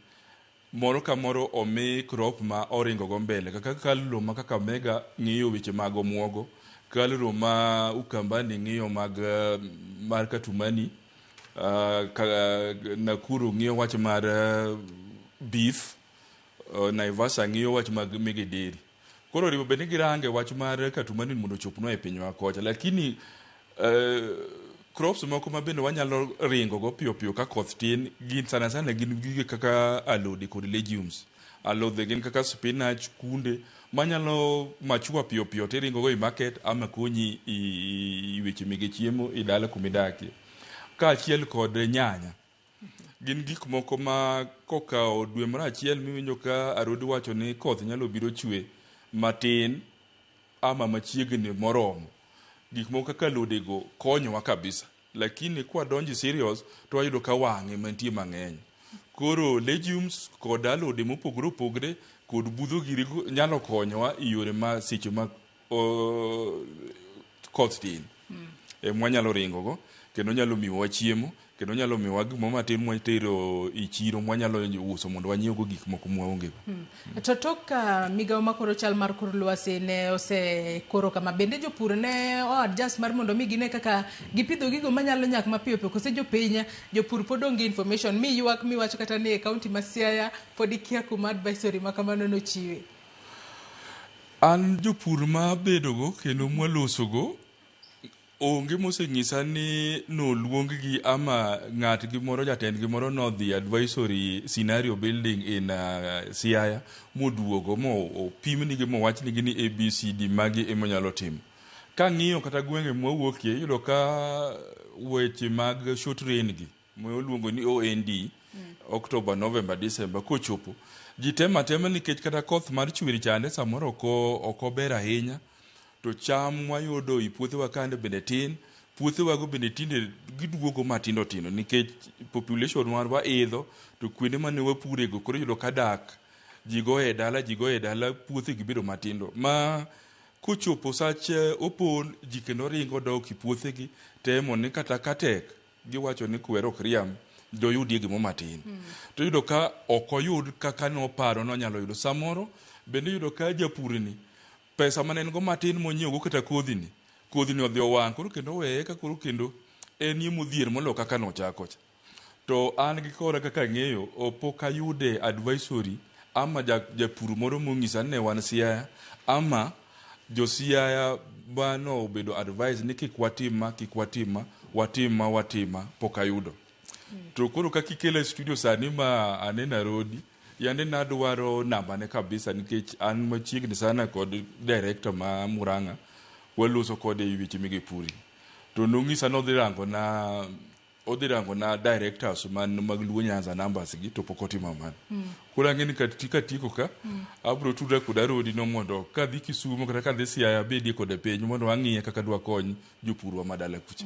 moro ka moro omi crop ma oringo go mbele kaka KALRO ma Kakamega ng'iyo weche mag omuogo, KALRO ma Ukambani ng'iyo mag mar katumani, Nakuru ng'iyo wach mar beef, Naivasha ng'iyo wach mag mege dairy. Koro onego bed ni girange wach mar katumani mondo ochopnwa e pinywa kocha lakini crops moko ma bende wanyalo ringo go piyo piyo ka koth tin gin sana sana gin gige kaka alode kod legumes. Alode gin kaka spinach, kunde manyalo machua piyo piyo tiringo go e market ama konyi i weche mege chiemo e dala kumidakie. Kaachiel kod nyanya. Gin gik moko ma kokawo dwe moro achiel miwinjo ka Arodi wacho ni koth nyalo biro chwe matin ama machiegni moromo. Gik moko kaka alodego konyowa kabisa. Lakini kwadonjo serious to wayudo ka wang'e mantie mang'eny. Koro legumes kod alode mopogore opogore kod budho giri nyalo konyowa e yore ma seche ma koth tin. Ema wanyalo ringo go kendo nyalo miyowa chiemo Kendo nyalo miyowa gimoro matin mwatero e chiro mwanyalo uso mondo wanyiewgo gik moko mwaonge go. To tok ka migawo makoro chal mar kor lwasi ne osekoro kama, bende jopur ne o adjust mar mondo mi gine kaka gipidho gigo manyalo nyak mapiyo piyo, kose jopiny jopur pod onge information mi ywak miwacho kata ni e kaunti ma Siaya pod ikia kuma advisory ma kamano nochiwe? An jopur ma abedogo kendo mwalosogo onge moseng'isa ni noluong-gi ama ng'atgi moro jatendgi moro nodhi advisory scenario building in Siaya moduogo mo opimnigi mowachnigi ni ABCD magi emonyalo timo. Kang'iyo kata gwenge mwawuokie iyudo ka weche mag short rain gi moluongo ni OND October, November, December kochopo ji temo atema nikech kata koth mar chwiri chande samoro ok ober ahinya to cham mwayudo e puothewa kande bende tin. Puothewago bende tinde giduogo matindo tindo nikech population marwa idho to kuonde mane wapurego koro iyudo ka dak ji goye dala ji goye dala puothegi bedo matindo ma kochopo sach opon ji kendo ringo dok e puothegi temo ni kata ka tek giwacho ni kwer ok riam doyudie gimo matin. To iyudo ka ok oyud kaka noparo nonyalo yudo. Samoro bende iyudo ka japurni pesa mane en go matin monyiewo go kata kodhi ni, kodhi ni odhi owang' koro kendo oweye ka koro kendo enie modhier moloyo kaka nochako cha. To an gi kora kaka ang'eyo pok ayude advisory ama japur moro mong'isa ni ne wan Siaya ama jo Siaya mano obedo advice ni kik watim ma, kik watim ma, watim ma, watim ma, pok ayudo. To koro kaka ikela e studio sani ma aneno Arodi, yande nadwaro namba ne kabisa nikech an machiegni sana kod director ma Murang'a, waloso kode e weche mege puri. To nong'isa ni odhi rango na odhi rango na directors man mag Luo Nyanza numbers gi to pok otimo mano. Koro ang'e ni katieko ka abro tudra kod Arodi no mondo kadhi Kisumo kata kadhi Siaya abedie kode piny mondo ang'iye kaka dwakony jopurwa ma dala kucha.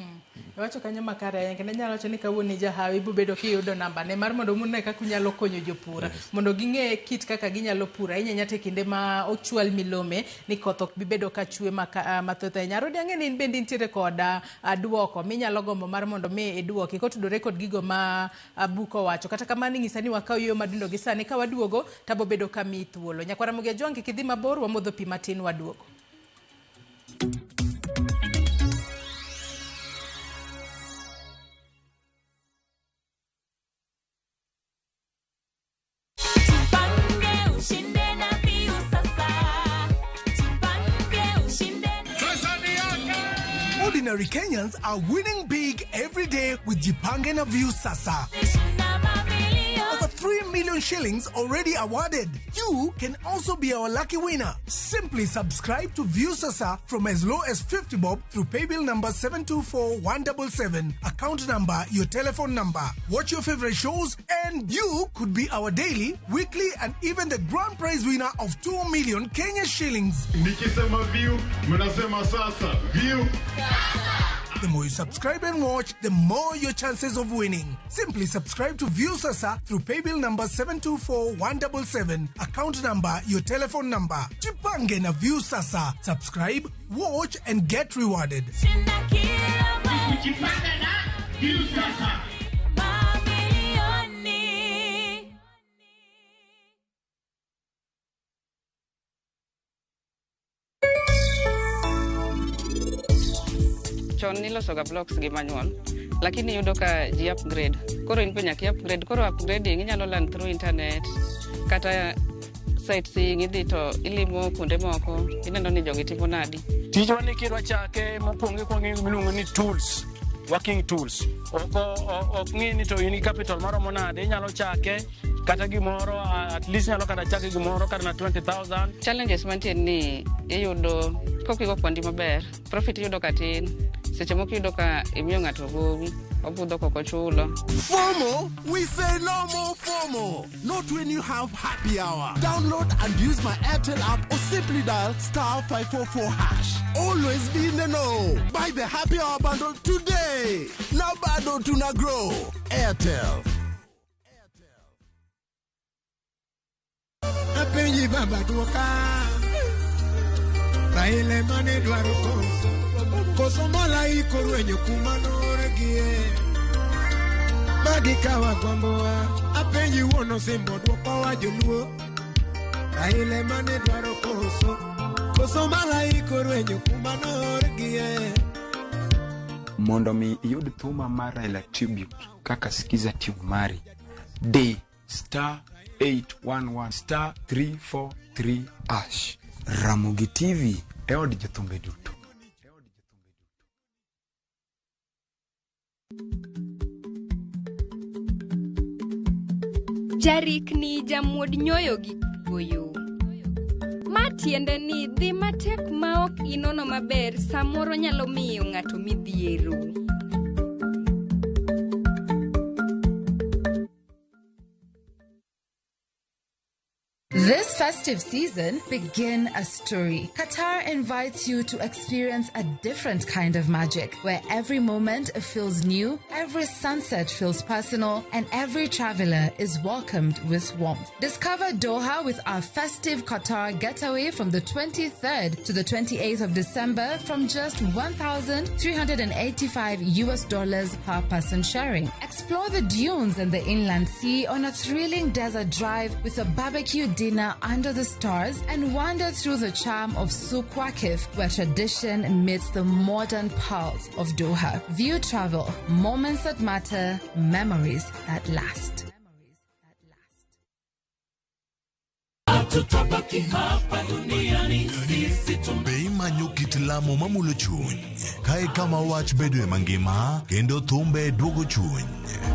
Iwacho kanyo makare ahinya kendo anyalo wacho ni kawuono ijahawi ibobedo kiyudo namba ne mar mondo une kaka unyalo konyo jopur mondo ging'e kit kaka ginyalo puro ahinya ahinya to e kinde ma ochwal milome ni koth ok bi bedo ka chwe mathoth ahinya. Arodi ang'e ni in bende intiere kod duoko minyalo gombo mar mondo mi iduoki kotudore kod gigo ma Buko owacho. Kata kamano inyisa ni wakaw yueyo madundo gi sani ka waduogo tabo bedo ka miyi thuolo. Nyakwara Ramogi Ajwang' kik idhi mabor wamodho pi matin waduogo. Tupange ushinde na Viusasa. Tupange ushinde. Ordinary Kenyans are winning big every day with Jipange na Viusasa. Over 3 million shillings already awarded. You can also be our lucky winner. Simply subscribe to Viusasa from as low as 50 bob through paybill number 724177, account number, your telephone number. Watch your favorite shows and you could be our daily, weekly and even the grand prize winner of 2 million Kenya shillings. Nikisema view, mnasema sasa. View. The more you subscribe and watch, the more your chances of winning. Simply subscribe to Viusasa through paybill number 724177, account number, your telephone number. Jipange na Viusasa. Subscribe, watch and get rewarded. Jipange na Viusasa. Mamilioni. Chon nilosoga blocks gi manual, lakini iyudo ka ji upgrade. Koro in be nyaka i upgrade. Koro upgrading inyalo learn through internet kata sightseeing idhi to ilimo kuonde moko ineno ni jogi timo nadi. Tijwa ni kidwa chake mokwongo ikwongo ing'iyo gimiluongo ni tools, working tools. Ok ng'i ni to in gi capital maromo nade, inyalo chake kata gimoro, at least inyalo kata chake gimoro kata na 20,000. Challenges mantie ni iyudo kok igo kwandi maber, profit iyudo ka tin. Seche moko iyudo ka imiyo ng'ato gowi, obudho kok ochulo. FOMO? We say no more FOMO. Not when you have happy hour. Download and use my Airtel app or simply dial star 544 hash. Always be in the know. Buy the happy hour bundle today. Now bado tuna grow. Airtel. Apenji baba duoka Raila mane dwaro koso koso malaiko rwenyo kuma noorgie. Baba gikawa gombowa, apenji wuon osimbo dwokowa joluo. Raila ema ne dwaro koso, koso malaika orwenyo kuma noorgie. Mondo mi iyud thuma mar Raila Tribute kaka Skiza tune mari, di star 811 star 343 hash. Ramogi TV e od jothumbe duto. Jarikni jamuod nyoyo gi goyo. Ma tiende ni dhi matek maok inono maber samoro nyalo miyo ng'ato midhiero. This festive season, begin a story. Qatar invites you to experience a different kind of magic where every moment feels new, every sunset feels personal, and every traveler is welcomed with warmth. Discover Doha with our festive Qatar getaway from the 23rd to the 28th of December from just 1,385 US dollars per person sharing. Explore the dunes and the inland sea on a thrilling desert drive with a barbecue dinner under the stars and wander through the charm of Souk Waqif, where tradition meets the modern pulse of Doha. View travel, moments that matter, memories that last. Hatutabaki hapa duniani sisi Be imanyo kit lamo mamulo chuny kae kama wach bedoe mangima kendo thumbe duogo chuny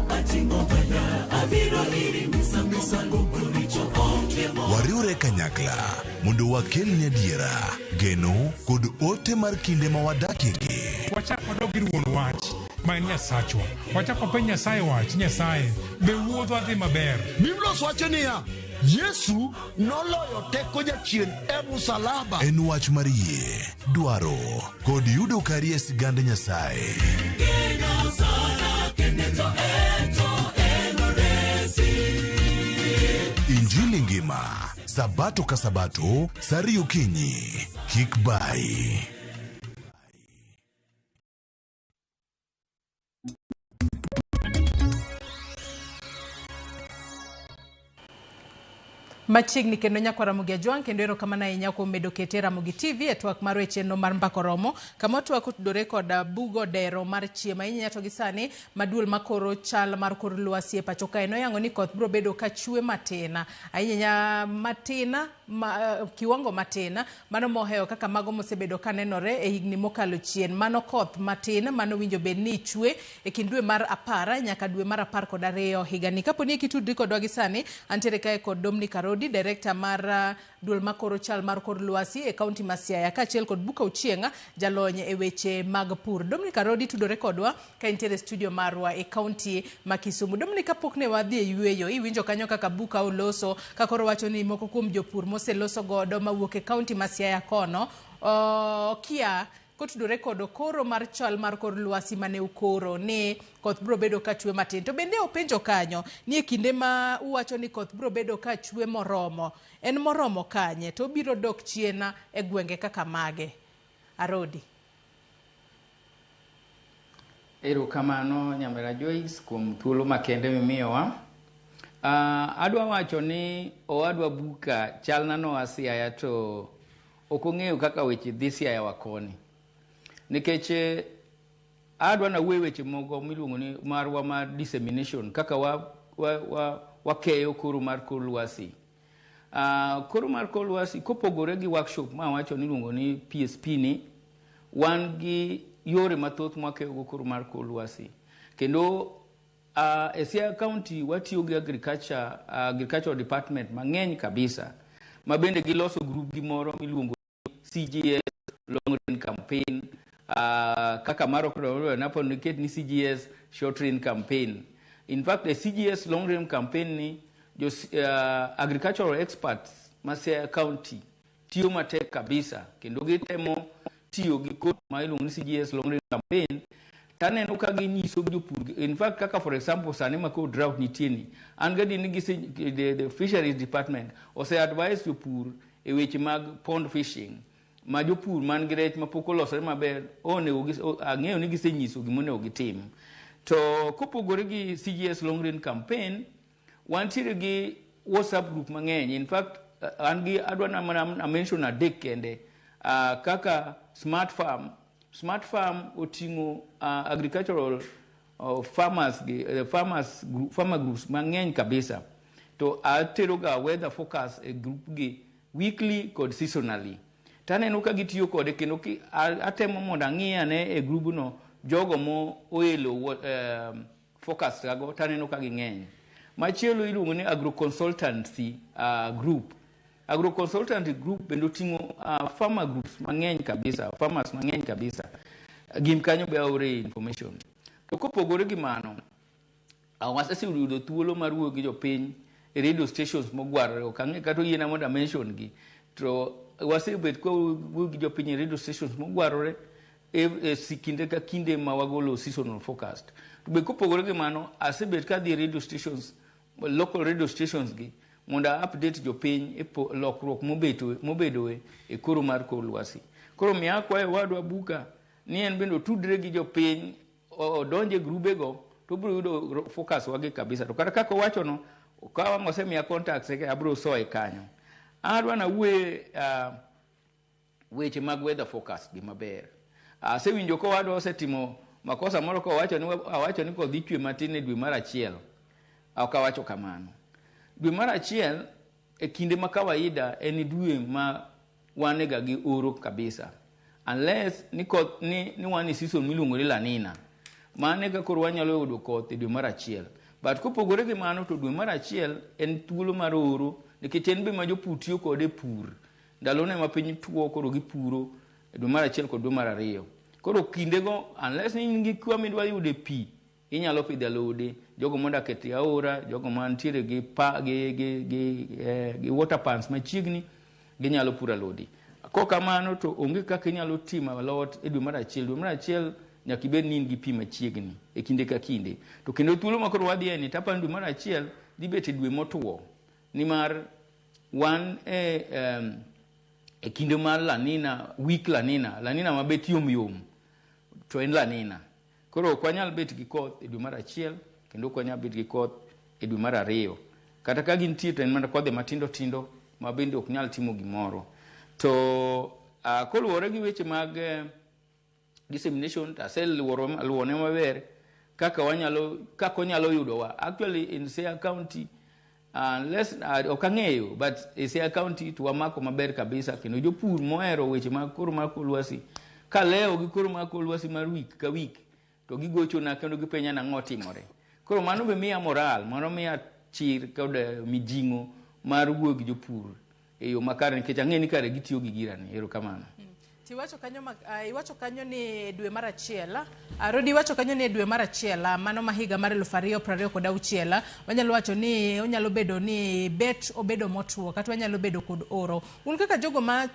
ating'o bada abiro iri misango koricho onge mo wariwre kanyakla mondo wakelni adiera geno kod ote mar kinde ma wadakiegi Wachak wadog ir wuon wach ma en Nyasachwa. Wachak wapenj Nyasaye wach, Nyasaye, be wuodhwa dhi maber? Biblos wacho niya, Yesu noloyo teko jachien e musalaba. En wach mar yie, dwaro kod yudo kari e sigand Nyasaye. Geno sana kende to eto enoresi Injili ngima, Sabato ka Sabato, saa ariyo okinyi. Kik bayi. Machiegni kendo nyakwa Ramogi Ajwang' kendo erokamano ahinya kuom medo kete Ramogi TV e twak mar weche no mar Mbaka Oromo kama twak otudore kod bugo dero mar chiemo ahinya to gi sani maduol makoro chal mar kor lwasi e pacho kae noyango ni koth biro bedo ka chwe matin ahinya matin ma, kiwango matin mano mohewo kaka mago mosebedo ka nenore e higni mokalo chien. Mano koth matin mano winjo bed ni chwe e kind dwe mar 10 nyaka dwe mar 12 higani. Kapo ni kitudri kodwa gi sani, antiere kae kod Dominic Arodi, director mar duol makoro chal mar kor lwasi e kaunti ma Siaya, kaachiel kod Buka Ochieng', jalony e weche mag pur. Dominic Arodi tudore kodwa ka entiere studio marwa e kaunti ma Kisumu. Dominic, kapok ne wadhi e yweyo, iwinjo kanyo kaka Buka oloso, ka koro wacho ni moko kuom jopur moseloso godo mawuok e kaunti ma Siaya kono, kia kotudore kod koro mar chal mar kor lwasi mane ukoro ni koth biro bedo ka chwe matin. To bende openjo kanyo ni e kinde ma uwacho ni koth biro bedo ka chwe moromo, en moromo kanye to obiro dok chien e gwenge kaka mage? Arodi. Erokamano Nyamera Joyce kuom thuolo makende mimiyowa. Adwa wacho ni owadwa Buka chalna noa Siaya to ok ong'eyo kaka weche dhi Siaya wa koni. Nikech adwa nawuoye weche moko miluongo ni marwa mar dissemination kaka wakeyo koro mar kor lwasi. Koro mar kor lwasi kopogore gi workshop ma wacho ni iluongo ni PSP ni, wan gi yore mathoth mwakeyo go koro mar kor lwasi. Kendo e Siaya County watiyo gi agricultural department mang'eny kabisa ma bende giloso group gi moro miluongo ni CGS Long Range Campaign, kaka maro napo niket ni CGS Short Range Campaign. In fact, the CGS Long Range Campaign ni jo agricultural experts ma Siaya County tiyo matek kabisa kendo gitemo tiyo gi kod ma iluongo ni CGS Long Range Campaign. Taneno ka ginyiso jopur, in fact kaka for example sani ma koro drought nitie ni, an gadier ni the fisheries department ose advise jopur e weche mag pond fishing ma jopur man gi rech mapok olosore maber onego ang'eyo ni gisenyiso gima onego gitim. To kopogore gi CGS Long Range Campaign, wantiere gi WhatsApp group mang'eny. In fact, an gi adwa na mana na mention adek kende kaka Smart Farm. Smart Farm oting'o agricultural farmers gi, farmers group, farmer groups mang'eny kabisa. To atero ga weather forecast e group gi weekly kod seasonally. Taneno ka gitiyo kode kendo ki, atemo mondo ang'i ane e group no jogo mo oelo forecast gago taneno ka ging'eny. Machielo iluongo ni agro consultancy group. Agro consultancy group bende oting'o farmer groups mang'eny kabisa, farmers mang'eny kabisa. Gin kanyo be aore information. To kopogore gi mano, waseseyudo thuolo mar wuoyo gi jopiny e radio stations mogwarore. Ok ang'e kata oyiena mondo a mention gi. To wasebet ka wawuoyo gi jopiny e radio stations mogwarore e kinde ka kinde ma wagolo seasonal forecast. To be kopogore gi mano, asebet ka adhi e radio stations, local radio stations gi mondo a update jopiny e lokruok mobedoe e koro mar kor lwasi. Koro miya akwayo wadwa Buka ni en bende otudre gi jopiny, odonje grube go, to obiro yudo focus wagi kabisa. To kata kaka owacho no, ka wang' osemiya contacts eke abiro soye kanyo. Adwa nawuoye weche mag weather forecast gi maber. Asewinjo ka owadwa osetimo makosa moro ka owacho ni awacho ni koth dhi chwe matin e dwe mar achiel. Ok awacho kamano. Dwe mar achiel e kinde ma kawaida en dwe ma wan ga gi oro kabisa. Unless ni koth ni wan e season miluongo ni La Nina. Mano eka koro wanyalo yudo koth e dwe mar achiel. But kopogore gi mano to dwe mar achiel en thuolo mar oro nikech en be ma jopur tiyo kode e pur. Ndalone ma piny tuo koro gipuro e dwe mar achiel kod dwe mar ariyo. Koro kindego unless ni in gi kwa midwa yude pi, inyalo pidho alode, jogo modak e tie aora, jogo mantiere gi pa, gi water pans machiegni, ginyalo puro alode. Kok kamano to onge kaka inyalo timo alot e dwe mar achiel. Dwe mar achiel nyaka ibed ni in gi pi machiegni e kinde ka kinde. To kendo thuolo ma koro wadhiye ni tapani dwe mar achiel dhi bet e dwe motwo. Nimar wan e kinde mar La Nina, weak La Nina, La Nina mabet yom yom, to en La Nina. Koro ok wanyal bet gi koth e dwe mar achiel, kendo ok wanyal bet gi koth e dwe mar ariyo. Kata ka gintie to en mana kodhi matindo tindo ma bende ok nyal timo gimoro. To koluwore gi weche mag dissemination, to aseluwone maber kaka wanyalo, kaka onyalo yudowa. Actually in Siaya County, unless ok ang'eyo, but e Siaya County to wamako maber kabisa kendo jopur mohero weche mag koro mar kor lwasi kalewo gi koro mar kor lwasi mar week ka week to gigochona kendo gipenja nang'o timore. Koro mano be miya moral, mano miya chir kod mijing'o mar wuoyo gi jopur e yo makare nikech ang'e ni kare gitiyo gi girani. Erokamano. Tiwacho kanyo iwacho kanyo ni dwe mar achiel, Rodi iwacho kanyo ni dwe mar achiel, mano ma higa mar 2026, wanyalo wacho ni onyalo bedo ni bet obedo motwo kata wanyalo bedo kod oro. Un kaka jogo ma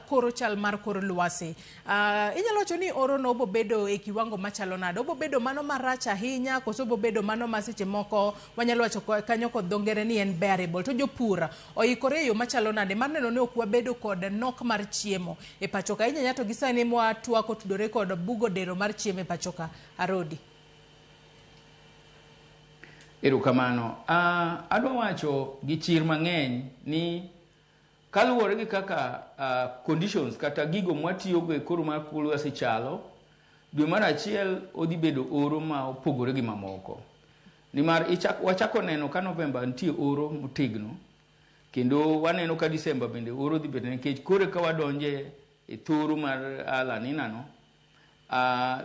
koro chal mar kor lwasi, inyalo wacho ni oro no obo bedo e kiwango machalo nade? Obo bedo mano marach ahinya koso obo bedo mano ma seche moko wanyalo wacho kanyo kod dho ngere ni en bearable? To jopur oikore e yo machalo nade mar neno ni ok wabedo kod nok mar chiemo e pacho ka? Ahinya to gi sani mwatwako otudore kod bugo dero mar chiemo e pacho ka. Arodi. Erokamano. Adwa wacho gi chir mang'eny ni kaluwore gi kaka conditions kata gigo mwatiyogo e koro mar kor lwasi chalo, dwe mar achiel odhi bedo oro ma opogore gi mamoko. Nimar wachako neno ka November nitie oro motegno, kendo waneno ka December bende oro dhi bedo nikech koro ka wadonje e thoro mar La Nina no,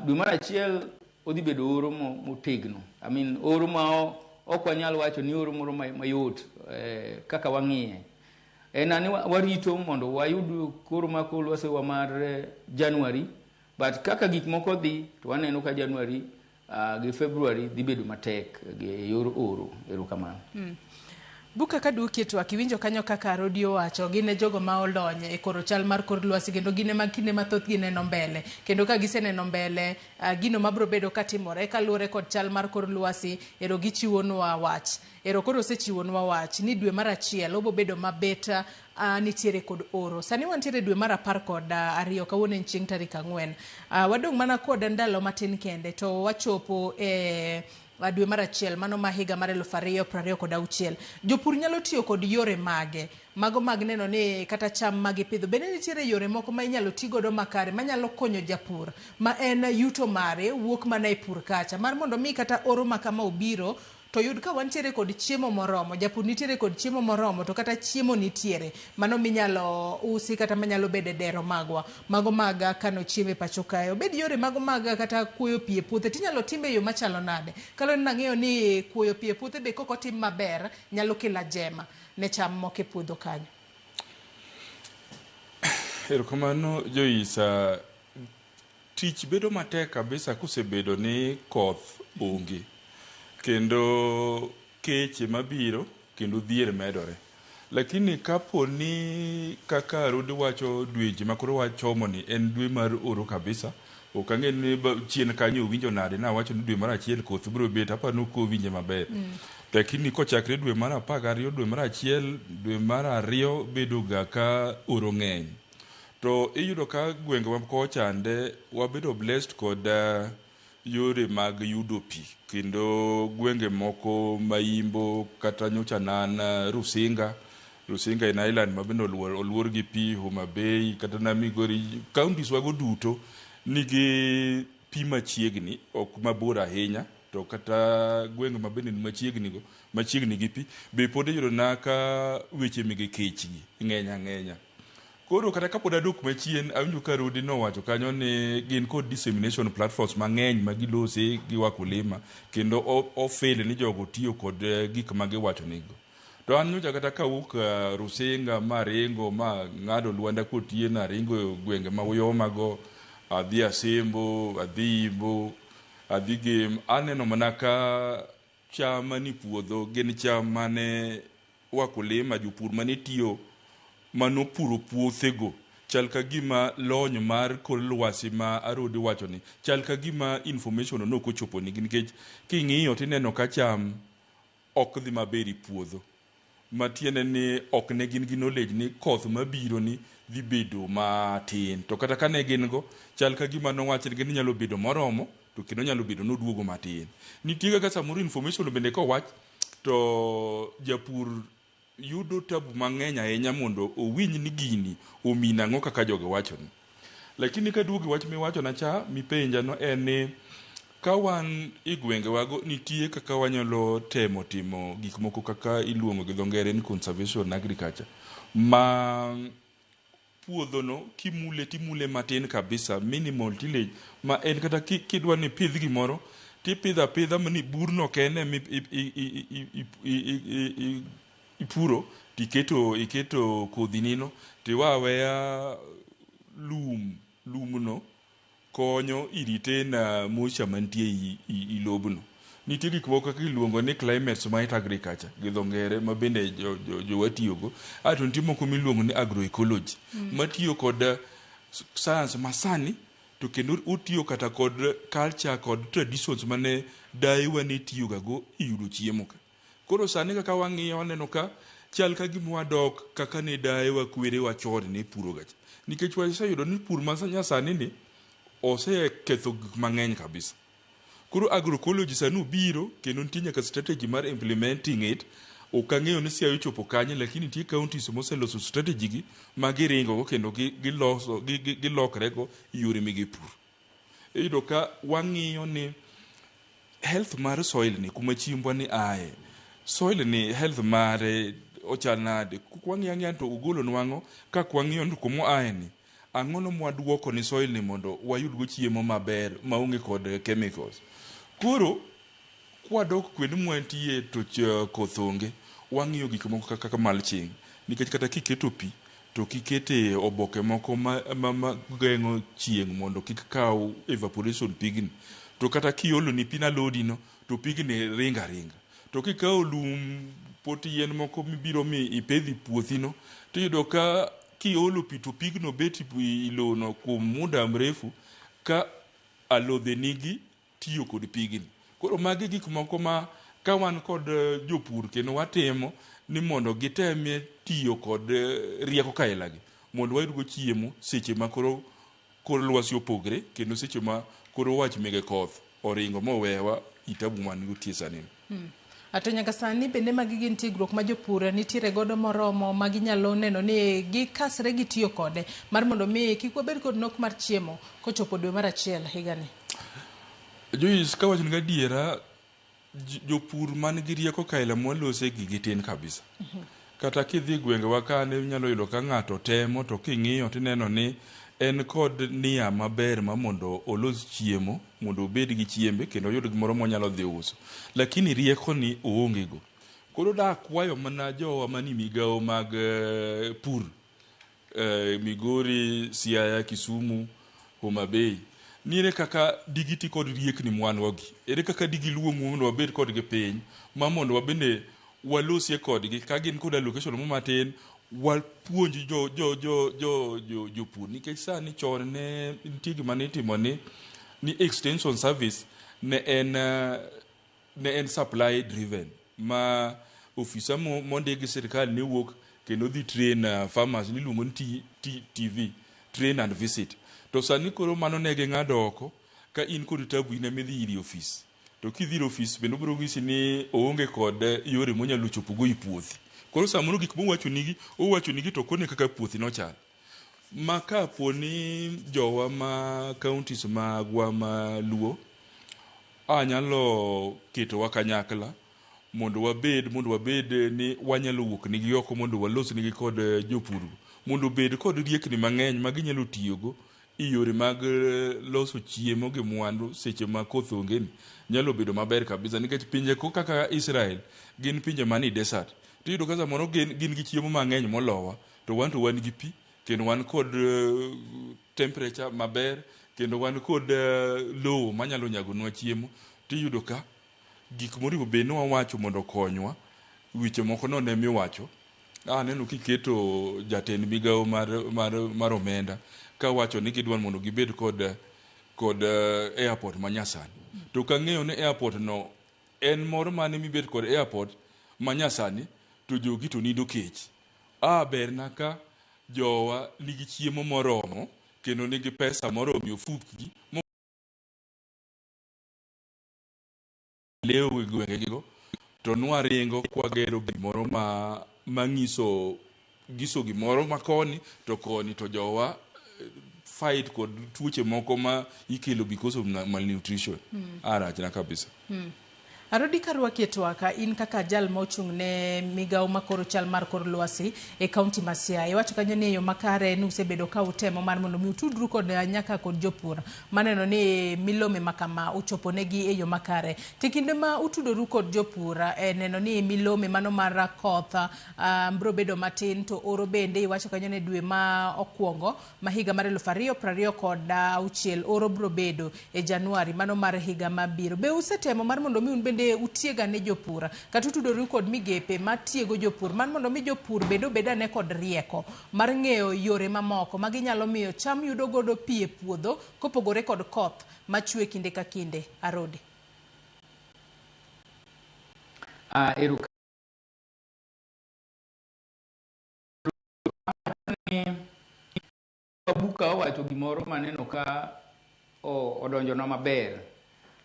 dwe mar achiel odhi bedo oro motegno. I mean, oro ma ok wanyal wacho ni oro moro mayot kaka wang'iye. En ani warito mondo wayud koro mar kor lwasi wa mar January, but kaka gik moko dhi to waneno ka January gi February dhi bedo matek e yor oro. Erokamano. Buka ka duoki e twak, iwinjo kanyo kaka Rodi owacho, gin e jogo ma olony e koro chal mar kor lwasi kendo gin ema kinde mathoth gineno mbele. Kendo ka giseneno mbele, gino mabro bedo katimore kaluwore kod chal mar kor lwasi, ero gichiwonwa wach. Ero koro osechiwonwa wach ni dwe mar achiel obo bedo mabet nitiere kod oro. Sani wantiere dwe mar 12, kawuono en chieng' tarik 4. Wadong' mana kod ndalo matin kende to wachopo e dwe mar achiel mano ma higa mar 2026. Jopur nyalo tiyo kod yore mage mago mag neno ni kata cham magipidho bende nitiere yore moko ma inyalo ti godo makare manyalo konyo japur ma en yuto mare wuok mana e pur kacha mar mondo mi kata oro ma kama obiro to yud ka wantiere kod chiemo moromo, japur nitiere kod chiemo moromo to kata chiemo nitiere mano minyalo usi kata manyalo bedo e dero magwa mago mag kano chiemo e pacho kae. Obed yore mago mag kata kuoyo pi e puothe tinyalo time e yo machalo nade? Kaluwore ni ang'eyo ni kuoyo pi e puothe be kok otim maber nyalo kelo ajema ne cham moko e puodho kanyo. Erokamano Joisa. Tich bedo matek kabisa kosebedo ni koth onge kendo keche mabiro kendo dhier medore. Lakini kapo ni kaka Rodi wacho dweche ma koro wachomo ni en dwe mar oro kabisa, ok ang'e ni chien kanyo owinjo nade nawacho ni dwe mar achiel koth biro bet, aparo ni ok owinje maber. Lakini kochakre dwe mar 12, dwe mar 1, dwe mar 2 bedo ga ka oro ng'eny. To iyudo ka gwenge ma kochande wabedo blessed kod yore mag yudo pi kendo gwenge moko ma Imbo kata nyocha nan Rusinga. Rusinga en island ma bende oluor gi pi, Homa Bay kata na Migori, counties wago duto nigi pi machiegni, ok mabor ahinya, to kata gwenge ma bende ni machiegni go, machiegni gi pi, be pod iyudo na ka weche mege kech gi ng'eny ang'enya. Koro kata kapod adok machien, awinjo ka Rodi nowacho kanyo ni gin kod dissemination platforms mang'eny ma gilose gi wakulima kendo ofeel ni jogo tiyo kod gik ma giwacho nigo. To an nyocha kata kawuok Rusinga ma aringo ma ng'ado Lwanda Kotieno, aringo e gwenge ma Uyoma go, adhi Asembo, adhi Imbo, adhi Gem, aneno mana ka cham manie puodho gin cham mane wakulima, jopur mane tiyo manopuro puothego chal ka gima lony mar kor lwasi ma Arodi wacho ni chal ka gima information no nok ochopo nigi nikech king'iyo tineno ka cham ok dhi maber e puodho matiende ni ok ne gin gi knowledge ni koth mabiro ni dhi bedo matin to kata ka ne gin go chal ka gima nowachnegi ni nyalo bedo moromo to kendo nyalo bedo noduogo matin. Nitie kaka samoro information bende kowach to japur yudo tabu mang'eny ahinya mondo owinj ni gini omino ang'o kaka jogi wachoni. Lakini kaduogo e wach miwachona cha mipenja no en ni ka wan e gwengewago nitie kaka wanyalo temo timo gik moko kaka iluongo gi dho ngere ni conservation agriculture ma puodhono kimule timule matin kabisa, minimal tillage ma en kata kidwa ni ipidh gimoro tipidho apidha mani burno kende ema ipuro tiketo iketo kodhi nino tiwe aweya lum lumno konyo i retain moisture mantie i lobno. Nitie gik moko kaka iluongo ni climate smart agriculture gi dho ngere ma bende jowa tiyogo. Aeto nitie moko miluongo ni agroecology matiyo kod science masani to kendo otiyo kata kod culture kod traditions mane dayewa ne tiyoga go e yudo chiemo ka. Koro sani kaka wang'iyo waneno ka chal ka gima wadok kaka ne dayewa kwerewa chon ne puro ga cha. Nikech waseyudo ni pur ma nyasani ni oseketho gik mang'eny kabisa. Koro agroecology sani obiro kendo nitie nyaka strategy mar implementing it. Ok ang'eyo ni Siaya ochopo kanye lakini nitie counties moseloso strategy gi ma giringo go kendo giloso gilokre go e yore mege pur. Iyudo ka wang'iyo ni health mar soil ni kuma chiembwa ni aye, soil ni health mare ochal nade? Kwang'iyo ang'iya to ogolonwa ang'o? Ka kwang'iyo ni kuma oaye ni, ang'ono mwaduoko ni soil ni mondo wayud go chiemo maber maonge kod chemicals. Koro kwadok kuonde mwantie to koth onge, wang'iyo gik moko kaka mulching. Nikech kata kiketo pi to kikete oboke moko ma geng'o chieng' mondo kik kaw evaporation pigni. To kata kiolo ni pi nalodi no, to pigni ringo aringa. To kikawo lum, pot yien moko mibiro mi ipedhi puothino, tiyudo ka kiolo pi to pigno bet e lowono kuom muda mrefu ka alodhe nigi tiyo kod pigni. Koro magi gik moko ma ka wan kod jopur kendo watimo ni mondo gitemie tiyo kod rieko kailagi mondo wayudgo chiemo seche ma koro kor lwasi opogre kendo seche ma koro wach mege koth oringo mowewa itabu man nitie sani. To nyaka sani bende magi gin tiegruok ma jopur nitiere godo moromo ma ginyalo neno ni gikasre gi tiyo kode mar mondo mi kik wabed kod nok mar chiemo kochopo dwe mar achiel higani? Joyce, kawachoni gadiera, jopur man gi rieko kaila mwalose gigi tin kabisa. Kata kidhi e gwengewa kane inyalo yudo ka ng'ato temo to king'iyo tineno ni en kod nia maber ma mondo olos chiemo, mondo obed gi chiembe kendo oyud gimoro monyalo dhi uso. Lakini rieko ni oonge go. Koro dakwayo mana jowa manie migawo mag pur, Migori, Siaya, Kisumu, Homa Bay, ni ere kaka digiti kod riekni mwan go gi, ere kaka digiluongwa mondo wabed kodgi piny ma mondo wabende walosie kodgi ka gin kod allocation mo matin wapuonj jo jo jo jo jo jopur nikech sani chon ne nitie gima nitimo ni extension service ne en supply driven ma ofisa mondik gi sirikal ne wuok kendo dhi train farmers miluongo ni TV train and visit. To sani koro mano ne ging'ado oko ka in kod tabu in ema idhi ir e ofis. To kidhi ir ofis bende obiro nyisi ni oonge kod yore monyalo chopogo i puothi. Koro samoro gik mowachonigi, owachonigi to okone kaka puothi nochal. Ma kapo ni jowa ma counties magwa ma Luo anyalo ketowa kanyakla mondo wabed ni wanyalo wuok nigi oko mondo walos nigi kod jopur mondo obed kod riekni mang'eny ma ginyalo tiyogo e yore mag loso chiemo gi mwandu seche ma koth onge ni nyalo bedo maber kabisa nikech pinje kaka Israel gin pinje manie desert tiyudo ka samoro gin gi chiemo mang'eny molowa to wan to wan gi pi kendo wan kod temperature maber kendo wan kod lowo manyalo nyagonwa chiemo tiyudo ka gik moriwo bed ni wawacho mondo okonywa weche moko no ne miwacho. Aneno kiketo jatend migawo mar omenda kawacho ni gidwa mondo gibed kod airport manyasani. To kang'eyo ni airport no en moro mane mibet kod airport manyasani to jogi to nindo kech. Berna ka jowa nigi chiemo moromo kendo nigi pesa moromo e ofukgi lewo e gwengegigo to nwaringo kwagero gimoro mang'iso giso gimoro makoni to koni to jowa fight kod tuoche moko ma ikelo because of malnutrition. Arachna kabisa. Arodi karwaki e twaka, in kaka jal ma ochung' ne migawo makoro chal mar kor lwasi e kaunti ma Siaya. Iwacho kanyo ni e yo makare ni usebedo ka utemo mar mondo mi utudru kod nyaka kod jopur maneno ni milome ma kama ochopo negi e yo makare. To kinde ma utudoru kod jopur e neno ni milome mano mar koth biro bedo matin to oro bende iwacho kanyo ni dwe ma okwongo ma higa mar 2026 oro biro bedo e Januari mano mar higa mabiro. Be usetemo mar mondo mi un bende utiega ne jopur kata utudoru kod migepe matiego jopur mar mondo mi jopur bende obed ane kod rieko mar ng'eyo yore mamoko ma ginyalo miyo cham yudo godo pi e puodho kopogore kod koth machwe kinde ka kinde? Arodi. Abuka owacho gimoro maneno ka odonjona maber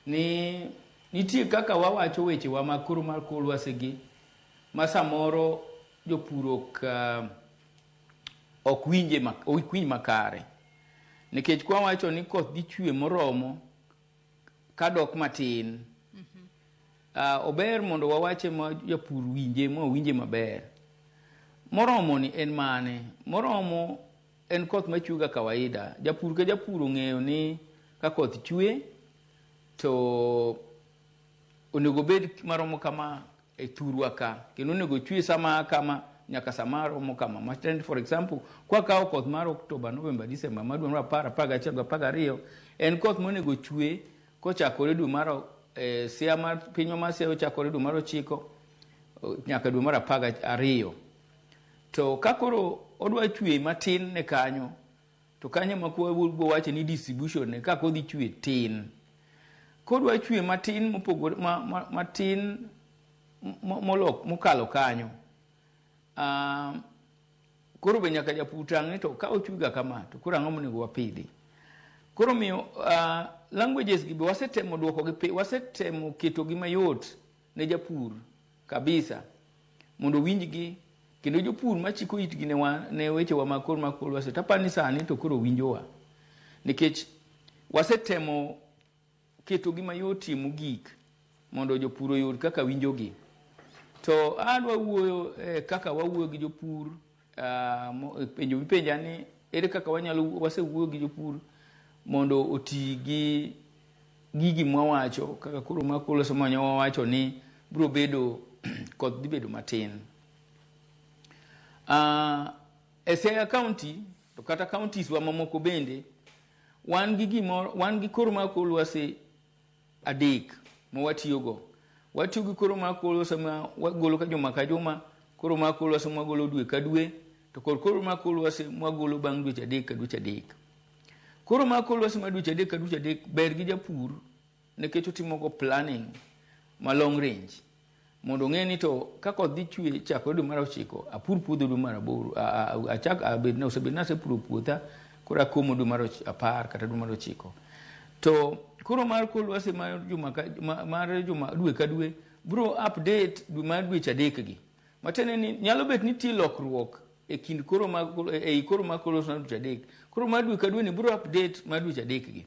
ni nitie kaka wawacho wechewa mag koro mar kor lwasi gi ma samoro jopur ok winj makare nikech kwawacho ni koth dhi chwe moromo kadok matin ober mondo wawache ma japur winje ma owinje maber. Moromo ni en mane? Moromo en koth machwe ga kawaida. Japur ka japur ong'eyo ni ka koth chwe to onego bed maromo kama e thurwa ka kendo onego chwe sama kama nyaka sama romo kama. Matiende for example kwa kawo koth mar October, November, December ma dwe mar 10, 11, 12 en koth monego chwe kochakore dwe mar Siaya mar pinywa mar Siaya ochakore dwe mar 9 nyaka dwe mar 12. To ka koro odwa chwe matin ne kanyo, to kanyo ema wache ni distribution ne ka kodhi chwe tin. Kodwa chwe matin mopogore matin molok mokalo kanyo. Koro be nyaka japur tang' ni to ka ochwe ga kama to koro ang'o monego wapidhi. Koro miyo languages gi be wasetemo duoko gi, wasetemo keto gi mayot ne japur kabisa mondo owinjgi, kendo jopur machiko itgi ne wechewa mag kor mag kor lwasi, tapani sani to koro winjowa nikech wasetemo keto gi mayotie mogik mondo jopur oyud kaka winjogi. To adwa wuoyo kaka wawuoyo gi jopur. Penjo mipenja ni ere kaka wanyalo wasewuoyo gi jopur mondo oti gi gigi mwawacho kaka koro ma koro somo wawacho ni biro bedo koth dhi bedo matin. E Siaya County to kata counties wa mamoko bende wan gi gimoro, wan gi koro mar kor lwasi 3 ma watiyogo. Watiyo gi koro mar kor lwasi ma wagolo ka juma ka juma, koro mar kor lwasi ma wagolo dwe ka dwe, to kod koro mar kor lwasi ma wagolo bang' dweche 3 ka dweche 3. Koro mar kor lwasi ma dweche 3 ka dweche 3 ber gi japur nikech otimo go planning ma long range mondo ong'e ni to ka koth dhi chwe chakore dwe mar 9 apur puodho dwe mar 8, achak abed na osebed na asepuro puotha koro akomo dwe mar 10 kata dwe mar 9. To koro mar kor lwasi mar juma ka, mar juma dwe ka dwe bro update dwe mar dweche 3 gi. Matiende ni nyalo bet nitie lokruok e kind koro mar ei koro mar kor lwasi mar dweche 3. Koro mar dwe ka dwe ni bro update mar dweche 3 gi.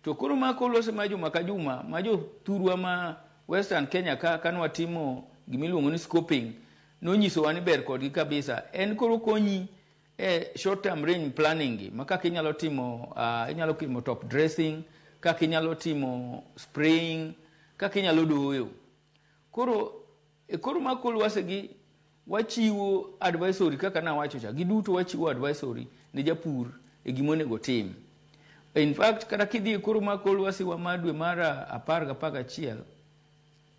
To koro mar kor lwasi mar juma ka juma ma jothurwa ma Western Kenya ka kanwatimo gimiluongo ni scoping nonyisowa ni ber kodgi kabisa. En koro konyi e short term range planning gi ma kaka inyalo timo, inyalo timo top dressing, kaka inyalo timo spraying, kaka inyalo doyo. Koro e koro mar kor lwasi gi wachiwo advisory kaka nawacho cha, giduto wachiwo advisory ne japur e gima onego otim. In fact kata kidhi e koro mar kor lwasi wa mar dwe mar 10 gi 11 gi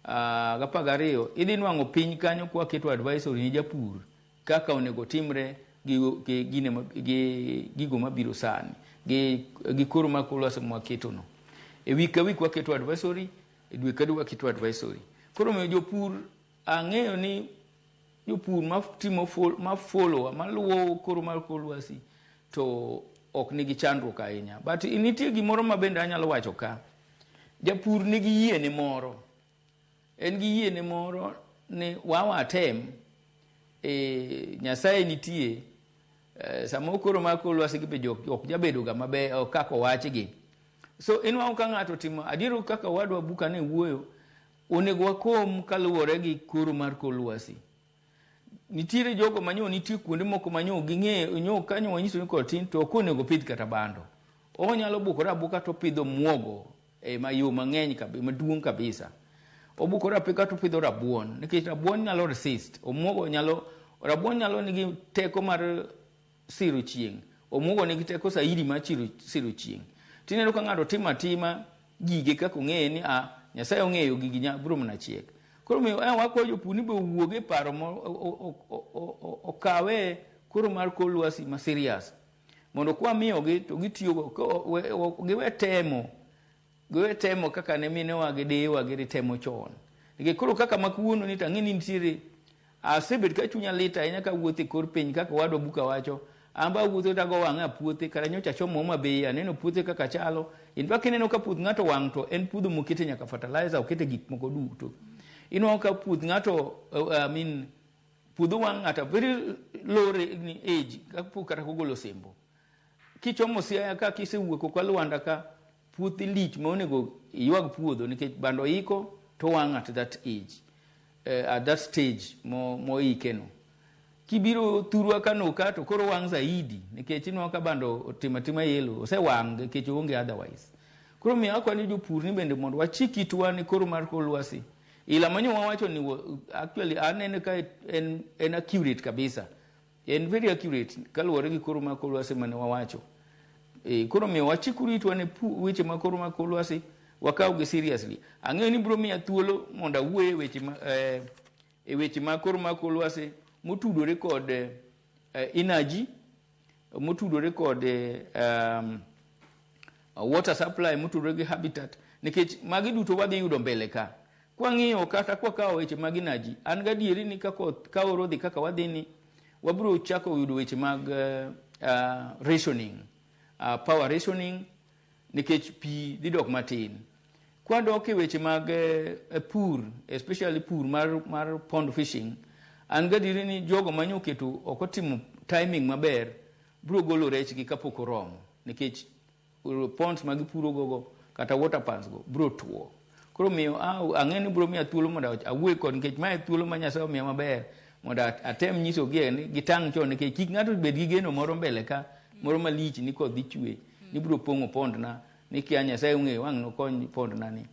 12, idhi nwang'o piny kanyo kwa keto advisory ne japur kaka onego timre gi gigo mabiro sani gi koro mar kor lwasi mwaketo no. E wik ka wik waketo advisory, e dwe ka dwe waketo advisory. Koro miyo jopur ang'eyo ni jopur matimo ma follow maluwo koro mar kor lwasi to ok nigi chandruok ahinya. But nitie gimoro ma bende anyalo wacho ka. Japur nigi yiene moro. En gi yiene moro ni wawa tem, Nyasaye nitie. Sama koro mar kor lwasi gi be ok jabedo ga maber kaka owachgi. So inwang'o ka ng'ato timo adier kaka wadwa Buka ne wuoyo, onego wakom kaluwore gi koro mar kor lwasi. Nitiere jogo manyo nitie kuonde moko manyo ging'eyo nyo kanyo wanyiso ni koth tin to ok onego pidh kata bando. Onyalo bukore abuka to pidho muogo e ma yo mang'eny maduong' kabisa. Obukore apika to pidho rabuon nikech rabuon nyalo resist. Omuogo nyalo, rabuon nyalo nigi teko mar siro chieng'. Omuogo nigi teko saidi mar siro chieng'. Tineno ka ng'ato timo atima gige kaka ong'eye ni Nyasaye ong'eyo gigi biro mana chiek. Koro miyo wakwayo jopur ni be owuog e paro okawe koro mar kor lwasi ma serious mondo kwa miyogi to gitiyogo, giwe temo kaka ne minewa gi deyewa gi temo chon. Nikech koro kaka ma kawuono ni to ang'e ni nitiere, asebet ka chunya lit ahinya kawuotho e kor piny kaka wadwa Buka wacho. An be awuotho to ago wang'a e puothe, kata nyocha achomo Homa Bay, aneno puothe kaka chalo. In fact kineno ka puoth ng'ato wang' to en puodho mokete nyaka fertilizer, okete gik moko duto. Inwang'o ka puoth ng'ato, I mean, puodho wang' at a very low age, kapok kata kogolo osembo. Kichomo Siaya ka kisewuok oko Lwanda ka, puothi lich ma onego iywag puodho nikech bando iko to wang' at that age, at that stage moike no. Kibiro thurwa Kano ka to koro wang' zaidi nikech inwang'o ka bando otimo atima yellow, osewang' nikech oonge otherwise. Koro miyo akwayo jopur ni bende mondo wachik itwa ni koro mar kor lwasi. Ila manyo wawacho ni actually aneno ka en accurate kabisa. En very accurate kaluwore gi koro mar kor lwasi mane wawacho. Koro miyo wachikuru itwa ne weche mag koro mar kor lwasi Wakaw gi seriously. Ang'eyo ni biro miya thuolo mondo awuoye weche ma, e weche ma koro mako lwasi motudore kod energy, motudore kod water supply, motudore gi habitat, nikech magi duto wadhi yudo mbele ka. Kwang'iyo kata kwakawo weche mag energy, an gadieri ni ka koth ka oro dhi kaka wadhi ni, wabiro chako yudo weche mag rationing, power rationing, nikech pi dhi dok matin. Kwadok e weche mag pur, especially pur mar pond fishing, an gadieri ni jogo manyoketo ok otimo timing maber biro golo rechgi kapok oromo, nikech ponds ma gipuro gogo kata water pans go biro tuo. Koro miyo ang'e ni biro miya thuolo mondo awuoye kod, nikech mae thuolo ma Nyasaye omiya maber mondo atem nyisogi ni gitang' chon, nikech kik ng'ato bed gi geno moro mbele ka moro malich ni koth dhi chwe ni biro pong'o pond na, ni kia Nyasaye ong'eyo wang' nokony pond na ni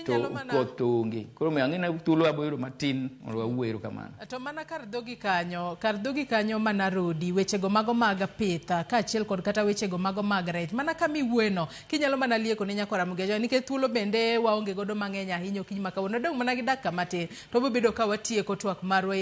to koth to onge. Koro miyo ang'e ni thuolo abo yudo matin mondo wawuoye. Erokamano. To mana kar dhogi kanyo, kar dhogi kanyo mana Rodi, wechego mago mag pith kaachiel kod kata wechego mago mag rech, mana kama iwuoyeno, kinyalo mana lieko ne nyakwara Ramogi, nikech thuolo bende waonge godo mang'eny ahinya okinyi ma kawuono, dong' mana gi dakika matin to wabobedo ka watieko twak marwa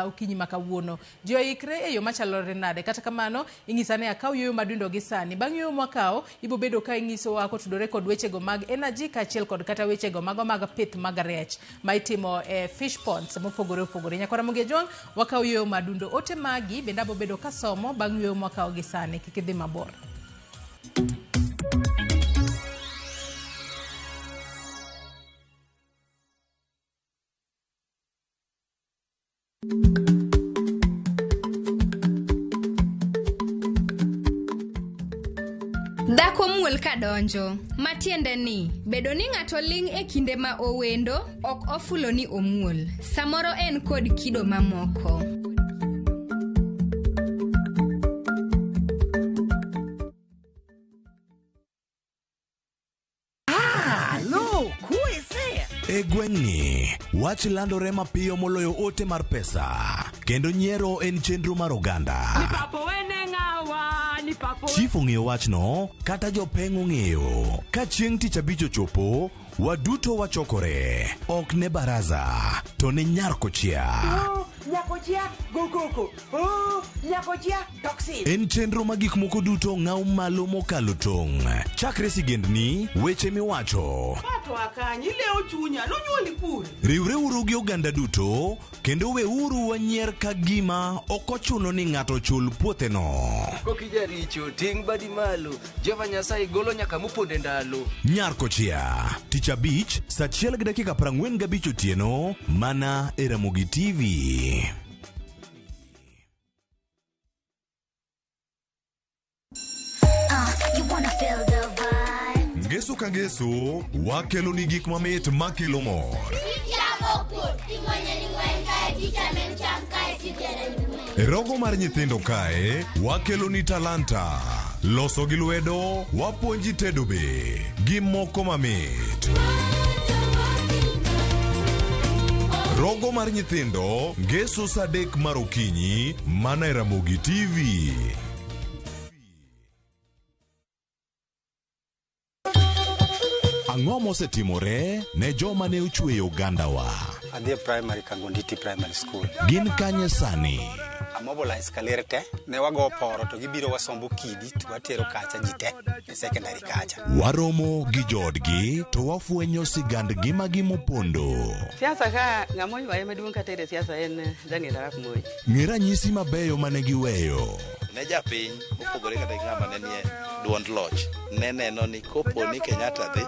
okinyi ma kawuono. Ji oikre e yo machalore nade? Kata kamano ing'isa ni akaw yueyo madundo gi sani. Bang' yueyo mwakawo, ibobedo ka ing'isowa kotudore kod wechego mag energy kaachiel kod kata wechego mago mag pith mag rech ma itimo e fish ponds mopogore opogore. Nyakwara Ramogi Ajwang', wakaw yueyo madundo. Ote magi bende abobedo kasomo bang' yueyo mwakawo gi sani. Kik idhi mabor. Dhako muol ka donjo, matiende ni bedo ni ng'ato ling' e kinde ma owendo ok ofulo ni omuol. Samoro en kod kido mamoko. E gweng'ni, wach landore mapiyo moloyo ote mar pesa, kendo nyiero en chenro mar oganda. Chief ong'eyo wachno, kata jopeng' ong'eyo. Ka chieng' tich abich ochopo, waduto wachokore. Ok ne baraza, to ne nyar kochia. Nyakochia go koko. Oh, nyakochia toxin. En chenro ma gik moko duto ng'aw malo mokalo tong'. Chakre sigendni, weche miwacho. Pato akanyi lewo chunya nonyuoli kure. Riwreuru gi oganda duto kendo weuru wanyier ka gima ok ochuno ni ng'ato chul puotheno. Kokijaricho ting' badi malo, Jehova Nyasaye golo nyaka moponde ndalo. Nyar kochia, tich abich, saa 1:45 otieno, mana e Ramogi TV. Ngeso ka ngeso, wakelo ni gik mamit makelo mor. E rogo mar nyithindo kae, wakelo ni talanta. Loso gi lwedo, wapuonji tedo be, gi moko mamit. Rogo mar nyithindo, ngeso saa 3 mar okinyi, mana e Ramogi TV. Ang'o mosetimore ne joma ne ochweyo ogandawa? Adhi e primary Kangonditi Primary School. Gin kanye sani? Amobilize kaler te, ne wago poro to gibiro wasombo kidi to watero kacha ji te e secondary kacha. Waromo gi joodgi to wafwenyo sigand ngimagi mopondo. Siasa ka ng'ama oywaye maduong' katere siasa en Daniel Arap Moi. Ng'e ranyisi mabeyo mane giweyo. Ne japiny mopogore kata gi ng'ama ne nie duond loch ne neno ni kopo ni Kenyatta dhi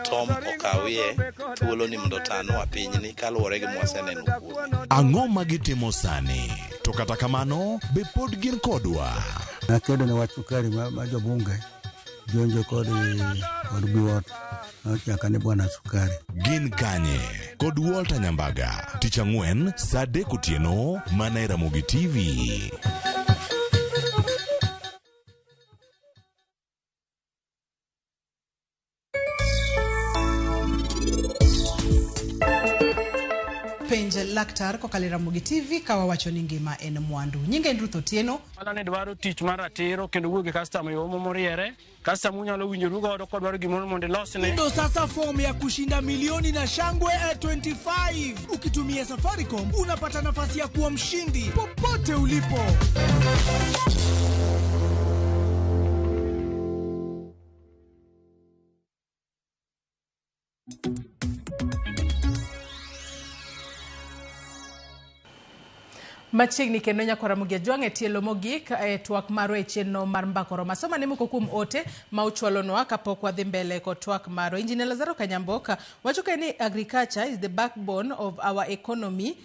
Tom okawie thuolo ni mondo otanwa pinyni kaluwore gi mwaseneno kuome. Ang'o ma gitimo sani? To kata kamano, be pod gin kodwa? Nakedo ne wach sukari ma jobunge jonjo kod Biwott nochaka ni bwana sukari. Gin kanye? Kod Walter Nyambaga, tich ang'wen saa 3 otieno mana e Ramogi TV. Penj laktar kokalo e Ramogi TV ka wawacho ni ngima en mwandu. Nyinga en Ruth Otieno. Ohala ni dwaro tich mar ratiro kendo wuoyo gi customer e yo moriere. Customer unyalo winjoru godo kodwaro gimoro mondo ilosne. Ndo sasa fomu ya kushinda milioni na shangwe 25. Ukitumia Safaricom unapata nafasi ya kuwa mshindi popote ulipo. Machiegni kendo nyakwa Ramogi Ajwang' e tielo mogik e twak marwa e chenro mar Mbaka Oromo. Asoma ne moko kuom ote ma uchwalonwa kapok wadhi mbele kod twak marwa. Engineer Lazaro Kanyamboka wacho kae ni agriculture is the backbone of our economy.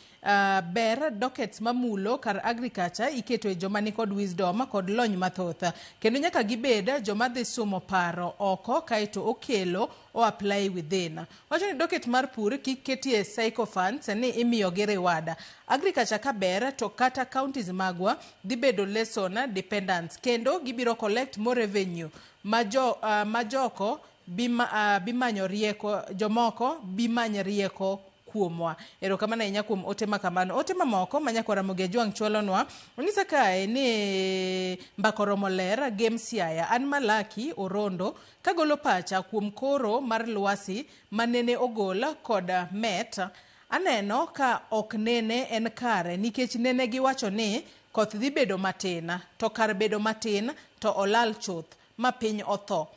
Ber dockets mamulo kar agriculture iketo e joma nikod wisdom kod lony mathoth. Kendo nyaka gibed joma dhi sumo paro oko kaeto okelo o apply within. Wacho ni docket mar pur kik ketie sycophants ni imiyogi reward. Agriculture ka ber to kata counties magwa dhi bedo less on dependence kendo gibiro collect more revenue ma joko bimanyo rieko jomoko bimany rieko kuomwa. Erokamano ahinya kuom ote ma kamano. Ote mamoko ma nyakwa Ramogi Ajwang' chwalonwa onyisa kae ni Mbaka Oromo ler Gem Siaya an Malaki Orondo kagolo pacha kuom koro mar lwasi manene ogol kod Met. Aneno ka ok nene en kare nikech nene giwacho ni koth dhi bedo matin to kar bedo matin to olal chuth ma piny otho.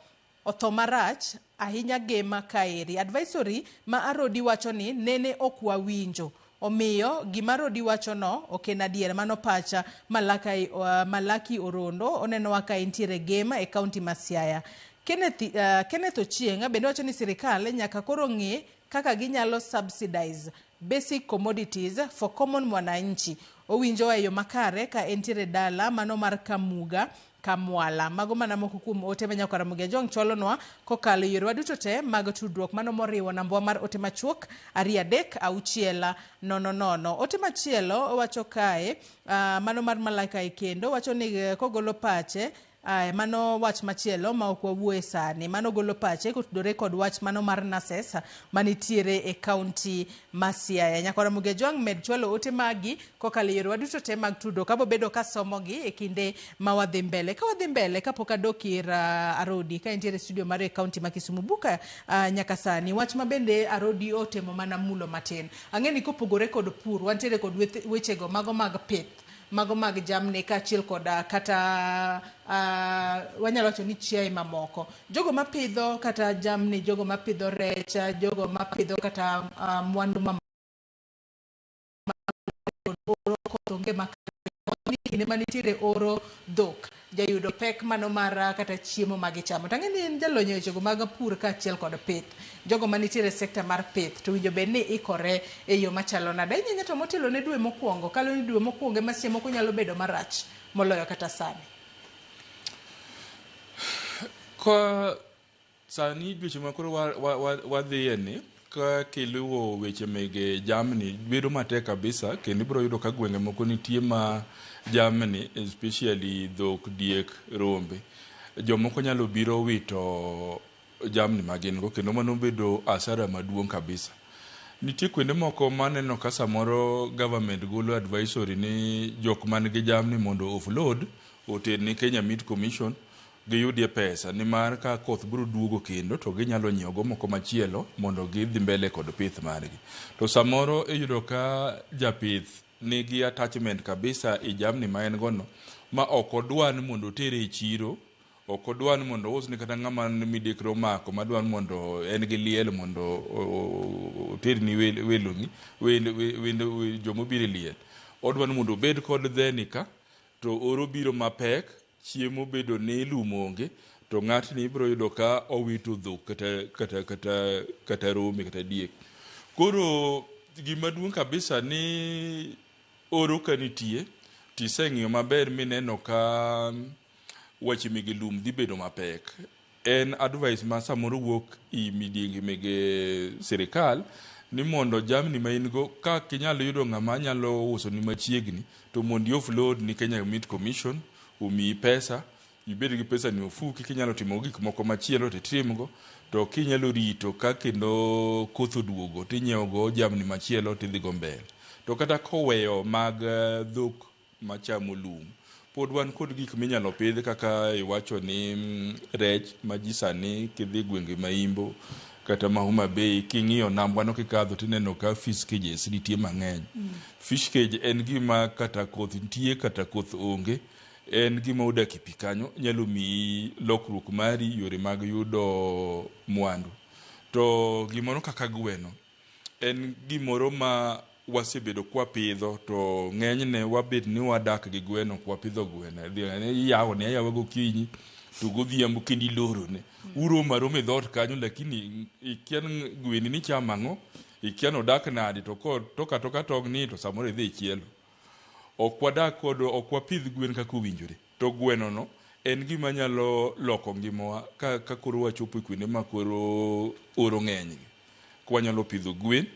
Otho marach ahinya gema kaeri. Advisory ma Arodi wacho ni nene ok wawinjo. Omiyo gima Arodi wacho no ok en adier. Mano pacha Malaki Orondo onenowa ka entiere Gema e kaunti ma Siaya. Kenneth Ochieng' bende wacho ni sirikal nyaka koro ng'i kaka ginyalo subsidize basic commodities for common mwananchi. Owinjowa e yo makare ka entiere dala mano mar Kamuga Kamwala. Mago mana moko kuom ote ma nyakwa Ramogi Ajwang' chwalonwa kokalo e yorewa duto te mag tudruok mano moriwo nambwa mar ote machuok 236 000. Ote machielo wacho kae mano mar Malaika kendo wacho ni kogolo pache mano wach machielo ma ok wawuoye sani. Mano golo pache kotudore kod wach mano mar nurses manitiere e kaunti ma Siaya. Nyakwa Ramogi Ajwang' med chwalo ote magi kokalo e yorewa duto te mag tudruok. Abo bedo kasomogi e kinde ma wadhi mbele. Ka wadhi mbele kapok adok ir Arodi ka entiere studio mare e kaunti ma Kisumu Buka nyaka sani wach ma bende Arodi otemo mana mulo matin. Ang'e ni kopogore kod pur wantiere kod wechego mago mag pith, mago mag jamni kaachiel kod kata wanyalo wacho ni chiaye mamoko. Jogo mapidho kata jamni, jogo mapidho rech, jogo mapidho kata mwandu mamoko onge makare kinde manitiere oro dhok jayudo pek mano mar kata chiemo magichamo. To ang'e ni en jalony e wechego mag pur kaachiel kod pith. Jogo manitiere e sekta mar pith to winjo bed ni ikore e yo machalo nade. Ahinya to motelo ne dwe mokwongo, kalo ni dwe mokwongo ema seche moko nyalo bedo marach moloyo kata sani. Ka sani dweche ma koro wadhiye ni ka kiluwo weche mege jamni bedo matek kabisa kendo ibiro yudo ka gwenge moko nitie ma jamni especially dhok, diek, rombe jomoko nyalo biro wito jamni ma gin go kendo mano bedo asara maduong' kabisa. Nitie kuonde moko maneno ka samoro government golo advisory ni jok man gi jamni mondo offload oter ni Kenya Meat Commission giyudie pesa nimar ka koth biro duogo kendo to ginyalo nyiewo go moko machielo mondo gidhi mbele kod pith margi. To samoro iyudo ka japith nigi attachment kabisa e jamni ma en go no ma ok odwa ni mondo otere e chiro, ok odwa ni mondo ousne kata ng'ama midekre omako madwa ni mondo en gi liel mondo oterni weloni jomobiro e liel. Odwa ni mondo obed kod dheni ka to oro biro mapek, chiemo bedo ni lum onge to ng'atni ibiro yudo ka owito dhok kata rombe kata diek. Koro gima duong' kabisa ni oro ka nitie tiseng'iyo maber mineno ka weche mege lum dhi bedo mapek. En advice ma samoro wuok i midienge mege sirikal ni mondo jamni ma in go ka kinyalo yudo ng'ama nyalo uso ni machiegni to mondo i offload ni Kenya Meat Commission omiyi pesa, ibed gi pesa ni ofuki kinyalo timo gik moko machielo to itimgo, to kinyalo rito ka kendo koth oduogo tinyiewo go jamni machielo tidhi go mbele. To kata koweyo mag dhok machamo lum, pod wan kod gik minyalo pidh kaka iwacho ni rech ma ji sani kidhi gwenge ma Imbo kata ma Homa Bay, king'iyo nambwa no kikadho tineno ka fish cages nitie mang'eny. Fish cage en gima kata koth nitie kata koth onge, en gima odak e pi kanyo, nyalo miyi lokruok mari yore mag yudo mwandu. To gimoro kaka gweno en gimoro ma wasebedo kwapidho, to ng'enyne wabet ni wadak gi gweno kwapidho gweno. Iyawo ne ayawa gokinyi to godhiambo kendo ilorone. Uromo aroma e dhoot kanyo, lakini ikia ni gweni ni chamo ang'o, ikia ni odak nade, to kotok atoka tong' ni to samoro idhi ichielo. Ok wadak kod, ok wapidh gwen kaka owinjore. To gweno no en gima nyalo loko ngimawa ka koro wachopo e kuonde ma koro oro ng'eny. Kwanyalo pidho gwen,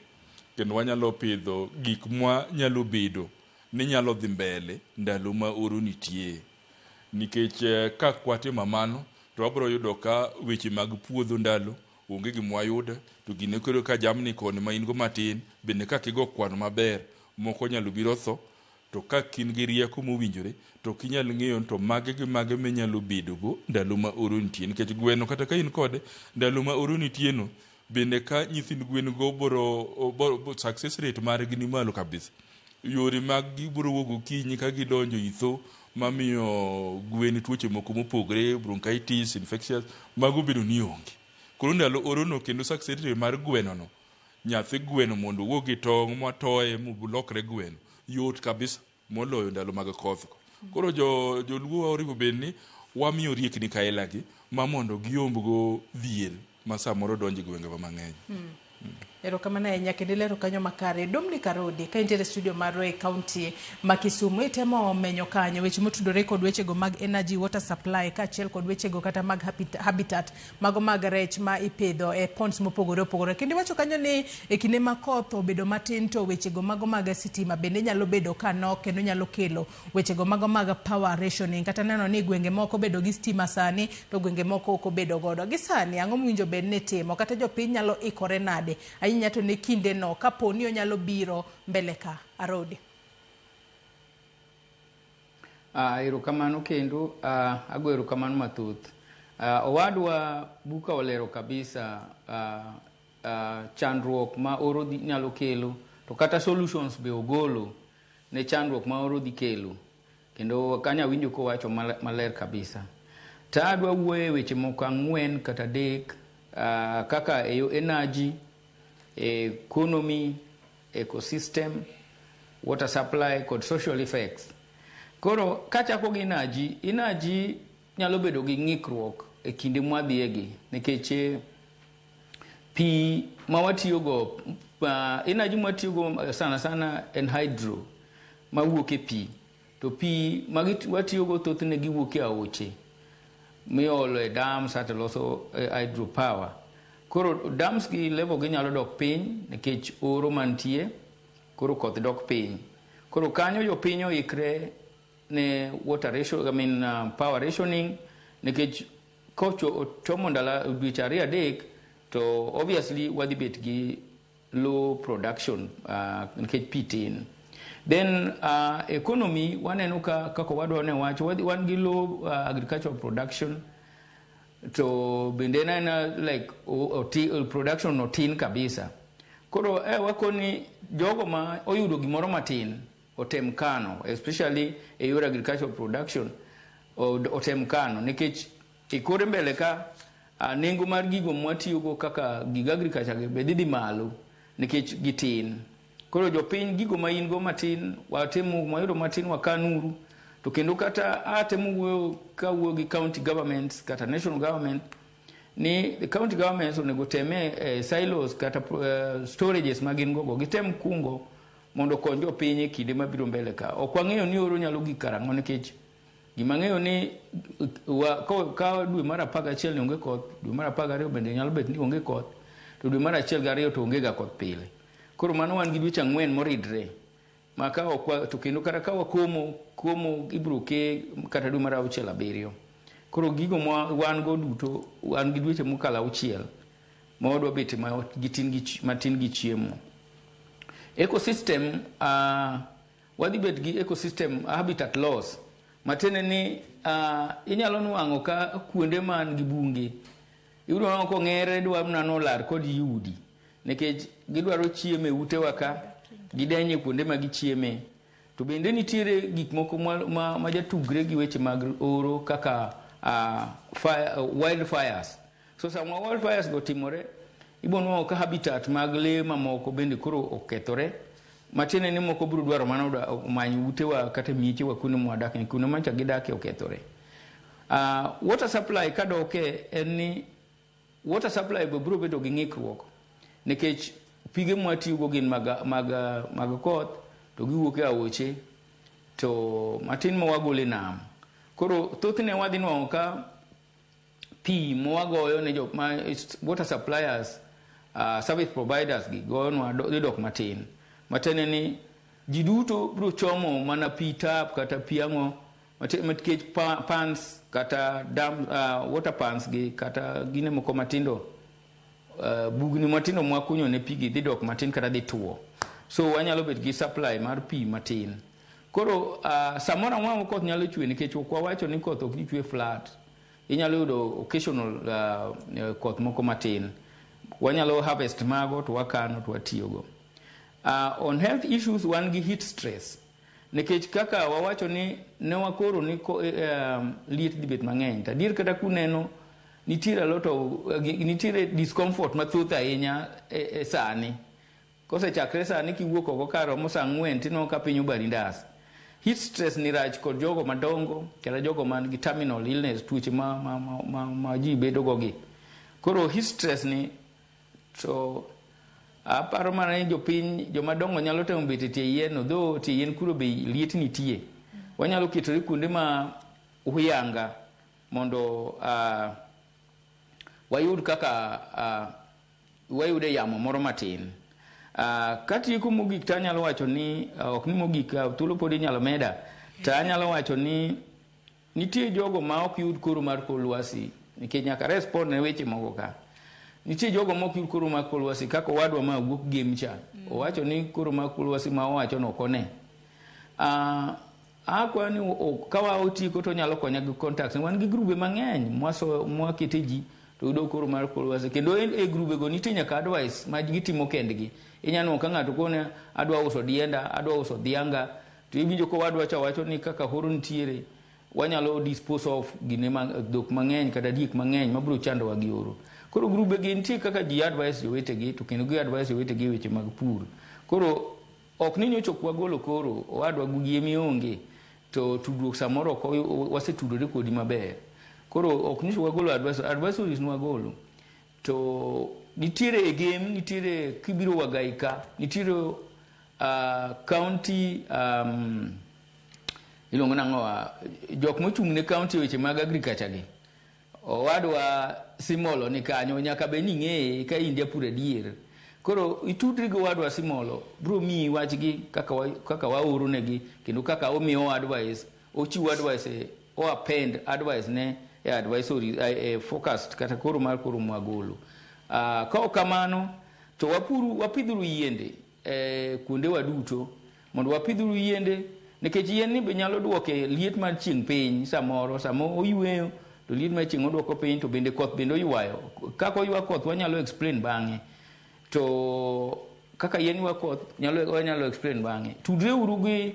kendo wanyalo pidho gik mwa nyalo bedo ni nyalo dhi mbele ndalo ma oro nitie. Nikech ka kwatimo mano, to wabiro yudo ka weche mag puodho ndalo onge gima wayudo, to gine koro ka jamni koni ma in go matin, bende ka kigo kwano maber, moko nyalo biro tho, to ka in gi rieko mowinjore, to ok inyal ng'eyo to mage gi mage minyalo bedo go ndalo ma oro nitie. Nikech gweno kata ka in kode, ndalo ma oro nitie no, bende ka nyithind gwen go boro success rate margi ni malo kabisa. Yore mag gi biro wuok gokinyi ka gidonjo itho mamiyo gwen tuoche moko mopogre, bronchitis, infectious, mago bedo ni onge. Koro ndalo oro no kendo success rate mar gweno no, nyathi gweno mondo owuog gi tong' matoye molokre gweno, yot kabisa moloyo ndalo mag koth. Koro joluo oripo bed ni wamiyo riekni kaila gi ma mondo giomb go dhier ma samoro donjo e gwengewa mang'eny. Erokamano ahinya kendo ilero kanyo makare. Dominic Arodi, ka intiere e studio marwa e kaunti ma Kisumu, itemo menyo kanyo weche motudore kod wechego mag energy, water supply, kaachiel kod wechego kata mag habitat, mago mag rech ma ipidho e ponds mopogore opogore. Kendo iwacho kanyo ni e kinde ma koth obedo matin to wechego mago mag sitima bende nyalo bedo ka nok kendo nyalo kelo wechego mago mag power rationing, kata neno ni gwenge moko bedo gi stima sani to gwenge moko ok obedo godo. Gi sani ang'o mowinjo bed ni itimo kata jopiny nyalo ikore nade ahinya to ne kinde no kapo ni onyalo biro mbele ka Arodi? Erokamano kendo ago erokamano mathoth. Owadwa Buka olero kabisa chandruok ma oro nyalo kelo, to kata solutions be ogolo ne chandruok ma oro dhi kelo, kendo kanyo awinjo kowacho maler kabisa. To adwa wuoyo e weche moko ang'wen kata adek, kaka e yo energy, economy, ecosystem, water supply kod social effects. Koro kachako gi energy, energy nyalo bedo gi ng'ikruok e kinde mwadhiegi nikech pi ma watiyogo, energy mwatiyogo sana sana en hydro mawuok e pi, to pi ma watiyogo thothne giwuok e aoche miolo e dams ato loso hydro power. Koro dams gi level gi nyalo dok piny nikech oro mantie, koro koth dok piny. Koro kanyo jopiny oikre ne water ratio, I mean, power rationing, nikech kochomo ndalo dweche 2 3 to obviously wadhi bet gi low production nikech pi tin. Then economy waneno ka kaka wadwa ne wacho wan gi low agricultural production, to bende en aena like production no tin kabisa. Koro wakoni jogo ma oyudo gimoro matin otem kano, especially e yor agricultural production otem kano, nikech e kore mbele ka nengo mar gigo mwatiyogo kaka gig agriculture gi be dhi malo nikech gitin. Koro jopiny gigo ma in go matin watemo mwayudo matin wakanuru, to kendo kata atemo wuoyo ka wuoyo gi county governments kata national government ni the county governments onego teme silos kata storages ma gin gogo gitem kungo mondo okony jopiny e kinde mabiro mbele ka. Ok wang'eyo ni oro nyalo gik karang'o, nikech gima ang'eyo ni ka dwe mar 11 ni onge koth, dwe mar 12 bende nyalo bet ni onge koth, to dwe mar 1 gi 2 to onge ga koth pile. Koro mano wan gi dweche 4 moridre ma ka ok wa, to kendo kata ka wakomo, komo ibiro ke kata dwe mar 6 7. Koro gigo ma wan go duto, wan gi dweche mokalo 6 ma wadwa bet ma gitin gi matin gi chiemo. Ecosystem wadhi bet gi ecosystem habitat loss matiende ni inyalo nwang'o ka kuonde man gi bunge iyudo nwang'o kong'ere dwa mana nolar kod yudi nikech gidwaro chiemo e utewa ka gidenye kuonde ma gichieme. To bende nitiere gik moko ma jatugre gi weche mag oro kaka wildfires. So sama wildfires go timore, ibo nwang'o ka habitat mag lee mamoko bende koro okethore, matiende ni moko biro dwaro mana omany utewa kata miechewa kuonde mwadake, kuonde mancha gidake okethore. Water supply kadoke en ni water supply be biro bedo gi ng'ikruok nikech pige mwatiyogo gin mag koth to giwuok e aoche to matin ma wagolo e nam. Koro thothne wadhi nwang'o ka pi mwagoyo ne jok ma water suppliers, service providers gi goyonwa dhi dok matin. Matiende ni ji duto biro chomo mana pi tap kata pi ang'o nikech pans kata dam, water pans gi kata gine moko matindo, bugni matindo mwakunyo ne pi gi dhi dok matin kata dhi tuo. So wanyalo bet gi supply mar pi matin. Koro samoro amora ma koth nyalo chwe nikech ok wawacho ni koth ok chwe flat. Inyalo yudo occasional koth moko matin. Wanyalo harvest mago to wakano to watiyogo. On health issues wan gi heat stress. Nikech kaka wawacho ni ne wakoro ni liet dhi bet mang'eny. To adier kata kuneno nitiere a lot of nitiere discomfort mathoth ahinya e sani. Kosechakre sani kiwuok oko karomo saa 4 tineno ka piny obari ndas. Heat stress ni rach kod jogo madongo kata jogo man gi terminal illness, tuoche ma ji bedo go gi. Koro heat stress ni to aparo mana ni jopiny jomadongo nyalo temo bet e tie yien, though tie yien kuro be liet nitie. Wanyalo ketore kuonde ma huyanga mondo wayud kaka wayude yamo moro matin. Katieko mogik to anyalo wacho ni ok ni mogik, thuolo pod inyalo meda, to anyalo wacho ni nitie jogo ma ok yud koro mar kor lwasi nikech nyaka respond ne weche moko ka. Nitie jogo ma ok yud koro mar kor lwasi kaka owadwa ma wuok Gem cha. Owacho ni koro mar kor lwasi ma owacho no ok one. Akwayo ni ka waotieko to onyalo konya gi contacts. Wan gi grube mang'eny mwakete ji to yudo koro mar kor lwasi. Kendo e grube go nitie nyaka advice ma gitimo kendgi. Inyalo nwang'o ka ng'ato kone adwa uso dienda, adwa uso dhianga, to iwinjo ka owadwa cha wacho ni kaka horo nitiere wanyalo dispose of gine dhok mang'eny kata diek mang'eny mabiro chandowa gi oro. Koro grube gi nitie kaka ji advice jowetegi to kendo gi advice jowetegi e weche mag pur. Koro ok ni nyocha ok wagolo koro owadwa gi mionge to tudruok samoro ok wasetudore kodi maber. Koro ok nyocha wagolo advisories nwagolo. To nitiere e Gem, nitiere kibiro Wagai ka, nitiere county iluongo nang'o, jok mochung' ne county weche mag agriculture gi. Owadwa Simolo ni kanyo, nyaka bed ni ing'eye ka in japur adier. Koro itudri gi owadwa Simolo, biro miyi wachgi kaka waoro negi kendo kaka omiyo advice, ochiwo advice, o append advice ne e advisory e forecast kata koro mar koro mwagolo. Ka ok kamano to wapidhuru yiende kuondewa duto mondo wapidhuru yiende nikech yien ni be nyalo duoke liet mar chieng' piny samoro, sama oyweyo to liet mar chieng' oduoko piny to bende koth bende oywayo. Kaka oywa koth wanyalo explain bang'e. To kaka yien ywa koth wanyalo explain bang'e. Tudre uru gi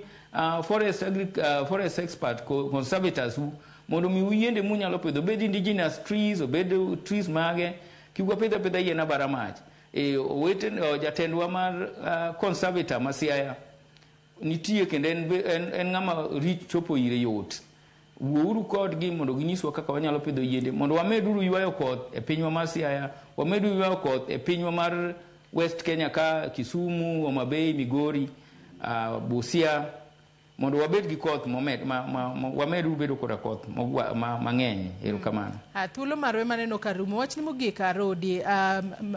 forest expert conservators u mondo omiu yiende munyalo pidho, obed indigenous trees, obed trees mage, kik wapidh apidha yien abara mach. Owete jatendwa mar conservator ma Siaya nitie kendo en ng'ama rich chopo ire yot. Wuouru kodgi mondo ginyiswa kaka wanyalo pidho yiende mondo wameduru ywayo koth e pinywa mar Siaya, wameduru ywayo koth e pinywa mar West Kenya ka Kisumu, Homa Bay, Migori, Busia, mondo wabed gi koth wameduru bedo koda koth mang'eny. Erokamano. Thuolo marwa maneno ka rumo. Wachni mogik Arodi,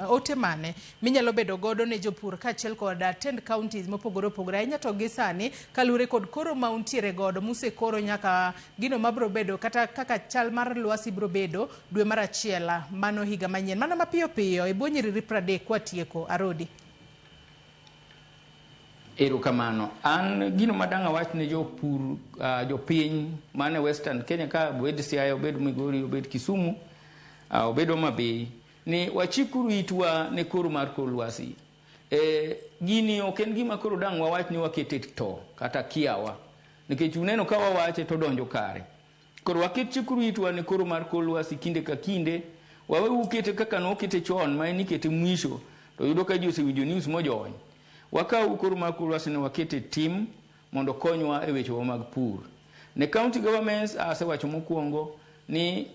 ote mane minyalo bedo godo ne jopur kaachiel kod tend counties mopogore opogore ahinya to gi sani kaluwore kod koro ma untiere godo musekoro nyaka gino mabiro bedo kata kaka chal mar lwasi biro bedo dwe mar 1 mano higa manyien. Mana mapiyo piyo e bwo nyiriri 30 kwatieko Arodi. Erokamano. An gino madang' awach ne jopur, jopiny mane Western Kenya ka, obed Siaya, obed Migori, obed Kisumu, obed Homa Bay, ni wachikuru itwa ne koro mar kor lwasi. Gini ok en gima koro dang' wawach ni wakete to kata kiawa, nikech uneno ka wawache to donjo kare. Koro waket chikuru itwa ne koro mar kor lwasi kinde ka kinde, wawe ukete kaka nokete chon ma en ikete mwisho to yudo ka ji osewinjo news mojony. Wakaw koro mar kor lwasi ni wakete tim mondo konywa e wechewa mag pur. Ne county governments asewacho mokwongo ni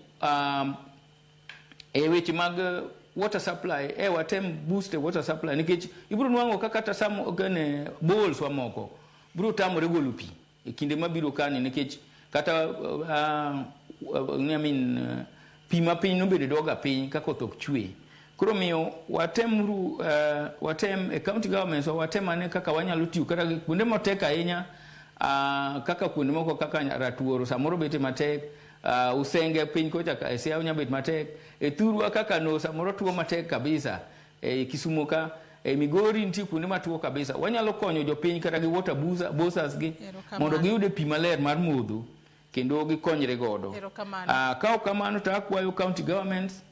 e weche mag water supply, watem boost e water supply, nikech ibiro nwang'o ka kata sam kene boreholes wa moko biro tamore golo pi e kinde mabiro kani, nikech kata I mean, pi ma piny nobedo doga piny ka koth ok chwe. Koro miyo watemuru, watem e county governments wa, watem ane kaka wanyalo tiyo kata gi kuonde motek ahinya, kaka kuonde moko kaka Ratuoro samoro bete matek, Usenge piny kocha e Siaya nya bet matek, e thurwa kaka no samoro tuo matek kabisa, e Kisumu ka, e Migori nitie kuonde matuo kabisa. Wanyalo konyo jopiny kata gi water bowsers gi mondo giyud pi maler mar modho kendo gikonyre godo. Ka ok kamano to akwayo county governments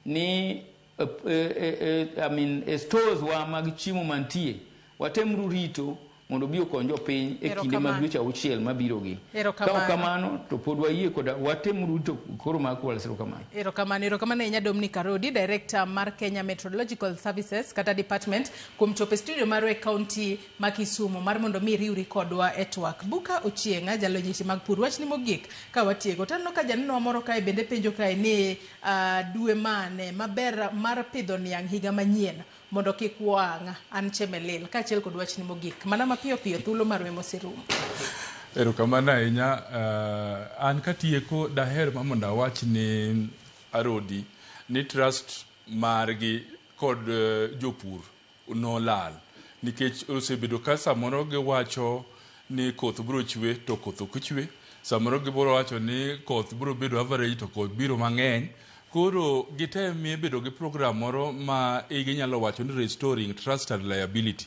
ni I mean, stores wa mag chiemo mantie watemuru rito mondo obi okony jopiny e kinde mag dweche 6 mabiro gi. Ka ok kamano to pod wayie koda watemuru rito koro mar kor lwasi. Erokamano. Erokamano, erokamano ahinya Dominic Arodi, Director mar Kenya Meteorological Services kata Department, kuom chopo e studio marwa e county ma Kisumu mar mondo mi riwri kodwa e twak. Buka Ochieng', jalony weche mag pur, wachni mogik ka watieko. To aneno ka janeno moro kae bende penjo kae ni dwe mane maber mar pidho niang' higa manyien mondo kik wang' an Chemelil, kaachiel kod wachni mogik. Mana mapiyo piyo, thuolo marwa moserumo. Erokamano ahinya. An katieko daher ma mondo awach ni Arodi ni trust margi kod jopur nolal, nikech osebedo ka samoro giwacho ni koth biro chwe to koth ok chwe, samoro gibiro wacho ni koth biro bedo average to koth biro mang'eny. Koro gitemie bedo gi program moro ma ginyalo wacho ni restoring trust and reliability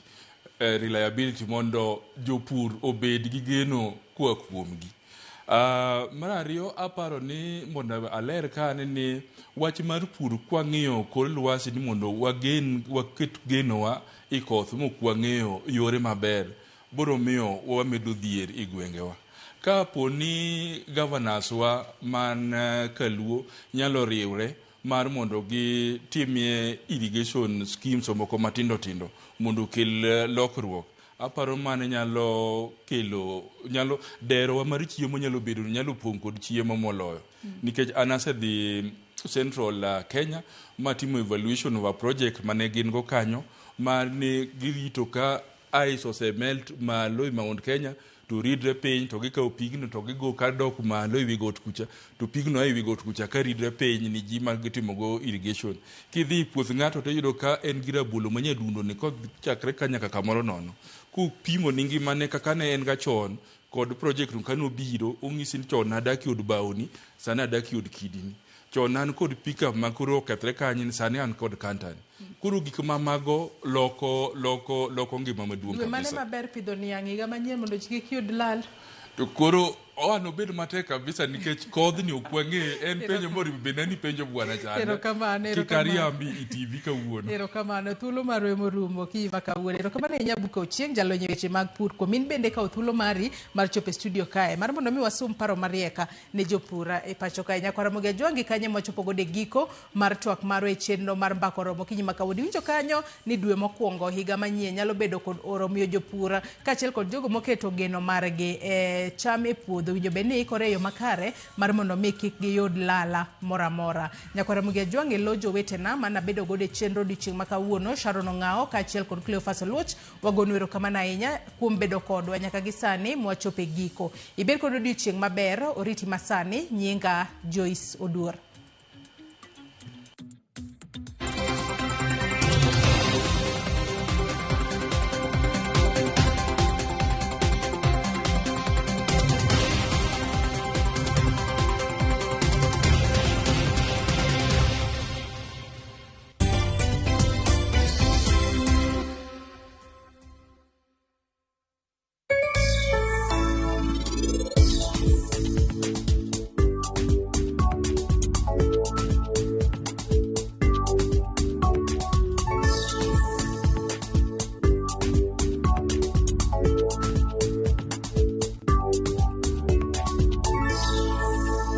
mondo jopur obed gi geno koa kuomgi. Mar ariyo, aparo ni mondo aler kane ni wach mar pur kwang'iyo kor lwasi ni mondo wagen waket genowa i koth mok wang'eyo yore maber biro miyo wamedo dhier i gwengewa. Kapo ni governors wa man Kaluo nyalo riwre mar mondo gitimie irrigation schemes moko matindo tindo mondo okel lokruok, aparo mano nyalo kelo nyalo derowa mar chiemo nyalo bedo nyalo pong' kod chiemo moloyo, nikech an asedhi Central Kenya matimo evaluation of a project mane gin go kanyo mane girito ka ice osemelt malo e Mount Kenya to ridre piny to gikawo pigno to gigo kadok malo ewi got kucha to pigno a ewi got kucha ka ridre piny ni ji ma gitimogo irrigation. Kidhi e puoth ng'ato to iyudo ka en gi rabolo ma nyadundo ni kochakre ka nyaka kamoro nono. Kupimo ni ngimane kaka ne en ga chon kod project no kanobiro, onyisi ni chon nadak e od baoni, sani adak e od kidini. Chon an kod pickup ma koro okethre kanyo, sani an kod kantani. Koro gik ma mago loko loko loko ngima maduong' Dwe mane kabisa. maber pidho niang' higa manyien mondo ji kik yud lal? To koro oan obed matek kabisa nikech kodhni ok wang'e en penjo moriwo bende ni penjo bwana chande. Erokamano, Kik erokamano. ariambi i TV kawuono. Erokamano, thuolo marwa emorumo okinyi ma kawuono. Erokamano ahinya Buka Ochieng', jalony e weche mag pur, kuom in bende kawo thuolo mari mar chopo e studio kae mar mondo mi wasum paro marieka ne jopur e pacho kae. Nyakwara Ramogi Ajwang' kanyo mwachopo godo e giko mar twak marwa e chenro mar Mbaka Oromo okinyi ma kawuono. Iwinjo kanyo ni dwe mokwongo higa manyien nyalo bedo kod oro, miyo jopur kaachiel kod jogo moketo geno margi e cham e puodho owinjo bed ni ikore e yo makare mar mondo mi kik giyud lala moro amora. Nyakwara Ramogi Ajwang' e lo jowetena manabedo godo e chenro odiochieng' ma kawuono, Sharon Ong'ao kaachiel kod Cleophas Oluoch, wagonu erokamano ahinya kuom bedo kodwa nyaka gi sani mwachopo e giko. Ibed kod odiochieng' maber, oriti masani, nyinga Joyce Oduor.